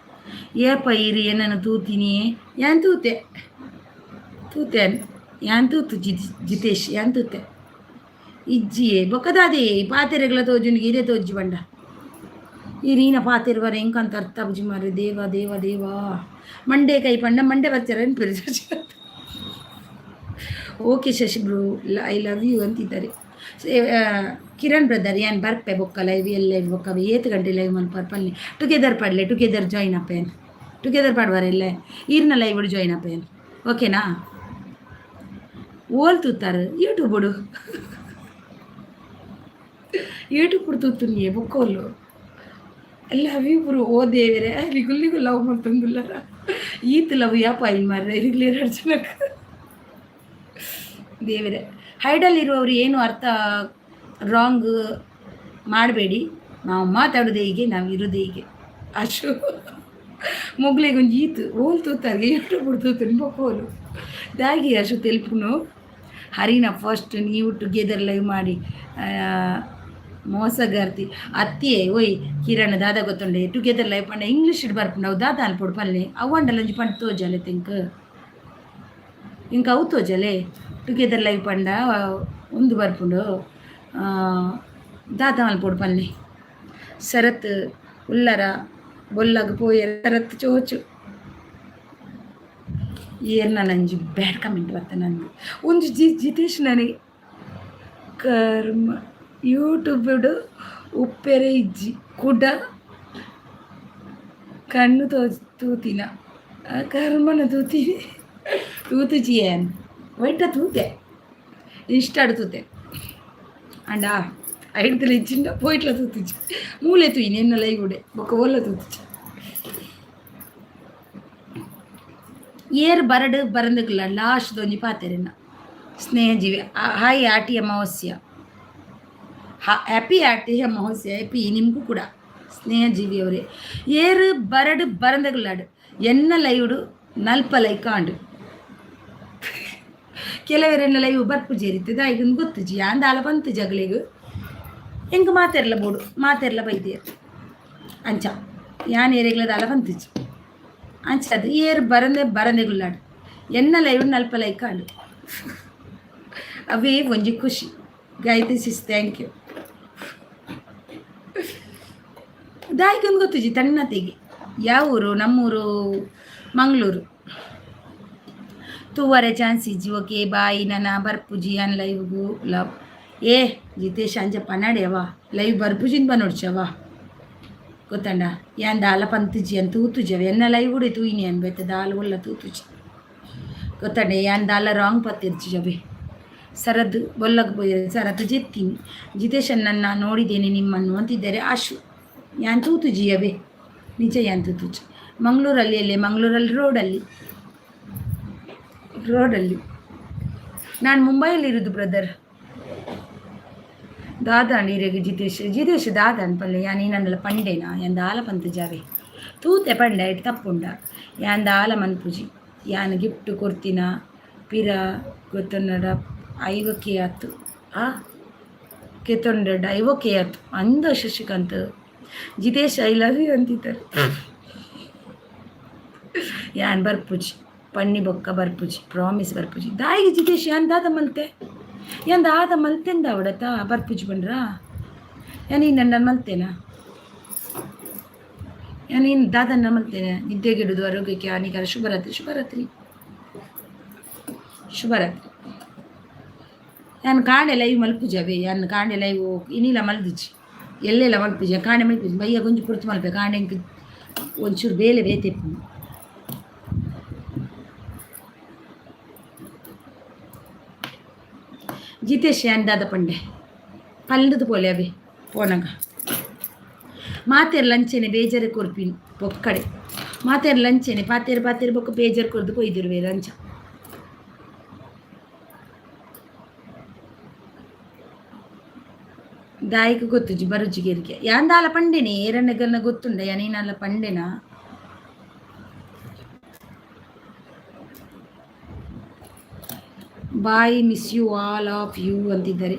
ಏಪ ಈರು ಏನನ್ನು ತೂತೀನಿ? ಯಾನ್ ತೂತೆ, ತೂತೆ ಯಾನ್ ತೂತು. ಜಿತೇಶ್, ಯಾನ್ ತೂತೆ. ಇಜ್ಜಿಯೇ ಬೊಕ್ಕದಾದೆ ಪಾತೆರೆಗಳ ತೋಜುನಿಗೆ ಇದೇ ತೋಜಿ ಬಂಡ. ಈ ರೀನ ಪಾತೆರುವರೆ ಎಂಕಂತ ಅರ್ಥ ಬುಜಿ ಮಾರೆ. ದೇವ ದೇವ ದೇವ, ಮಂಡೆ ಕೈ ಪಂಡ ಮಂಡೆ ಬಚ್ಚರ. Okay Shashi bro, I love you ಅಂತಿದ್ದಾರೆ ಕಿರಣ್ ಬ್ರದರ್. ಯಾನ್ ಬರ್ಪೆ ಬೊಕ್ಕ ಲೈವ್ ಎಲ್ಲ ಬೊಕ್ಕ. ಏತ್ ಗಂಟೆ ಲೈವ್ ಮಲ್ಪರ್ ಪಲ್ನಿ. ಟುಗೆದರ್ ಪಡ್ಲೆ, ಟುಗೆದರ್ ಜಾಯಿನ್ ಅಪ್ಪೇನ್. ಟುಗೆದರ್ ಪಾಡ್ವಾರ ಇಲ್ಲ ಈರ್ನ ಲೈವ್ ಜಾಯಿನ್ ಅಪ್ಪೇನ್, ಓಕೆನಾ? ಓಲ್ ತೂತಾರು? ಯೂಟ್ಯೂಬ್, ಯೂಟ್ಯೂಬ್ ತೂತುನಿಯೇ ಬೊಕ್ಕೋಲು. Love you bro. ಓ ದೇವರೇ, ನಿಗುಲ್ಲಿಗೂ ಲವ್ ಮಾಡ್ತಂದುಲ್ಲಾರ? ಈತ್ ಲವ್ ಯಾಪ ಇನ್ ಮಾರ್ರೆ ಇರಿಗ್ಲಿ ಎರಡು ಜನಕ್ಕೆ. ದೇವರೇ. ಹೈಡಲ್ಲಿರುವವರು ಏನು ಅರ್ಥ ರಾಂಗ್ ಮಾಡಬೇಡಿ. ನಾವು ಮಾತಾಡೋದೇ ಹೀಗೆ, ನಾವು ಇರೋದೇ ಹೀಗೆ. ಅಶು ಮೊಗ್ಲಿಗೊಂಜಿ ಈತು ಓಲ್ ತೂತಾರೆ? ಯೂಟ್ಯೂಬ್ ತೂತುನಿ ಬೊಕ್ಕೋಲು ದಾಗಿ ಅಶು ತೆಲ್ಪುನು. ಹರಿನ ಫಸ್ಟ್ ನೀವು ಟುಗೆದರ್ ಲೈವ್ ಮಾಡಿ ಮೋಸಗಾರ್ತಿ ಅತ್ತಿಯೇ. ಓಯ್ ಕಿರಣ್, ದಾದ ಗೊತ್ತುಂಡೆ? ಟುಗೆದರ್ ಲೈವ್ ಪಂಡ ಇಂಗ್ಲೀಷ್ ಬರ್ಪುಂಡು. ಅವು ದಾದ ಅನ್ಪೊಡು ಪಲ್ಲೆ. ಅವು ಒಂಜಿ ಪಂಡ ತೋಜಲೆ ತಿಂಕ್ ಇಂಕ ಅವು ತೋಜಲೆ. ಟುಗೆದರ್ ಲೈವ್ ಪಂಡ ಉಂದು ಬರ್ಪುಂಡು. ದಾದ ಮಲ್ಪೊಡು ಪಲ್ಲೆ. ಶರತ್ ಉಲ್ಲರ ಬೊಲ್ಲಗ್ ಪೋಯೆರ್ ಶರತ್ ಚೋಚು. ಏರ್ನ ನಂಜಿ ಬ್ಯಾಡ್ ಕಮೆಂಟ್ ಬತ್ತ ನಂದು ಒಂಜಿ ಜಿ ಜಿತೇಶ್ ನನಗೆ ಕರ್ಮ. ಯೂಟ್ಯೂಬ್ ಉಪ್ಪೆರೆ ಇಜ್ಜಿ ಕುಡ ಕಣ್ಣು ತೋ ತೂತಿನ ಕರ್ಮನ ತೂತೀನಿ. ತೂತುಜಿ ಏನ್ ವೈಟ ತೂತೆ, ಇಷ್ಟಾಡು ತೂತೆ. ಅಂಡ ಐಡ್ತಲ ಇಜ್ಜಿಂಡ ಪೋಯ್ಟ್ಲ ತೂತುಜಿ. ಮೂಲೆ ತೂಯಿನಿ ಎನ್ನ ಲೈವುಡೆ. ಬೊಕ್ಕ ಓಲ್ಲ ತೂತುಜಿ. ಏರ್ ಬರಡು ಬರಂದಕ್ಲ ಲಾಸ್ಟ್ ದೊಂಜಿ ಪಾತೆರೆನ. ಸ್ನೇಹಜೀವಿ ಹಾಯ್. ಆಟಿ ಅಮಾವಾಸ್ಯ ಹ್ಯಾಪಿ. ಆಟಿ ಅಮಾವಾಸ್ಯ ಹ್ಯಾಪಿ ನಿಮಗೂ ಕೂಡ ಸ್ನೇಹಜೀವಿ ಅವರೇ. ಏರು ಬರಡು ಬರಂದಗ್ಲಾಡು ಎನ್ನ ಲೈವುಡು ನಲ್ಪ ಲೈಕ್ ಆಂಡು. ಕೆಲವರೆನ್ನ ಲೈವ್ ಬರ್ಪು ಜೇರಿತ್ತದ ಈಗ ಗೊತ್ತುಜಿ. ಅಂದಾಲ ಬಂತು ಜಗಳಿಗ ಎಂಕ್ ಮಾತೆರ್ಲ ಬೋಡು ಮಾತೆರ್ಲ ಬೈದೇರು. ಅಂಚ ಯಾನ್ ಏರೆಗ್ಲದಾಲ ಬಂತುಜಿ. ಅಂಚ ಅದು ಏರು ಬರಂದೆ ಬರಂದೆ ಗುಲ್ಲಾಡು ಎನ್ನ ಲೈವ್ ನಲ್ಪ ಲೈಕ್ ಆಂಡು. ಅವೇ ಒಂಜಿ ಖುಷಿ. ಗಾಯತ್ರಿ ಸಿಸ್, thank you. ದಾಯಿಗೊಂದು ಗೊತ್ತುಜಿ ತಣ್ಣತಿಗೆ. ಯಾವ ಊರು? ನಮ್ಮೂರು ಮಂಗಳೂರು. ತೂವರೆ ಚಾನ್ಸ್ ಇಜ್ಜಿ. Okay, bye. ನನ ಬರ್ಪುಜಿ ಅನ್ ಲೈವ್ಗು, ಲವ್. ಏ ಜಿತೇಶ್, ಅಂಚ ಪನಡೆವಾ. ಲೈವ್ ಬರ್ಪುಜಿನ್ ಪನೊಡ್ಚವಾ? ಗೊತ್ತಂಡ? ಯಾನ್ ದಾಲ ಪಂತುಜಿ ಅಂತ ತೂತುಜಿ. ಅವ ಎನ್ನ ಲೈವ್ ಕೂಡ ತೂಯಿನಿ ಅನ್, ಬೇತೆ ದಾಲ ಉಲ್ಲ ತೂತುಜಿ. ಗೊತ್ತಂಡ? ಯಾನ್ ದಾಲ ರಾಂಗ್ ಪತ್ತಿರ್ಚಿ ಅವೆ. ಸರದ್ ಬೊಲ್ಲಗ್ ಪೋಯೆ, ಸರತ್ ಜೆತ್ತೀನಿ. ಜಿತೇಶ್ ನನ್ನ ನೋಡಿದ್ದೇನೆ ನಿಮ್ಮನ್ನು ಅಂತಿದ್ದಾರೆ ಆಶು. ಯಾನ್ ತೂತುಜಿ ಅವೇ, ನಿಜ ಯಾನ್ ತೂತುಜಿ. ಮಂಗಳೂರಲ್ಲಿ ಎಲ್ಲಿ? ಮಂಗಳೂರಲ್ಲಿ ರೋಡಲ್ಲಿ, ರೋಡಲ್ಲಿ. ನಾನು ಮುಂಬೈಯಲ್ಲಿ ಇರೋದು ಬ್ರದರ್. ದಾದ ಇರೆಗ್ ಜಿತೇಶ್? ಜಿತೇಶ್ ದಾದ ಅನ್ಪಲ್ಲೆ. ಯಾನ್ ಈನಂಡಲ ಪಂಡೇನಾ? ಯಾನ್ ದಾಲ ಪಂತ ಜಾವೆ ತೂತೆ ಪಂಡೆ, ಐಟ್ ತಪ್ಪುಂಡ? ಯಾನ್ ದಾಲ ಮನ್ಪುಜಿ. ಯಾನ್ ಗಿಫ್ಟ್ ಕೊರ್ತಿನ ಪಿರ ಗೊತ್ತನ್ನಡ 50 ಕೆ ಆತು. ಆ ಕೆತ್ತೊಂಡೆಡ್ 50 ಕೆ ಆತು ಅಂದ Shashikant. Jitesh, I love you ಅಂತಿದ್ದಾರೆ. ಯಾನ್ ಬರ್ಪುಜಿ, ಪಣ್ಣಿ ಬೊಕ್ಕ ಬರ್ಪುಜಿ, ಪ್ರಾಮಿಸ್ ಬರ್ಪುಜಿ. ದಾಯಿಗೆ ಜಿತೇಶ್? ಯಾನ್ ದಾದ ಮಲ್ತೆ? ಯಾನ್ ದಾದ ಮಲ್ತೆಂದ ಅವಡತ ಬರ್ಪುಜಿ ಪಂಡ್ರಾ? ಯಾನ್ ಇನ್ನ ಮಲ್ತೇನಾ? ಯಾನ್ ಇನ್ನು ದಾದನ್ನ ಮಲ್ತೇನೆ? ನಿದ್ದೆಗೆಡುದು ಆರೋಗ್ಯಕ್ಕೆ ಹಾನಿಕರ. ಶುಭರಾತ್ರಿ, ಶುಭರಾತ್ರಿ, ಶುಭರಾತ್ರಿ. ಯಾನ್ ಕಾಂಡೆ ಲೈವ್ ಮಲ್ಪುಜವೇ. ಯಾನ್ ಕಾಂಡೆ ಲೈವ್ ಇನಿಲ ಮಲ್ದುಜಿ, ಎಲ್ಲೆಲ್ಲ ಮಲ್ಪುಜಿ. ಕಾಂಡೆ ಮಲ್ಪುಜಿ, ಬಯ್ಯ ಗೊಂಜಿ ಪೊರ್ತು ಮಲ್ಪೆ. ಕಾಂಡೆ ಎಂಕ್ ಒಂಚೂರು ಬೇಲೆ ಬೇತೆ ಇಪ್ಪುಂಡು. ಜಿತೇಶ್, ಯಾನ್ ದಾದ ಪಂಡೆ? ಪಲ್ದುದು ಪೋಲೆ ಅವೆ ಪೋನಗ. ಮಾತೆರ್ ಲಂಚೆನೆ ಬೇಜಾರೆ ಕೊರ್ಪಿನಿ ಬೊಕ್ಕಡೆ. ಮಾತೆರ್ ಲಂಚೆನೆ ಪಾತೆರ್ ಪಾತೆರ್ ಬೊಕ್ಕ ಬೇಜಾರು ಕೊರ್ದು ಪೊಯ್ದಿರುವೆ ಅಂಚ. ದಾಯಿಗೆ ಗೊತ್ತುಜಿ ಬರುಜಿ. ಯಾನ್ ದಾಲ ಪಂಡೆನೆ? ಏರಣ್ಣಗಲ್ನ ಗೊತ್ತುಂಡ? ಯಾನೇನಾಲ ಪಂಡೆನಾ? Bye, miss you all of you ಅಂತಿದ್ದಾರೆ.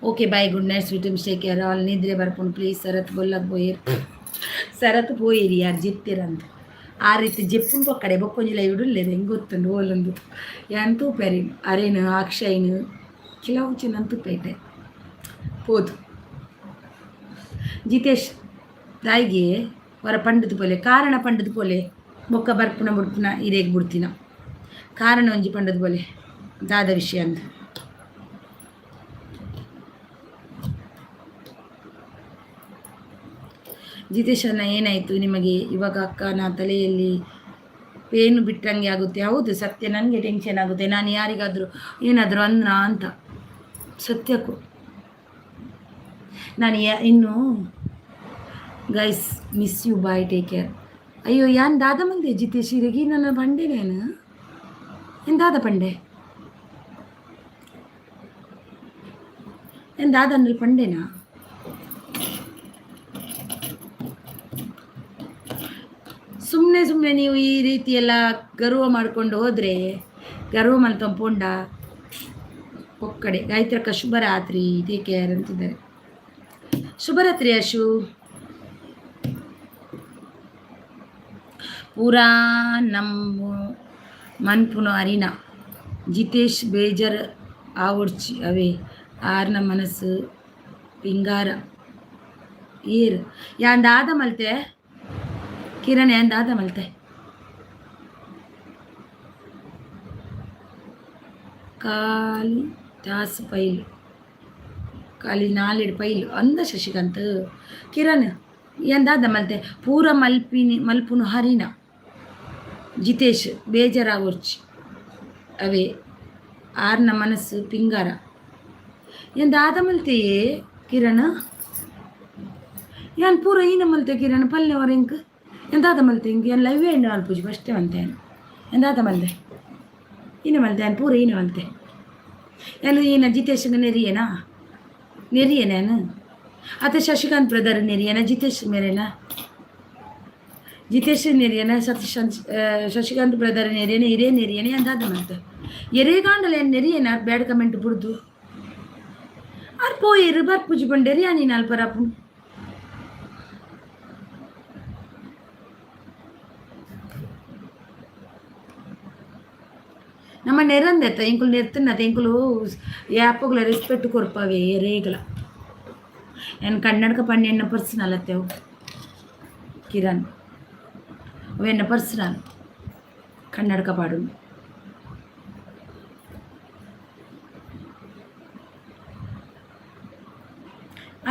Okay, bye, good night, sweet, take care all. ನಿದ್ರೆ ಬರ್ಪುಂಡು, ಪ್ಲೀಸ್. ಸರತ್ ಬೊಲ್ಲಗ್ ಪೋಯಿರ್. ಸರತ್ ಪೋಯಿರಿ, ಯಾರು ಜೆತ್ತೀರಂತ ಆ ರೀತಿ ಜೆಪ್ಪುಂಡು ಪೊಕ್ಕಡೆ. ಬೊಕ್ಕೊಂಜಿ ಲೈವ್ ಉಲ್ಲೆರ್, ಹೆಂಗೆ ಗೊತ್ತುಂಡು ಓಲೊಂದು. ಯಾನ್ ತೂಪೆರಿನ್ ಅರೇನು ಅಕ್ಷಯ್ನು ಕೆಲವು ಚೆನ್ನ ತೂಪೈತೆ ಪೋದು. ಜಿತೇಶ್, ದಾಯಿಗೆ ಹೊರ ಪಂಡದು ಪೋಲೆ, ಕಾರಣ ಪಂಡದು ಪೋಲೆ. ಬೊಕ್ಕ ಬರ್ಪುನ ಬುಡ್ಪುನ ಇರೇಗ್ ಬಿಡ್ತೀನ. ಕಾರಣ ಒಂಜಿ ಪಂಡದು ಪೋಲೆ, ದಾದ ವಿಷಯ ಅಂದ್. ಜಿತೇಶ್ ಅಣ್ಣ, ಏನಾಯಿತು ನಿಮಗೆ ಇವಾಗ? ಅಕ್ಕನ ತಲೆಯಲ್ಲಿ ಪೇನು ಬಿಟ್ಟಂಗೆ ಆಗುತ್ತೆ. ಹೌದು, ಸತ್ಯ. ನನಗೆ ಟೆನ್ಷನ್ ಆಗುತ್ತೆ, ನಾನು ಯಾರಿಗಾದರೂ ಏನಾದರೂ ಅಂದ್ನಾ ಅಂತ. ಸತ್ಯಕ್ಕೂ ನಾನು ಇನ್ನು. Guys, miss you, bye, take care. ಅಯ್ಯೋ, ಯಾನ್ ದಾದ ಮಂದೆ ಜಿತೇಶ್ ಇರಗಿ? ನನ್ನ ಪಂಡೆ ನಾನು ಏನು ದಾದ ಪಂಡೆ? ಏನು ದಾದ ಅನ್ನಲ್ ಪಂಡೆನಾ? ಸುಮ್ಮನೆ ಸುಮ್ಮನೆ ನೀವು ಈ ರೀತಿ ಎಲ್ಲ ಗರ್ವ ಮಾಡಿಕೊಂಡು ಹೋದರೆ, ಗರ್ವ ಮಲ್ತೊಂಪೊಂಡ ಒಕ್ಕಡೆ. ಗಾಯತ್ರಕ್ಕ ಶುಭರಾತ್ರಿ, ಟೇಕ್ ಕೇರ್ ಅಂತಿದ್ದಾರೆ. ಶುಭರಾತ್ರಿ ಅಶು. ಪೂರಾ ನಮ್ಮ ಮನ್ಪುನು ಅರಿನ. ಜಿತೇಶ್, ಬೇಜಾರ್ ಆವೊಡ್ಚಿ ಅವೇ ಆರ್ನ ಮನಸ್ಸು ಪಿಂಗಾರ. ಏರ್? ಯಾನ್ ದಾದ ಮಲ್ತೆ ಕಿರಣ್? ಯಾನ್ ದಾದ ಮಲ್ತೆ? ಖಾಲಿ ಟಾಸ್ ಪೈಲು, ಖಾಲಿ ನಾಲೆಡ್ ಪೈಲು ಅಂದ ಶಶಿಕಾಂತ್. ಕಿರಣ್, ಯಾನ್ ದಾದ ಮಲ್ತೆ? ಪೂರ ಮಲ್ಪಿನಿ ಮಲ್ಪುನು ಹರಿನ. ಜಿತೇಶ್, ಬೇಜಾರಾವೊರ್ಚಿ ಅವೇ ಆರ್ನ ಮನಸ್ಸು ಪಿಂಗಾರ. ಏನ್ ದಾದ ಮಲ್ತೆಯೇ ಕಿರಣ್? ಯಾನ್ ಪೂರ ಈನ ಮಲ್ತೆ ಕಿರಣ್? ಪಲ್ಲೆ ವರ ಇಂಕ್. ಏನ್ ದಾದ ಮಲ್ತೆ ಇಂಕ್? ಏನ್ ಲೈವ್ ಎಂಡ್ ಮಲ್ಪುಜಿ ಫಸ್ಟೇ ಮಲ್ತೆ. ಏನ್ ದಾದ ಮಲ್ತೆ? ಈನ ಮಲ್ತೆ. ಯಾನ್ ಪೂರ ಈನ ಮಲ್ತೆ. ಯಾನು ಈನ ಜಿತೇಶ್ ನೆರಿಯೇನಾ? ನೆರಿಯೇನೇನು ಅತ ಶಶಿಕಾಂತ್ ಬ್ರದರ್ ನೆರಿಯೇನಾ? ಜಿತೇಶ್ ಮೇರೆನಾ? ಜಿತೇಶ್ ನೆರಿಯನ? ಸತೀಶ್ ಶಶಿಕಾಂತ್ ಬ್ರದರ್ ನೆರಿಯನ? ಹಿರೇ ನೆರಿಯನೆ ಅಂದಾದ ಮಲ್ತೆ ಎರೇಗಾಂಡಲ ಏನ್ ನೆರಿಯೇನ? ಬ್ಯಾಡ್ ಕಮೆಂಟ್ ಬುಡ್ದು ಆರ್ ಪೋಯಿರು. ಬರ್ಪುಜಿ ಪಂಡೇರಿ ಯಾನೀನ ಅಲ್ಪ ರಾಪುಂಡು. ನಮ್ಮ ನೆರಂದೆತ್ತ ಎಂಕುಲು ನೆರ್ತುನತ. ಎಂಕುಲು ಯಾಪೊಗ್ಲ ರೆಸ್ಪೆಕ್ಟ್ ಕೊರ್ಪವೆ ರೇಗಲ. ಯಾನ್ ಕನ್ನಡಕ ಪಂಡ ಎನ್ನ ಪರ್ಸನಲ್ ಅತ್ತೆ ಅವು. ಕಿರಣ್, ಅವು ಎನ್ನ ಪರ್ಸನಲ್ ಕನ್ನಡಕ ಪಾಡುನು.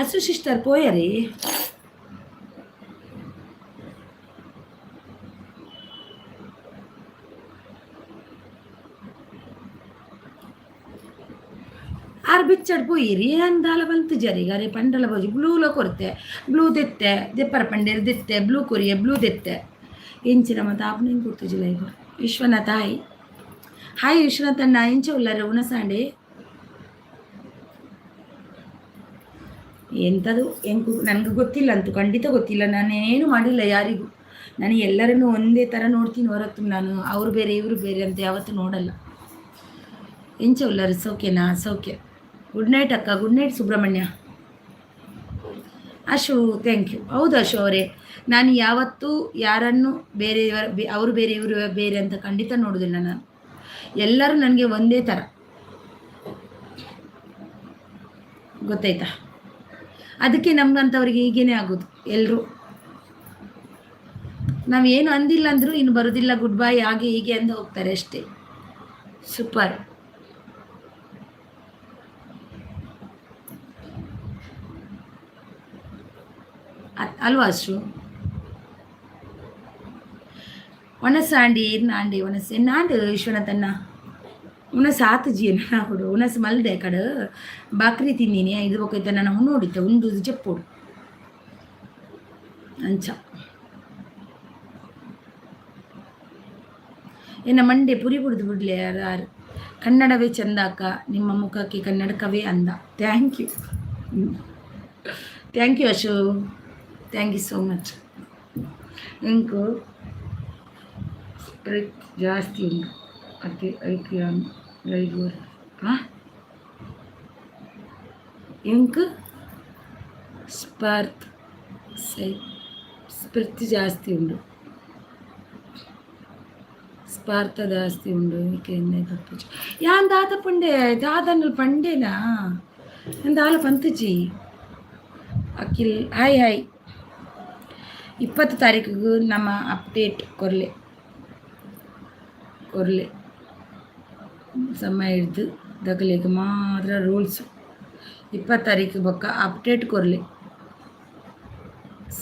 ಅಸು ಸಿಸ್ಟರ್ ಪೋಯರಿ? ಆರ್ ಬಿಚ್ಚಡ್ ಪೋಯಿರಿ. ಯಾನ್ ದಾಲ ಪಂತುಜರಿ ಅರೆ ಪಂಡಲ ಬೋಜಿ. ಬ್ಲೂಲ ಕೊರ್ತೆ, ಬ್ಲೂ ದೆತ್ತೆ. ದೆಪ್ಪರ ಪಂಡೆರ್ ದೆತ್ತೆ, ಬ್ಲೂ ಕೊರಿಯೆ, ಬ್ಲೂ ದೆತ್ತೆ. ಎಂಚಿನ ಮಾತ ಆಪುನ ಎಂಕ್ ಗೊತ್ತುಜ್ಜಿ live. Vishwanatha hi. Hi Vishwanath ಅಣ್ಣ, ಎಂಚ ಉಲ್ಲರ್? ಉಣಸಾಂಡೆ? ಎಂಥದು ಎಂಕು ನನಗೆ ಗೊತ್ತಿಲ್ಲ ಅಂತೂ, ಖಂಡಿತ ಗೊತ್ತಿಲ್ಲ. ನಾನೇನು ಮಾಡಿಲ್ಲ ಯಾರಿಗೂ. ನಾನು ಎಲ್ಲರನ್ನೂ ಒಂದೇ ಥರ ನೋಡ್ತೀನಿ ಹೊರತು ನಾನು ಅವರು ಬೇರೆ ಇವರು ಬೇರೆ ಅಂತ ಯಾವತ್ತೂ ನೋಡಲ್ಲ. ಎಂಚ ಉಲ್ಲರ್? ಸೌಖ್ಯನಾ? ಸೌಖ್ಯ. ಗುಡ್ ನೈಟ್ ಅಕ್ಕ. Good night Subrahmanya. Ashu, thank you. ಹೌದು ಅಶು ಅವರೇ, ನಾನು ಯಾವತ್ತೂ ಯಾರನ್ನು ಬೇರೆಯವರ ಅವರು ಬೇರೆ ಇವರು ಬೇರೆ ಅಂತ ಖಂಡಿತ ನೋಡೋದಿಲ್ಲ ನಾನು. ಎಲ್ಲರೂ ನನಗೆ ಒಂದೇ ಥರ, ಗೊತ್ತಾಯ್ತಾ? ಅದಕ್ಕೆ ನಮ್ಗಂಥವ್ರಿಗೆ ಹೀಗೇನೆ ಆಗೋದು. ಎಲ್ಲರೂ ನಾವೇನು ಅಂದಿಲ್ಲ ಅಂದರೂ ಇನ್ನು ಬರೋದಿಲ್ಲ, ಗುಡ್ ಬಾಯ್, ಹಾಗೆ ಹೀಗೆ ಅಂದು ಹೋಗ್ತಾರೆ ಅಷ್ಟೇ. ಸೂಪರ್. ಅಲ್ವಾ ಅಶು? ಒಣಸಾಂಡಿ ಇರ್ನಾಂಡಿ ಒಣಸ್ ಎನ್ನಾಂಡ್ ವಿಶ್ವನಾಥಣ್ಣ? ಉಣಸ್ ಆತುಜಿ ಕೊಡು. ಉಣಸ್ ಮಲ್ದೆ ಕಡು ಬಾಕ್ರಿ ತಿಂದೀನಿ. ಇದು ಬೊಕ್ಕ ನಾನು ನೋಡಿತ್ತೆ ಉಂಡು ಜೆಪ್ಪೋಡು ಅಂಚ. ಎನ್ನ ಮಂಡೆ ಪುರಿ ಕುಡಿದು ಬಿಡ್ಲೆ ಯಾರು. ಕನ್ನಡವೇ ಚಂದ ಅಕ್ಕ, ನಿಮ್ಮ ಮುಖಕ್ಕೆ ಕನ್ನಡಕವೇ ಅಂದ. Thank you, thank you Ashu, thank you so much. Ink spread ಜಾಸ್ತಿ ಉಂಟು ಅತಿ ಐಕ್ಯ ಲೈಗೂರ್. ಹಾಂ, ಎಂಕ್ ಸ್ಪರ್ತ್ ಸೈ ಸ್ಫೂರ್ತಿ ಜಾಸ್ತಿ ಉಂಡು, ಸ್ಪಾರ್ಥ ಜಾಸ್ತಿ ಉಂಡು. ತಪ್ಪುಜಿ. ಯಾನ್ ದಾದ ಪಂಡೆ? ದಾದನಲ್ ಪಂಡೇನಾ? ದಾಲ ಪಂತುಜಿ. ಅಖಿಲ್ ಹಾಯ್. ಹಾಯ್. 20 ತಾರೀಕಿಗೂ ನಮ್ಮ ಅಪ್ಡೇಟ್ ಕೊರ್ಲೆ ಕೊರ್ಲೆ. ಸಮಯ ಹಿಡ್ದು ದಗಲಿಗೆ ಮಾತ್ರ ರೂಲ್ಸ್. 20 ತಾರೀಕು ಬೊಕ್ಕ ಅಪ್ಡೇಟ್ ಕೊರ್ಲೆ.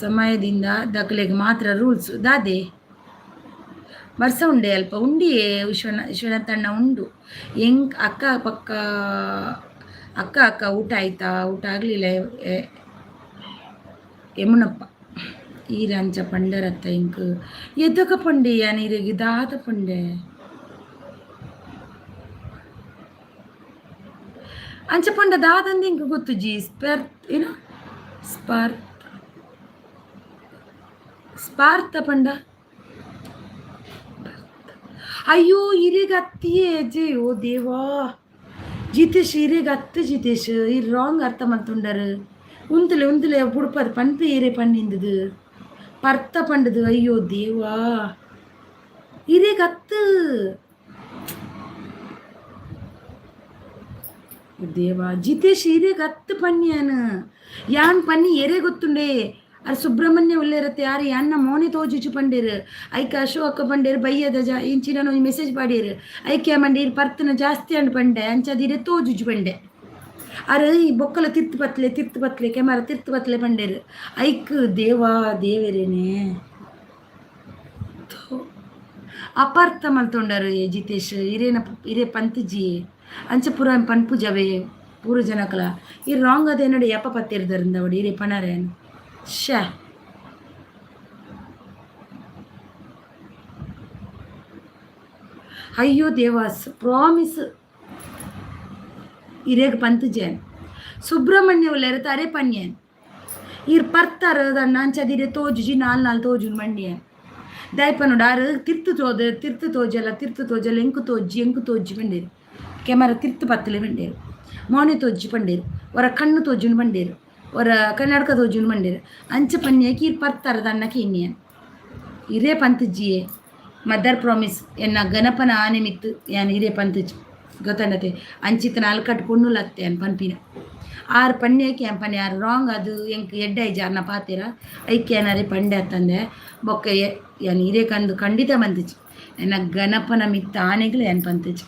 ಸಮಯದಿಂದ ದಾಖಲೆಗೆ ಮಾತ್ರ ರೂಲ್ಸ್. ದಾದೆ ವರ್ಷ ಉಂಡೆ ಅಲ್ಪ ಉಂಡಿಯೇ ವಿಶ್ವನಾಥಣ್ಣ ಉಂಡು. ಎಂಕ್ ಅಕ್ಕ ಪಕ್ಕ ಅಕ್ಕ ಅಕ್ಕ ಊಟ ಆಯ್ತಾ? ಊಟ ಆಗಲಿಲ್ಲ ಯಮುನಪ್ಪ. ಈರಂಚ ಪಂಡರತ್ತ ಇಂಕ್ ಎದ್ದಕ ಪಂಡೆ ಯಾನ್ ಇರೆಗ್ ದಾದ ಪಂಡೆ? ಅಂಚ ಪಂಡ ದಾದಂದ ಇಂಕ್ ಗೊತ್ತುಜಿ. ಸ್ಪೆರ್ ಏನು ಸ್ಪಾರ್ಥ ಸ್ಪಾರ್ಥ ಪಂಡ. ಅಯ್ಯೋ, ಇರೆಗ್ ಅತ್ತಿಯೇ ಜೆ. ಓ ದೇವಾ, ಜಿತೇಶ್, ಇರೆಗ್ ಅತ್ತು ಜಿತೇಶ್, ಇರ್ ರಾಂಗ್ ಅರ್ಥ ಮಲ್ತುಂಡರ್. ಉಂತುಲೆ ಉಂತುಲೆ, ಬುಡ್ಪದ್ ಪನ್ಪೆ. ಇರೆ ಪನ್ನಿಂದದು ಪರ್ತ ಪಂಡದು. ಅಯ್ಯೋ ದೇವಾ, ಇರೆಗ್ ಅತ್ತು. ದೇವಾ, ಜಿತೇಶ್, ಇರೆಗ್ ಅತ್ತು ಪನ್ಯಾನ್. ಯಾನ್ ಪನ್ನಿ ಎರೆ ಗೊತ್ತುಂಡೆ. ಅರ್ ಸುಬ್ರಹ್ಮಣ್ಯ ಉಲ್ಲೇರತ್ತೆ ಯಾರು ಯಾನ್ನ ಮೋನೆ ತೋಜುಜು ಪಂಡೇರು. ಐಕ್ ಅಶೋಕ ಪಂಡೇರು ಬಯ್ಯದ ಜಾ ಇಂಚಿನ ಒಂಜಿ ಮೆಸೇಜ್ ಪಾಡೇರು. ಐಕೆ ಮಂಡೀರ್ ಪರ್ತನ ಜಾಸ್ತಿ ಅಂಡ್ ಪಂಡೆ, ಅಂಚದಿರೆ ತೋಜುಜು ಪಂಡೆ. ಅರೆ ಈ ಬೊಕ್ಕಲ ತಿರ್ತು ಪತ್ಲೆ ತಿರ್ತು ಪತ್ಲೆ ಕೆಮರ ತಿರ್ತು ಪತ್ಲೆ ಪಂಡೇರು. ಐಕ್ ದೇವಾ ದೇವರೇನೆ ಅಪಾರ್ಥ ಮಲ್ತೊಂಡರು ಜಿತೇಶ್. ಇರೇನ ಇರೇ ಪಂತುಜಿ ಅಂಚ ಪೂರ ಪನ್ಪುಜವೇ ಪೂರ ಜನಕಲ. ಈ ರಾಂಗ್ ಅದೇನಡೆ ಯಪ್ಪ ಪತ್ತಿರ್ದರಿಂದ ಅವಡು ಇರೇ ಪಣರೇನು. ಶ್ಯಾ. ಅಯ್ಯೋ ದೇವಾಸ್, ಪ್ರಾಮಿಸ್ ಇರೇಗ್ ಪಂತುಜೇನ್. ಸುಬ್ರಹ್ಮಣ್ಯ ಉಲ್ಲೇರ ಅರೆ ಪನ್ಯೇನ್. ಇರ್ ಪರ್ತಾರ ದಣ್ಣ ಅಂಚದಿರೆ ತೋಜುಜಿ ನಾಲ್ ನಾಲ್ ತೋಜುನ್ ಮಂಡ್ಯೇನ್. ದಾಯಪನೋಡು ಆರು ತಿರ್ತು ತೋದ ತಿರ್ತು ತೋಜಲ್ಲ ತಿರ್ತು ತೋಜಲ್ಲ ಎಂಕು ತೋಜಿ ಎಂಕು ತೋಜಿ ಪಂಡೇರು. ಕೆಮರ ತಿರ್ತು ಪತ್ತಲೆ ಪಂಡೇರು. ಮೋನೆ ತೋಜಿ ಪಂಡೇರು. ಒರ ಕಣ್ಣು ತೋಜುನ್ ಪಂಡೇರು. ಒರ ಕನ್ನಡಕ ತೋಜುನ್ ಪಂಡೇರು. ಅಂಚ ಪನ್ಯಕ್ಕೆ ಇರ್ ಪರ್ತಾರ ದಣ್ಣಕ್ಕೆ ಇನ್ನೇನ್ ಇರೇ ಪಂತುಜಿಯೇ. ಮದರ್ ಪ್ರಾಮಿಸ್, ಎನ್ನ ಗಣಪನ ಆನೆ ಮಿತ್ತು ಯಾನ್ ಇರೇ ಪಂತುಜಿ ಗೊತ್ತಂಡತೆ. ಅಂಚಿತ್ತ ನಾಲ್ಕಟ್ಟು ಪೊಣ್ಣುಲತ್ತೆ ಅನ್ ಪನ್ಪಿನ. ಆರ್ ಪನ್ಯಕ್ಕೆ ಏನ್ ಪನ್ನೆ ಆರ್ ರಾಂಗ್ ಅದು ಎಂಕ್ ಎಡ್ಡೆ ಇಜ್ಜಿ ಆರ್ನ ಪಾತೆರ ಐಕೆ ಏನಾರೆ ಪಂಡೆ ಅತ್ತಂದೆ ಬೊಕ್ಕ ಯಾನ್ ಇರೇಕಂದು ಖಂಡಿತ ಬಂತಿಜಿ ಎನ್ನ ಗಣಪನ ಮಿತ್ತ ಆನೆಗ್ಲ ಏನ್ ಪಂತಿಜಿ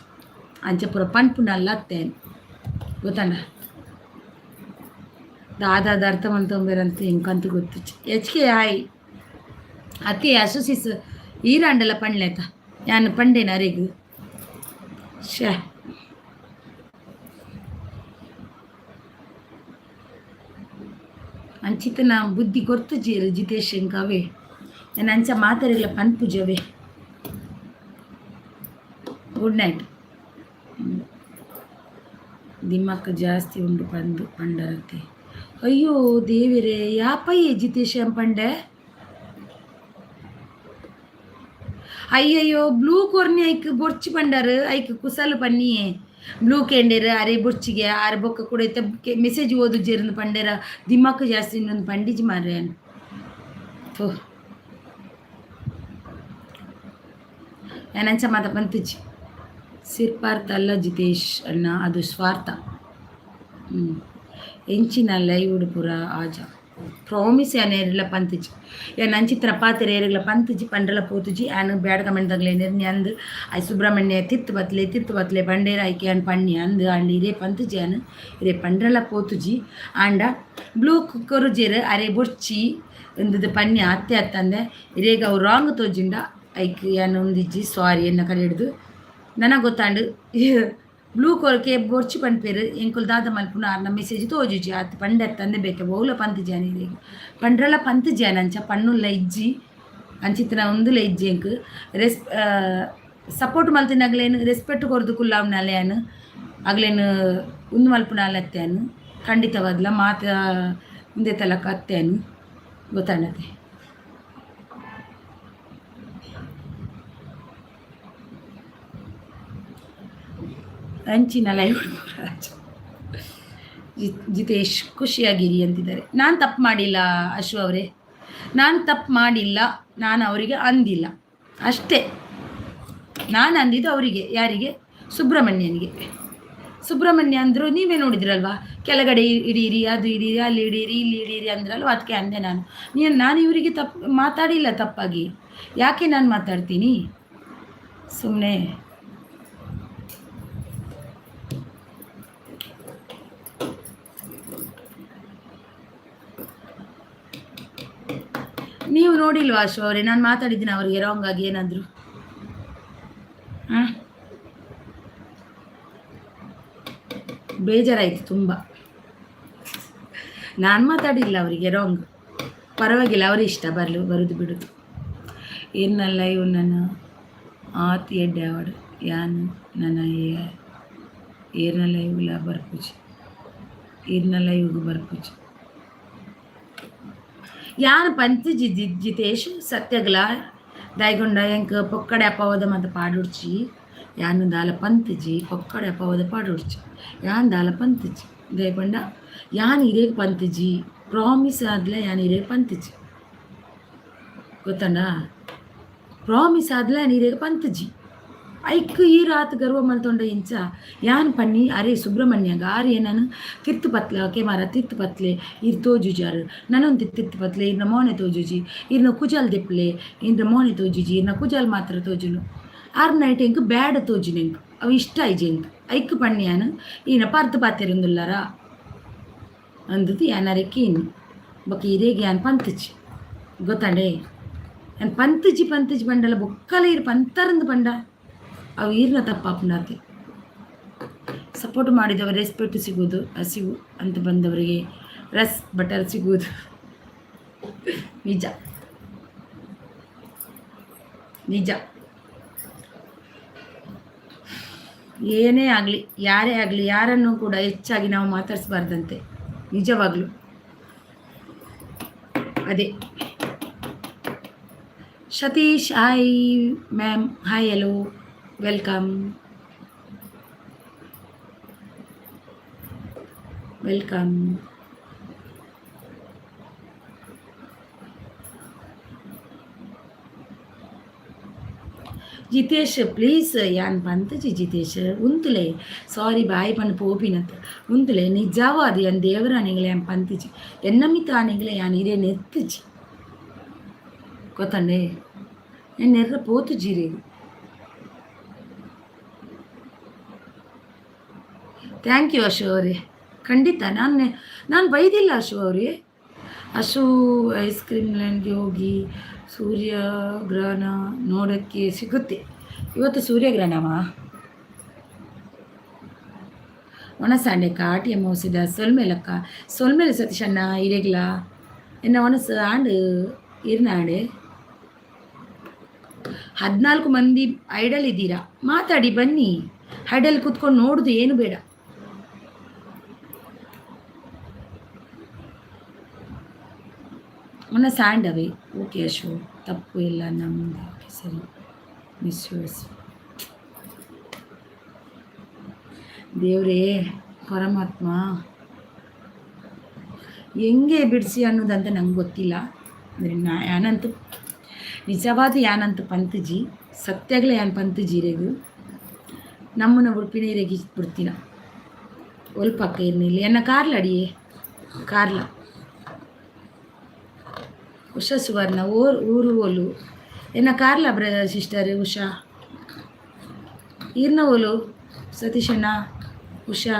ಅಂಚ ಪೂರ ಪನ್ಪುನಲ್ಲ ಅತ್ತೆ ಗೊತ್ತಂಡ ದಾದಾದ ಅರ್ಥ ಮಲ್ತೊಂಬೆರಂತ ಎಂಕಂತ ಗೊತ್ತಿಜ್ಜಿ ಎಚ್ ಕೆ ಆಯ್ ಅತ್ತೆ ಅಸುಸಿಸ್ ಈರಾಂಡಲ ಪಂಡ್ಲೇತ ಯಾನ್ ಪಂಡೇನ ಅರೆಗ್ ಶ್ಯಾ ಅಂಚಿತನ ಬುದ್ಧಿ ಕೊರ್ತುಜೆರ್ ಜಿತೇಶ್ ಎಂಕ್ ಅವೇ ಯಾನ್ ಅಂಚ ಮಾತೆರೆಗ್ಲ ಪನ್ಪುಜಿ ಅವೇ ಗುಡ್ ನೈಟ್. ದಿಮಾಕ್ ಜಾಸ್ತಿ ಉಂಡು ಪಂದ್ ಪಂಡರತ್ತೆ. ಅಯ್ಯೋ ದೇವೆರೆ ಯಾಪಯ್ಯೆ ಜಿತೇಶ್ ಪಂಡೆ. ಅಯ್ಯಯ್ಯೋ ಬ್ಲೂ ಕೊರ್ನಿ ಐಕ್ ಬೊರ್ಚಿ ಪಂಡರ್ ಐಕ್ ಕುಸಲ್ ಪನ್ನಿಯೆ ಬ್ಲೂ ಕೇಂಡೆರ್ ಅರೆ ಬೊರ್ಚಿಗೆ ಆರ್ ಬೊಕ್ಕ ಕೂಡ ಇತ್ತೆ ಮೆಸೇಜ್ ಓದುಜೆರ್ ಪಂಡೆರ ದಿಮಾಕ್ ಜಾಸ್ತಿ ಉಂಡು ಪಂಡಿಜಿ ಮಾರ್ರೆ ಥೋ ಯಾನ್ ಅಂಚ ಮಾತ ಪಂತಿಜಿ. ಸಿರ್ಪಾರ್ಥ ಅಲ್ಲ ಜಿತೇಶ್ ಅಣ್ಣ ಅದು ಸ್ವಾರ್ಥ. ಎಂಚಿನ ಲೈವ್ ಪೂರ ಆಜ ಪ್ರಾಮಿಸ್ ಯಾನ್ ಏರೆಗ್ಲ ಪಂತಿಜಿ ಯಾನ್ ಅಂಚಿತ್ತಿನ ಪಾತೆರ ಏರೆಗ್ಲ ಪಂತಿಜಿ ಪಂಡಲ ಪೋತುಜಿ ಯಾನ್ ಬ್ಯಾಡ್ ಕಮೆಂಟ್ ದಗ್ಲೇನ್ ಎರ್ನಿ ಅಂದ್ ಐ ಸುಬ್ರಹ್ಮಣ್ಯ ತಿರ್ತ್ ಬತ್ಲೆ ತಿರ್ತ್ ಬತ್ಲೆ ಪಂಡೇರ್ ಐಕ್ ಯಾನ್ ಪನ್ನಿ ಅಂದ್ ಆಂಡ ಇರೆ ಪಂತಿಜಿ ಯಾನ್ ಇರೆ ಪಂಡಲ ಪೋತುಜಿ ಆಂಡ ಬ್ಲೂ ಕೊರುಜೆರ್ ಅರೆ ಬೊರ್ಚಿ ಇಂದುದು ಪನ್ನಿ ಅತ್ತೆ ಅತ್ತಂದೆ ಇರೆಗ್ ಅವು ರಾಂಗ್ ತೋಜಿಂಡ ಐಕ್ ಯಾನ್ ಉಂದಿಜ್ಜಿ ಸಾರಿ ಎನ್ನ ಕಡೆಡ್ದ್ ನನ ಗೊತ್ತಾಂಡ್ ಬ್ಲೂ ಕೊರಕೆ ಬೊರ್ಚಿ ಪನ್ಪೆರ್ ಎಂಕುಲು ದಾದ ಮಲ್ಪುನು ಆರ್ನ ಮೆಸೇಜ್ ತೋಜುಜಿ ಆತ್ ಪಂಡೆ ಅತ್ತಂದೆ ಬೇತೆ ಒವುಲ ಪಂತಿಜಿ ಯಾನ್ ಇರೆಗ್ ಪಂಡ್ರಲ ಪಂತಿಜಿ ಯಾನ್ ಅಂಚ ಪನ್ನುಲ್ಲ ಇಜ್ಜಿ ಅಂಚಿತ್ತಿನ ಉಂದುಲ ಇಜ್ಜಿ ಎಂಕ್ ರೆಸ್ ಸಪೋರ್ಟ್ ಮಲ್ತಿನಗ್ಲೆನ್ ರೆಸ್ಪೆಕ್ಟ್ ಕೊರ್ದು ಕುಲ್ಲವುನಾಲ್ ಯಾನ್ ಅಗ್ಲೆನ್ ಉಂದು ಮಲ್ಪುನಾಲ್ ಅತ್ತೆ ಯಾನ್ ಖಂಡಿತವಾದ್ಲ ಮಾತ ಉಂದೆತ ಲೆಕ್ಕ ಅತ್ತೆ ಯಾನ್ ಗೊತ್ತಾಂಡತೆ. ಅಂಚಿನ ಲೈವ್ ಜಿತೇಶ್ ಖುಷಿಯಾಗಿರಿ ಅಂತಿದ್ದಾರೆ. ನಾನು ತಪ್ಪು ಮಾಡಿಲ್ಲ ಅಶು ಅವರೇ, ನಾನು ತಪ್ಪು ಮಾಡಿಲ್ಲ, ನಾನು ಅವರಿಗೆ ಅಂದಿಲ್ಲ ಅಷ್ಟೇ. ನಾನು ಅಂದಿದ್ದು ಅವರಿಗೆ, ಯಾರಿಗೆ? ಸುಬ್ರಹ್ಮಣ್ಯನಿಗೆ. ಸುಬ್ರಹ್ಮಣ್ಯ ಅಂದರು ನೀವೇ ನೋಡಿದ್ರಲ್ವಾ, ಕೆಳಗಡೆ ಇಡೀರಿ, ಅದು ಇಡೀರಿ, ಅಲ್ಲಿ ಇಡೀರಿ, ಇಲ್ಲಿ ಇಡೀರಿ ಅಂದ್ರಲ್ವ, ಅದಕ್ಕೆ ಅಂದೆ ನಾನು. ನೀನು ನಾನು ಇವರಿಗೆ ತಪ್ಪು ಮಾತಾಡಿಲ್ಲ ತಪ್ಪಾಗಿ, ಯಾಕೆ ನಾನು ಮಾತಾಡ್ತೀನಿ ಸುಮ್ಮನೆ? ನೀವು ನೋಡಿಲ್ವಾ ಅಶು ಅವರೇ, ನಾನು ಮಾತಾಡಿದ್ದೀನಿ ಅವರಿಗೆ ರಾಂಗ್ ಆಗಿ ಏನಾದರೂ? ಹಾಂ, ಬೇಜಾರಾಯಿತು ತುಂಬ. ನಾನು ಮಾತಾಡಿಲ್ಲ ಅವರಿಗೆ ರಾಂಗ್, ಪರವಾಗಿಲ್ಲ, ಅವರ ಇಷ್ಟ ಬರಲು ಬರೋದು ಬಿಡೋದು. ಏನಲ್ಲ ಇವು ನನ್ನ ಆತ್ ಎಡ್ಡೆ ಆವಡ್ ಯಾನ್ ನನ ಏರ್ನ ಲೈವ್ಲ ಬರ್ಪುಜಿ, ಈರ್ನ ಲೈವ್ಗ್ ಬರ್ಪುಜಿ. ಯಾನ್ ಪಂತಿಜಿ ಜಿತೇಶ್ ಸತ್ಯಗ್ಲ ದಾಯಿಗೊಂಡ ಎಂಕ್ ಪೊಕ್ಕಡೆ ಅಪವಾದ ಮಾತ ಪಾಡೊಡ್ಚಿ. ಯಾನ್ ದಾಲ ಪಂತಿಜಿ, ಪೊಕ್ಕಡೆ ಅಪವಾದ ಪಾಡೊಡ್ಚಿ. ಯಾನ್ ದಾಲ ಪಂತಿಜಿ ದಾಯೆ ಪಂಡ ಯಾನ್ ಇರೆಗ್ ಪಂತಿಜಿ, ಪ್ರಾಮಿಸ್ ಆದ್ಲ ಯಾನ್ ಇರೆಗ್ ಪಂತಿಜಿ ಗೊತ್ತಂಡಾ? ಪ್ರಾಮಿಸ್ ಆದ್ಲ ಯಾನ್ ಇರೆಗ್ ಪಂತಿಜಿ. ಐಕ್ ಈರ್ ಆತ್ ಗರ್ವ ಮಲ್ತೊಂಡ ಇಂಚ ಯಾನ್ ಪನ್ನಿ ಅರೆ ಸುಬ್ರಹ್ಮಣ್ಯಗ್ ಆರ್ ಎನನ್ ತಿರ್ತ್ ಪತ್ಲೆ ಓಕೆ ಮಾರ ತಿರ್ತ್ ಪತ್ಲೆ ಈರ್ ತೋಜುಜಾರ್ ನನೊಂತಿ ತಿರ್ತ್ ಪತ್ಲೆ ಈರ್ನ ಮೋನೆ ತೋಜುಜಿ ಈರ್ನ ಕುಜಲ್ ದೆಪ್ಪುಲೆ ಈರ್ನ ಮೋನೆ ತೋಜುಜಿ ಈರ್ನ ಕುಜಲ್ ಮಾತ್ರ ತೋಜುನು ಆರ್ ನೈಟ್ ಎಂಕ್ ಬ್ಯಾಡ್ ತೋಜುನು ಎಂಕ್ ಅವು ಇಷ್ಟ ಆಯಿಜಿ ಎಂಕ್ ಐಕ್ ಪನ್ನಿ ಯಾನ್ ಈನ ಪರ್ದ್ ಪಾತೆರೊಂದುಲ್ಲರಾ ಅಂದ್ದ್ ಯಾನ್ ಅರೆಗ್ ಕೇನಿ ಬೊಕ ಇರೆಗ್ ಯಾನ್ ಪಂತುಜಿ ಗೊತ್ತಾಂಡೇ. ಯಾನ್ ಪಂತುಜಿ ಪಂತುಜಿ ಪಂಡಲ ಬೊಕ್ಕಲ ಈರ್ ಪಂತರಂದ್ ಪಂಡ ಅವು ಈರ್ನ ತಪ್ಪಾಪುಂಡಾತೆ. ಸಪೋರ್ಟ್ ಮಾಡಿದವರು ರೆಸ್ಪೆಕ್ಟ್ ಸಿಗುವುದು, ಹಸಿವು ಅಂತ ಬಂದವರಿಗೆ ರಸ್ ಬಟರ್ ಸಿಗುವುದು ನಿಜ ನಿಜ. ಏನೇ ಆಗಲಿ ಯಾರೇ ಆಗಲಿ ಯಾರನ್ನೂ ಕೂಡ ಹೆಚ್ಚಾಗಿ ನಾವು ಮಾತಾಡಿಸ್ಬಾರ್ದಂತೆ ನಿಜವಾಗ್ಲೂ. ಅದೇ Satish hi ma'am, hi hello welcome welcome. Jitesh please ಯಾನ್ ಪಂತುಜಿ ಜಿತೇಶ್ ಉಂತುಲೆ ಸಾರಿ ಬಾಯಿ ಪಂದ್ ಪೋಪಿನತ್ ಉಂತುಲೆ ನಿಜವಾದ್ ಯಾನ್ ದೇವರಾಣಿಗ್ಲ ಯಾನ್ ಪಂತುಜಿ ಎನ್ನ ಮಿತ್ತ್ ಆನಿಗ್ಲ ಯಾನ್ ಇರೆನ್ ಎತ್ತುಜಿ ಗೊತ್ತಂಡೆ ಯಾನ್ ನೆರ್ರ ಪೋತುಜಿ ಇರೆಗ್. Thank you Ashu ಅವರೇ. ಖಂಡಿತ ನಾನು ನಾನು ಬೈದಿಲ್ಲ ಅಶು ಅವರೇ. ಅಶು ಐಸ್ ಕ್ರೀಮ್ ಲ್ಯಾಂಡ್ಗೆ ಹೋಗಿ ಸೂರ್ಯಗ್ರಹಣ ನೋಡೋಕ್ಕೆ ಸಿಗುತ್ತೆ. ಇವತ್ತು ಸೂರ್ಯಗ್ರಹಣವಾ? ಒಣಸಾಂಡೆ ಕಾಟಿ ಅಮಾವಾಸ್ಯೆದ ಸೊಲ್ಮೆಲಕ್ಕ. ಸೊಲ್ಮೆಲು ಸತೀಶಣ್ಣ ಇರೆಗ್ಲ. ಎನ್ನ ಒಣಸು ಆಂಡ್ ಇರ್ನಾಂಡೆ. 14 ಮಂದಿ ಐಡಲ್ ಇದ್ದೀರಾ, ಮಾತಾಡಿ ಬನ್ನಿ. ಐಡಲ್ ಕೂತ್ಕೊಂಡು ನೋಡುದು ಏನು ಬೇಡ. ಮೊನ್ನೆ ಸ್ಯಾಂಡವೇ. ಓಕೆ ಅಶು, ತಪ್ಪು ಇಲ್ಲ ನಮ್ಮದು. ಓಕೆ ಸರಿ, ಮಿಸ್ ಯೂಸ್. ದೇವರೇ ಪರಮಾತ್ಮ ಹೆಂಗೆ ಬಿಡಿಸಿ ಅನ್ನೋದಂತ ನಂಗೆ ಗೊತ್ತಿಲ್ಲ. ಅಂದರೆ ನಾ ಯಾನಂತೂ ನಿಜವಾದ ಯಾನಂತ ಪಂತುಜಿ ಸತ್ಯಗಳೇ ಯಾನ್ ಪಂತುಜಿ ಇರೆಗು ನಮ್ಮನ್ನ ಉಡುಪಿನ ಇರೆಗೆ ಬಿಡ್ತೀನ ಒಲ್ಪಕ್ಕ ಇರ್ನಿಲ್ಲ ಎನ್ನ ಕಾರ್ಲ ಅಡಿಯೇ ಕಾರ್ಲ ಉಷಾ ಸುವರ್ಣ ಓರ್ ಊರು ಓಲು ಎನ್ನ ಕಾರ್ಲ ಬ್ರ ಸಿಸ್ಟರ್ ಉಷಾ ಈರ್ನ ಓಲು ಸತೀಶಣ್ಣ Usha.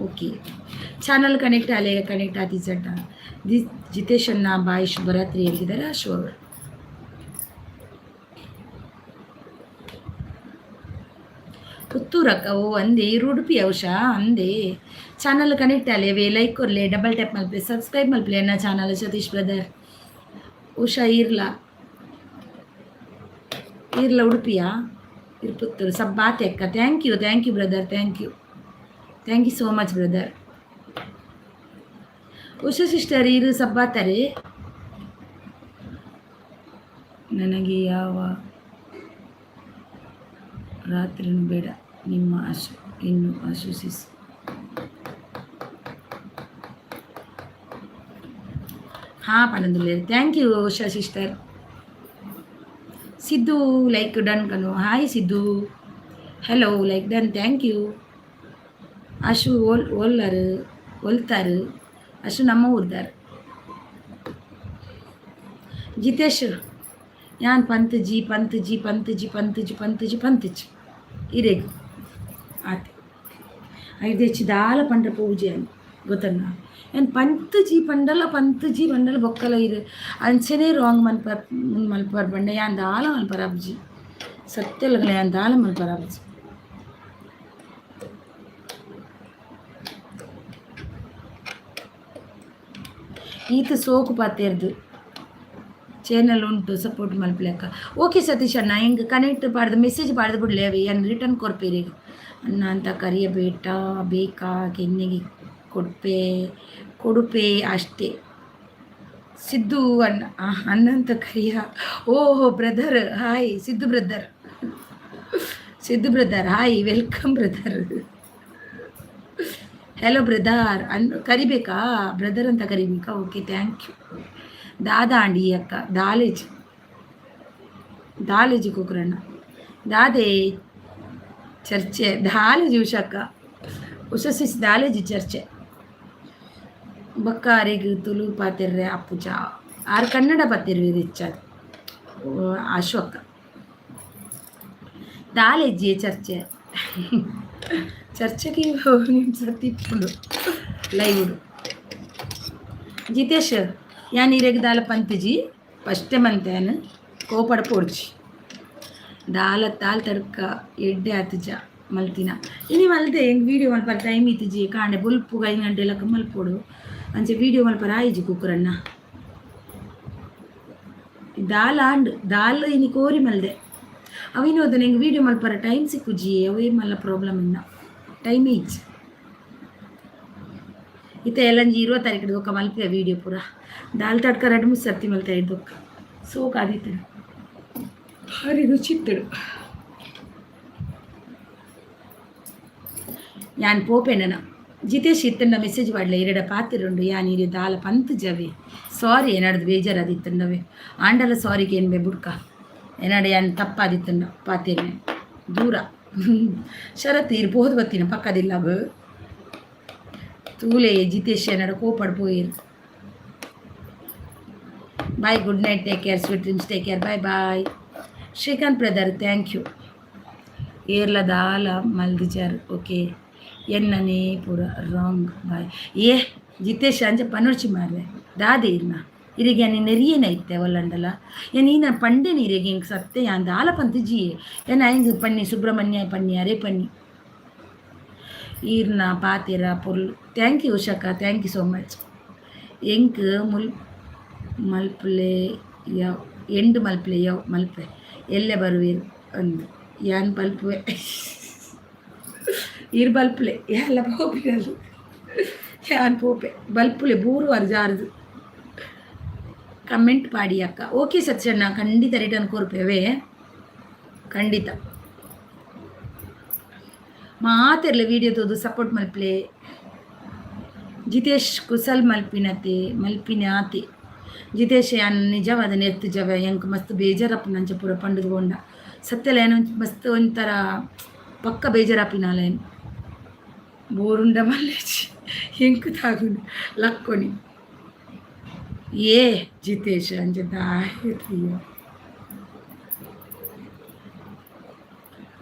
Okay channel connect Aale connect ಆತಿಜಟ the ಜಿತೇಶಣ್ಣ boy ಶುಭರಾತ್ರಿ ಅಂತಿದ್ದಾರೆ ಅಶು ಅವರು. ಪುತ್ತೂರಕ್ಕ ಓ ಅಂದೆ ಉಡುಪಿ ಔಷಾ ಅಂದೆ. ಚಾನಲ್ ಕನೆಕ್ಟ್ ಆಲೇವೆ ಲೈಕ್ ಕೊರ್ಲೆ ಡಬಲ್ ಟ್ಯಾಪ್ ಮಲ್ಪಲೆ ಸಬ್ಸ್ಕ್ರೈಬ್ ಮಲ್ಪಲೆ ಅನ್ನ ಚಾನಲ್ ಸತೀಶ್ ಬ್ರದರ್. ಉಷಾ ಇರ್ಲ ಇರ್ಲ ಉಡುಪಿಯಾ ಇರ್ ಪುತ್ತೂರು ಸಬ್ಬಾತೆ ಅಕ್ಕ. Thank you, thank you brother, thank you, thank you so much brother. Usha sister ಇರು ಸಬ್ಬಾತಾರೆ. ನನಗೆ ಯಾವ ರಾತ್ರಿನೂ ಬೇಡ ನಿಮ್ಮ ಆಶು ಇನ್ನು ಆಶುಸಿಸ್. ಹಾಂ ಪಣಂದುಲ್ಲೇರು. Thank you Usha sister. Siddu like done Kanu. Hi Siddu, hello, like done, thank you. Ashu ಓಲ್ ಓಲ್ಲರು ಒಲ್ತಾರು ಅಶು ನಮ್ಮ ಊರ್ದಾರ್. ಜಿತೇಶ್ ಯಾನ್ ಪಂತುಜಿ ಪಂತುಜಿ ಪಂತುಜಿ ಪಂತುಜಿ ಪಂತುಜಿ ಪಂತುಜಿ ಇರೆಗ್ ಆತೆ ಐದು ದಾಲ ಪಂಡ್ರ ಪೂಜೆ ಅಂತ ಗೊತ್ತನ್ನ ಏನು ಪಂತುಜಿ ಪಂಡಲ ಪಂತುಜಿ ಪಂಡಲ ಬೊಕ್ಕಲ ಇರು ಅಂಚನೆ ರಾಂಗ್ ಮನ್ಪ ಮಲ್ಪರ್ ಬಂಡ ಯಾನ್ ದಾಲ ಮಲ್ಪರ ಅಬ್ಜಿ ಸತ್ಯಲಗಲ ಯಾನ್ ದಾಲ ಮಲ್ಪರ ಅಬ್ಜಿ. ಈತ ಸೋಕು ಪಾತೆರ್ದು ಚಾನಲ್ ಉಂಟು ಸಪೋರ್ಟ್ ಮಲ್ಪಲೆಕ್ಕ. ಓಕೆ ಸತೀಶ್ ಅಣ್ಣ, ಹಿಂಗೆ ಕನೆಕ್ಟ್ ಪಾಡ್ದು ಮೆಸೇಜ್ ಪಾಡ್ದು ಬಿಡ್ಲಿ ಅವಿ ಏನು ರಿಟರ್ನ್ ಕೊರ್ಪೇರಿ. ಅಣ್ಣ ಅಂತ ಕರಿಯಬೇಟ ಬೇಕಾ ಕೆನ್ನೆಗೆ ಕೊಡ್ಪೆ ಕೊಡುಪೆ ಅಷ್ಟೇ. ಸಿದ್ದು ಅಣ್ಣ ಅಣ್ಣಂತ ಕರಿಯ. ಓಹೋ brother, hi Siddu brother, Siddu brother hi, welcome brother, hello brother. ಅನ್ ಕರಿಬೇಕಾ ಬ್ರದರ್ ಅಂತ ಕರಿಬೇಕಾ? Okay thank you. ದಾದಾ ಅಂಡಿ ಅಕ್ಕ ದಾಲೇಜ್ ದಾಲೇಜಿ ಕುಕ್ರಣ್ಣ ದಾದೆ ಚರ್ಚೆ ದಾಲೇಜಿ ಉಷಕ್ಕ ಉಷಸಿಸ್ ದಾಲೇಜಿ ಚರ್ಚೆ ಬಕ್ಕಾರಿಗ್ ತುಳು ಪಾತೆರ್ರೆ ಅಪ್ಪುಜ ಆರು ಕನ್ನಡ ಪಾತೆರ್ವೆ ಹೆಚ್ಚಾದ ಅಶೋಕ ದಾಲೇಜಿ ಚರ್ಚೆ ಚರ್ಚೆಗೆ ನಿಮಿಷ ತಿಪ್ಪುಂಡು ಲೈವುಡು. ಜಿತೇಶ್ ಯಾನ್ ಇರೆಗ್ ದಾಲ ಪಂತುಜಿ ಫಸ್ಟ್ ಮಂತೇನ್ ಕೋಪಡ ಪೋಡ್ಚಿ ದಾಲ ತಾಲ್ ತಡ್ಕ ಎಡ್ಡೆ ಆತುಜ ಮಲ್ತಿನ ಇನಿ ಮಲ್ತೆ ಎಂಕ್ ವೀಡಿಯೋ ಮಲ್ಪರ ಟೈಮ್ ಇತ್ತಿಜಿ ಕಾಂಡೆ ಬೊಲ್ಪುಗು 5 ಗಂಟೆ ಲಕ್ಕ ಮಲ್ಪೊಡು ಅಂಚೆ ವೀಡಿಯೋ ಮಲ್ಪರ ಆಯಿಜಿ ಕುಕ್ಕರಣ್ಣ. ದಾಲ ಆಂಡ್ ದಾಲ್ ಇನಿ ಕೋರಿ ಮಲ್ದೆ ಅವಿನೋದನ ಎಂಕ್ ವೀಡಿಯೋ ಮಲ್ಪರ ಟೈಮ್ ಸಿಕ್ಕುಜಿ ಅವೇ ಮಲ್ಲ ಪ್ರಾಬ್ಲಮ್ ಇನ್ನ ಟೈಮ್ ಇಜ್ಜಿ. ಇತ್ತೆ ಎಲ್ಲಂಜಿ 20 ತಾರೀಕು ಬೊಕ್ಕ ಮಲ್ಪೆ ವೀಡಿಯೋ ಪೂರ ದಾಲ್ ತಡ್ಕ ರಡ್ಡ್ ಮೂಜಿ ಸರ್ತಿ ಮಲ್ತೆ ಐದು ಸೋಕ್ ಆದಿತ್ತುಂಡು ಭಾರಿ ರುಚಿ ಇತ್ತುಂಡು. ಯಾನ್ ಪೋಪೆನನ ಜಿತೇಶ್ ಇತ್ತಂಡ ಮೆಸೇಜ್ ಪಾಡ್ಲೆ ಇರೆಡ ಪಾತೆರುಂಡು ಯಾನ್ ಇರೆ ದಾಲ ಪಂತ್ ಜವೆ. ಸಾರಿ ಏನಾಡ್ದು ಬೇಜಾರಾದಿತ್ತಂಡವೆ ಆಂಡಲ ಸಾರಿ ಕೇನ್ಬೆ ಬುಡ್ಕ ಏನಾಡ ಯಾನ್ ತಪ್ಪಾದಿತ್ತಂಡ ಪಾತೇನೆ ದೂರ. ಶರತ್ ಇರ್ಬೋದು ಬತ್ತಿನ ಪಕ್ಕದಿಲ್ಲ. ತೂಲೆ Jitesh ಏನಾಡ ಕೋಪಡ್ ಪೋಯಿರು. Bye, good night, take care, sweet dreams, take care, bye bye. Srikanth brother, thank you. ಏರ್ಲ ದಾಲ ಮಲ್ದಿಜಾರ್. ಓಕೆ, ಎನ್ನನೇ ಪೂರ ರಾಂಗ್. ಬಾಯ್. ಏ ಜಿತೇಶ್, ಅಂಚ ಪನೊಡ್ಚಿ ಮಾರ್ರೆ. ದಾದೆ ಇರ್ನ ಇರೆಗೆ ಯಾನ್ ನೆರಿಯೇನ ಇತ್ತೆ ಒಲ್ಲಂಡಲ ಏನ್ ಈನ ಪಂಡೆನಿ ಇರೆಗೆ. ಎಂಕ್ ಸತ್ಯ ಯಾನ್ ದಾಲ ಪಂತಿಜಿಯೇ. ಏನ್ ಐಂಗ್ ಪನ್ನಿ ಸುಬ್ರಹ್ಮಣ್ಯ ಪನ್ನಿ ಅರೆ ಪನ್ನಿ. ಈರ್ನ ಪಾತೆರ ಪೊರ್ಲು. Thank you ಉಷಕ್ಕ, thank you so much. ಎಂಕ್ ಮುಲ್ ಮಲ್ಪುಲೆ ಯಾವ್, ಎಂಡ್ ಮಲ್ಪುಲೆ ಯಾವ್ ಮಲ್ಪೆ. ಎಲ್ಲೆ ಬರುವೆರ್ ಅಂದ್ ಯಾನ್ ಬಲ್ಪುವೆ. ಈರ್ ಬಲ್ಪುಲೆ, ಎಲ್ಲ ಪೋಪಿನದು ಯಾನ್ ಪೋಪೆ. ಬಲ್ಪುಲೆ ಬೂರುವಾರ ಜಾರದು. ಕಮೆಂಟ್ ಪಾಡಿ ಅಕ್ಕ. ಓಕೆ ಸತ್ಯಣ್ಣ, ಖಂಡಿತ ರಿಟರ್ನ್ ಕೊರ್ಪೇವೆ, ಖಂಡಿತ. ಮಾತೆರ್ಲ ವಿಡಿಯೋ ತೋದು ಸಪೋರ್ಟ್ ಮಲ್ಪ್ಲೆ. ಜಿತೇಶ್ ಕುಸಲ್ ಮಲ್ಪಿನತೆ ಮಲ್ಪಿನಾತೆ. ಜಿತೇಶ್, ಯಾನ್ ನಿಜವಾದ ನೆರ್ತು ಜವ. ಎಂಕ್ ಮಸ್ತ್ ಬೇಜಾರಪ್ಪು ನಂಚ ಪೂರ ಪಂಡುದು ಕೊಂಡ. ಸತ್ಯಲ ಏನು ಮಸ್ತ್ ಒಂಥರ ಪಕ್ಕ ಬೇಜಾರಾಪಿನಾಲ. ಏನು ಬೋರುಂಡ ಮಲ್ಲೇಜಿ ಎಂಕ್ ತಾಗುಂಡು ಲಕ್ಕೊನಿ. ಏ ಜಿತೇಶ್, ಅಂಚ ದಾಯ?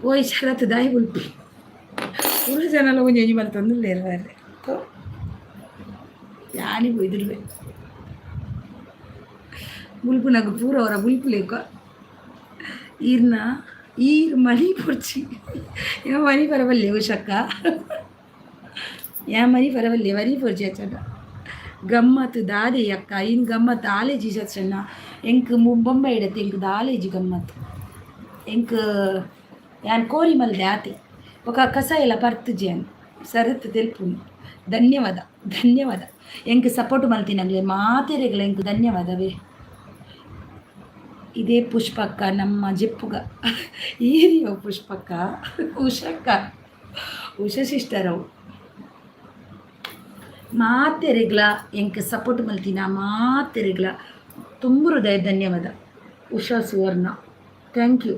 ಓಯ್ ಶರತ್, ದಾಯಿ ಉಲ್ಪಿ? ಪೂರ ಜನಲ ಒಂಜಿ ಒಂಜಿ ಮಲ್ತೊಂದುಲ್ಲೆರ್ ಮಾರ್ರೆ. ಯಾನಿ ಪೋಯ್ದುಲ್ವೆ ಬುಲ್ಪುನಗ ಪೂರ ಅವರ ಬುಲ್ಪುಲೇಕ. ಈರ್ನ ಈರ್ ಮನಿ ಪೊರ್ಚಿ. ಯಾ ಮನಿ ಪರವಲ್ಲೆ ಉಷಕ್ಕ, ಯಾ ಮನಿ ಪರವಲ್ಲೆ, ಮನಿ ಪೊರ್ಚಿ ಅಚ್ಚಡ. ಗಮ್ಮತ್ತು ದಾದೆ ಅಕ್ಕ ಇನ್ ಗಮ್ಮತ್ತು ಆಲೇಜಿ ಸಚ್ಚಣ್ಣ. ಎಂಕ್ ಬೊಂಬೈ ಇಡತ್ತೆ ಎಂಕ್ ದಾಲೇಜಿ ಗಮ್ಮತ್ತು. ಎಂಕ್ ಯಾನ್ ಕೋರಿ ಮಲ್ದೆ ಆತೆ. ಬೊಕ ಕಸಾಯ ಎಲ್ಲ ಪರ್ತುಜಿ ಯಾನ್. ಸರತ್ ತೆಲ್ಪುನು. ಧನ್ಯವಾದ, ಧನ್ಯವಾದ. ಎಂಕ್ ಸಪೋರ್ಟ್ ಮಲ್ತಿನಗ್ಲೆ ಮಾತೆರೆಗ್ಲ ಎಂಕ್ ಧನ್ಯವಾದವೇ. ಇದೇ ಪುಷ್ಪಕ್ಕ ನಮ್ಮ ಜೆಪ್ಪುಗ ಏರಿಯೋ ಪುಷ್ಪಕ್ಕ. ಉಷಕ್ಕ, ಉಷ ಸಿಸ್ಟರ್ ಅವು. ಮಾತೆರೆಗ್ಲ, ಎಂಕ್ ಸಪೋರ್ಟ್ ಮಲ್ತಿನ ಮಾತೆರೆಗ್ಲ ತುಂಬ ಹೃದಯ ಧನ್ಯವಾದ. ಉಷಾ ಸುವರ್ಣ, thank you.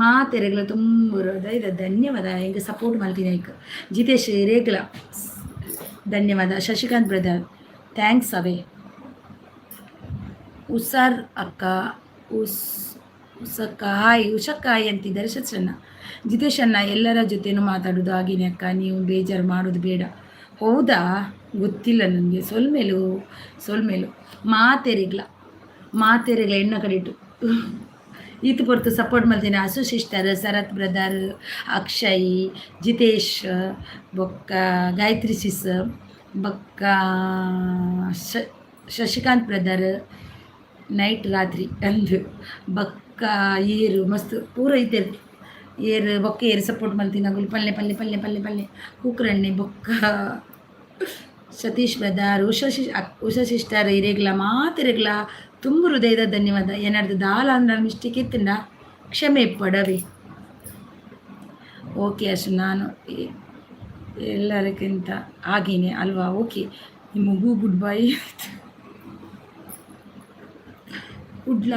ಮಾತೆರೆಗ್ಲ ತುಂಬ ಹೃದಯದ ಧನ್ಯವಾದ ಎಂಕ್ ಸಪೋರ್ಟ್ ಮಲ್ತಿನ. ಜಿತೇಶ್ ರೇಗ್ಲ ಧನ್ಯವಾದ. ಶಶಿಕಾಂತ್ ಬ್ರದರ್, thanks ಅವೇ. ಉಸಾರ್ ಅಕ್ಕ, ಉಸ್ ಉಸಕ್ಕ ಹಾಯ್, ಉಷಕ್ಕ ಹಾಯ್ ಅಂತಿದ್ದಾರೆ ಸಚ್ಚಣ್ಣ. ಜಿತೇಶ್ ಅಣ್ಣ ಎಲ್ಲರ ಜೊತೆನೂ ಮಾತಾಡೋದು ಹಾಗೇನೆ ಅಕ್ಕ, ನೀವು ಬೇಜಾರು ಮಾಡೋದು ಬೇಡ. ಹೌದಾ? ಗೊತ್ತಿಲ್ಲ ನನಗೆ. ಸೊಲ್ಮೆಲು, ಸೊಲ್ಮೆಲು ಮಾತೆರಿಗ್ಲ, ಮಾತೆರಿಗ್ಲ. ಎಣ್ಣ ಕಡಿಟು ಈತು ಪೊರ್ತು ಸಪೋರ್ಟ್ ಮಲ್ತಿನ ಅಸು ಸಿಸ್ಟರ್, ಶರತ್ ಬ್ರದರ್, ಅಕ್ಷಯ್, ಜಿತೇಶ್, ಬೊಕ್ಕ ಗಾಯತ್ರಿ ಸಿಸ್, ಬೊಕ್ಕ ಶಶಿಕಾಂತ್ ಬ್ರದರ್, ನೈಟ್ ರಾತ್ರಿ ಅಂದು ಬೊಕ್ಕ ಏರು ಮಸ್ತ್ ಪೂರ ಇತ್ತೆರ್ ಏರ್. ಬೊಕ್ಕ ಏರ್ ಸಪೋರ್ಟ್ ಮಲ್ತಿನ ಅಗುಲು ಪಲ್ಲೆ ಪಲ್ಲೆ ಪಲ್ಲೆ ಪಲ್ಲೆ ಪಲ್ಲೆ ಕೂಕ್ರಣ್ಣೆ, ಬೊಕ್ಕ Satish brother, Usha she Usha sister, ಇರೆಗ್ಲ ಮಾತೆರೆಗ್ಲ ತುಂಬ ಹೃದಯದ ಧನ್ಯವಾದ. ಏನಾದ್ರು ದಾಲ ಅಂದ್ರೆ ಮಿಸ್ಟೇಕ್ ಇತ್ತಂಡ ಕ್ಷಮೆ ಪಡವೆ. ಓಕೆ ಅಶು, ನಾನು ಎಲ್ಲರಿಗಿಂತ ಆಗೇನೆ ಅಲ್ವಾ? ಓಕೆ, ನಿಮಗೂ ಗುಡ್ ಬೈ. ಕುಡ್ಲ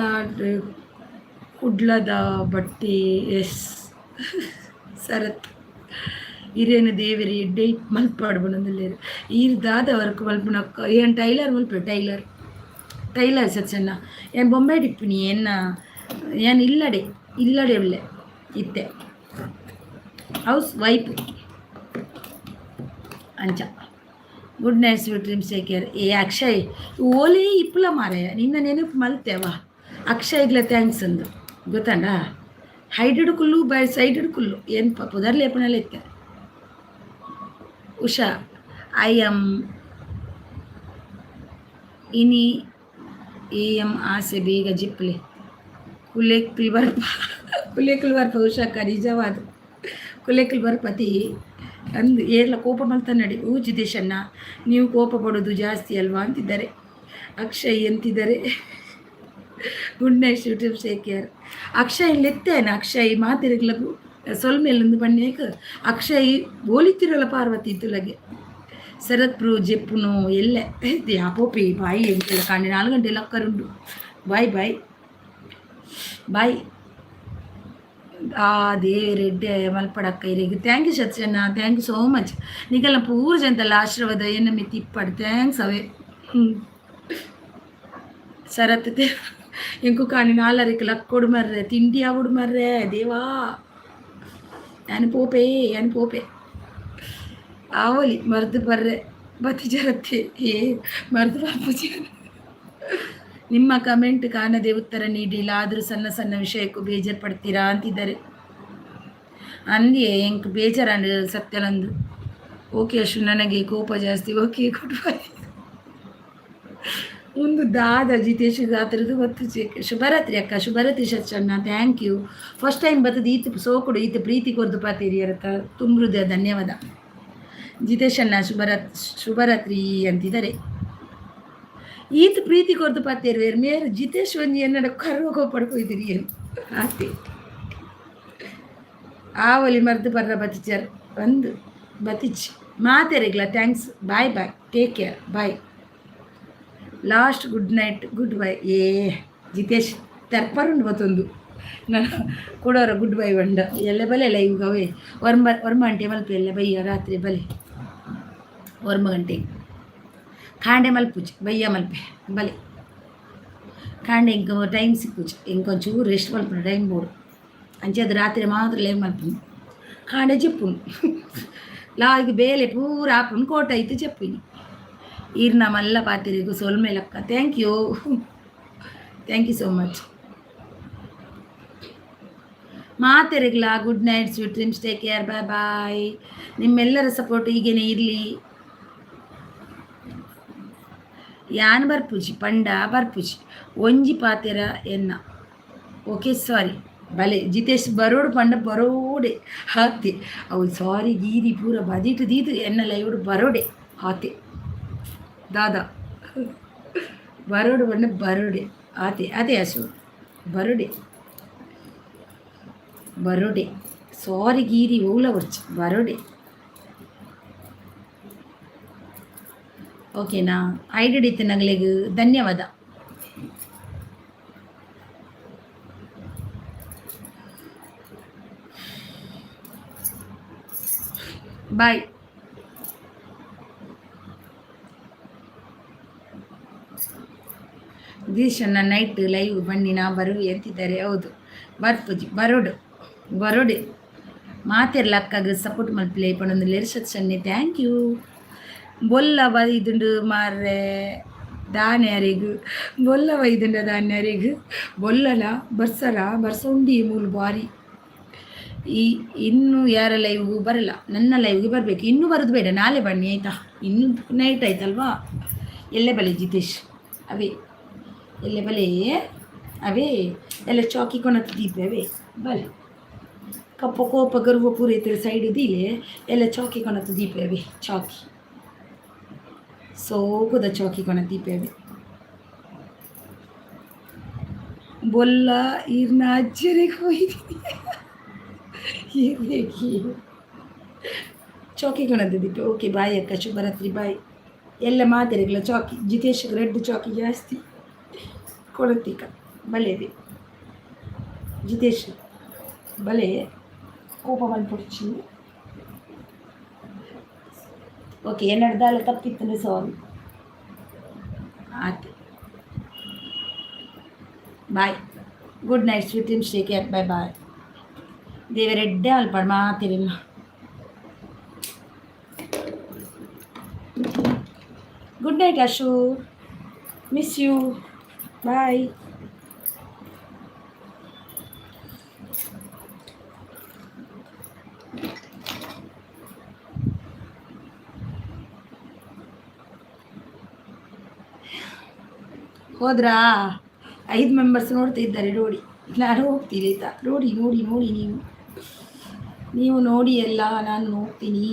ಕುಡ್ಲದ ಬಟ್ಟೆ. ಎಸ್ ಸರತ್, ಇರೇನು ದೇವರಿ ಎಡ್ಡೆ ಮಲ್ಪಾಡ್ ಬನೊಂದುಲ್ಲೆರ್. ಈರ್ ದಾದ ವರ್ಕ್ ಮಲ್ಪುನಕ್ಕ? ಏನ್ ಟೈಲರ್ ಮಲ್ಪೆ, ಟೈಲರ್, ಟೈಲರ್ ಸತ್ಯಣ್ಣ. ಏನ್ ಬೊಂಬೈ ಇಪ್ಪುನಿ. ಎನ್ನ ಏನ್ ಇಲ್ಲಡೆ ಇಲ್ಲಡೆ ಉಲ್ಲೆ ಇತ್ತೆ, ಹೌಸ್ ವೈಫ್ ಅಂಚ. Good night, sweet dreams, take care. ಏ ಅಕ್ಷಯ್, ಓಲಿ ಇಪ್ಪುಲ ಮಾರಾಯ, ನಿನ್ನ ನೆನಪು ಮಲ್ತೇವಾ. ಅಕ್ಷಯ್ಗ್ಲ thanks ಅಂದು ಗೊತ್ತಂಡ. ಹೈಡೆಡ್ ಕುಲ್ಲು ಬೈ ಸೈಡೆಡ್ ಕುಲ್ಲು ಏನು ಪುದರ್ಲಿ ಪುದರ್ಲೇಪಣಲ್ಲಿ ಇತ್ತೆ. ಉಷಾ, I M ಇನಿ ಎ ಎಂ ಆಸೆ ಬೇಗ ಜಿಪ್ಲೆ. ಕುಲೆಕ್ಲ್ ಬರ್ಪ, ಕುಲೆಕ್ಲ್ ಬರ್ಪ ಉಷಾಕ್ಕ. ನಿಜವಾದ ಕುಲೆಕ್ಲ್ ಬರ್ಪತಿ ಅಂದು ಏರ್ಲ ಕೋಪ ಮಲ್ತನ್ನಡಿ. ಊ ಜಿತೇಶಣ್ಣ, ನೀವು ಕೋಪ ಪಡೋದು ಜಾಸ್ತಿ ಅಲ್ವಾ ಅಂತಿದ್ದಾರೆ. ಅಕ್ಷಯ್ ಅಂತಿದ್ದಾರೆ. Good night, sweet take care. Akshay ಲೆತ್ತೇನ Akshay ಮಾತಿರಗ್ಲಗು ಸೊಲ್ಮೆಲ್ಲೊಂದು ಬಣ್ಣೇಕ್. Akshay ಬೋಲಿತ್ತಿರಲ್ಲ Parvati ತುಲಗೆ. Sharath ಪ್ರೂ ಜೆಪ್ಪುನು ಎಲ್ಲೆ ಯಾಪೋಪಿ ಬಾಯಿ ಎಂಕೆಲ್ಲ ಕಾಂಡೆ 4 ಗಂಟೆ ಲಕ್ಕರುಂಡು. Boy boy boy. ಆ ದೇವೆರೆಡ್ಡೆ ಮಲ್ಪಡಕ್ಕ ಇರೆಗ್. Thank you Satyanna, thank you so much. ನಿಕಲ್ನ ಪೂರ ಜನತಲ್ಲ ಆಶೀರ್ವಾದ ಎನ್ನ ಮಿತ್ತ್ ಇಪ್ಪಡ್. Thanks ಅವೇ. ಶರತ್ ಎಂಕು ಕಾಣಿ ನಾಲರಿಕ್ ಲಕ್ಕೊಡು ಮರ್ರೆ, ತಿಂಡಿ ಆವೊಡು ಮರ್ರೆ ದೇವಾ. ಯಾನ್ ಪೋಪೆ, ಯಾನ್ ಪೋಪೆ. ಆವೊಲಿ ಮರ್ದ್ ಬರ್ರೆ ಬತ್ತಿಜರತ್ತೆ. ಏ ಮರ್ದ್ ಬರ್ಪುಜಿ. ನಿಮ್ಮ ಕಮೆಂಟ್ ಕಾಣದೆ ಉತ್ತರ ನೀಡಿಲ್ಲ, ಆದರೂ ಸಣ್ಣ ಸಣ್ಣ ವಿಷಯಕ್ಕೂ ಬೇಜಾರು ಪಡ್ತೀರಾ ಅಂತಿದ್ದಾರೆ. ಅಂದಿಯೇ ಎಂಕ್ ಬೇಜಾರಾಂಡ್ ಸತ್ಯಲಂದು. ಓಕೆ ಅಶು, ನನಗೆ ಕೋಪ ಜಾಸ್ತಿ. Okay, good bye. ಒಂದು ದಾದ ಜಿತೇಶ್ ಗಾತ್ರದ ಗೊತ್ತು. ಶುಭರಾತ್ರಿ ಅಕ್ಕ. ಶುಭರಾತ್ರಿ ಸಚ್ಚಣ್ಣ, thank you. First time ಬತ್ತದ ಈತ್ ಸೋಕುಡು ಈತ್ ಪ್ರೀತಿ ಕೊರ್ದು ಪಾತೇರಿ ಅರತ ತುಂಬ ಧನ್ಯವಾದ. ಜಿತೇಶ್ ಅಣ್ಣ ಶುಭರಾತ್ರಿ ಅಂತಿದ್ದಾರೆ. ಈತ್ ಪ್ರೀತಿ ಕೊರ್ದು ಪಾತೇರು ಮೇರ್ ಜಿತೇಶ್ ಒಂಜಿ ಎನ್ನಡ ಕರ್ವ ಪಡ್ಕೊಯ್ದಿರಿ ಏನು ಆತೆ. ಆವಲಿ ಮರ್ದು ಬರ್ರ ಬತ್ತಿಚಾರ್ ಒಂದು ಬತ್ತಿಚ್ ಮಾತೆರೆಗ್ಲ thanks. Bye bye, take care, bye. Last good night, good bye. ಏ ಜಿತೇಶ್ ತೆರ್ಪರುಂಡು ಬತ್ತೊಂದು ನಾನು ಕೊಡೋರ ಗುಡ್ ಬೈ ಬಂಡ. ಎಲ್ಲ ಬಲೆ ಲೈವ್ ಅವೇ ಒರ್ಮ ಒರ್ಮ ಗಂಟೆ ಮಲ್ಪ ಎಲ್ಲ ಬಯ್ಯ ರಾತ್ರಿ ಬಲೆ ಒರ್ಮ ಗಂಟೆ ಕಾಂಡೆ ಮಲ್ಪುಜಿ ಬಯ್ಯ ಮಲ್ಪೆ ಬಲೆ. ಕಾಂಡೆ ಇಂಕ ಟೈಮ್ ಸಿಕ್ಕುಜಿ, ಇಂಕೊಂಚೂರು ರೆಸ್ಟ್ ಮಲ್ಪುನ ಟೈಮ್ ಬೋಡು. ಅಂಚೆ ಅದು ರಾತ್ರಿ ಮಾತ್ರ ಲೈವ್ ಮಲ್ಪುನು, ಕಾಂಡೆ ಜೆಪ್ಪುನು. ಲಾಗ್ ಬೇಲೆ ಪೂರ ಆಪುನು ಕೋಟ ಐತು ಜೆಪ್ಪಿನಿ. ಈರ್ನ ಮಲ್ಲ ಪಾತಿರಿಗು ಸೊಲ್ಮೆಲಕ್ಕ. Thank you, thank you so much. ಮಾತೆರೆಗ್ಲ good night, sweet dreams, take care, bye bye. ನಿಮ್ಮೆಲ್ಲರ ಸಪೋರ್ಟ್ ಹೀಗೇನೆ ಇರಲಿ. ಯಾನ್ ಬರ್ಪುಜಿ ಪಂಡ ಬರ್ಪುಜಿ ಒಂಜಿ ಪಾತೆರ ಎನ್ನ. ಓಕೆ ಸಾರಿ ಬಲೆ ಜಿತೇಶ್ ಬರೋಡು ಪಂಡ ಬರೋಡೆ ಹಾತೆ. ಅವು ಸಾರಿ ಗೀರಿ ಪೂರ ಬದಿಟು ದೀದು ಎನ್ನ ಲೈವ್ಡು ಬರೋಡೆ ಹಾತೆ. ದಾದಾ ಬರೋಡು ಪಂಡ ಬರೋಡೆ ಆತೆ ಅದೇ ಅಶು ಬರೋಡೆ ಬರೋಡೆ. ಸಾರಿ ಗೀರಿ ಓಲ ವರ್ಚ್ ಬರೋಡೆ. ಓಕೆನಾ? ಐಡಿಡಿತ್ತು ನಗಲಿಗೆ ಧನ್ಯವಾದ. ಬಾಯ್. ದೀಶನ್ನ ನೈಟ್ ಲೈವ್ ಬನ್ನಿ ನಾ ಬರುವೆ ಅಂತಿದ್ದಾರೆ. ಹೌದು ಬರ್ಪುಜಿ ಬರೋಡು ಬರೋಡೆ. ಮಾತೆರ್ಲ ಅಕ್ಕಗ್ ಸಪೋರ್ಟ್ ಮಲ್ಪಲೆ ಪಣೊಂದು ಲೆರ್ಸತ್. Thank you. ಬೊಲ್ಲ ಬೈದುಂಡು ಮಾರ್ರೆ ದಾನ್ಯಾರಿಗ್, ಬೊಲ್ಲ ಬೈದುಂಡ ದಾನ್ಯಾರಿಗ್. ಬೊಲ್ಲಲ ಬರ್ಸಲ ಬರ್ಸ ಉಂಡಿ ಮೂಲು ಬಾರಿ. ಈ ಇನ್ನು ಯಾರ ಲೈವ್ಗೂ ಬರಲ್ಲ, ನನ್ನ ಲೈವ್ಗೆ ಬರಬೇಕು. ಇನ್ನೂ ಬರೋದು ಬೇಡ, ನಾಳೆ ಬನ್ನಿ ಆಯಿತಾ? ಇನ್ನು ನೈಟ್ ಆಯ್ತಲ್ವಾ? ಎಲ್ಲೇ ಬಲೆ ಜಿತೇಶ್ ಅವೇ ಎಲ್ಲೇ ಬಲೆ ಅವೇ ಎಲ್ಲ ಚಾಕಿ ಕೊನತ್ ದೀಪೆ ಅವೇ ಬಲೆ ಕಪ್ಪ ಕೋಪ ಗರ್ವ ಪೂರೈತರ ಸೈಡ್ ದೀಲೆ ಎಲ್ಲ ಚಾಕಿ ಕೊನತ್ ದೀಪೆ ಅವೇ ಚಾಕಿ ಸೋಕುದ ಚಾಕಿ ಕೊನತ್ ದೀಪೆ ಅವೇ. ಬೊಲ್ಲ ಈರ್ನ ಅಜ್ಜರಿಗೆ ಹೋಯ್ತೀನಿ ಚಾಕಿ ಕೊನತ್ ದೀಪೆ. ಓಕೆ ಬಾಯ್ ಅಕ್ಕ, ಶುಭರಾತ್ರಿ ಬಾಯ್. ಎಲ್ಲ ಮಾತೆರೆಗ್ಲ ಚಾಕಿ ಜಿತೇಶ್ ರೆಡ್ ಚಾಕಿ ಜಾಸ್ತಿ ಕೊಡತಿಕ ಬಲೇದೆ ಜಿತೇಶ್ ಬಲೆ ಕೋಪ ಬಂದ್ಬಿಡ್ಚಿ. ಓಕೆ ಎನ್ನಡ್ದಾಲ ತಪ್ಪಿತ್ತು ಸಾರಿ ಆಯ್ತು. Bye, good night, sweet dreams, take care, bye bye. ದೇವರೆಡ್ಡೆ ಅಲ್ಪಡ್ ಮಾತಿರಲ್ಲ. Good night Ashu, miss you, bye. ಹೋದ್ರಾ? 5 members ನೋಡ್ತಾ ಇದ್ದಾರೆ ನೋಡಿ. ನಾನು ಹೋಗ್ತೀನಿ ಆಯಿತಾ? ನೋಡಿ ನೋಡಿ ನೋಡಿ, ನೀವು ನೀವು ನೋಡಿ ಎಲ್ಲ, ನಾನು ಹೋಗ್ತೀನಿ.